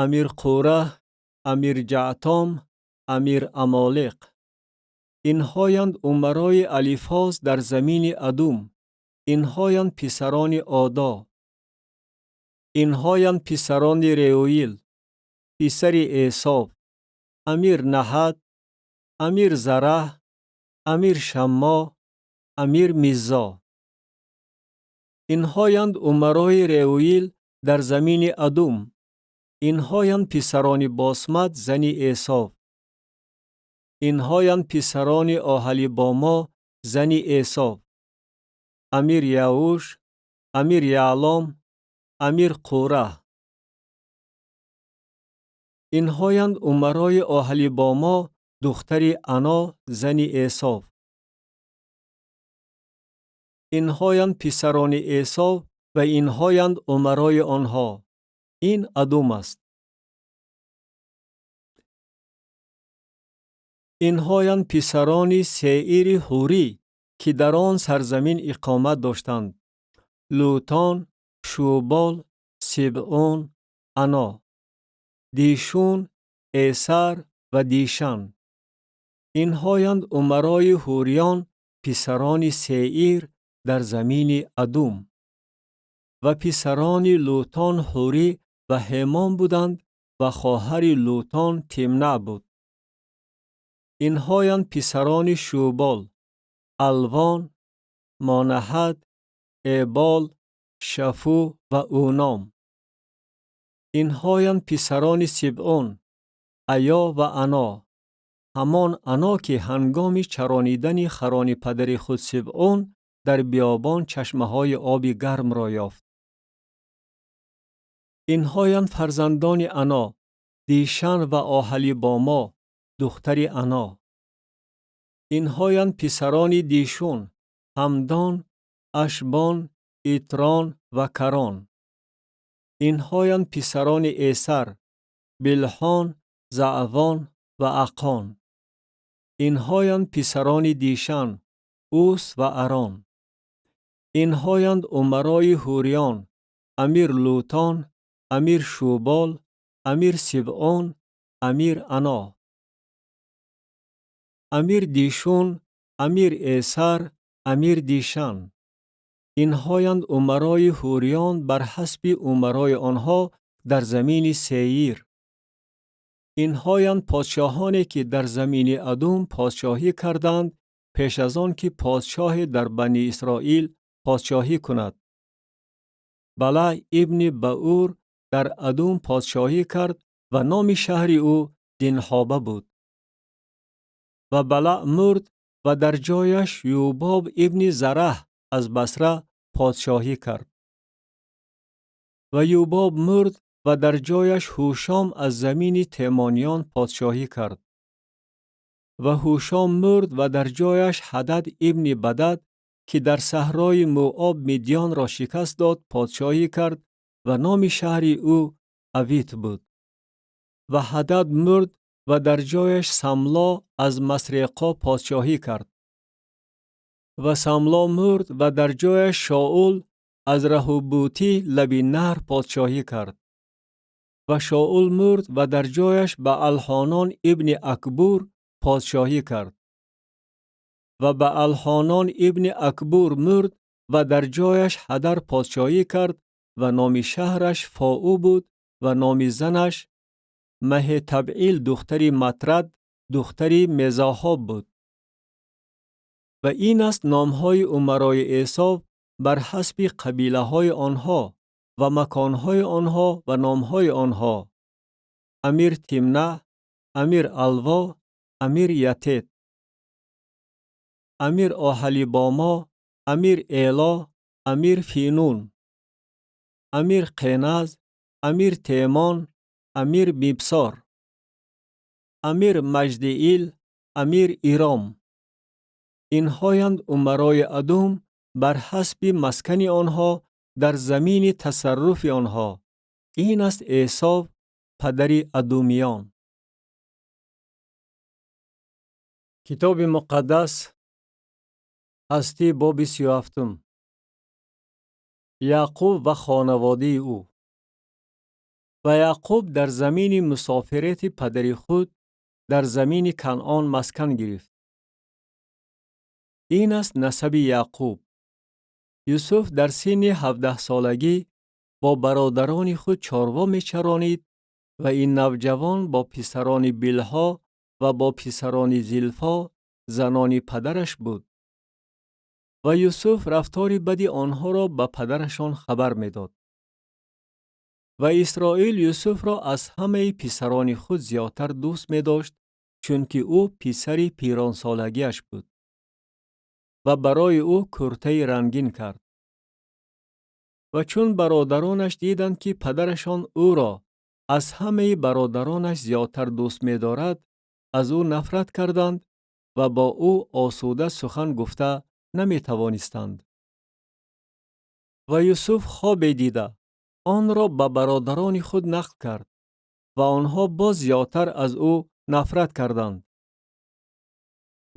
амир Қураҳ, амир Ҷаътом, амир Амолеқ. Инҳоянд умарои Алифоз дар замини Адум. Инҳоянд писарони Одо. Инҳоянд писарони Реуил, писари Эсов: амир Наҳат, амир Зараҳ, амир Шаммо, амир Миззо. Инҳоянд умарои Реуил дар замини Адум. Инҳоянд писарони Босмат, зани Эсов. Инҳоянд писарони Оҳалибомо, зани Эсов: амир Яуш, амир Яълом, амир Қураҳ. Инҳоянд умарои Оҳалибомо, духтари Ано, зани Эсов. Инҳоянд писарони Эсов ва инҳоянд умарои онҳо. Ин Адум аст. Инҳоянд писарони Сеири Ҳурӣ, ки дар он сарзамин иқомат доштанд: Лӯтон, Шӯбол, Сибъон, Ано, Дишун, Эсар ва Дишан. Инҳоянд умарои ҳуриён, писарони Сеир дар замини Адум. Ва писарони Лӯтон Ҳурӣ ва Ҳемон буданд ва хоҳари Лӯтон Тимна буд. Инҳоянд писарони Шӯбол: Алвон, Монаҳат, Эбол, Шафу ва Ӯном. Инҳоянд писарони Сибъон: Аё ва Ано. Ҳамон Ано, ки ҳангоми чаронидани харони падари худ Сибъон дар биёбон чашмаҳои оби гармро ёфт. Инҳоянд фарзандони Ано: Дишан ва Оҳалибомо, духтари Ано. Инҳоянд писарони Дишун: Ҳамдон, Ашбон, Итрон ва Карон. Инҳоянд писарони Эсар: Билҳон, Заъвон ва Ақон. Инҳоянд писарони Дишан: Ус ва Арон. Инҳоянд умарои ҳуриён: амир Лӯтон, амир Шӯбол, амир Сибъон, амир Ано, амир Дишун, амир Эсар, амир Дишан. Инҳоянд умарои ҳуриён бар ҳасби умарои онҳо дар замини Сеир. Инҳоянд подшоҳоне, ки дар замини Адум подшоҳӣ карданд пеш аз он ки подшоҳе дар Бани Исроил подшоҳӣ кунад. Балаъ ибни Баъур дар Адум подшоҳӣ кард ва номи шаҳри ӯ Динҳоба буд. Ва Балаъ мурд ва дар ҷояш Юбоб ибни Зараҳ аз Басра подшоҳӣ кард. Ва Юбоб мурд ва дар ҷояш Ҳушом аз замини Темониён подшоҳӣ кард. Ва Ҳушом мурд ва дар ҷояш Ҳадад ибни Бадад, ки дар саҳрои Муоб Мидёнро шикаст дод, подшоҳӣ кард ва номи шаҳри ӯ Авит буд. Ва Ҳадад мурд ва дар ҷояш Самло аз Масреқо подшоҳӣ кард. Ва Самло мурд ва дар ҷояш Шоул аз Раҳубутӣ лаби наҳр подшоҳӣ кард. Ва Шоул мурд ва дар ҷояш Баъалҳонон ибни Акбур подшоҳӣ кард. Ва Баъалҳонон ибни Акбур мурд ва дар ҷояш Ҳадар подшоҳӣ кард ва номи шаҳраш Фоу буд. Ва номи занаш Маҳетабъил, духтари Матрад, духтари Мезоҳоб буд. Ва ин аст номҳои умарои Эсов бар ҳасби қабилаҳои онҳо ва маконҳои онҳо ва номҳои онҳо: амир Тимна, амир Алво, амир Ятет, амир Оҳалибомо, амир Эло, амир Финун, амир Қеназ, амир Темон, амир Мибсор, амир Маҷдиил, амир Иром. Инҳоянд умарои Адум бар ҳасби маскани онҳо дар замини тасарруфи онҳо. Ин аст Эсов, падари адумиён. Китоби муқаддас, Ҳастӣ, боби 37-ум. Яъқуб ва хонаводаи ӯ. Ва Яъқуб дар замини мусофирати падари худ дар замини Канъон маскан гирифт. Ин аст насаби Яъқуб. Юсуф дар синни 17-солагӣ бо бародарони худ чорво мечаронид ва ин навҷавон бо писарони Билҳо ва бо писарони Зилфо, занони падараш буд. Ва Юсуф рафтори бади онҳоро ба падарашон хабар медод. Ва Исроил Юсуфро аз ҳамаи писарони худ зиёдтар дӯст медошт, чунки ӯ писари пиронсолагиаш буд. Ва барои ӯ куртаи рангин кард. Ва чун бародаронаш диданд, ки падарашон ӯро аз ҳамаи бародаронаш зиёдтар дӯст медорад, аз ӯ нафрат карданд ва бо ӯ осуда сухан гуфта наметавонистанд. Ва Юсуф хобе дида, онро ба бародарони худ нақл кард ва онҳо боз зиёдтар аз ӯ нафрат карданд.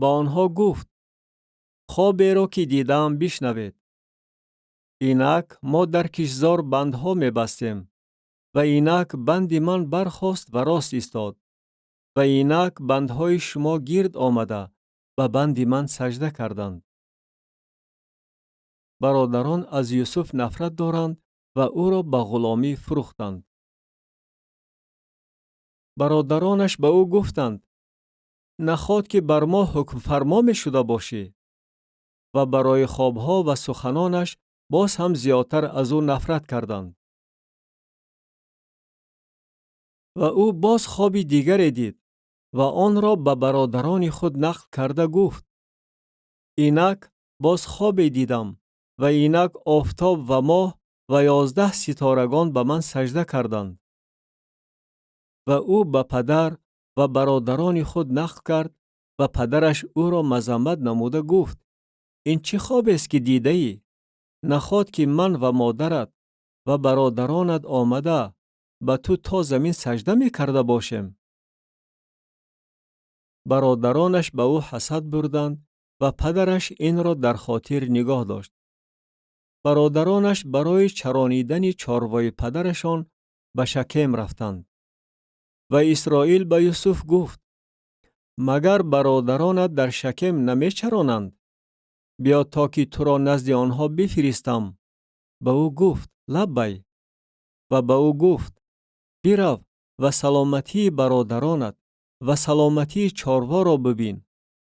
Ба онҳо гуфт: хоберо ки дидаам бишнавед. Инак мо дар киштзор бандҳо мебастем ва инак банди ман бархост ва рост истод ва инак бандҳои шумо гирд омада ба банди ман сажда карданд. Бародарон аз Юсуф нафрат доранд ва ӯро ба ғуломӣ фурӯхтанд. Бародаронаш ба ӯ гуфтанд: наход ки бар мо ҳукмфармо мешуда бошӣ? Ва барои хобҳо ва суханонаш боз ҳам зиёдтар аз ӯ нафрат карданд. Ва ӯ боз хоби дигаре дид ва онро ба бародарони худ нақл карда гуфт: инак боз хобе дидам ва инак офтоб ва моҳ ва 11 ситорагон ба ман сажда карданд. Ва ӯ ба падар ва бародарони худ нақл кард ва падараш ӯро мазаммат намуда гуфт: ин чӣ хобест ки дидаӣ? Наход ки ман ва модарат ва бародаронат омада ба ту то замин сажда мекарда бошем? Бародаронаш ба ӯ ҳасад бурданд ва падараш инро дар хотир нигоҳ дошт. Бародаронаш барои чаронидани чорвои падарашон ба Шакем рафтанд. Ва Исроил ба Юсуф гуфт: магар бародаронат дар Шакем намечаронанд? Биё то ки туро назди онҳо бифиристам. Ба ӯ гуфт: лаббай. Ва ба ӯ гуфт: бирав ва саломатии бародаронат ва саломатии чорворо бибин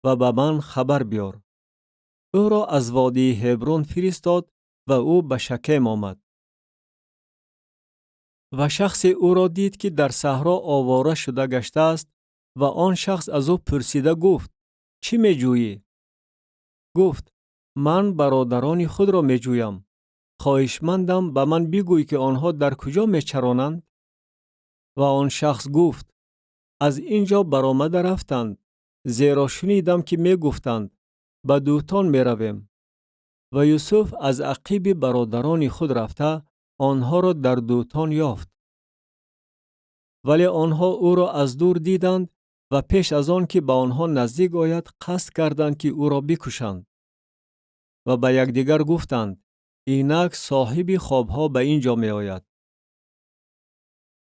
ва ба ман хабар биёр. Ӯро аз водии Ҳеброн фиристод ва ӯ ба Шакем омад. Ва шахсе ӯро дид, ки дар саҳро овора шуда гаштааст, ва он шахс аз ӯ пурсида гуфт: чӣ меҷӯӣ? Гуфт: ман бародарони худро меҷӯям. Хоҳишмандам ба ман бигӯй, ки онҳо дар куҷо мечаронанд? Ва он шахс гуфт: аз ин ҷо баромада рафтанд, зеро шунидам, ки мегуфтанд: ба Дутон меравем. Ва Юсуф аз ақиби бародарони худ рафта онҳоро дар Дутон ёфт. Вале онҳо ӯро аз дур диданд ва пеш аз он ки ба онҳо наздик ояд, қасд карданд, ки ӯро бикушанд. Ва ба якдигар гуфтанд: инак соҳиби хобҳо ба ин ҷо меояд.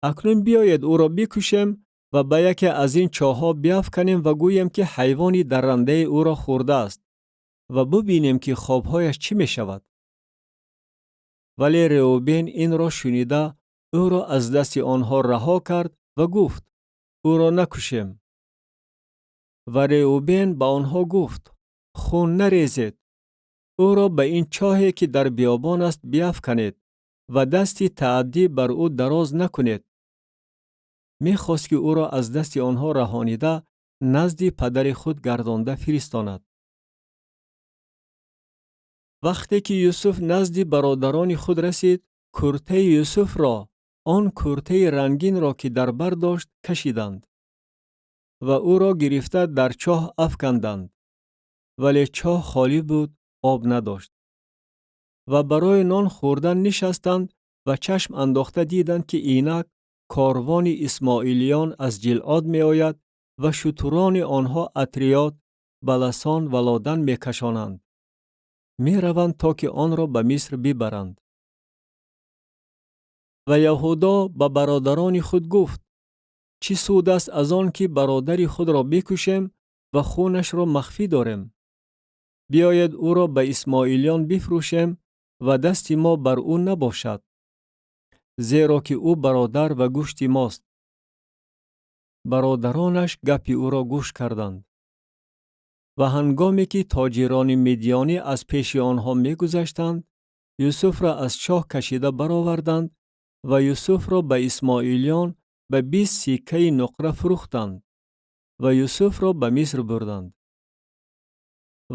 Акнун биёед ӯро бикушем ва ба яке аз ин чоҳҳо биафканем ва гӯем, ки ҳайвони даррандае ӯро хӯрдааст ва бубинем, ки хобҳояш чӣ мешавад. Вале Реубен инро шунида Ӯро аз дасти онҳо раҳо кард ва гуфт: Ӯро накушем. Ва Реубен ба онҳо гуфт: Хун нарезед, ӯро ба ин чоҳе ки дар биёбон аст биафканед ва дасти таъаддӣ бар ӯ дароз накунед. Мехост ки ӯро аз дасти онҳо раҳонида назди падари худ гардонда фиристонад. Вақте ки Юсуф назди бародарони худ расид, куртаи Юсуфро, он куртаи рангинро ки дар бар дошт, кашиданд ва ӯро гирифта дар чоҳ афканданд, вале чоҳ холӣ буд, об надошт. Ва барои нон хӯрдан нишастанд ва чашм андохта диданд, ки инак корвони исмоилиён аз Ҷилъод меояд ва шутурони онҳо атриёт, баласон ва ладан мекашонанд. Мераванд то ки онро ба Миср бибаранд. Ва Яҳудо ба бародарони худ гуфт: Чӣ суд аст аз он ки бародари худро бикушем ва хунашро махфӣ дорем? Биёед ӯро ба исмоилиён бифурӯшем ва дасти мо бар ӯ набошад, зеро ки ӯ бародар ва гӯшти мост. Бародаронаш гапи ӯро гӯш карданд. Ва ҳангоме ки тоҷирони мидёнӣ аз пеши онҳо мегузаштанд, Юсуфро аз чоҳ кашида бароварданд ва Юсуфро ба исмоилиён ба 20 сиккаи нуқра фурӯхтанд ва Юсуфро ба Миср бурданд.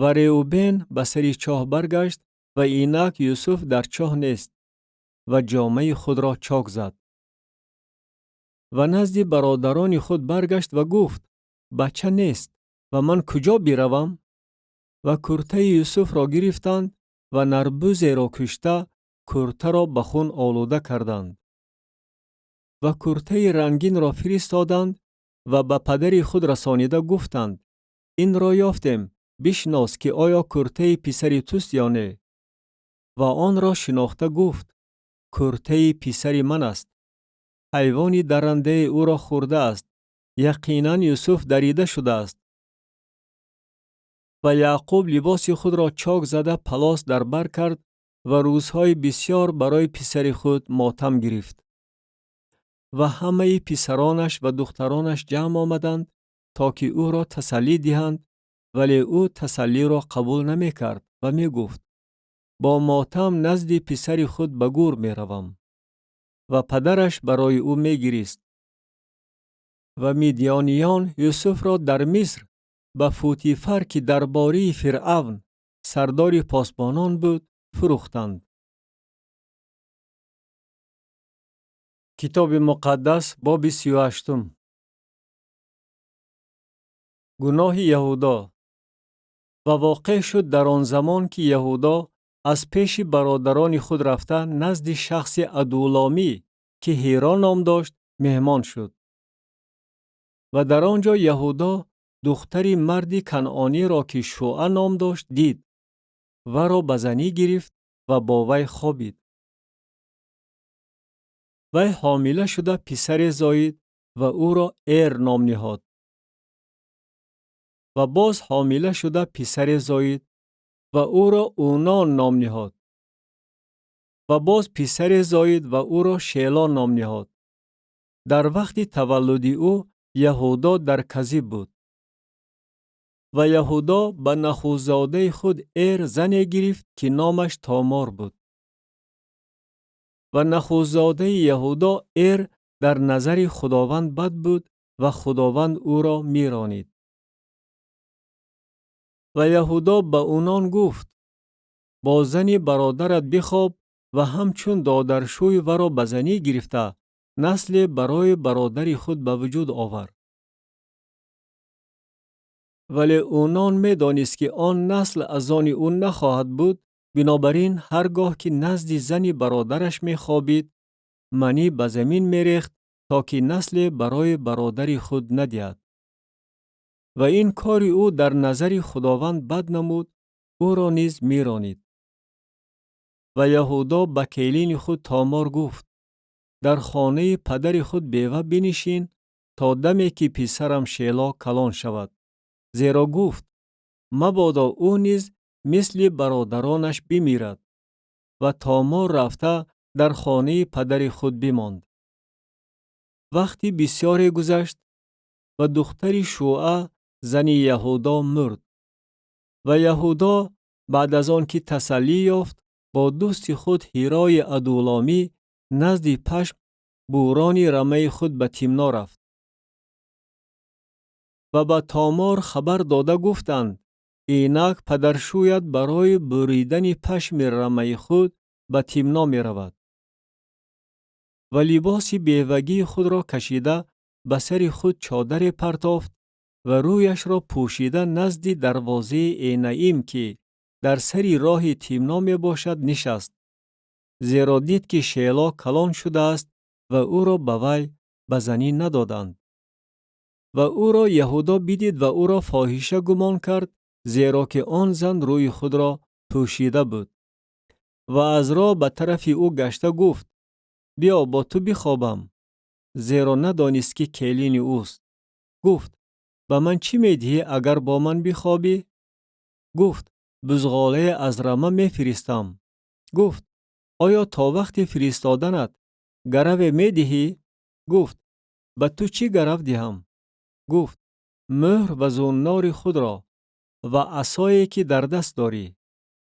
Ва Реубен ба сари чоҳ баргашт ва инак Юсуф дар чоҳ нест ва ҷомаи худро чок зад. Ва назди бародарони худ баргашт ва гуфт: Бача нест ва ман куҷо биравам? Ва куртаи Юсуфро гирифтанд ва нарбузеро кушта куртаро ба хун олуда карданд. Ва куртаи рангинро фиристоданд ва ба падари худ расонида гуфтанд: Инро ёфтем, бишнос ки оё куртаи писари туст ё не? Ва онро шинохта гуфт: Куртаи писари ман аст. Ҳайвони дарандае ӯро хӯрдааст. Яқинан Юсуф дарида шудааст. Ва Яъқуб либоси худро чок зада палос дар бар кард ва рӯзҳои бисёр барои писари худ мотам гирифт. Ва ҳамаи писаронаш ва духтаронаш ҷамъ омаданд то ки ӯро тасаллӣ диҳанд, вале ӯ тасаллиро қабул намекард ва мегуфт: Бо мотам назди писари худ ба гӯр меравам. Ва падараш барои ӯ мегирист. Ва мидёниён Юсуфро дар Миср ба Футифар, ки дарбории Фиръавн сардори посбонон буд, фурӯхтанд. Китоби Муқаддас, боби 38. Гуноҳи Яҳудо. Ва воқеъ шуд дар он замон ки Яҳудо аз пеши бародарони худ рафта назди шахси Адуломӣ, ки Ҳиро ном дошт, меҳмон шуд. Ва дар он ҷо Яҳудо духтари марди канъониро, ки Шуа ном дошт, дид, варо ба занӣ гирифт ва бо вай хобид. Вай ҳомила шуда писаре зоид ва ӯро Эр ном ниҳод. Ва боз ҳомила шуда писаре зоид ва ӯро Унон ном ниҳод. Ва боз писаре зоид ва ӯро Шело ном ниҳод. Дар вақти таваллуди ӯ Яҳудо дар Казиб буд. Ва Яҳудо ба нахузодаи худ Эр зане гирифт, ки номаш Томор буд. Ва нахузодаи Яҳудо Эр дар назари Худованд бад буд ва Худованд ӯро меронид. Ва Яҳудо ба Унон гуфт: Бо зани бародарат бихоб ва ҳамчун додаршӯй варо ба занӣ гирифта насле барои бародари худ ба вуҷуд овар. Вале Унон медонист, ки он насл аз они ӯ нахоҳад буд, бинобар ин ҳар гоҳ ки назди зани бародараш мехобид, манӣ ба замин мерехт то ки насле барои бародари худ надиҳад. Ва ин кори ӯ дар назари Худованд бад намуд, ӯро низ меронид. Ва Яҳудо ба келини худ Томор гуфт: Дар хонаи падари худ бева бинишин то даме ки писарам Шело калон шавад. Зеро гуфт: Мабодо ӯ низ мисли бародаронаш бимирад. Ва Томор рафта дар хонаи падари худ бимонд. Вақти бисёре гузашт ва духтари Шуа, зани Яҳудо, мурд. Ва Яҳудо баъд аз он ки тасаллӣ ёфт, бо дӯсти худ Ҳирои Адуломӣ назди пашм бурони рамаи худ ба Тимно рафт. Ва ба Томор хабар дода гуфтанд: инак падаршӯят барои буридани пашми рамаи худ ба Тимно меравад. Ва либоси бевагии худро кашида ба сари худ чодаре партофт ва рӯяшро пӯшида назди дарвозаи Энаим, ки дар сари роҳи Тимно мебошад, нишаст, зеро дид, ки Шело калон шудааст ва ӯро ба вай ба занӣ надоданд. Ва ӯро Яҳудо бидид ва ӯро фоҳиша гумон кард, зеро ки он зан рӯи худро пӯшида буд. Ва аз роҳ ба тарафи ӯ гашта гуфт: биё, бо ту бихобам, зеро надонист, ки келини ӯст. Гуфт: ба ман чӣ медиҳӣ, агар бо ман бихобӣ? Гуфт: бузғолае аз рама мефиристам. Гуфт: оё то вақти фиристоданат гараве медиҳӣ? Гуфт: ба ту чӣ гарав диҳам? Гуфт: мӯҳр ва зуннори худро ва асое, ки дар даст дорӣ.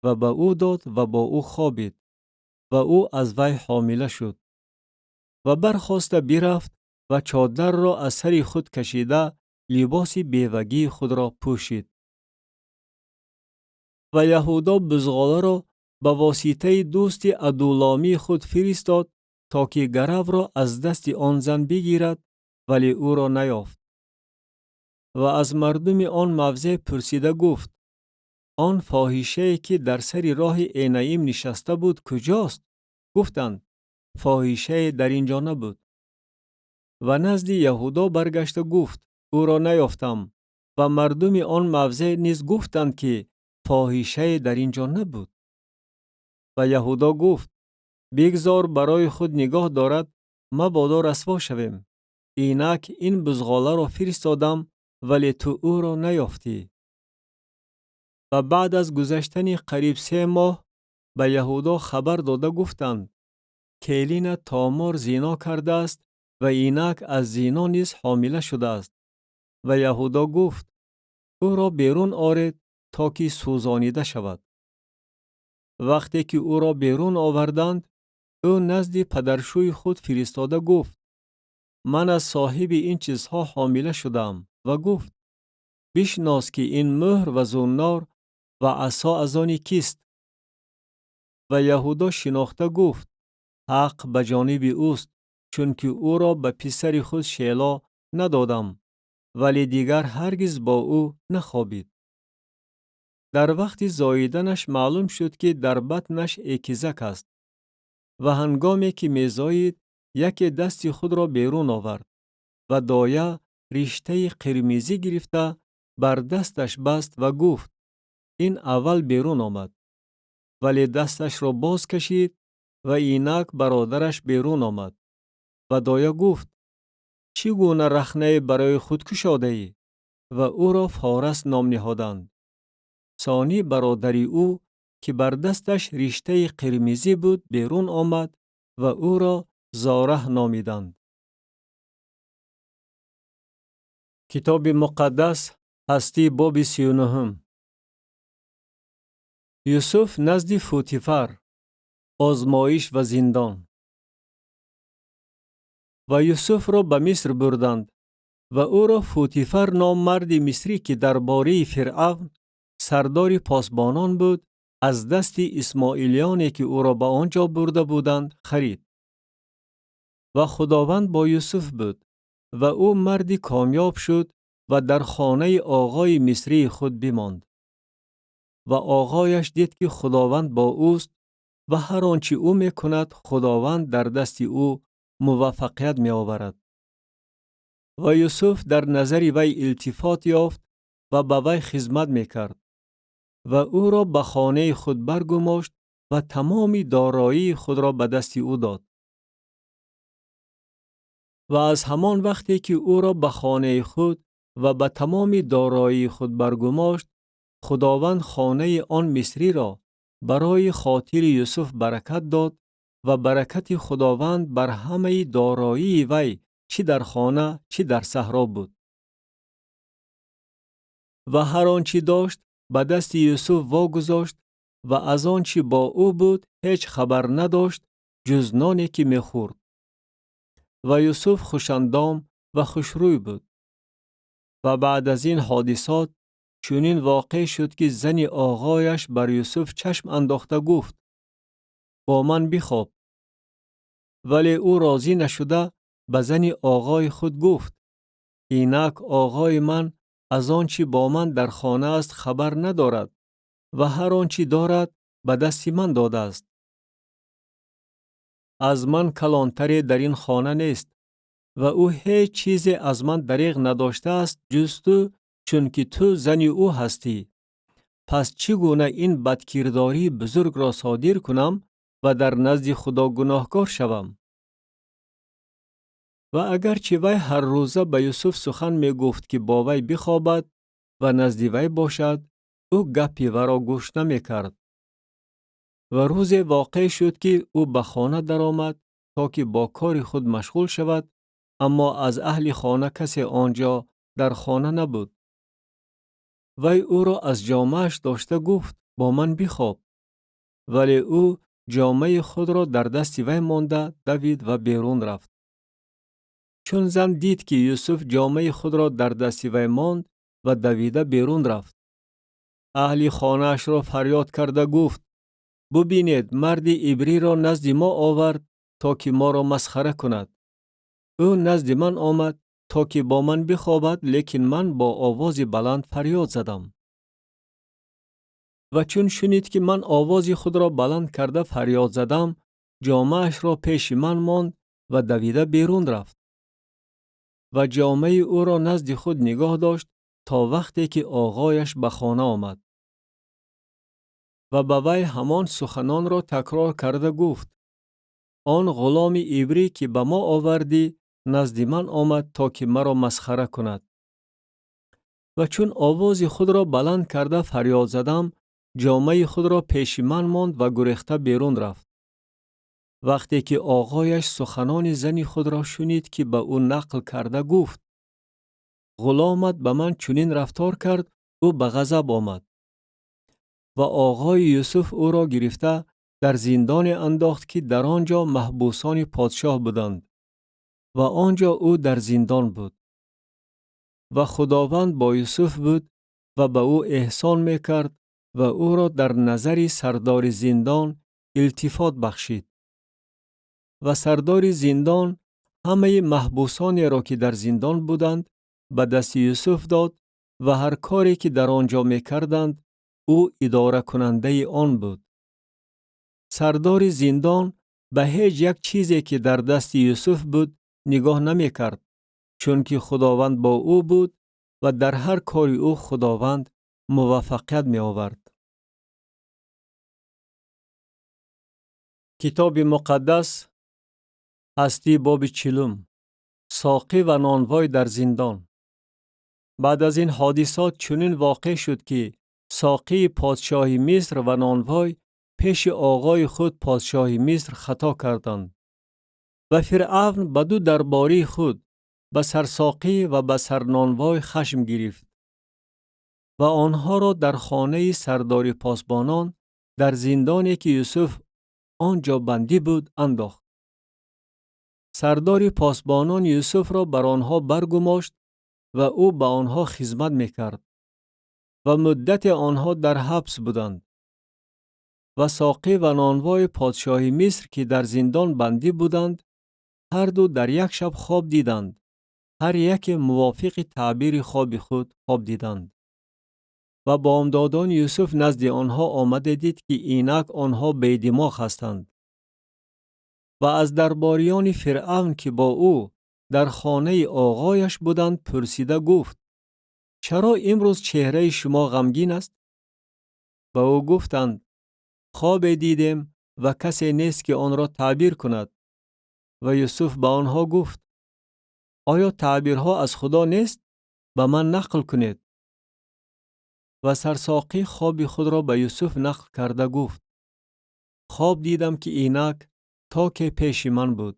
Ва ба ӯ дод ва бо ӯ хобид ва ӯ аз вай ҳомила шуд. Ва бархоста бирафт ва чодарро аз сари худ кашида либоси бевагии худро пӯшид. Ва Яҳудо бузғоларо ба воситаи дӯсти Адуломии худ фиристод, то ки гаравро аз дасти он зан бигирад, вале ӯро наёфт. Ва аз мардуми он мавзеъ пурсида гуфт: он фоҳишае, ки дар сари роҳи Энаим нишаста буд, куҷост? Гуфтанд: фоҳишае дар ин ҷо набуд. Ва назди Яҳудо баргашта гуфт: ӯро наёфтам. Ва мардуми он мавзеъ низ гуфтанд, ки фоҳишае дар ин ҷо набуд. Ва Яҳудо гуфт: бигзор барои худ нигоҳ дорад, мабодо расво шавем. Инак ин бузғоларо фиристодам, вале ту ӯро наёфтӣ. Ва баъд аз гузаштани қариб 3 моҳ ба Яҳудо хабар дода гуфтанд: келина Томор зино кардааст ва инак аз зино низ ҳомила шудааст. Ва Яҳудо гуфт: ӯро берун оред, то ки сӯзонида шавад. Вақте ки ӯро берун оварданд, ӯ назди падаршӯи худ фиристода гуфт: ман аз соҳиби ин чизҳо ҳомила шудаам. Ва гуфт: бишнос, ки ин мӯҳр ва зуннор ва асо аз они кист? Ва Яҳудо шинохта гуфт: ҳақ ба ҷониби ӯст, чунки ӯро ба писари худ Шело надодам, вале дигар ҳаргиз бо ӯ нахобид. Дар вақти зоиданаш маълум шуд, ки дар батнаш экизак аст. Ва ҳангоме ки мезоид, яке дасти худро берун овард ва доя риштаи қирмизӣ гирифта бар дасташ баст ва гуфт: ин аввал берун омад. Вале дасташро боз кашид ва инак бародараш берун омад. Ва доя гуфт: чӣ гуна рахнае барои худ кушодаӣ? Ва ӯро Форас ном ниҳоданд. Сонӣ бародари ӯ, ки бар дасташ риштаи қирмизӣ буд, берун омад ва ӯро Зораҳ номиданд. Китоби муқаддас, ҳастӣ, боби 39. Юсуф назди Футифар, озмоиш ва зиндон. Ва Юсуфро ба Миср бурданд ва ӯро Футифар ном марди мисрӣ, ки дар бораи Фиръавн сардори посбонон буд, аз дасти исмоилиёне, ки ӯро ба он ҷо бурда буданд, харид. Ва Худованд бо Юсуф буд ва ӯ марди комёб шуд ва дар хонаи оғои мисрии худ бимонд. Ва оғояш дид, ки Худованд бо ӯст ва ҳар он чӣ ӯ мекунад, Худованд дар дасти ӯ муваффақият меоварад. Ва Юсуф дар назари вай илтифот ёфт ва ба вай хизмат мекард ва ӯро ба хонаи худ баргумошт ва тамоми дороии худро ба дасти ӯ дод. Ва аз ҳамон вақте ки ӯро ба хонаи худ ва ба тамоми дороии худ баргумошт, Худованд хонаи он мисриро барои хотири Юсуф баракат дод ва баракати Худованд бар ҳамаи дороии вай чӣ дар хона, чӣ дар саҳро буд. Ва ҳар он чӣ дошт, ба дасти Юсуф вогузошт ва аз он чӣ бо ӯ буд ҳеҷ хабар надошт, ҷуз ноне ки мехӯрд. Ва Юсуф хушандом ва хушрӯй буд. Ва баъд аз ин ҳодисот чунин воқеъ шуд, ки зани оғояш бар Юсуф чашм андохта гуфт: бо ман бихоб. Вале ӯ розӣ нашуда ба зани оғои худ гуфт: инак оғои ман аз он чӣ бо ман дар хона аст хабар надорад ва ҳар он чӣ дорад ба дасти ман додааст. Аз ман калонтаре дар ин хона нест ва ӯ ҳеҷ чизе аз ман дареғ надоштааст ҷуз ту, чунки ту зани ӯ ҳастӣ. Пас чӣ гуна ин бадкирдории бузургро содир кунам ва дар назди Худо гуноҳкор шавам? Ва агарчи вай ҳар рӯза ба Юсуф сухан мегуфт, ки бо вай бихобад ва назди вай бошад, ӯ гапи варо гӯш намекард. Ва рӯзе воқеъ шуд, ки ӯ ба хона даромад, то ки бо кори худ машғул шавад, аммо аз аҳли хона касе он ҷо дар хона набуд. Вай ӯро аз ҷомааш дошта гуфт: бо ман бихоб. Вале ӯ ҷомаи худро дар дасти вай монда давид ва берун рафт. Чун зан дид, ки Юсуф ҷомаи худро дар дасти вай монд ва давида берун рафт, аҳли хонаашро фарёд карда гуфт: бубинед, марди ибриро назди мо овард, то ки моро масхара кунад. Ӯ назди ман омад, то ки бо ман бихобад, лекин ман бо овози баланд фарёд задам. Ва чун шунид, ки ман овози худро баланд карда фарёд задам, ҷомаашро пеши ман монд ва давида берун рафт. Ва ҷомаи ӯро назди худ нигоҳ дошт то вақте ки оғояш ба хона омад. Ва ба вай ҳамон суханонро такрор карда гуфт: он ғуломи ибрӣ, ки ба мо овардӣ, назди ман омад, то ки маро масхара кунад. Ва чун овози худро баланд карда фарёд задам, ҷомаи худро пеши ман монд ва гурехта берун рафт. Вақте ки оғояш суханони зани худро шунид, ки ба ӯ нақл карда гуфт: ғуломат ба ман чунин рафтор кард, ӯ ба ғазаб омад. Ва оғои Юсуф ӯро гирифта дар зиндоне андохт, ки дар он ҷо маҳбусони подшоҳ буданд, ва он ҷо ӯ дар зиндон буд. Ва Худованд бо Юсуф буд ва ба ӯ эҳсон мекард ва ӯро дар назари сардори зиндон илтифот бахшид. Ва сардори зиндон ҳамаи маҳбусонеро, ки дар зиндон буданд, ба дасти Юсуф дод ва ҳар коре ки дар он ҷо мекарданд, ӯ идоракунандаи он буд. Сардори зиндон ба ҳеҷ як чизе, ки дар дасти Юсуф буд, нигоҳ намекард, чунки Худованд бо ӯ буд ва дар ҳар кори ӯ Худованд муваффақият меовард. Китоби муқаддас, ҳастӣ боби 40. Соқӣ ва нонвой дар зиндон. Баъд аз ин ҳодисот чунин воқеъ шуд, ки соқии подшоҳи Миср ва нонвой пеши оғои худ подшоҳи Миср хато карданд. Ва Фиръавн ба ду дарбории худ, ба сарсоқӣ ва ба сарнонвой хашм гирифт ва онҳоро дар хонаи сардори посбонон дар зиндоне, ки Юсуф он ҷо бандӣ буд, андохт. Сардори посбонон Юсуфро бар онҳо баргумошт ва ӯ ба онҳо хизмат мекард ва муддате онҳо дар ҳабс буданд. Ва соқӣ ва нонвои подшоҳи Миср, ки дар зиндон бандӣ буданд, ҳар ду дар як шаб хоб диданд, ҳар яке мувофиқи таъбири хоби худ хоб диданд. Ва бомдодон Юсуф назди онҳо омада дид, ки инак онҳо бедимоғ ҳастанд. Ва аз дарбориёни Фиръавн, ки бо ӯ дар хонаи оғояш буданд, пурсида гуфт: чаро имрӯз чеҳраи шумо ғамгин аст? Ба ӯ гуфтанд: хобе дидем ва касе нест, ки онро таъбир кунад. Ва Юсуф ба онҳо гуфт: оё таъбирҳо аз Худо нест? Ба ман нақл кунед. Ва сарсоқӣ хоби худро ба Юсуф нақл карда гуфт: хоб дидам, ки инак токе пеши ман буд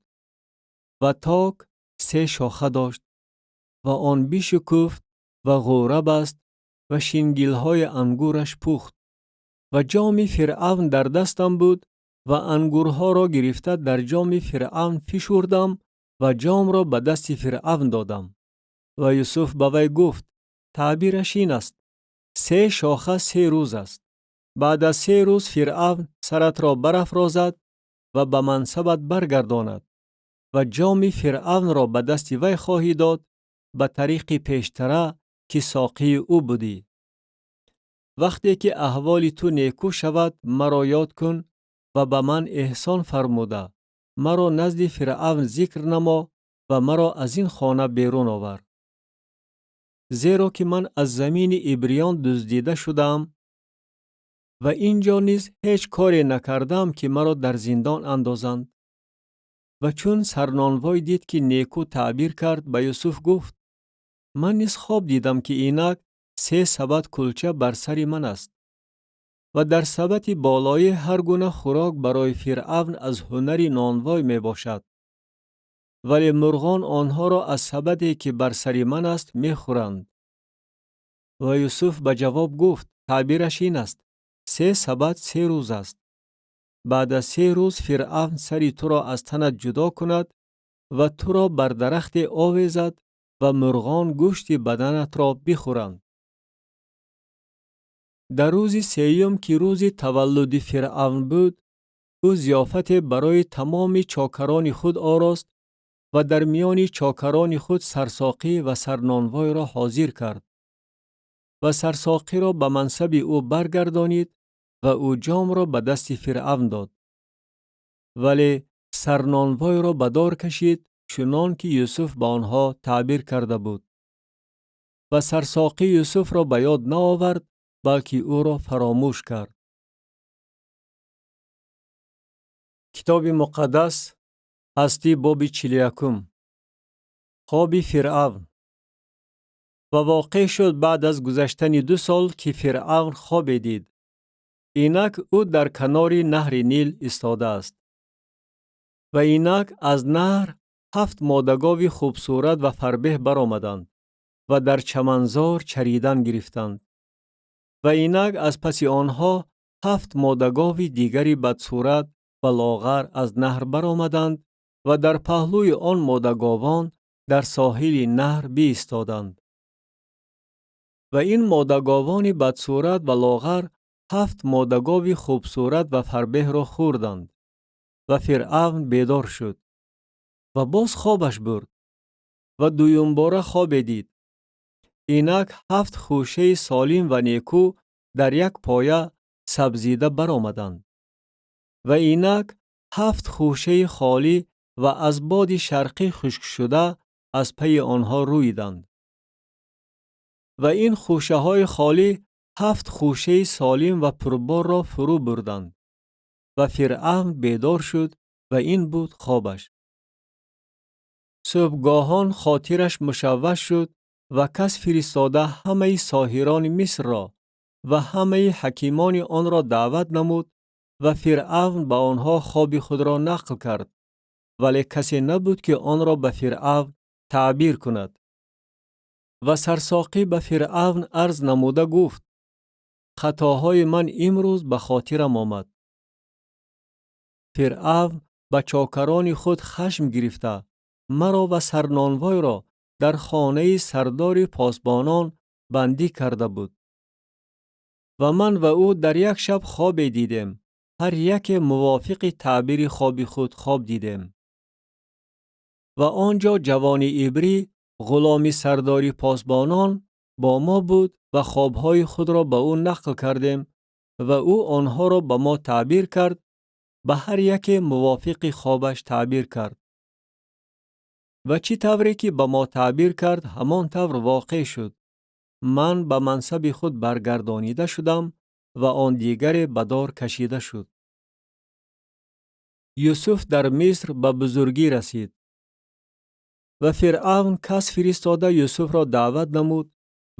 ва ток се шоха дошт ва он бишукуфт ва ғӯра баст ва шингилҳои ангураш пухт. Ва ҷоми Фиръавн дар дастам буд ва ангурҳоро гирифта дар ҷоми Фиръавн фишурдам ва ҷомро ба дасти Фиръавн додам. Ва Юсуф ба вай гуфт: таъбираш ин аст: се шоха се рӯз аст. Баъд аз се рӯз Фиръавн саратро барафрозад ва ба мансабат баргардонад ва ҷоми Фиръавнро ба дасти вай хоҳӣ дод ба тариқи пештара ки соқии ӯ будӣ. Вақте ки аҳволи ту некӯ шавад, маро ёд кун ва ба ман эҳсон фармуда, маро назди Фиръавн зикр намо ва маро аз ин хона берун овар. Зеро ки ман аз замини ибриён дуздида шудаам ва ин ҷо низ ҳеҷ коре накардаам ки маро дар зиндон андозанд. Ва чун сарнонвой дид ки некӯ таъбир кард, ба Юсуф гуфт: ман низ хоб дидам ки инак се сабад кулча бар сари ман аст ва дар сабати болоӣ ҳар гуна хӯрок барои Фиръавн аз ҳунари нонвой мебошад, вале мурғон онҳоро аз сабаде ки бар сари ман аст мехӯранд. Ва Юсуф ба ҷавоб гуфт: таъбираш ин аст: се сабад се рӯз аст. Баъд аз се рӯз Фиръавн сари туро аз танат ҷудо кунад ва туро бар дарахте овезад ва мурғон гӯшти баданатро бихӯранд. Дар рӯзи сеюм ки рӯзи таваллуди Фиръавн буд, ӯ зиёфате барои тамоми чокарони худ орост ва дар миёни чокарони худ сарсоқӣ ва сарнонвойро ҳозир кард ва сарсоқиро ба мансаби ӯ баргардонид ва ӯ ҷомро ба дасти Фиръавн дод. Вале сарнонвойро ба дор кашид, чунон ки Юсуф ба онҳо таъбир карда буд. Ва сарсоқӣ Юсуфро ба ёд наовард, балки ӯро фаромӯш кард. Китоби муқаддас, ҳастӣ, боби 41. Хоби Фиръавн. Ва воқеъ шуд баъд аз гузаштани 2 сол ки Фиръавн хобе дид. Инак ӯ дар канори наҳри Нил истодааст. Ва инак аз наҳр 7 модагови хубсурат ва фарбеҳ баромаданд ва дар чаманзор чаридан гирифтанд. Ва инак аз паси онҳо 7 модагови дигари бадсурат ва лоғар аз наҳр баромаданд ва дар паҳлӯи он модаговон дар соҳили наҳр биистоданд. Ва ин модаговони бадсурат ва лоғар 7 модагови хубсурат ва фарбеҳро хӯрданд. Ва Фиръавн бедор шуд ва боз хобаш бурд ва дуюмбора хобе дид. Инак 7 хӯшаи солим ва некӯ дар як поя сабзида баромаданд. Ва инак 7 хӯшаи холӣ ва аз боди шарқӣ хушкшуда аз пайи онҳо рӯиданд. Ва ин хӯшаҳои холӣ 7 хӯшаи солим ва пурборро фурӯ бурданд. Ва Фиръавн бедор шуд ва ин буд хобаш. Субҳгоҳон хотираш мушавваш шуд ва кас фиристода ҳамаи соҳирони Мисрро ва ҳамаи ҳакимони онро даъват намуд ва Фиръавн ба онҳо хоби худро нақл кард, вале касе набуд ки онро ба Фиръавн таъбир кунад. Ва сарсоқӣ ба Фиръавн арз намуда гуфт: хатоҳои ман имрӯз ба хотирам омад. Фиръавн ба чокарони худ хашм гирифта, маро ва сарнонвойро дар хонаи сардори посбонон бандӣ карда буд. Ва ман ва ӯ дар як шаб хобе дидем, ҳар яке мувофиқи таъбири хоби худ хоб дидем. Ва он ҷо ҷавони ибрӣ, ғуломи сардори посбонон, бо мо буд ва хобҳои худро ба ӯ нақл кардем ва ӯ онҳоро ба мо таъбир кард, ба ҳар яке мувофиқи хобаш таъбир кард. Ва чӣ тавре ки ба мо таъбир кард, ҳамон тавр воқеъ шуд. Ман ба мансаби худ баргардонида шудам ва он дигаре ба дор кашида шуд. Юсуф дар Миср ба бузургӣ расид. Ва Фиръавн кас фиристода Юсуфро даъват намуд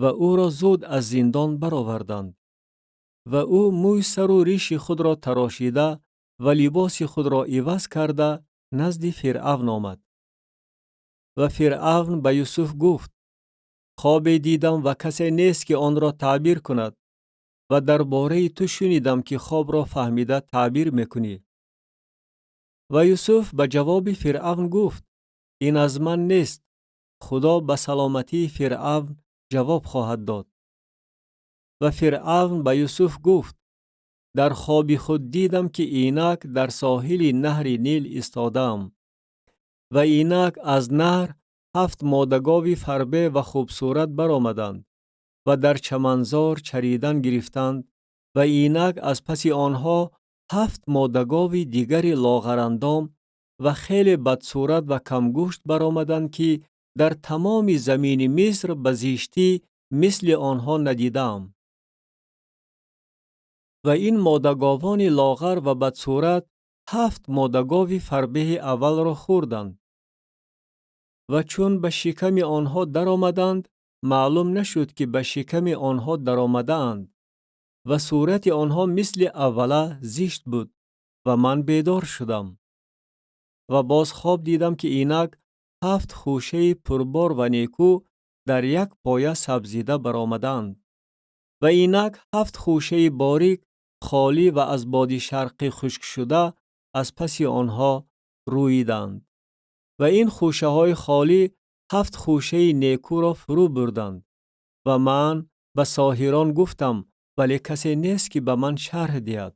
ва ӯро зуд аз зиндон бароварданд. Ва ӯ мӯй сару риши худро тарошида ва либоси худро иваз карда назди Фиръавн омад. Ва Фиръавн ба Юсуф гуфт: хобе дидам ва касе нест, ки онро таъбир кунад, ва дар бораи ту шунидам, ки хобро фаҳмида таъбир мекунӣ. Ва Юсуф ба ҷавоби Фиръавн гуфт: ин аз ман нест, Худо ба саломатии Фиръавн ҷавоб хоҳад дод. Ва Фиръавн ба Юсуф гуфт: дар хоби худ дидам, ки инак дар соҳили наҳри Нил истодаам ва инак аз наҳр 7 модагови фарбе ва хубсурат баромаданд ва дар чаманзор чаридан гирифтанд ва инак аз паси онҳо 7 модагови дигари лоғарандом ва хеле бадсурат ва камгӯшт баромаданд, ки дар тамоми замини Миср ба зиштӣ мисли онҳо надидаам. Ва ин модаговони лоғар ва бадсурат 7 модагови фарбеҳи аввалро хӯрданд. Ва чун ба шиками онҳо даромаданд, маълум нашуд, ки ба шиками онҳо даромадаанд ва сурати онҳо мисли аввала зишт буд ва ман бедор шудам. Ва боз хоб дидам, ки инак 7 хӯшаи пурбор ва некӯ дар як поя сабзида баромаданд ва инак 7 хӯшаи борик, холӣ ва аз боди шарқӣ хушкшуда аз паси онҳо рӯиданд ва ин хӯшаҳои холӣ 7 хӯшаи некӯро фурӯ бурданд. Ва ман ба соҳирон гуфтам, вале касе нест, ки ба ман шарҳ диҳад.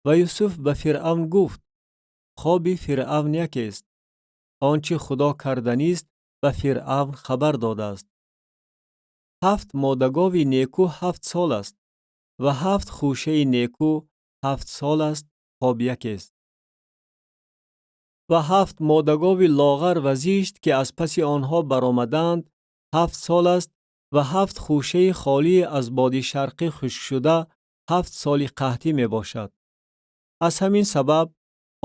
Ва Юсуф ба Фиръавн гуфт: хоби Фиръавн якест. Он чӣ Худо карданист, ба Фиръавн хабар додааст. 7 модагови некӯ 7 сол аст ва 7 хӯшаи некӯ 7 сол аст, хоб якест. Ва 7 модагови лоғар ва зишт, ки аз паси онҳо баромаданд, 7 сол аст ва 7 хӯшаи холии аз боди шарқӣ хушкшуда 7 соли қаҳтӣ мебошад. Аз ҳамин сабаб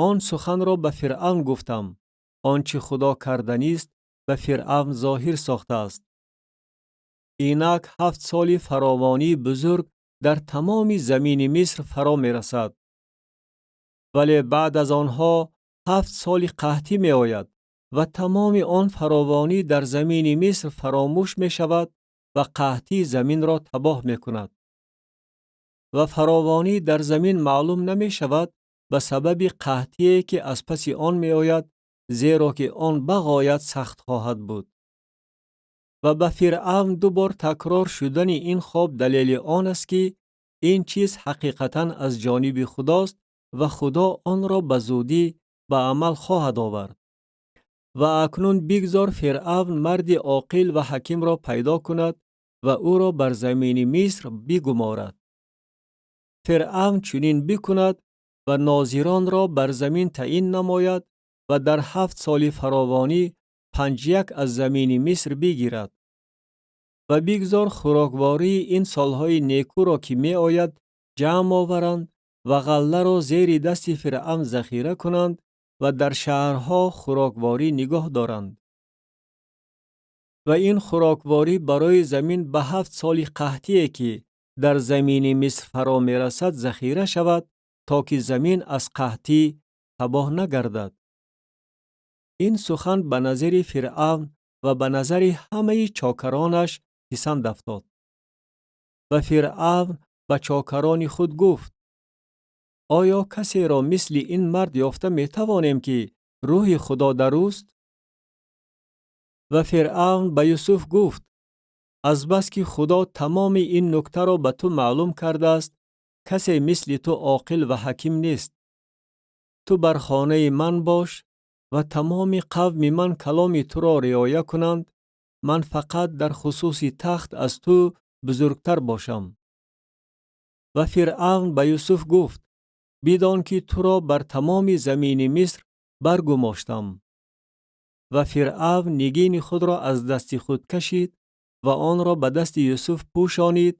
он суханро ба Фиръавн гуфтам. Он чӣ Худо карданист, ба Фиръавн зоҳир сохтааст. Инак 7 соли фаровонии бузург дар тамоми замини Миср фаро мерасад. Вале баъд аз онҳо 7 соли қаҳтӣ меояд ва тамоми он фаровонӣ дар замини Миср фаромӯш мешавад ва қаҳтӣ заминро табоҳ мекунад. Ва фаровонӣ дар замин маълум намешавад ба сабаби қаҳтие, ки аз паси он меояд, зеро ки он бағоят сахт хоҳад буд. Ва ба Фиръавн 2 бор такрор шудани ин хоб далели он аст, ки ин чиз ҳақиқатан аз ҷониби Худост ва Худо онро ба зудӣ ба амал хоҳад овард. Ва акнун бигзор Фиръавн марди оқил ва ҳакимро пайдо кунад ва ӯро бар замини Миср бигуморад. Фиръавн чунин бикунад ва нозиронро бар замин таъин намояд ва дар 7 соли фаровонӣ 5 аз замини Миср бигирад. Ва бигзор хӯроквории ин солҳои некӯро, ки меояд, ҷамъ оваранд ва ғалларо зери дасти Фиръавн захира кунанд ва дар шаҳрҳо хӯрокворӣ нигоҳ доранд. Ва ин хӯрокворӣ барои замин ба 7 соли қаҳтие, ки дар замини Миср фаро мерасад, захира шавад, то ки замин аз қаҳтӣ табоҳ нагардад. Ин сухан ба назари Фиръавн ва ба назари ҳамаи чокаронаш писанд афтод. Ва Фиръавн ба чокарони худ гуфт: оё касеро мисли ин мард ёфта метавонем, ки рӯҳи Худо дар ӯст? Ва Фиръавн ба Юсуф гуфт: азбаски Худо тамоми ин нуктаро ба ту маълум кардааст, касе мисли ту оқил ва ҳаким нест. Ту бар хонаи ман бош ва тамоми қавми ман каломи туро риоя кунанд. Ман фақат дар хусуси тахт аз ту бузургтар бошам. Ва Фиръавн ба Юсуф гуфт: бидон, ки туро бар тамоми замини Миср баргумоштам. Ва Фиръавн нигини худро аз дасти худ кашид ва онро ба дасти Юсуф пӯшонид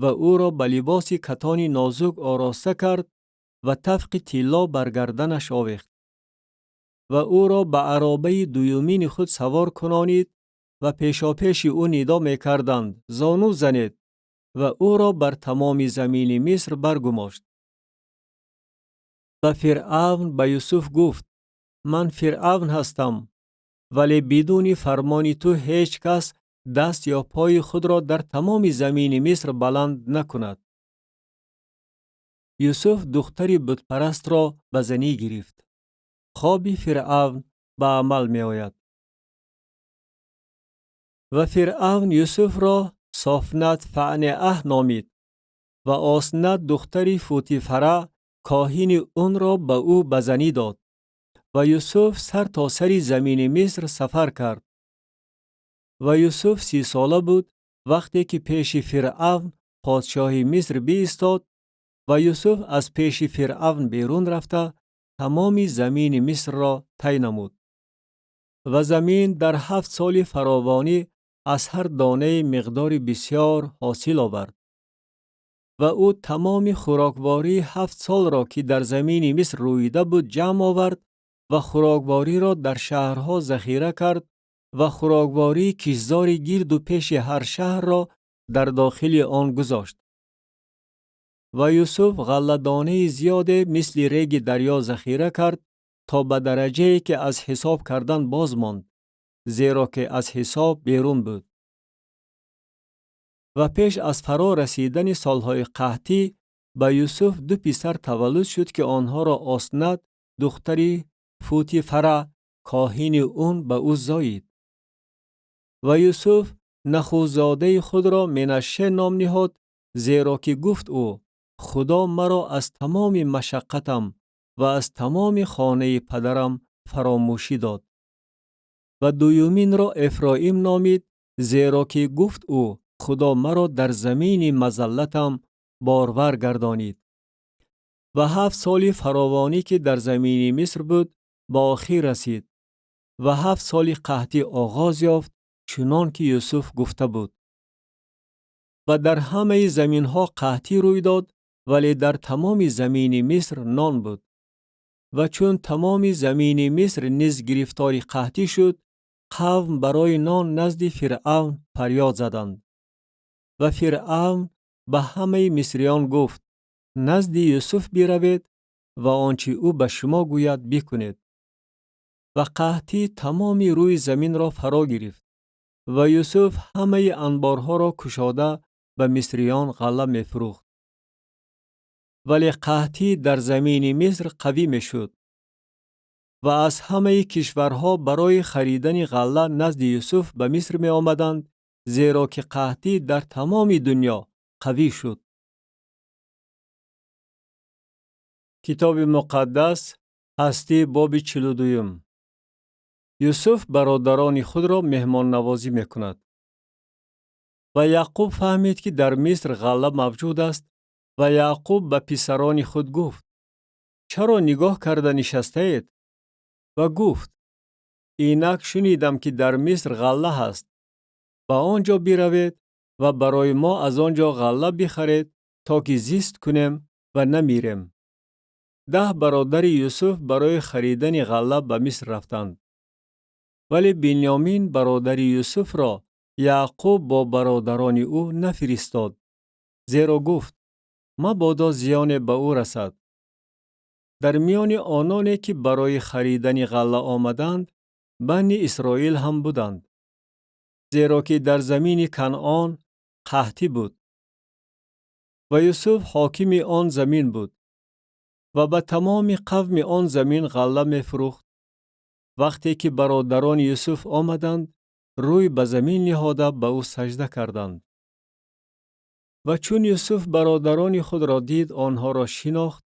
ва ӯро ба либоси катони нозук ороста кард ва тавқи тилло бар гарданаш овехт ва ӯро ба аробаи дуюмини худ савор кунонид ва пешопеши ӯ нидо мекарданд: зону занед, ва ӯро бар тамоми замини Миср баргумошт. Ва Фиръавн ба Юсуф гуфт: ман Фиръавн ҳастам. Вале бидуни фармони ту ҳеҷ кас даст ё пои худро дар тамоми замини Миср баланд накунад. Юсуф духтари бутпарастро ба занӣ гирифт. Хоби Фиръавн ба амал меояд. Ва Фиръавн Юсуфро Софнат Фаънеаҳ номид ва Оснат, духтари Футифара, коҳини Онро ба ӯ ба занӣ дод. Ва Юсуф сар то сари замини Миср сафар кард. Ва Юсуф 30-сола буд, вақте ки пеши Фиръавн, подшоҳи Миср, биистод. Ва Юсуф аз пеши Фиръавн берун рафта, тамоми замини Мисрро тай намуд. Ва замин дар 7 соли фаровонӣ аз ҳар донае миқдори бисьёр ҳосил овард. Ва ӯ тамоми хӯроквории 7 солро, ки дар замини Миср рӯида буд, ҷамъ овард ва хӯроквориро дар шаҳрҳо захира кард ва хӯроквории киштзори гирду пеши ҳар шаҳрро дар дохили он гузошт. Ва Юсуф ғалладонаи зиёде мисли реги дарё захира кард, то ба дараҷае ки аз ҳисоб кардан боз монд, зеро ки аз ҳисоб берун буд. Ва пеш аз фаро расидани солҳои қаҳтӣ ба Юсуф ду писар таваллуд шуд, ки онҳоро Оснат, духтари Футифара, коҳини Он, ба ӯ зоид. Ва Юсуф нахузодаи худро Менаше ном ниҳод, зеро ки гуфт ӯ: Худо маро аз тамоми машаққатам ва аз тамоми хонаи падарам фаромӯшӣ дод. Ва дуюминро Эфроим номид, зеро ки гуфт ӯ: Худо маро дар замини мазаллатам борвар гардонид. Ва 7 соли фаровонӣ, ки дар замини Миср буд, ба охир расид ва 7 соли қаҳтӣ оғоз ёфт, чунон ки Юсуф гуфта буд. Ва дар ҳамаи заминҳо қаҳтӣ рӯй дод, вале дар тамоми замини Миср нон буд. Ва чун тамоми замини Миср низ гирифтори қаҳтӣ шуд, қавм барои нон назди Фиръавн фарёд заданд. Ва Фиръавн ба ҳамаи мисриён гуфт: назди Юсуф биравед ва он чӣ ӯ ба шумо гӯяд, бикунед. Ва қаҳтӣ тамоми рӯи заминро фаро гирифт ва Юсуф ҳамаи анборҳоро кушода, ба мисриён ғалла мефурӯхт. Вале қаҳтӣ дар замини Миср қавӣ мешуд ва аз ҳамаи кишварҳо барои харидани ғалла назди Юсуф ба Миср меомаданд, зеро ки қаҳтӣ дар тамоми дунё қавӣ шуд. Китоби муқаддас, Ҳастӣ, боби 42. Юсуф бародарони худро меҳмоннавозӣ мекунад. Ва Яъқуб фаҳмид, ки дар Миср ғалла мавҷуд аст, ва Яъқуб ба писарони худ гуфт: чаро нигоҳ карда нишастаед? Ва гуфт: инак шунидам, ки дар Миср ғалла ҳаст. Ба он ҷо биравед ва барои мо аз он ҷо ғалла бихаред, то ки зист кунем ва намирем. 10 бародари Юсуф барои харидани ғалла ба Миср рафтанд. Вале Бинёмин, бародари Юсуфро, Яъқуб бо бародарони ӯ нафиристод, зеро гуфт: мабодо зиёне ба ӯ расад. Дар миёни ононе, ки барои харидани ғалла омаданд, Бани Исроил ҳам буданд, зеро ки дар замини Канъон қаҳтӣ буд. Ва Юсуф ҳокими он замин буд ва ба тамоми қавми он замин ғалла мефурӯхт. Вақте ки бародарони Юсуф омаданд, рӯй ба замин ниҳода, ба ӯ сажда карданд. Ва чун Юсуф бародарони худро дид, онҳоро шинохт,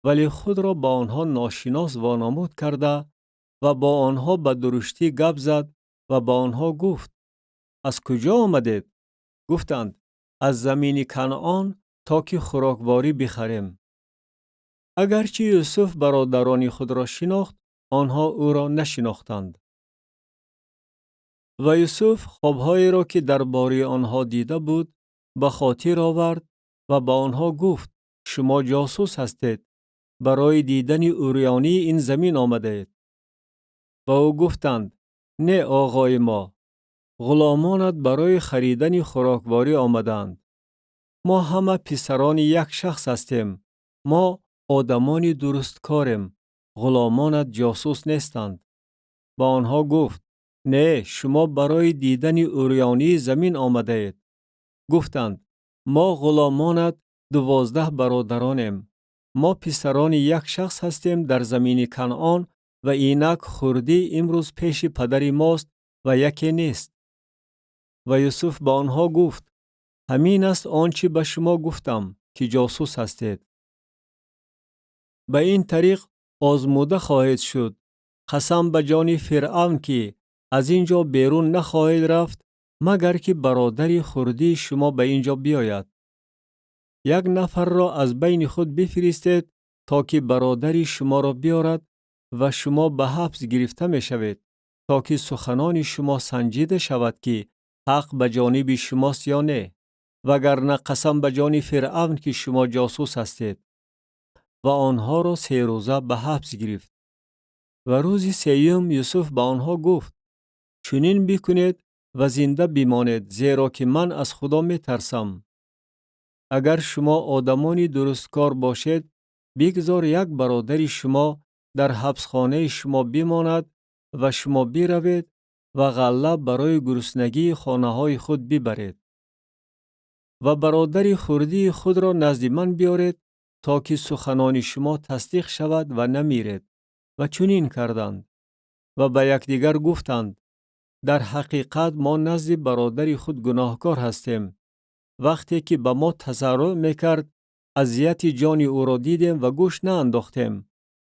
вале худро ба онҳо ношинос вонамуд карда ва бо онҳо ба дуруштӣ гап зад ва ба онҳо гуфт: аз куҷо омадед? Гуфтанд: аз замини Канъон, то ки хӯрокворӣ бихарем. Агарчи Юсуф бародарони худро шинохт, онҳо ӯро нашинохтанд. Ва Юсуф хобҳоеро, ки дар бораи онҳо дида буд, ба хотир овард ва ба онҳо гуфт: шумо ҷосус ҳастед, барои дидани урёнии ин замин омадаед. Ба ӯ гуфтанд: не, оғои мо, ғуломонат барои харидани хӯрокворӣ омадаанд. Мо ҳама писарони як шахс ҳастем, мо одамони дурусткорем, ғуломонат ҷосус нестанд. Ба онҳо гуфт: Не, шумо барои дидани урёнии замин омадаед. Гуфтанд: Мо ғуломонат 12 бародаронем. Мо писарони як шахс ҳастем дар замини Канъон ва инак хурдӣ имрӯз пеши падари мост ва яке нест. Ва Юсуф ба онҳо гуфт: Ҳамин аст он чӣ ба шумо гуфтам, ки ҷосус ҳастед. Ба ин тариқ озмуда хоҳед шуд. Қасам ба ҷони Фиръавн, ки аз ин ҷо берун нахоҳед рафт, магар ки бародари хурдии шумо ба ин ҷо биёяд. Як нафарро аз байни худ бифиристед, то ки бародари шуморо биёрад ва шумо ба ҳабс гирифта мешавед, то ки суханони шумо санҷида шавад, ки ҳақ ба ҷониби шумост ё не, вагарна қасам ба ҷони Фиръавн, ки шумо ҷосус ҳастед. Ва онҳоро 3 рӯза ба ҳабс гирифт. Ва рӯзи сеюм Юсуф ба онҳо гуфт: Чунин бикунед ва зинда бимонед, зеро ки ман аз Худо метарсам. Агар шумо одамони дурусткор бошед, бигзор як бародари шумо дар ҳабсхонаи шумо бимонад ва шумо биравед ва ғалла барои гуруснагии хонаҳои худ бибаред. Ва бародари хурдии худро назди ман биёред, то ки суханони шумо тасдиқ шавад ва намиред. Ва чунин карданд. Ва ба якдигар гуфтанд: Дар ҳақиқат мо назди бародари худ гуноҳкор ҳастем. Вақте ки ба мо тазарруъ мекард, азияти ҷони ӯро дидем ва гӯш наандохтем.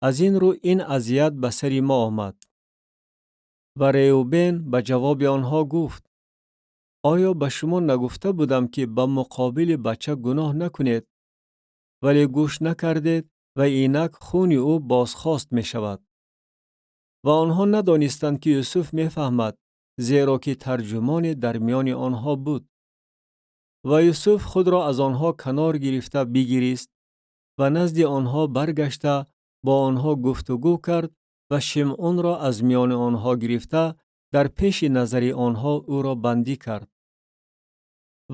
Аз ин рӯ ин азият ба сари мо омад. Ва Реубен ба ҷавоби онҳо гуфт: Оё ба шумо нагуфта будам, ки ба муқобили бача гуноҳ накунед? Вале гӯш накардед ва инак хуни ӯ бозхост мешавад. Ва онҳо надонистанд, ки Юсуф мефаҳмад, зеро ки тарҷумоне дар миёни онҳо буд. Ва Юсуф худро аз онҳо канор гирифта бигирист ва назди онҳо баргашта бо онҳо гуфтугӯ кард ва Шимъунро аз миёни онҳо гирифта дар пеши назари онҳо ӯро бандӣ кард.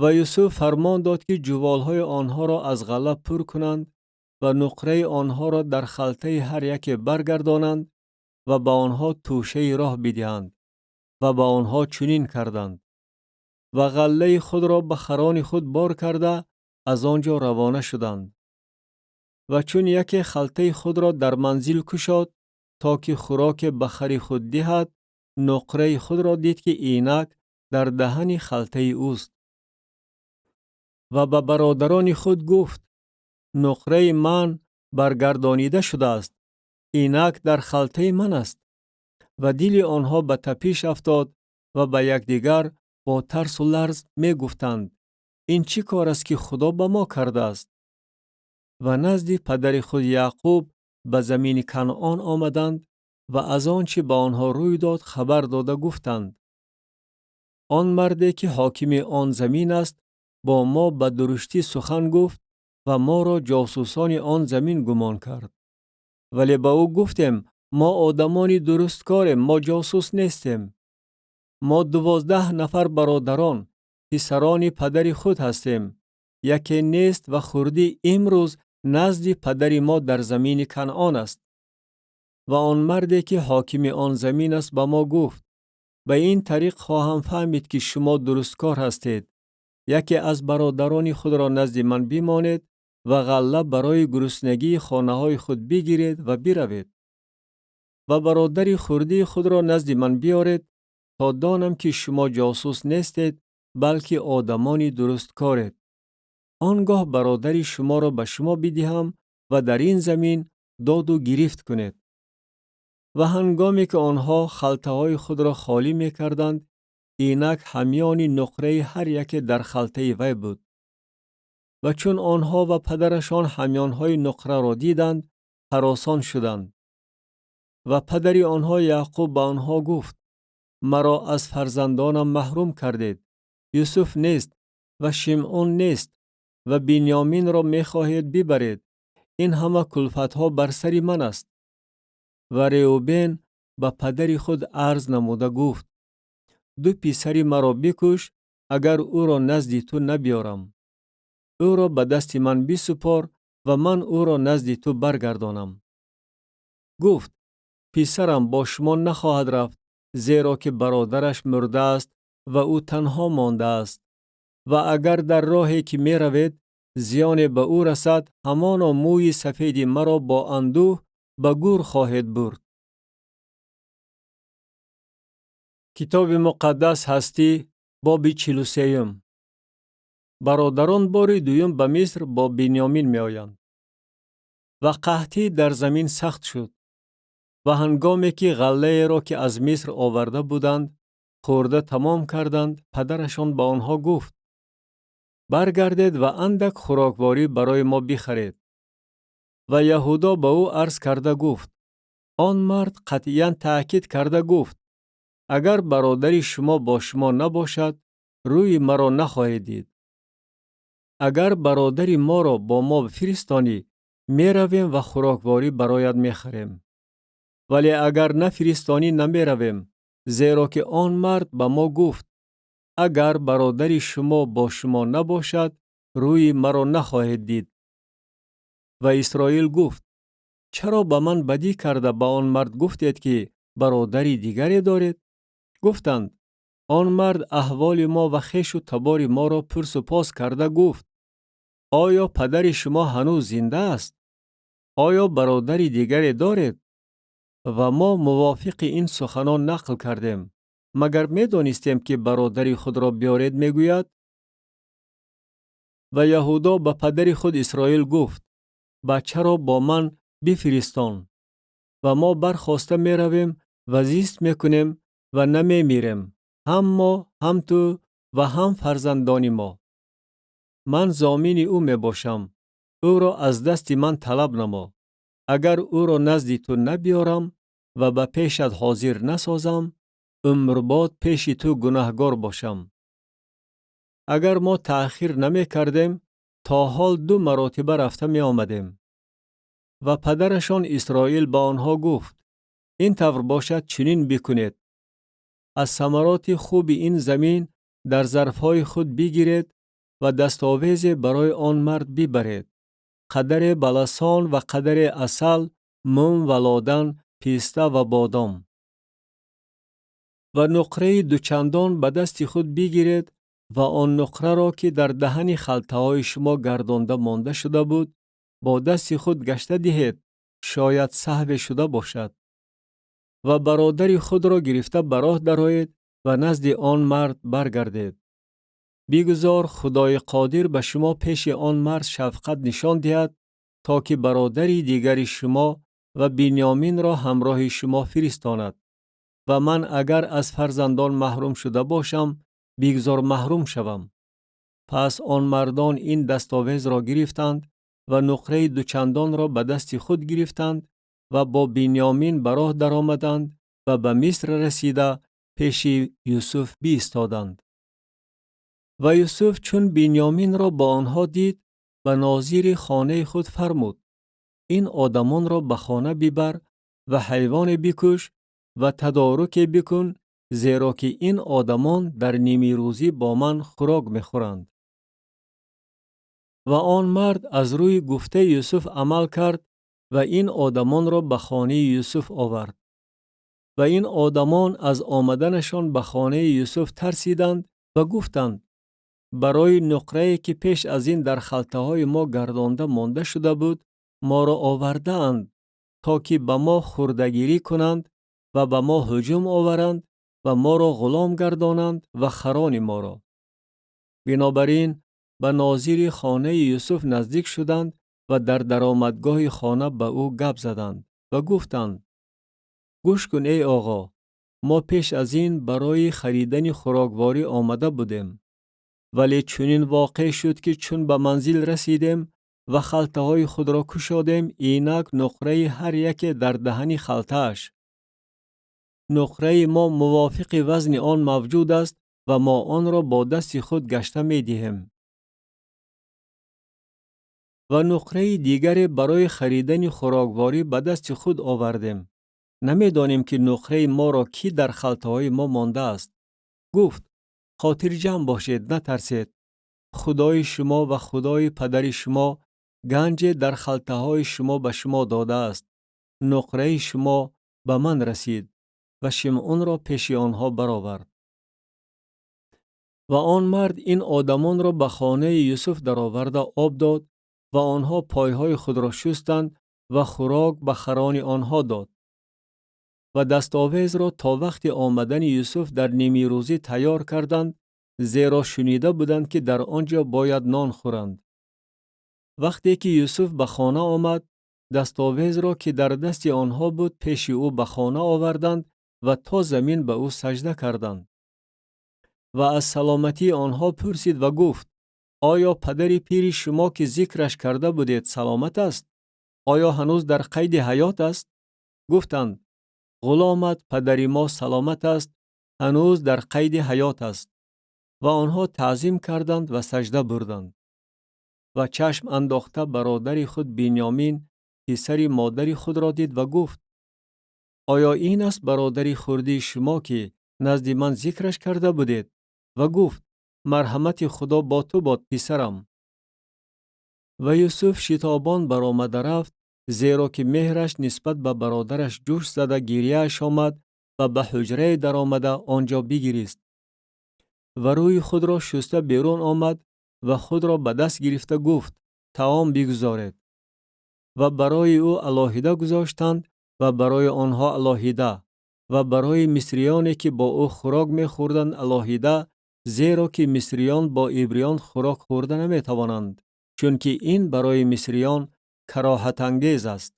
Ва Юсуф фармон дод, ки ҷуволҳои онҳоро аз ғалла пур кунанд ва нуқраи онҳоро дар халтаи ҳар яке баргардонанд ва ба онҳо тӯшаи роҳ бидиҳанд. Ва ба онҳо чунин карданд. Ва ғаллаи худро ба харони худ бор карда аз он ҷо равона шуданд. Ва чун яке халтаи худро дар манзил кушод, то ки хӯроке ба хари худ диҳад, нуқраи худро дид, ки инак дар даҳани халтаи ӯст. Ва ба бародарони худ гуфт: Нуқраи ман баргардонида шудааст, инак дар халтаи ман аст. Ва дили онҳо ба тапиш афтод ва ба якдигар бо тарсу ларз мегуфтанд: Ин чӣ кор аст, ки Худо ба мо кардааст? Ва назди падари худ Яъқуб ба замини Канъон омаданд ва аз он чӣ ба онҳо рӯй дод хабар дода гуфтанд: Он марде ки ҳокими он замин аст, бо мо ба дуруштӣ сухан гуфт ва моро ҷосусони он замин гумон кард. Вале ба ӯ гуфтем: Мо одамони дурусткорем, мо ҷосус нестем. Мо 12 нафар бародарон, писарони падари худ ҳастем. Яке нест ва хурдӣ имрӯз назди падари мо дар замини Канъон аст. Ва он марде ки ҳокими он замин аст ба мо гуфт: Ба ин тариқ хоҳам фаҳмид, ки шумо дурусткор ҳастед. Яке аз бародарони худро назди ман бимонед ва ғалла барои гуруснагии хонаҳои худ бигиред ва биравед. Ва бародари хурдии худро назди ман биёред, то донам, ки шумо ҷосус нестед, балки одамони дурусткоред. Он гоҳ бародари шуморо ба шумо бидиҳам ва дар ин замин доду гирифт кунед. Ва ҳангоме ки онҳо халтаҳои худро холӣ мекарданд, инак ҳамёни нуқраи ҳар яке дар халтаи вай буд. Ва чун онҳо ва падарашон ҳамёнҳои нуқраро диданд, ҳаросон шуданд. Ва падари онҳо Яъқуб ба онҳо гуфт: Маро аз фарзандонам маҳрум кардед. Юсуф нест ва Шимъун нест ва Бинёминро мехоҳед бибаред. Ин ҳама кулфатҳо бар сари ман аст. Ва Реубен ба падари худ арз намуда гуфт: Ду писари маро бикуш, агар ӯро назди ту набиёрам. Ӯро ба дасти ман бисупор ва ман ӯро назди ту баргардонам. Гуфт: Писарам бо шумо нахоҳад рафт, зеро ки бародараш мурдааст ва ӯ танҳо мондааст. Ва агар дар роҳе ки меравед зиёне ба ӯ расад, ҳамоно мӯи сафеди маро бо андӯҳ ба гӯр хоҳед бурд. Китоби муқаддас ҳастӣ, боби 43. Бародарон бори дуюм ба Миср бо Бинёмин меоянд. Ва қаҳтӣ дар замин сахт шуд. Ва ҳангоме ки ғаллаеро, ки аз Миср оварда буданд, хӯрда тамом карданд, падарашон ба онҳо гуфт: баргардед ва андак хӯрокворӣ барои мо бихаред. Ва Яҳудо ба ӯ арз карда гуфт: он мард қатъиян таъкид карда гуфт: агар бародари шумо бо шумо набошад, рӯи маро нахоҳед дид. Агар бародари моро бо мо фиристонӣ, меравем ва хӯрокворӣ бароят мехарем. Вале агар нафиристонӣ, намеравем, зеро ки он мард ба мо гуфт: агар бародари шумо бо шумо набошад, рӯи маро нахоҳед дид. Ва Исроил гуфт: чаро ба ман бадӣ карда ба он мард гуфтед, ки бародари дигаре доред? Гуфтанд: он мард аҳволи мо ва хешу табори моро пурсу пос карда гуфт: оё падари шумо ҳанӯз зинда аст? Оё бародари дигаре доред? Ва мо мувофиқи ин суханон нақл кардем. Магар медонистем, ки бародари худро биёред мегӯяд? Ва Яҳудо ба падари худ Исроил гуфт: бачаро бо ман бифиристон, ва мо бархоста меравем ва зист мекунем ва намемирем, ҳам мо, ҳам ту ва ҳам фарзандони мо. Ман зомини ӯ мебошам, ӯро аз дасти ман талаб намо. Агар ӯро назди ту набиёрам ва ба пешат ҳозир насозам, умрбод пеши ту гунаҳгор бошам. Агар мо таъхир намекардем, то ҳол 2 маротиба рафта меомадем. Ва падарашон Исроил ба онҳо гуфт: ин тавр бошад, чунин бикунед. Аз самароти хуби ин замин дар зарфҳои худ бигиред ва дастовезе барои он мард бибаред. Қадаре баласон ва қадаре асал, мум ва лодан, писта ва бодом. Ва нуқраи дучандон ба дасти худ бигиред ва он нуқраро, ки дар даҳани халтаҳои шумо гардонда монда шуда буд, бо дасти худ гашта диҳед, шояд саҳве шуда бошад. Ва бародари худро гирифта ба роҳ дароед ва назди он мард баргардед. Бигузор Худои Қодир ба шумо пеши он мард шафқат нишон диҳад, то ки бародари дигари шумо ва Бинёминро ҳамроҳи шумо фиристонад. Ва ман агар аз фарзандон маҳрум шуда бошам, бигзор маҳрум шавам. Пас он мардон ин дастовезро гирифтанд ва нуқраи дучандонро ба дасти худ гирифтанд ва бо Бинёмин ба роҳ даромаданд ва ба Миср расида пеши Юсуф биистоданд. Ва Юсуф чун Бинёминро бо онҳо дид, ба нозири хонаи худ фармуд: ин одамонро ба хона бибар ва ҳайвоне бикуш ва тадоруке бикун, зеро ки ин одамон дар нимирӯзӣ бо ман хӯрок мехӯранд. Ва он мард аз рӯи гуфтаи Юсуф амал кард ва ин одамонро ба хонаи Юсуф овард. Ва ин одамон аз омаданашон ба хонаи Юсуф тарсиданд ва гуфтанд: барои нуқрае, ки пеш аз ин дар халтаҳои мо гардонда монда шуда буд, моро овардаанд, то ки ба мо хурдагирӣ кунанд ва ба мо ҳуҷум оваранд ва моро ғулом гардонанд ва харони моро. Бинобар ин ба нозири хонаи Юсуф наздик шуданд ва дар даромадгоҳи хона ба ӯ гап заданд ва гуфтанд: гӯш кун, эй оғо, мо пеш аз ин барои харидани хӯрокворӣ омада будем, вале чунин воқеъ шуд, ки чун ба манзил расидем ва халтаҳои худро кушодем, инак нуқраи ҳар яке дар даҳани халтааш. Нуқраи мо мувофиқи вазни он мавҷуд аст ва мо онро бо дасти худ гашта медиҳем. Ва нуқраи дигаре барои харидани хӯрокворӣ ба дасти худ овардем. Намедонем, ки нуқраи моро кӣ дар халтаҳои мо мондааст. Гуфт: хотирҷамъ бошед, натарсед. Худои шумо ва Худои падари шумо ганҷе дар халтаҳои шумо ба шумо додааст. Нуқраи шумо ба ман расид. ва Шимъунро пеши онҳо баровард. Ва он мард ин одамонро ба хонаи Юсуф дароварда об дод ва онҳо пойҳои худро шустанд ва хӯрок ба харони онҳо дод. Ва дастовезро то вақти омадани Юсуф дар нимирӯзӣ тайёр карданд, зеро шунида буданд, ки дар он ҷо бояд нон хӯранд. Вақте ки Юсуф ба хона омад, дастовезро, ки дар дасти онҳо буд, пеши ӯ ба хона оварданд ва то замин ба ӯ сажда карданд. Ва аз саломатии онҳо пурсид ва гуфт: оё падари пири шумо, ки зикраш карда будед, саломат аст? Оё ҳанӯз дар қайди ҳаёт аст? Гуфтанд: ғуломат, падари мо, саломат аст, ҳанӯз дар қайди ҳаёт аст. Ва онҳо таъзим карданд ва сажда бурданд. Ва чашм андохта бародари худ Бинёмин, писари модари худро дид ва гуфт: оё ин аст бародари хурдии шумо, ки назди ман зикраш карда будед? Ва гуфт: марҳамати Худо бо ту бод, писарам. Ва Юсуф шитобон баромада рафт, зеро ки меҳраш нисбат ба бародараш ҷӯш зада гирияаш омад ва ба ҳуҷрае даромада он ҷо бигирист. Ва рӯи худро шуста берун омад ва худро ба даст гирифта гуфт: таом бигузоред. Ва барои ӯ алоҳида гузоштанд ва барои онҳо алоҳида ва барои мисриёне, ки бо ӯ хӯрок мехӯрданд, алоҳида, зеро ки мисриён бо ибриён хӯрок хӯрда наметавонанд, чунки ин барои мисриён кароҳатангез аст.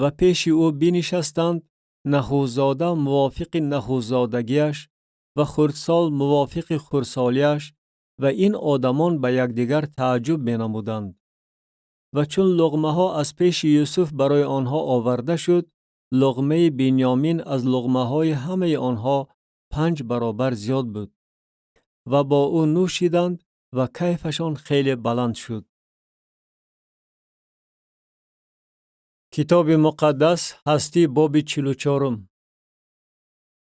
Ва пеши ӯ бинишастанд, нахӯзода мувофиқи нахӯзодагиаш ва хурдсол мувофиқи хурдсолиаш, ва ин одамон ба якдигар тааҷҷуб менамуданд. Ва чун луғмаҳо аз пеши Юсуф барои онҳо оварда шуд, луғмаи Бинёмин аз луғмаҳои ҳамаи онҳо 5 баробар зиёд буд. Ва бо ӯ нӯшиданд ва кайфашон хеле баланд шуд. Китоби муқаддас, ҳастӣ, боби 44.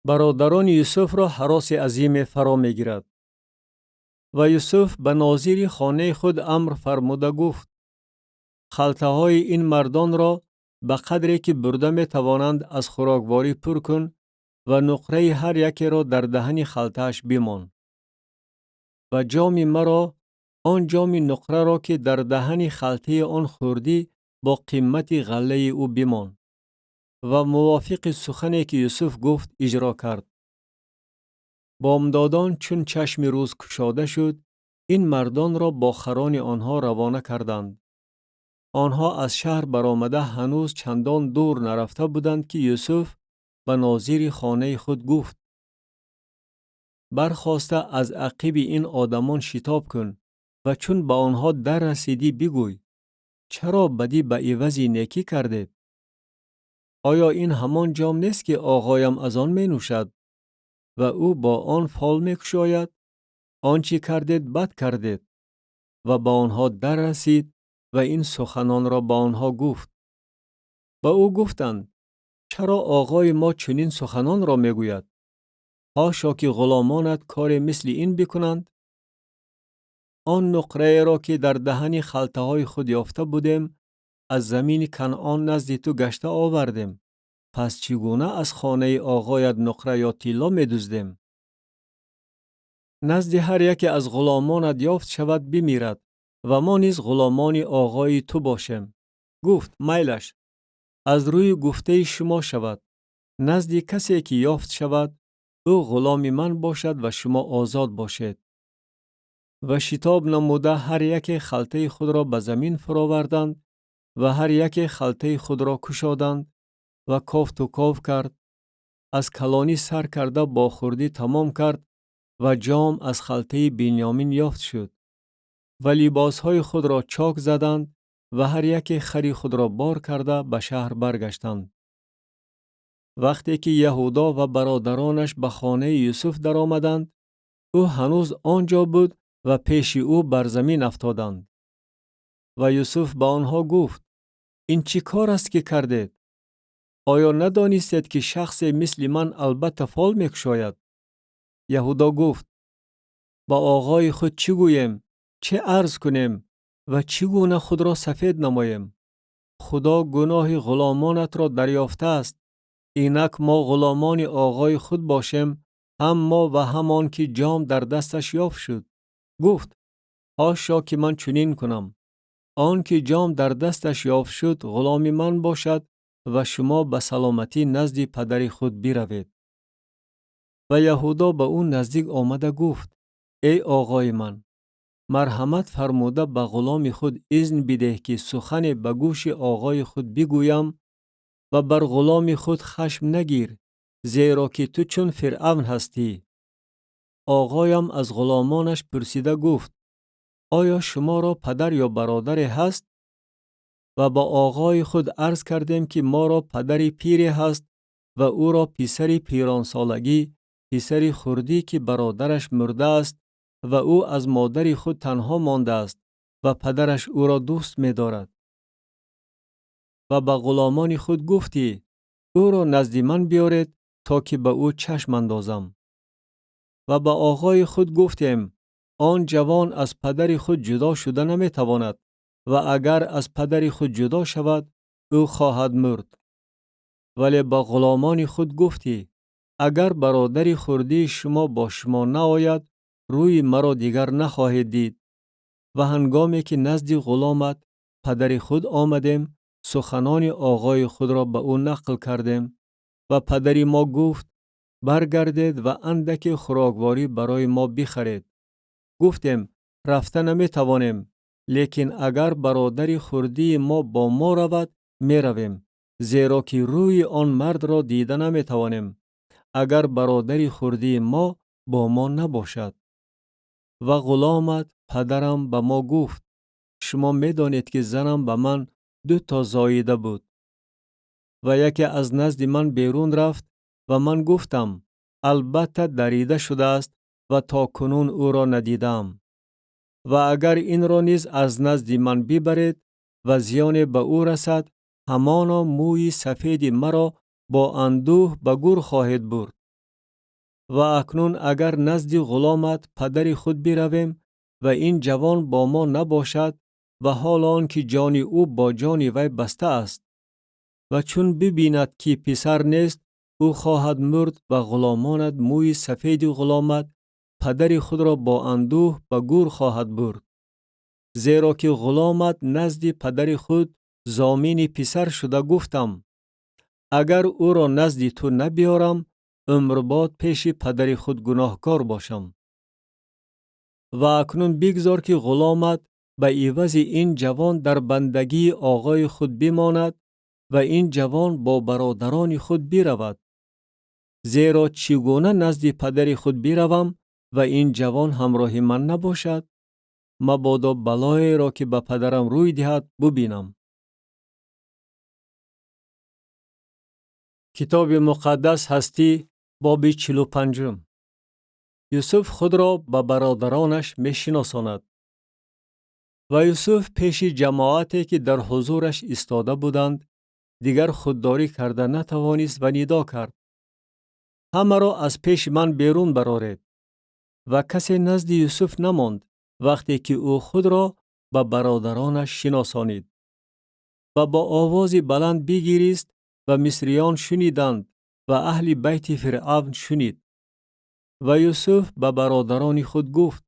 Бародарони Юсуфро ҳароси азиме фаро мегирад. Ва Юсуф ба нозири хонаи худ амр фармуда гуфт: халтаҳои ин мардонро ба қадре ки бурда метавонанд аз хӯрокворӣ пур кун ва нуқраи ҳар якеро дар даҳани халтааш бимон. Ва ҷоми маро, он ҷоми нуқраро, ки дар даҳани халтаи он хӯрдӣ, бо қимати ғаллаи ӯ бимон. Ва мувофиқи сухане ки Юсуф гуфт иҷро кард. Бомдодон чун чашми рӯз кушода шуд, ин мардонро бо харони онҳо равона карданд. Онҳо аз шаҳр баромада ҳанӯз чандон дур нарафта буданд, ки Юсуф ба нозири хонаи худ гуфт: бархоста аз ақиби ин одамон шитоб кун ва чун ба онҳо дар расидӣ бигӯй: чаро бадӣ ба ивази некӣ кардед? Оё ин ҳамон ҷом нест, ки оғоям аз он менӯшад ва ӯ бо он фол мекушояд? Он чӣ кардед, бад кардед. Ва ба онҳо дар расид ва ин суханонро ба онҳо гуфт. Ба ӯ гуфтанд: чаро оғои мо чунин суханонро мегӯяд? Ҳошо ки ғуломонат коре мисли ин бикунанд? Он нуқраеро, ки дар даҳани халтаҳои худ ёфта будем, аз замини Канъон назди ту гашта овардем. Пас чӣ гуна аз хонаи оғоят нуқра ё тилло медуздем? Назди ҳар яке аз ғуломонат ёфт шавад, бимирад ва мо низ ғуломони оғои ту бошем. Гуфт: майлаш, аз рӯи гуфтаи шумо шавад. Назди касе ки ёфт шавад, ӯ ғуломи ман бошад ва шумо озод бошед. Ва шитоб намуда ҳар яке халтаи худро ба замин фуроварданд ва ҳар яке халтаи худро кушоданд ва кофту ков кард, аз калонӣ сар карда бо хурдӣ тамом кард ва ҷом аз халтаи Бинёмин ёфт шуд. Ва либосҳои худро чок заданд ва ҳар яке хари худро бор карда ба шаҳр баргаштанд. Вақте ки Яҳудо ва бародаронаш ба хонаи Юсуф даромаданд, ӯ ҳанӯз он ҷо буд ва пеши ӯ бар замин афтоданд. Ва Юсуф ба онҳо гуфт: ин чӣ кор аст, ки кардед? Оё надонистед, ки шахсе мисли ман албатта фол мекушояд? Яҳудо гуфт: ба оғои худ чӣ гӯем, чӣ арз кунем ва чӣ гуна худро сафед намоем? Худо гуноҳи ғуломонатро дарёфтааст. Инак мо ғуломони оғои худ бошем, ҳам мо ва ҳам он ки ҷом дар дасташ ёфт шуд. Гуфт: ҳошо, ки ман чунин кунам. Он ки ҷом дар дасташ ёфт шуд, ғуломи ман бошад ва шумо ба саломатӣ назди падари худ биравед. Ва Яҳудо ба ӯ наздик омада гуфт: эй оғои ман, марҳамат фармуда ба ғуломи худ изн бидеҳ, ки сухане ба гӯши оғои худ бигӯям ва бар ғуломи худ хашм нагир, зеро ки ту чун Фиръавн ҳастӣ. Оғоям аз ғуломонаш пурсида гуфт: оё шуморо падар ё бародаре ҳаст? Ва ба оғои худ арз кардем, ки моро падари пире ҳаст ва ӯро писари пиронсолагӣ, писари хурдӣ, ки бародараш мурдааст ва ӯ аз модари худ танҳо мондааст ва падараш ӯро дӯст медорад. Ва ба ғуломони худ гуфтӣ: ӯро назди ман биёред, то ки ба ӯ чашм андозам. Ва ба оғои худ гуфтем: он ҷавон аз падари худ ҷудо шуда наметавонад ва агар аз падари худ ҷудо шавад, ӯ хоҳад мурд. Вале ба ғуломони худ гуфтӣ: агар бародари хурдии шумо бо шумо наояд, рӯи маро дигар нахоҳед дид. Ва ҳангоме ки назди ғуломат падари худ омадем, суханони оғои худро ба ӯ нақл кардем ва падари мо гуфт: баргардед ва андаке хӯрокворӣ барои мо бихаред. Гуфтем: рафта наметавонем, лекин агар бародари хурдии мо бо мо равад, меравем, зеро ки рӯи он мардро дида наметавонем, агар бародари хурдии мо бо мо набошад. Ва ғуломат падарам ба мо гуфт: шумо медонед, ки занам ба ман 2 то зоида буд ва яке аз назди ман берун рафт ва ман гуфтам: албатта дарида шудааст ва то кунун ӯро надидаам. Ва агар инро низ аз назди ман бибаред ва зиёне ба ӯ расад, ҳамоно мӯи сафеди маро бо андӯҳ ба гур хоҳед бурд. Ва акнун агар назди ғуломат падари худ биравем ва ин ҷавон бо мо набошад, ва ҳол он ки ҷони ӯ бо ҷони вай баста аст, ва чун бибинад ки писар нест, ӯ хоҳад мурд ва ғуломонат мӯи сафеди ғуломат падари худро бо андӯҳ ба гур хоҳад бурд. Зеро ки ғуломат назди падари худ зомини писар шуда гуфтам: агар ӯро назди ту набиёрам, умрбод пеши падари худ гуноҳкор бошам. Ва акнун бигзор, ки ғуломат ба ивази ин ҷавон дар бандагии оғои худ бимонад ва ин ҷавон бо бародарони худ биравад. Зеро чӣ гуна назди падари худ биравам ва ин ҷавон ҳамроҳи ман набошад? Мабодо балоеро, ки ба падарам рӯй диҳад, бубинам. Китоби муқаддас ҳастӣ, боби 45. Юсуф худро ба бародаронаш мешиносонад. Ва Юсуф пеши ҷамоате, ки дар ҳузураш истода буданд, дигар худдорӣ карда натавонист ва нидо кард: ҳамаро аз пеши ман берун бароред. Ва касе назди Юсуф намонд, вақте ки ӯ худро ба бародаронаш шиносонид. Ва бо овози баланд бигирист ва мисриён шуниданд ва аҳли байти Фиръавн шунид. Ва Юсуф ба бародарони худ гуфт: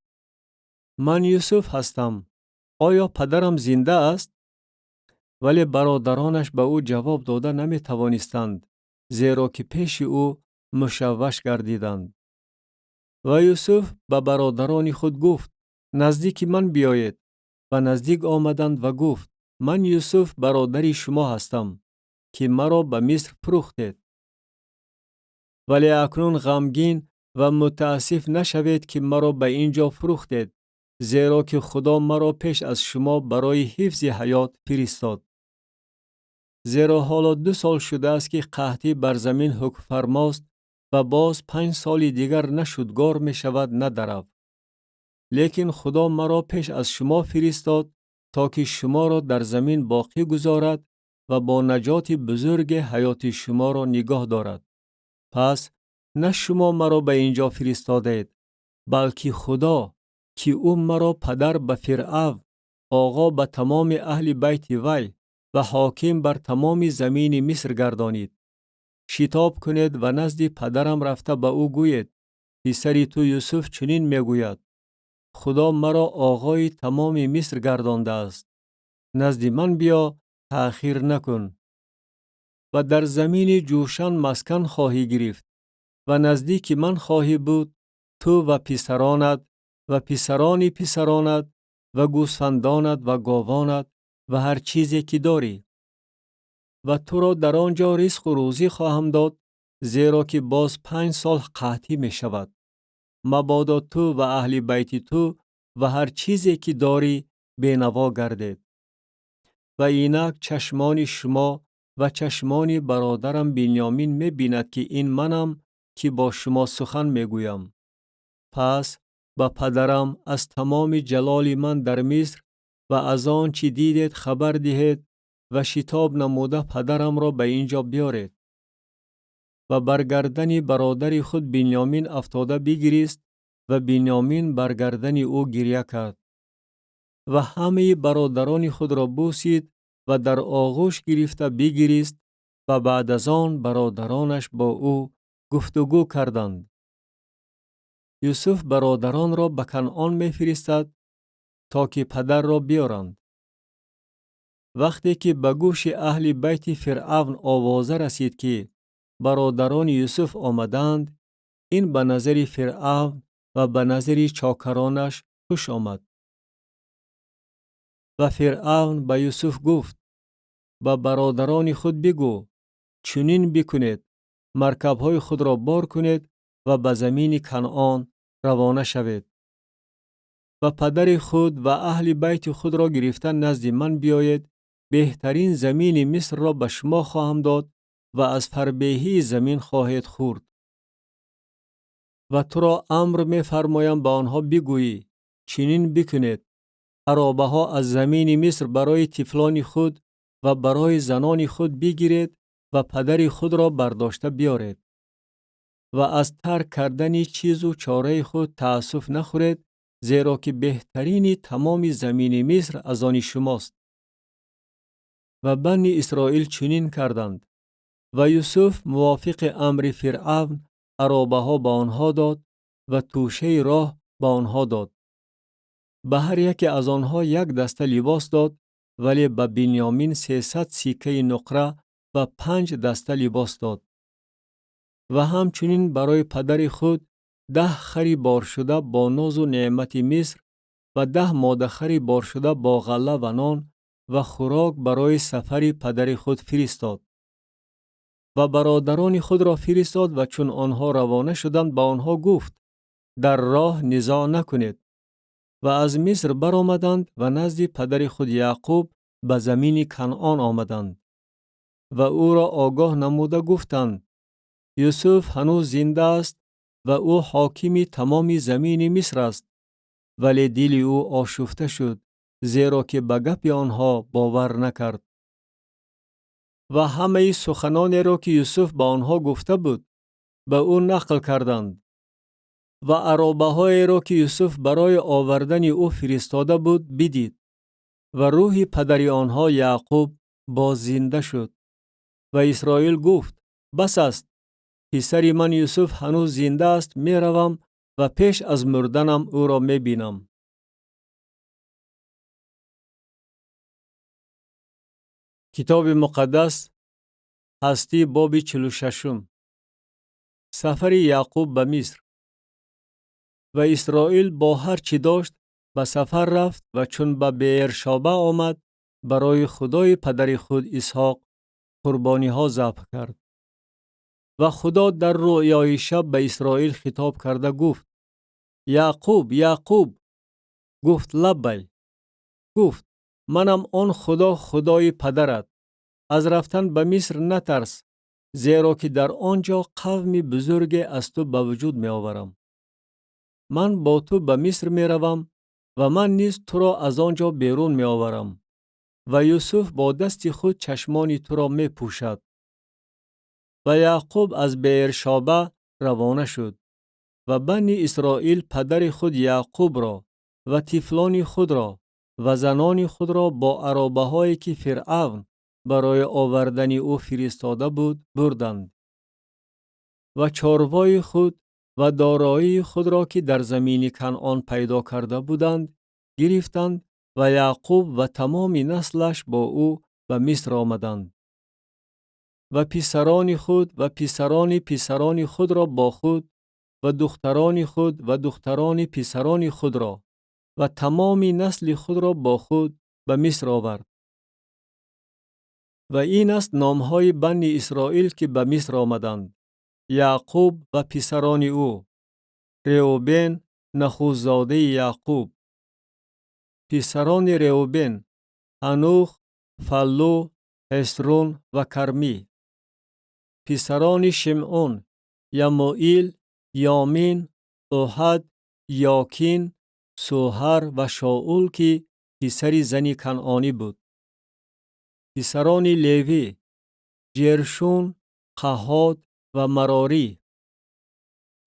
ман Юсуф ҳастам, оё падарам зинда аст? Вале бародаронаш ба ӯ ҷавоб дода наметавонистанд, зеро ки пеши ӯ мушавваш гардиданд. Ва Юсуф ба бародарони худ гуфт: наздики ман биёед. Ва наздик омаданд ва гуфт: ман Юсуф бародари шумо ҳастам, ки маро ба Миср фурӯхтед. Вале акнун ғамгин ва мутаассиф нашавед, ки маро ба ин ҷо фурӯхтед, зеро ки Худо маро пеш аз шумо барои ҳифзи ҳаёт фиристод. Зеро ҳоло 2 сол шудааст, ки қаҳтӣ бар замин ҳукмфармост ва боз 5 соли дигар на шудгор мешавад, на дарав. Лекин Худо маро пеш аз шумо фиристод, то ки шуморо дар замин боқӣ гузорад ва бо наҷоти бузурге ҳаёти шуморо нигоҳ дорад. Пас на шумо маро ба ин ҷо фиристодед, балки Худо, ки ӯ маро падар ба Фиръавн, оғо ба тамоми аҳли байти вай ва ҳоким бар тамоми замини Миср гардонид. Шитоб кунед ва назди падарам рафта ба ӯ гӯед: Писари ту Юсуф чунин мегӯяд: Худо маро оғои тамоми Миср гардондааст. Назди ман биё, таъхир накун. Ва дар замини Ҷӯшан маскан хоҳӣ гирифт ва наздики ман хоҳӣ буд, ту ва писаронат ва писарони писаронат ва гӯсфандонат ва говонат ва ҳар чизе ки дорӣ. Ва туро дар он ҷо ризқу рӯзӣ хоҳам дод, зеро ки боз 5 сол қаҳтӣ мешавад. Мабодо ту ва аҳли байти ту ва ҳар чизе ки дорӣ бенаво гардед. Ва инак чашмони шумо ва чашмони бародарам Бинёмин мебинад, ки ин манам, ки бо шумо сухан мегӯям. Пас ба падарам аз тамоми ҷалоли ман дар Миср ва аз он чӣ дидед хабар диҳед ва шитоб намуда падарамро ба ин ҷо биёред. Ва бар гардани бародари худ Бинёмин афтода бигирист ва Бинёмин бар гардани ӯ гиря кард. Ва ҳамаи бародарони худро бусид ва дар оғӯш гирифта бигирист ва баъд аз он бародаронаш бо ӯ гуфтугӯ карданд. Юсуф бародаронро ба Канъон мефиристад, то ки падарро биёранд. Вақте ки ба гӯши аҳли байти Фиръавн овоза расид, ки бародарони Юсуф омадаанд, ин ба назари Фиръавн ва ба назари чокаронаш хуш омад. Ва Фиръавн ба Юсуф гуфт: ба бародарони худ бигӯ, чунин бикунед, маркабҳои худро бор кунед ва ба замини Канъон равона шавед. Ва падари худ ва аҳли байти худро гирифта назди ман биёед, беҳтарин замини Мисрро ба шумо хоҳам дод ва аз фарбеҳии замин хоҳед хӯрд. Ва туро амр мефармоям ба онҳо бигӯӣ, чунин бикунед, аробаҳо аз замини Миср барои тифлони худ ва барои занони худ бигиред ва падари худро бардошта биёред. Ва аз тарк кардани чизу чораи худ таассуф нахӯред, зеро ки беҳтарини тамоми замини Миср аз они шумост. Ва бани Исроил чунин карданд. Ва Юсуф мувофиқи амри Фиръавн аробаҳо ба онҳо дод ва тӯшаи роҳ ба онҳо дод. Ба ҳар яке аз онҳо як даста либос дод, вале ба Бинёмин 300 сиккаи нуқра ва 5 даста либос дод. Ва ҳамчунин барои падари худ 10 хари боршуда бо нозу неъмати Миср ва 10 модахари боршуда бо ғалла ва нон ва хӯрок барои сафари падари худ фиристод. Ва бародарони худро фиристод ва чун онҳо равона шуданд, ба онҳо гуфт: дар роҳ низоъ накунед. Ва аз Миср баромаданд ва назди падари худ Яъқуб ба замини Канъон омаданд. Ва ӯро огоҳ намуда гуфтанд: Юсуф ҳанӯз зинда аст ва ӯ ҳокими тамоми замини Миср аст. Вале дили ӯ ошуфта шуд, зеро ки ба гапи онҳо бовар накард. Ва ҳамаи суханонеро, ки Юсуф ба онҳо гуфта буд, ба ӯ нақл карданд. Ва аробаҳоеро, ки Юсуф барои овардани ӯ фиристода буд, бидид. Ва рӯҳи падари онҳо Яъқуб боз зинда шуд. Ва Исроил гуфт: бас аст, писари ман Юсуф ҳанӯз зинда аст, меравам ва пеш аз мурданам ӯро мебинам. Китоби Муқаддас, Ҳастӣ, боби 46. Сафари Яъқуб ба Миср. Ва Исроил бо ҳар чӣ дошт ба сафар рафт ва чун ба Беершоба омад, барои Худои падари худ Исҳоқ қурбониҳо забҳ кард. Ва Худо дар рӯёи шаб ба Исроил хитоб карда гуфт: Яъқуб, Яъқуб! Гуфт: лаббай. Гуфт: манам он Худо, Худои падарат. Аз рафтан ба Миср натарс, зеро ки дар он ҷо қавми бузурге аз ту ба вуҷуд меоварам. Ман бо ту ба Миср меравам ва ман низ туро аз он ҷо берун меоварам. Ва Юсуф бо дасти худ чашмони туро мепӯшад. Ва Яъқуб аз Беершоба равона шуд ва бани Исроил падари худ Яъқубро ва тифлони худро ва занони худро бо аробаҳое, ки Фиръавн барои овардани ӯ фиристода буд, бурданд. Ва чорвои худ ва дороии худро, ки дар замини Канъон пайдо карда буданд, гирифтанд ва Яъқуб ва тамоми наслаш бо ӯ ба Миср омаданд. Ва писарони худ ва писарони писарони худро бо худ ва духтарони худ ва духтарони писарони худро ва тамоми насли худро бо худ ба Миср овард. Ва ин аст номҳои Бани Исроил, ки ба Миср омаданд: Яъқуб ва писарони ӯ: Реубен, нахустзодаи Яъқуб. Писарони Реубен: Ҳанух, Фаллу, Ҳесрун ва Кармӣ. Писарони Шимъун: Ямуил, Ёмин, Оҳад, Ёкин, Суҳар ва Шоул, ки писари зани канъонӣ буд. Писарони Левӣ: Ҷершун, Қаҳот ва Марорӣ.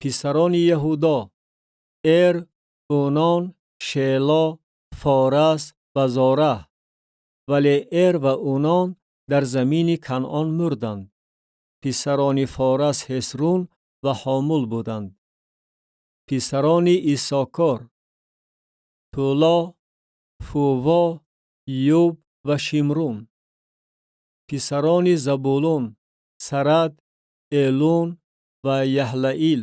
Писарони Яҳудо: Эр, Унон, Шело, Форас ва Зораҳ. Вале Эр ва Унон дар замини Канъон мурданд. Писарони Форас Ҳесрун ва Ҳомул буданд. Писарони Исокор: Туло, Фуво, Юб ва Шимрун. Писарони Забулун: Сарад, Элун ва Яҳлаил.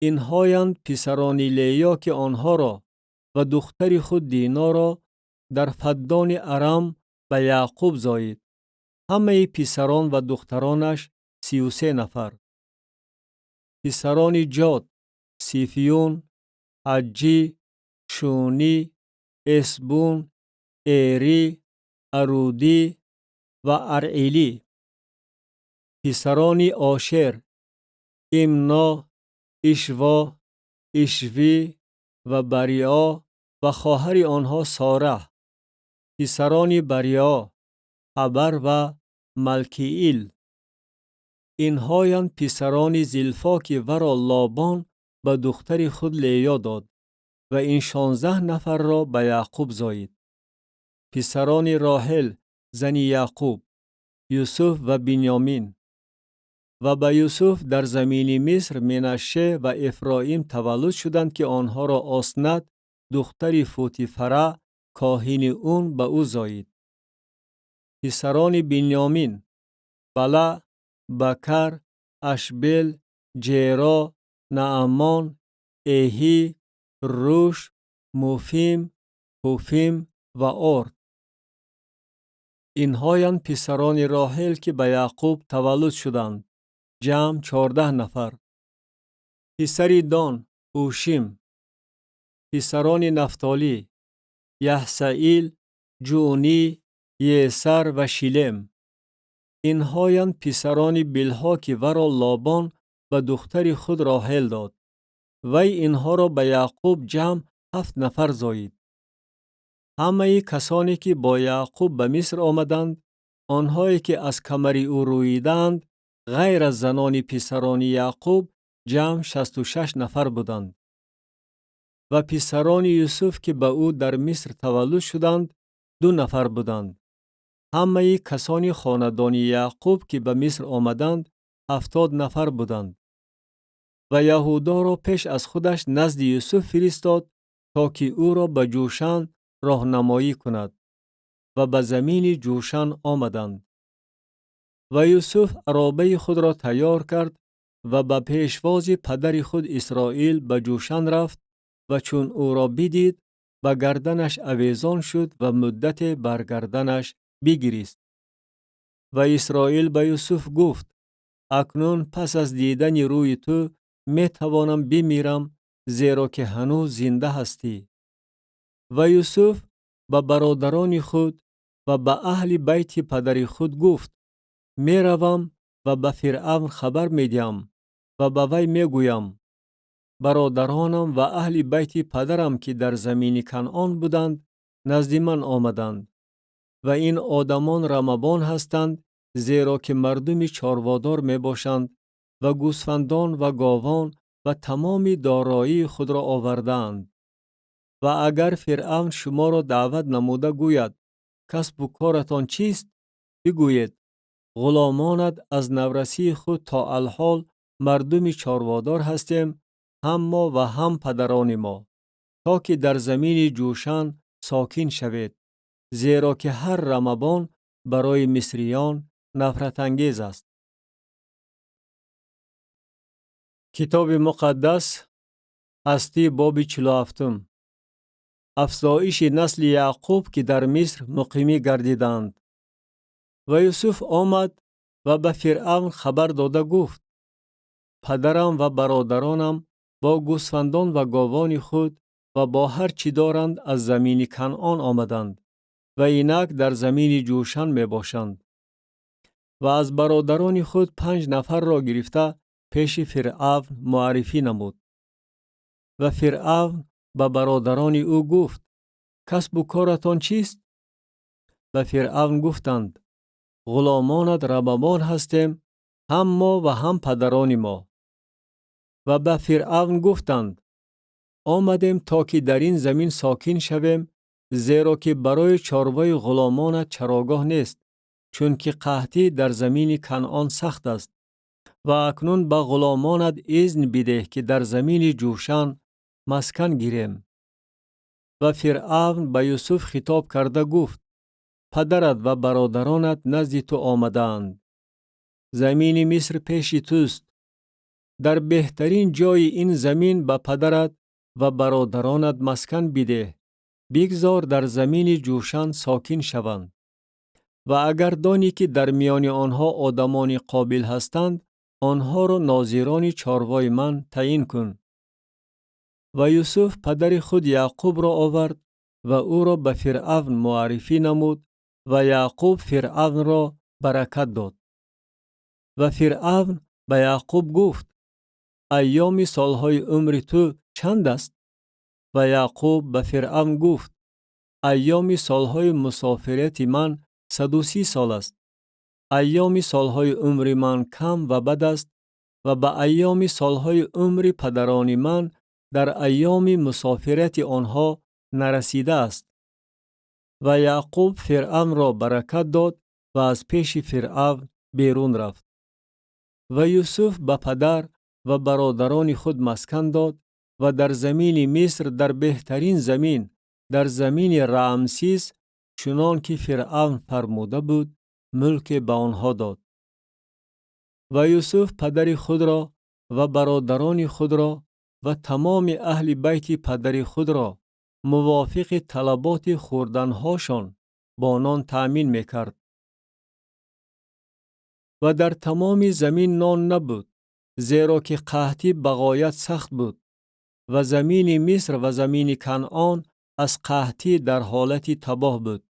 Инҳоянд писарони Леё, ки онҳоро ва духтари худ Диноро дар Фаддони Арам ба Яъқуб зоид. Ҳамаи писарон ва духтаронаш 33 нафар. Писарони Ҷод: Сифюн, Ҳаҷҷӣ, Шунӣ, Эсбун, Эрӣ, Арудӣ ва Аръилӣ. Писарони Ошер: Имно, Ишво, Ишвӣ ва Барио ва хоҳари онҳо Сораҳ. Писарони Барио: Ҳабар ва Малкиил. Инҳоянд писарони Зилфо, ки варо Лобон ба духтари худ Леё дод ва ин 16 нафарро ба Яъқуб зоид. Писарони Роҳел, зани Яъқуб: Юсуф ва Бинёмин. Ва ба Юсуф дар замини Миср Менаше ва Эфроим таваллуд шуданд, ки онҳоро Оснат, духтари Футифара, коҳини Ун, ба ӯ зоид. Писарони Бинёмин: Бала, Бакар, Ашбел, Ҷеро, Наамон, Эҳӣ, Руш, Муфим, Ҳуфим ва Орд. Инҳоянд писарони Роҳел, ки ба Яъқуб таваллуд шуданд, ҷамъ 14 нафар. Писари Дон: Ҳушим. Писарони Нафтолӣ: Яҳсаил, Ҷунӣ, Есар ва Шилем. Инҳоянд писарони Билҳо, ки варо Лобон ба духтари худ Роҳел дод. Вай инҳоро ба Яъқуб ҷамъ ҳафт нафар зоид. Ҳамаи касоне, ки бо Яъқуб ба Миср омаданд, онҳое ки аз камари ӯ рӯидаанд, ғайр аз занони писарони Яъқуб, ҷамъ 66 нафар буданд. Ва писарони Юсуф, ки ба ӯ дар Миср таваллуд шуданд, ду нафар буданд. Ҳамаи касони хонадони Яъқуб, ки ба Миср омаданд, 70 нафар буданд. Ва Яҳудоро пеш аз худаш назди Юсуф фиристод, то ки ӯро ба Ҷӯшан роҳнамоӣ кунад. Ва ба замини Ҷӯшан омаданд. Ва Юсуф аробаи худро тайёр кард ва ба пешвози падари худ Исроил ба Ҷӯшан рафт ва чун ӯро бидид, ба гарданаш авезон шуд ва муддате бар гарданаш бигирист. Ва Исроил ба Юсуф гуфт: Акнун пас аз дидани рӯи ту метавонам бимирам, зеро ки ҳанӯз зинда ҳастӣ. Ва Юсуф ба бародарони худ ва ба аҳли байти падари худ гуфт: Меравам ва ба Фиръавн хабар медиҳам ва ба вай мегӯям: Бародаронам ва аҳли байти падарам, ки дар замини Канъон буданд, назди ман омаданд. Ва ин одамон рамабон ҳастанд, зеро ки мардуми чорводор мебошанд ва гӯсфандон ва говон ва тамоми дороии худро овардаанд. Ва агар Фиръавн шуморо даъват намуда гӯяд: Касбу коратон чист? Бигӯед: Ғуломонат аз наврасии худ то алҳол Мардуми чорводор ҳастем, ҳам мо ва ҳам падарони мо, то ки дар замини Ҷӯшан сокин шавед, зеро ки ҳар рамабон барои мисриён нафратангез аст. Китоби Муқаддас, Ҳастӣ, боби 47. Афзоиши насли Яъқуб, ки дар Миср муқимӣ гардиданд. Ва Юсуф омад ва ба Фиръавн хабар дода гуфт: Падарам ва бародаронам бо гӯсфандон ва говони худ ва бо ҳар чӣ доранд аз замини Канъон омаданд ва инак дар замини Ҷӯшан мебошанд. Ва аз бародарони худ 5 нафарро гирифта пеши Фиръавн муаррифӣ намуд. Ва Фиръавн ба бародарони ӯ гуфт: Касбу коратон чист? Ба Фиръавн гуфтанд: Ғуломонат рамабон ҳастем, ҳам мо ва ҳам падарони мо. Ва ба Фиръавн гуфтанд: Омадем то ки дар ин замин сокин шавем, зеро ки барои чорвои ғуломонат чарогоҳ нест, чунки қаҳтӣ дар замини Канъон сахт аст. Ва акнун ба ғуломонат изн бидеҳ, ки дар замини Ҷӯшан маскан гирем. Ва Фиръавн ба Юсуф хитоб карда гуфт: Падарат ва бародаронат назди ту омадаанд. Замини Миср пеши туст. Дар беҳтарин ҷои ин замин ба падарат ва бародаронат маскан бидеҳ, бигзор дар замини Ҷӯшан сокин шаванд. Ва агар донӣ, ки дар миёни онҳо одамони қобил ҳастанд, онҳоро нозирони чорвои ман таъин кун. Ва Юсуф падари худ Яъқубро овард ва ӯро ба Фиръавн муаррифӣ намуд ва Яъқуб Фиръавнро баракат дод. Ва Фиръавн ба Яъқуб гуфт: Айёми солҳои умри ту чанд аст? Ва Яъқуб ба Фиръавн гуфт: Айёми солҳои мусофирати ман 130 сол аст. Айёми солҳои умри ман кам ва бад аст ва ба айёми солҳои умри падарони ман дар айёми мусофирати онҳо нарасидааст. Ва Яъқуб Фиръавнро баракат дод ва аз пеши Фиръавн берун рафт. Ва Юсуф ба падар ва бародарони худ маскан дод ва дар замини Миср, дар беҳтарин замин, дар замини Раамсис, чунон ки Фиръавн фармуда буд, мулке ба онҳо дод. Ва Юсуф падари худро ва бародарони худро ва тамоми аҳли байти падари худро мувофиқи талаботи хӯрданҳошон бо нон таъмин мекард. Ва дар тамоми замин нон набуд, зеро ки қаҳтӣ ба ғоят сахт буд ва замини Миср ва замини Канъон аз қаҳтӣ дар ҳолати табоҳ буд.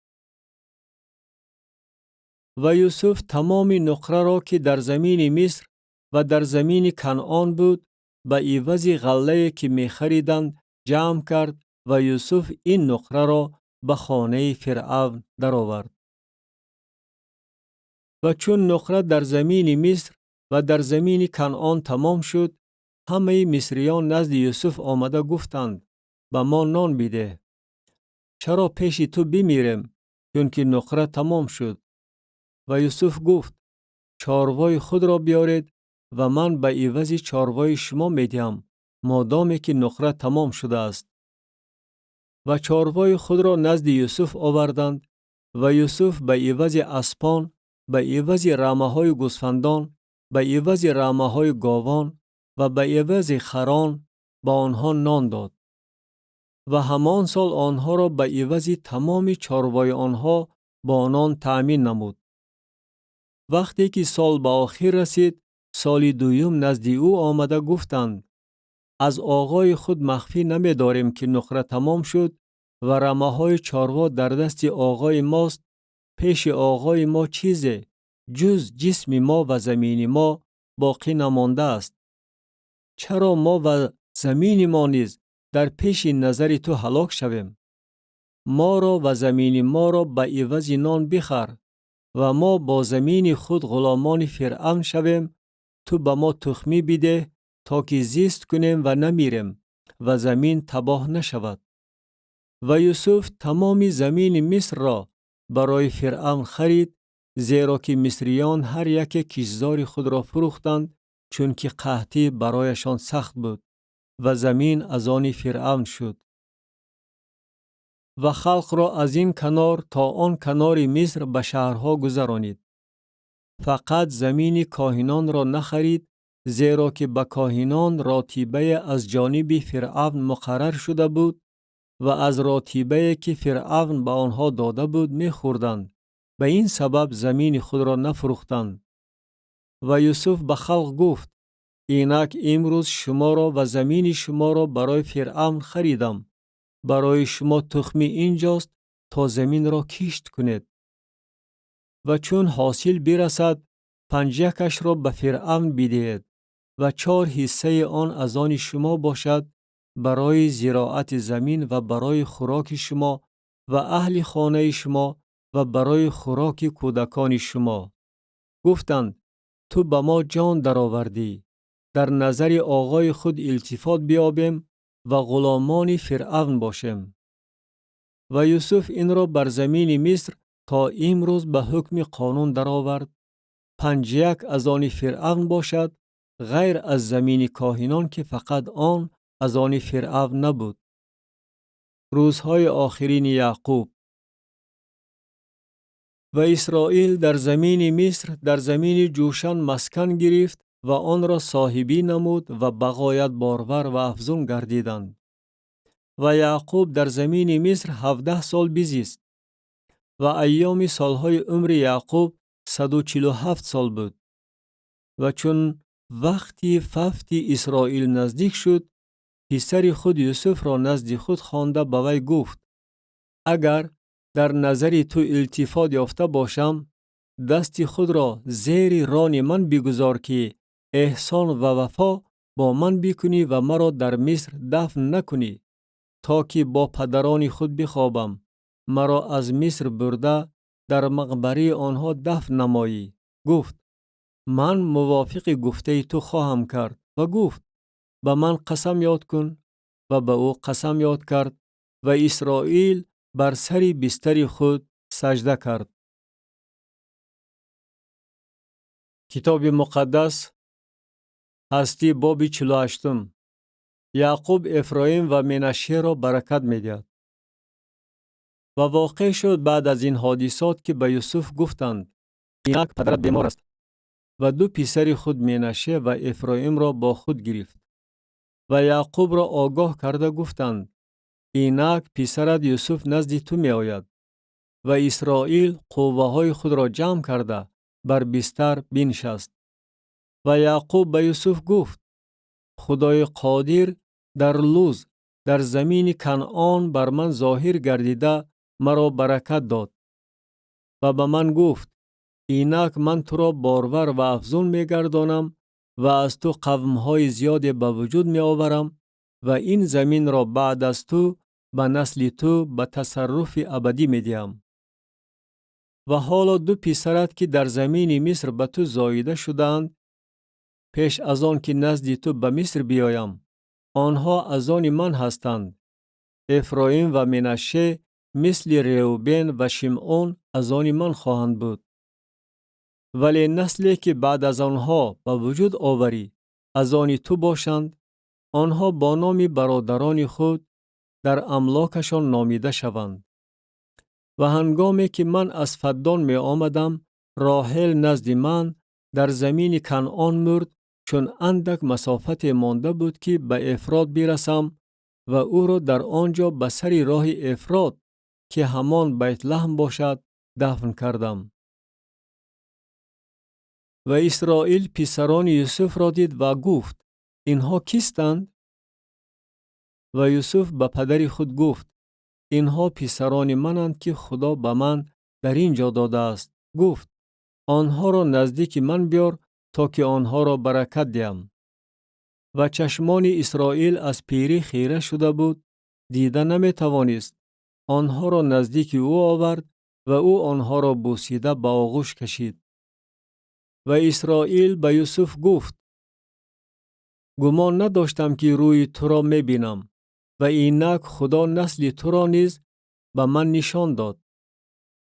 Ва Юсуф тамоми нуқраро, ки дар замини Миср ва дар замини Канъон буд, ба ивази ғаллае, ки мехариданд, ҷамъ кард ва Юсуф ин нуқраро ба хонаи Фиръавн даровард. Ва чун нуқра дар замини Миср ва дар замини Канъон тамом шуд, ҳамаи мисриён назди Юсуф омада гуфтанд: Ба мо нон бидеҳ. Чаро пеши ту бимирем, чунки нуқра тамом шуд? Ва Юсуф гуфт: Чорвои худро биёред ва ман ба ивази чорвои шумо медиҳам, модоме ки нуқра тамом шудааст. Ва чорвои худро назди Юсуф оварданд ва Юсуф ба ивази аспон, ба ивази рамаҳои гӯсфандон, ба ивази рамаҳои говон ва ба ивази харон ба онҳо нон дод. Ва ҳамон сол онҳоро ба ивази тамоми чорвои онҳо бо нон таъмин намуд. Вақте ки сол ба охир расид, соли дуюм назди ӯ омада гуфтанд: Аз оғои худ махфӣ намедорем, ки нуқра тамом шуд ва рамаҳои чорво дар дасти оғои мост. Пеши оғои мо чизе ҷуз ҷисми мо ва замини мо боқӣ намондааст. Чаро мо ва замини мо низ дар пеши назари ту ҳалок шавем? Моро ва замини моро ба ивази нон бихар ва мо бо замини худ ғуломони Фиръавн шавем. Ту ба мо тухмӣ бидеҳ, то ки зист кунем ва намирем ва замин табоҳ нашавад. Ва Юсуф тамоми замини Мисрро барои Фиръавн харид, зеро ки мисриён ҳар яке киштзори худро фурӯхтанд. Чунки қаҳтӣ барояшон сахт буд ва замин аз они Фиръавн шуд. Ва халқро аз ин канор то он канори Миср ба шаҳрҳо гузаронид. Фақат замини коҳинонро нахарид, зеро ки ба коҳинон ротибае аз ҷониби Фиръавн муқаррар шуда буд ва аз ротибае, ки Фиръавн ба онҳо дода буд, мехӯрданд. Ба ин сабаб замини худро нафурӯхтанд. Ва Юсуф ба халқ гуфт: Инак имрӯз шуморо ва замини шуморо барои Фиръавн харидам. Барои шумо тухмӣ инҷост, то заминро кишт кунед. Ва чун ҳосил бирасад, панҷякашро ба Фиръавн бидиҳед ва чор ҳиссаи он аз они шумо бошад барои зироати замин ва барои хӯроки шумо ва аҳли хонаи шумо ва барои хӯроки кӯдакони шумо. Гуфтанд: Ту ба мо ҷон даровардӣ. Дар назари оғои худ илтифот биёбем ва ғуломони Фиръавн бошем. Ва Юсуф инро бар замини Миср то имрӯз ба ҳукми қонун даровард. Панҷяк аз они Фиръавн бошад, ғайр аз замини коҳинон, ки фақат он аз они Фиръавн набуд. Рӯзҳои охирини Яъқуб. Ва Исроил дар замини Миср, дар замини Ҷӯшан маскан гирифт ва онро соҳибӣ намуд ва бағоят борвар ва афзун гардиданд. Ва Яъқуб дар замини Миср 17 сол бизист. Ва айёми солҳои умри Яъқуб 147 сол буд. Ва чун вақти фавти Исроил наздик шуд, писари худ Юсуфро назди худ хонда ба вай гуфт: Агар дар назари ту илтифот ёфта бошам, дасти худро зери рони ман бигузор, ки эҳсон ва вафо бо ман бикунӣ ва маро дар Миср дафн накунӣ, то ки бо падарони худ бихобам, маро аз Миср бурда дар мақбараи онҳо дафн намоӣ. Гуфт: Ман мувофиқи гуфтаи ту хоҳам кард. Ва гуфт: Ба ман қасам ёд кун. Ва ба ӯ қасам ёд кард ва Исроил бар сари бистари худ сажда кард. Китоби Муқаддас, Ҳастӣ, боби 48. Яъқуб Эфроим ва Менашшеро баракат медиҳад. Ва воқеъ шуд баъд аз ин ҳодисот, ки ба Юсуф гуфтанд: Инак падарат бемор аст. Ва ду писари худ Менаше ва Эфроимро бо худ гирифт. Ва Яъқубро огоҳ карда гуфтанд: Инак писарат Юсуф назди ту меояд. Ва Исроил қувваҳои худро ҷамъ карда бар бистар биншаст. Ва Яъқуб ба Юсуф гуфт: Худои Қодир дар Луз, дар замини Канъон бар ман зоҳир гардида маро баракат дод. Ва ба ман гуфт: Инак ман туро борвар ва афзун мегардонам ва аз ту қавмҳои зиёде ба вуҷуд меоварам ва ин заминро баъд аз ту ба насли ту ба тасарруфи абадӣ медиҳам. Ва ҳоло ду писарат, ки дар замини Миср ба ту зоида шудаанд, пеш аз он ки назди ту ба Миср биёям, онҳо аз они ман ҳастанд. Эфроим ва Менаше мисли Реубен ва Шимъон аз они ман хоҳанд буд. Вале насле, ки баъд аз онҳо ба вуҷуд оварӣ, аз они ту бошанд, онҳо бо номи бародарони худ дар амлокашон номида шаванд. Ва ҳангоме ки ман аз Фаддон меомадам, Роҳел назди ман дар замини Канъон мурд, чун андак масофате монда буд, ки ба Эфрот бирасам ва ӯро дар он ҷо ба сари роҳи Эфрот, ки ҳамон Байтлаҳм бошад, дафн кардам. Ва Исроил писарони Юсуфро дид ва гуфт: Инҳо кистанд? Ва Юсуф ба падари худ гуфт: Инҳо писарони мананд, ки Худо ба ман дар ин ҷо додааст. Гуфт: Онҳоро наздики ман биёр, то ки онҳоро баракат диҳам. Ва чашмони Исроил аз пирӣ хира шуда буд, дида наметавонист. Онҳоро наздики ӯ овард ва ӯ онҳоро бусида ба оғӯш кашид. Ва Исроил ба Юсуф гуфт: Гумон надоштам, ки рӯи туро мебинам, ва инак Худо насли туро низ ба ман нишон дод.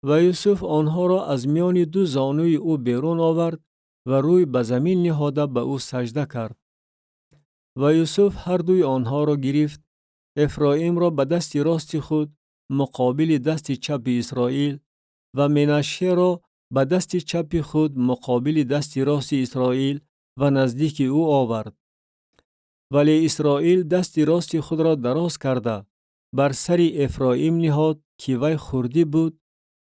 Ва Юсуф онҳоро аз миёни ду зонуи ӯ берун овард. Ва рӯй ба замин ниҳода ба ӯ сажда кард. Ва Юсуф ҳардуи онҳоро гирифт, Эфроимро ба дасти рости худ муқобили дасти чапи Исроил ва Менашшеро ба дасти чапи худ муқобили дасти рости Исроил ва наздики ӯ овард. Вале Исроил дасти рости худро дароз карда бар сари Эфроим ниҳод, ки вай хурдӣ буд,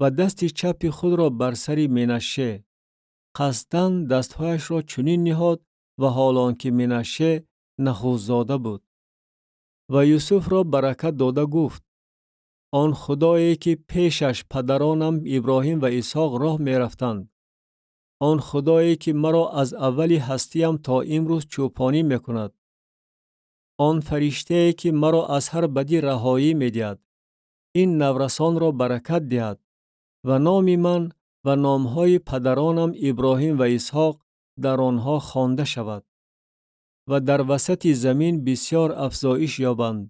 ва дасти чапи худро бар сари Менашше. Қасдан дастҳояшро чунин ниҳод, ва ҳол он ки Менашше нахустзода буд. Ва Юсуфро баракат дода гуфт: Он Худое, ки пешаш падаронам Иброҳим ва Исҳоқ роҳ мерафтанд, он Худое, ки маро аз аввали ҳастиям то имрӯз чӯпонӣ мекунад, он фариштае, ки маро аз ҳар бадӣ раҳоӣ медиҳад, ин наврасонро баракат диҳад ва номи ман ва номҳои падаронам Иброҳим ва Исҳоқ дар онҳо хонда шавад ва дар васати замин бисёр афзоиш ёбанд.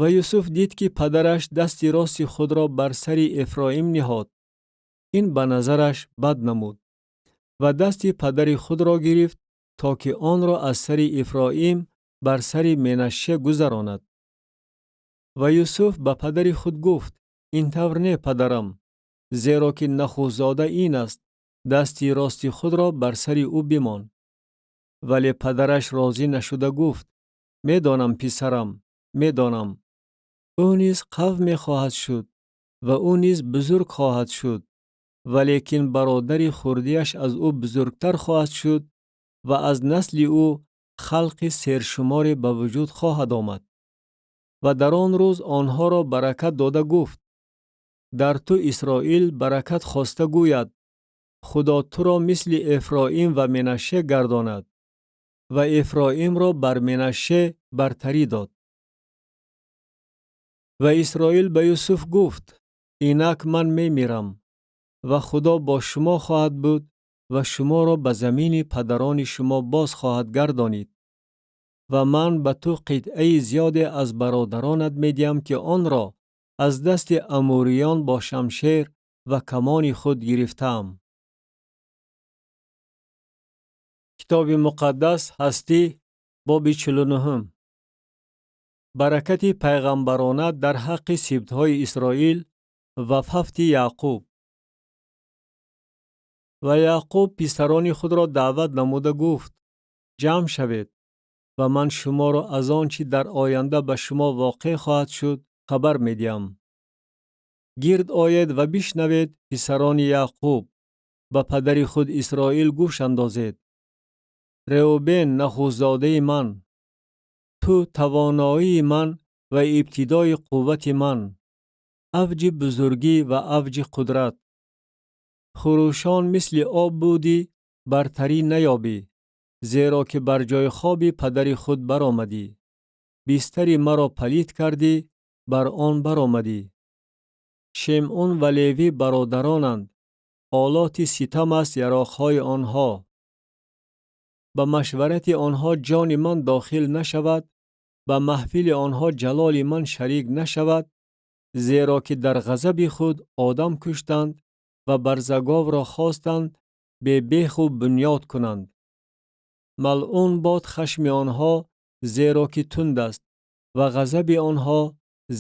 Ва Юсуф дид, ки падараш дасти рости худро бар сари Эфроим ниҳод. Ин ба назараш бад намуд ва дасти падари худро гирифт, то ки онро аз сари Эфроим бар сари Менашше гузаронад. Ва Юсуф ба падари худ гуфт: Ин тавр не, падарам, зеро ки нахустзода ин аст, дасти рости худро бар сари ӯ бимон. Вале падараш розӣ нашуда гуфт: Медонам, писарам, медонам, ӯ низ қавме хоҳад шуд ва ӯ низ бузург хоҳад шуд, валекин бародари хурдиаш аз ӯ бузургтар хоҳад шуд ва аз насли ӯ халқи сершуморе ба вуҷуд хоҳад омад. Ва дар он рӯз онҳоро баракат дода гуфт: Дар ту Исроил баракат хоста гӯяд: Худо туро мисли Эфроим ва Менашше гардонад. Ва Эфроимро бар Менашше бартарӣ дод. Ва Исроил ба Юсуф гуфт: Инак ман мемирам ва Худо бо шумо хоҳад буд ва шуморо ба замини падарони шумо боз хоҳад гардонид. Ва ман ба ту қитъаи зиёде аз бародаронат медиҳам, ки онро аз дасти амуриён бо шамшер ва камони худ гирифтаам. Китоби муқаддас Ҳастӣ, боби 49. Баракати пайғамбарона дар ҳаққи сибтҳои Исроил ва фавти Яъқуб. Ва Яъқуб писарони худро даъват намуда гуфт: Ҷамъ шавед ва ман шуморо аз он чӣ дар оянда ба шумо воқеъ хоҳад шуд хабар медиҳам. Гирд оед ва бишнавед, писарони Яъқуб, ба падари худ Исроил гӯш андозед. Реубен, нахустзодаи ман, ту тавоноии ман ва ибтидои қуввати ман, авҷи бузургӣ ва авҷи қудрат. Хурӯшон мисли об будӣ, бартарӣ наёбӣ, зеро ки бар ҷои хоби падари худ баромадӣ. Бистари маро палид кардӣ, бар он баромадӣ. Шемъун ва Левӣ бародаронанд, олоти ситам аст яроқҳои онҳо. Ба машварати онҳо ҷони ман дохил нашавад, ба маҳфили онҳо ҷалоли ман шарик нашавад, зеро ки дар ғазаби худ одам куштанд ва барзаговро хостанд бе беху бунёд кунанд. Малъун бод хашми онҳо, зеро ки тунд аст, ва ғазаби онҳо,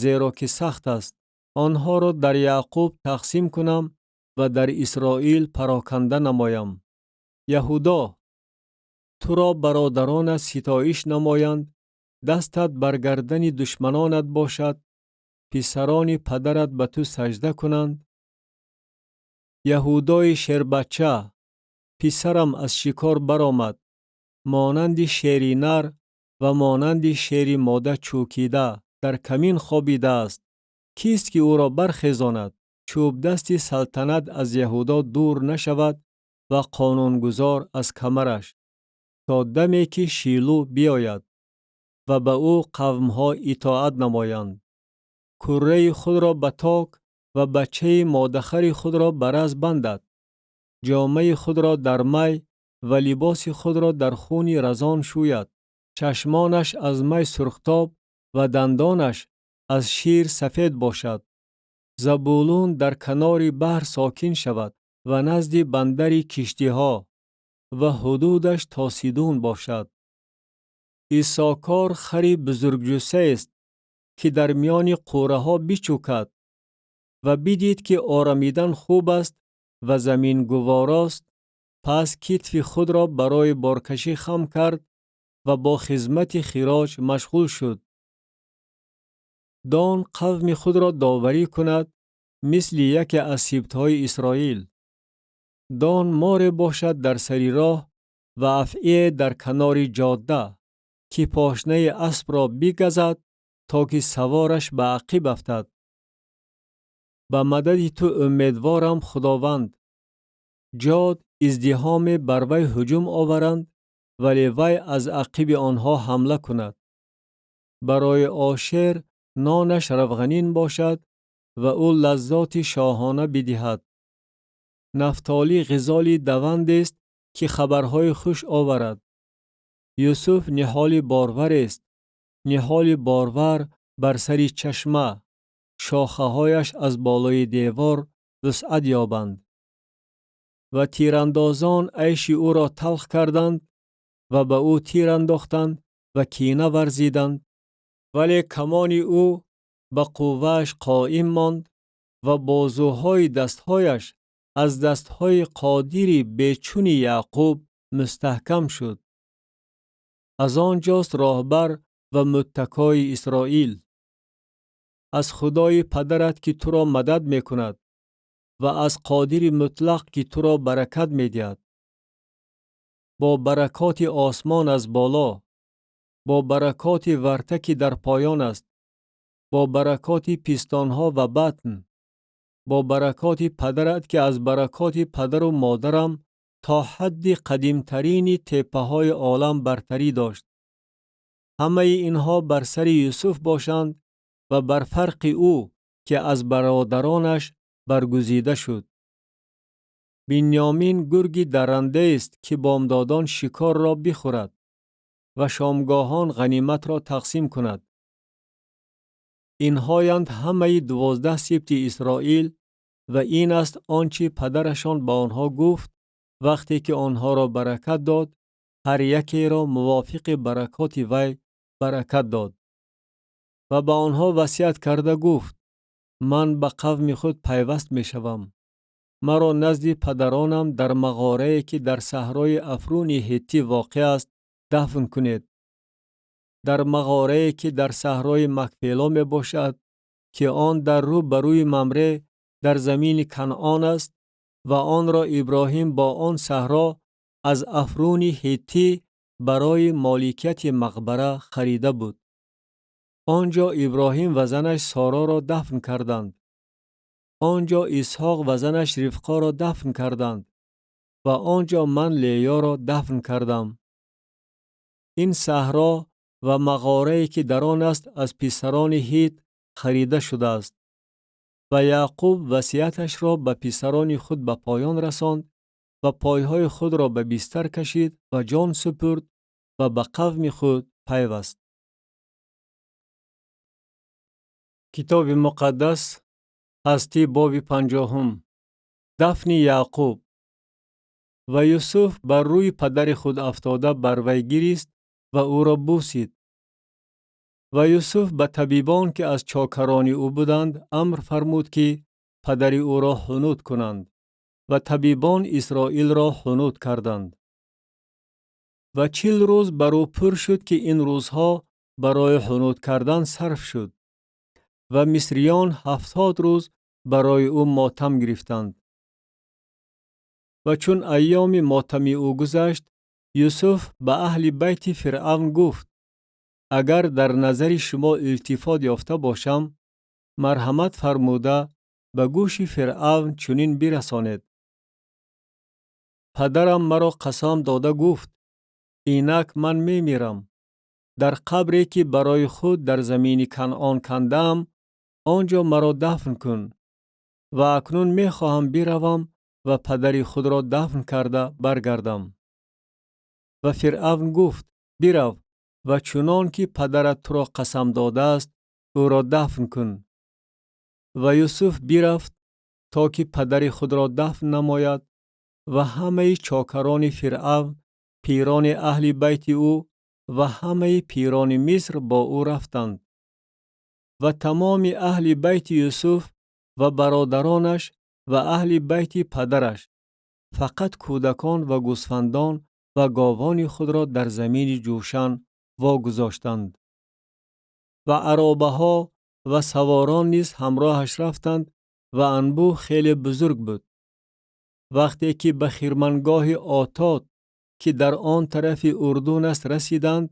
зеро ки сахт аст. Онҳоро дар Яъқуб тақсим кунам ва дар Исроил пароканда намоям. Яҳудо, туро бародаронат ситоиш намоянд, дастат бар гардани душманонат бошад, писарони падарат ба ту сажда кунанд. Яҳудои шербачча, писарам аз шикор баромад, монанди шери нар ва монанди шери мода чӯкида дар камин хобидааст. Кист ки ӯро бархезонад? Чӯбдасти салтанат аз Яҳудо дур нашавад ва қонунгузор аз камараш, то даме ки Шилӯ биёяд ва ба ӯ қавмҳо итоат намоянд. Курраи худро ба ток ва бачаи модахари худро ба раз бандад. Ҷомаи худро дар май ва либоси худро дар хуни разон шӯяд. Чашмонаш аз май сурхтоб ва дандонаш аз шир сафед бошад. Забулун дар канори баҳр сокин шавад. Ва назди бандари киштиҳо ва ҳудудаш то Сидун бошад. Иссокор хари бузургҷуссаест, ки дар миёни қӯраҳо бичукад ва бидид, ки орамидан хуб аст ва замин гуворост, пас китфи худро барои боркашӣ хам кард ва бо хизмати хироҷ машғул шуд. Дон қавми худро доварӣ кунад, мисли яке аз сибтҳои Исроил. Дон море бошад дар сари роҳ ва афъие дар канори ҷодда, ки пошнаи аспро бигазад, то ки савораш ба ақиб афтад. Ба мадади ту умедворам, Худованд. Ҷод издиҳоме бар вай ҳуҷум оваранд, вале вай аз ақиби онҳо ҳамла кунад. Барои Ошер нонаш равғанин бошад ва ӯ лаззоти шоҳона бидиҳад. Нафтолӣ ғизоли давандест, ки хабарҳои хуш оварад. Юсуф ниҳоли борварест, ниҳоли борвар бар сари чашма, шохаҳояш аз болои девор вусъат ёбанд. Ва тирандозон айши ӯро талх карданд ва ба ӯ тир андохтанд ва кина варзиданд, вале камони ӯ ба қуввааш қоим монд ва бозуҳои дастҳояш аз дастҳои қодири бечуни Яъқуб мустаҳкам шуд. Аз он ҷост роҳбар ва муттакои Исроил. Аз Худои падарат, ки туро мадад мекунад, ва аз Қодири Мутлақ, ки туро баракат медиҳад. Бо баракоти осмон аз боло, бо баракоти варта, ки дар поён аст, бо баракоти пистонҳо ва батн, бо баракоти падарат, ки аз баракоти падару модарам то ҳадди қадимтарини теппаҳои олам бартарӣ дошт. Ҳамаи инҳо бар сари Юсуф бошанд ва бар фарқи ӯ, ки аз бародаронаш баргузида шуд. Бинёмин гурги дарандаест, ки бомдодон шикорро бихӯрад ва шомгоҳон ғаниматро тақсим кунад. Инҳоянд ҳамаи 12 сибти Исроил ва ин аст он чи падарашон ба онҳо гуфт вақте ки онҳоро баракат дод, ҳар якеро мувофиқи баракоти вай баракат дод. Ва ба онҳо васият карда гуфт: ман ба қавми худ пайваст мешавам. Маро назди падаронам дар мағорае, ки дар саҳрои Афруни ҳиттӣ воқеъ аст, дафн кунед. Дар мағорае, ки дар саҳрои Макфело мебошад, ки он дар рӯ ба рӯи Мамре дар замини Канъон аст ва онро Иброҳим бо он саҳро аз Афруни ҳиттӣ барои моликияти мақбара харида буд. Он ҷо Иброҳим ва занаш Сороро дафн карданд. Он ҷо Исҳоқ ва занаш Ривқоро дафн карданд ва он ҷо ман Леёро дафн кардам. Ин саҳро ва мағорае, ки дар он аст, аз писарони Ҳит харида шудааст. Ва Яъқуб васияташро ба писарони худ ба поён расонд ва пойҳои худро ба бистар кашид ва ҷон супурд ва ба қавми худ пайваст. Китоби Муқаддас, Ҳастӣ, боби 50. Дафни Яъқуб. Ва Юсуф бар рӯи падари худ афтода бар вай гирист ва ӯро бусид. Ва Юсуф ба табибон, ки аз чокарони ӯ буданд, амр фармуд, ки падари ӯро ҳунут кунанд ва табибон Исроилро ҳунут карданд. Ва 40 рӯз бар ӯ пур шуд, ки ин рӯзҳо барои ҳунут кардан сарф шуд. Ва мисриён 70 рӯз барои ӯ мотам гирифтанд. Ва чун айёми мотами ӯ гузашт, Юсуф ба аҳли байти Фиръавн гуфт: агар дар назари шумо илтифот ёфта бошам, марҳамат фармуда ба гӯши Фиръавн чунин бирасонед: падарам маро қасам дода гуфт: инак ман мемирам. Дар қабре, ки барои худ дар замини Канъон кандаам, он ҷо маро дафн кун. Ва акнун мехоҳам биравам ва падари худро дафн карда баргардам. Ва Фиръавн гуфт: бирав ва чунон ки падарат туро қасам додааст, ӯро дафн кун. Ва Юсуф бирафт То ки падари худро дафн намояд, ва ҳамаи чокарони Фиръавн, пирони аҳли байти ӯ ва ҳамаи пирони Миср бо ӯ рафтанд. Ва тамоми аҳли байти Юсуф ва бародаронаш ва аҳли байти падараш, фақат кӯдакон ва гӯсфандон ва говони худро дар замини Ҷӯшан вогузоштанд. Ва аробаҳо ва саворон низ ҳамроҳаш рафтанд ва анбӯҳ хеле бузург буд. Вақте ки ба хирмангоҳи Отод, ки дар он тарафи Урдун аст, расиданд,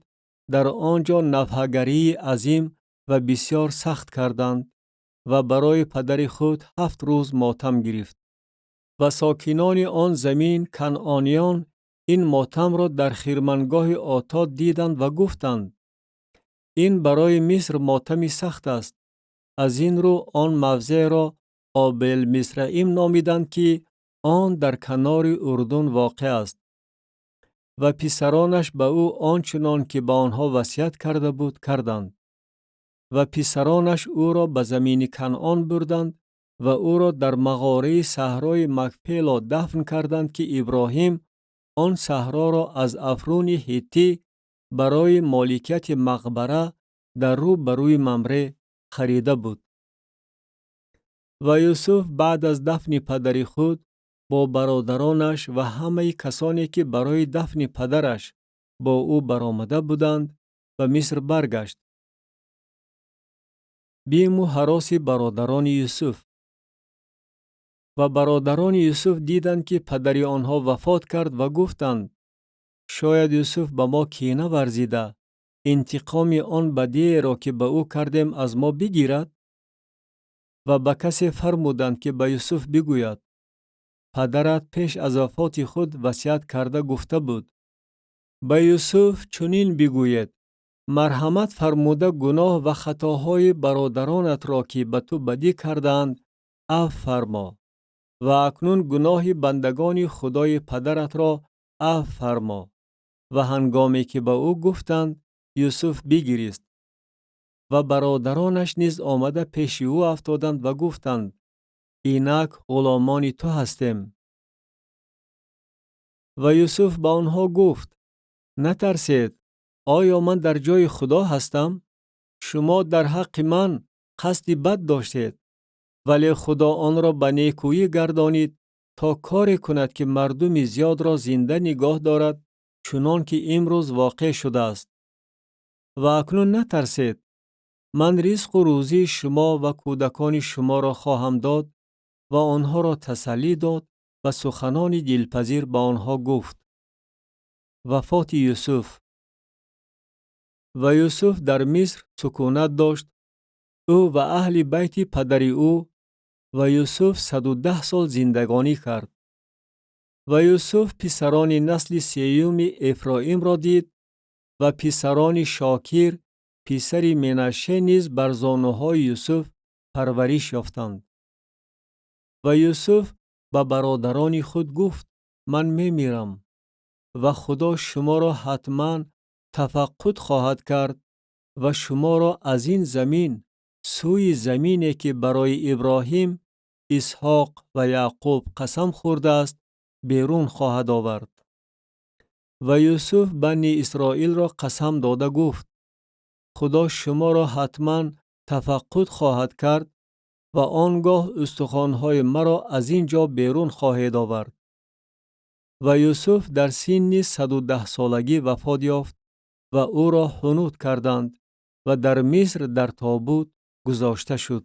дар он ҷо навҳагарии азим ва бисёр сахт карданд ва барои падари худ 7 рӯз мотам гирифт. Ва сокинони он замин, канъониён, ин мотамро дар хирмангоҳи Отод диданд ва гуфтанд: «Ин барои Миср мотами сахт аст». Аз ин рӯ он мавзеъро Обелмисраим номиданд, ки он дар канори Урдун воқеъ аст. Ва писаронаш ба ӯ он чунон ки ба онҳо васият карда буд, карданд. Ва писаронаш ӯро ба замини Канъон бурданд ва ӯро дар мағораи саҳрои Макпело дафн карданд, ки Иброҳим он саҳроро аз Афруни ҳиттӣ барои моликияти мақбара дар рӯ ба рӯи Мамре харида буд. Ва Юсуф баъд аз дафни падари худ бо бародаронаш ва ҳамаи касоне, ки барои дафни падараш бо ӯ баромада буданд, ба Миср баргашт. Биму ҳароси бародарони Юсуф. Ва бародарони Юсуф диданд, ки падари онҳо вафот кард, ва гуфтанд: «Шояд Юсуф ба мо кина варзида, интиқоми он бадиеро, ки ба ӯ кардем, аз мо бигирад». Ва ба касе фармуданд, ки ба Юсуф бигӯяд: «Падарат пеш аз вафоти худ васият карда гуфта буд: Ба Юсуф чунин бигӯед: марҳамат фармуда гуноҳ ва хатоҳои бародаронатро, ки ба ту бадӣ кардаанд, афв фармо ва акнун гуноҳи бандагони Худои падаратро афв фармо». Ва ҳангоме ки ба ӯ гуфтанд, Юсуф бигирист. Ва бародаронаш низ омада пеши ӯ афтоданд ва гуфтанд: «Инак ғуломони ту ҳастем». Ва Юсуф ба онҳо гуфт: «Натарсед, оё ман дар ҷои Худо ҳастам? Шумо дар ҳаққи ман қасди бад доштед, вале Худо онро ба некӯӣ гардонид, то коре кунад, ки мардуми зиёдро зинда нигоҳ дорад, чунон ки имрӯз воқеъ шудааст. Ва акнун натарсед, ман ризқу рӯзии шумо ва кӯдакони шуморо хоҳам дод». Ва онҳоро тасаллӣ дод ва суханони дилпазир ба онҳо гуфт. Вафоти Юсуф. Ва Юсуф дар Миср сукунат дошт, ӯ ва аҳли байти падари ӯ, ва Юсуф 110 сол зиндагонӣ кард. Ва Юсуф писарони насли сеюми Эфроимро дид ва писарони Шокир, писари Менаше, низ бар зонуҳои Юсуф парвариш ёфтанд. Ва Юсуф ба бародарони худ гуфт: «Ман мемирам ва Худо шуморо ҳатман тафаққуд хоҳад кард ва шуморо аз ин замин сӯи замине, ки барои Иброҳим, Исҳоқ ва Яъқуб қасам хӯрдааст, берун хоҳад овард». Ва Юсуф Бани Исроилро қасам дода гуфт: «Худо шуморо ҳатман тафаққуд хоҳад кард ва он гоҳ устухонҳои маро аз ин ҷо берун хоҳед овард». Ва Юсуф дар синни 110-солагӣ вафот ёфт ва ӯро ҳунут карданд ва дар Миср дар тобут гузошта шуд.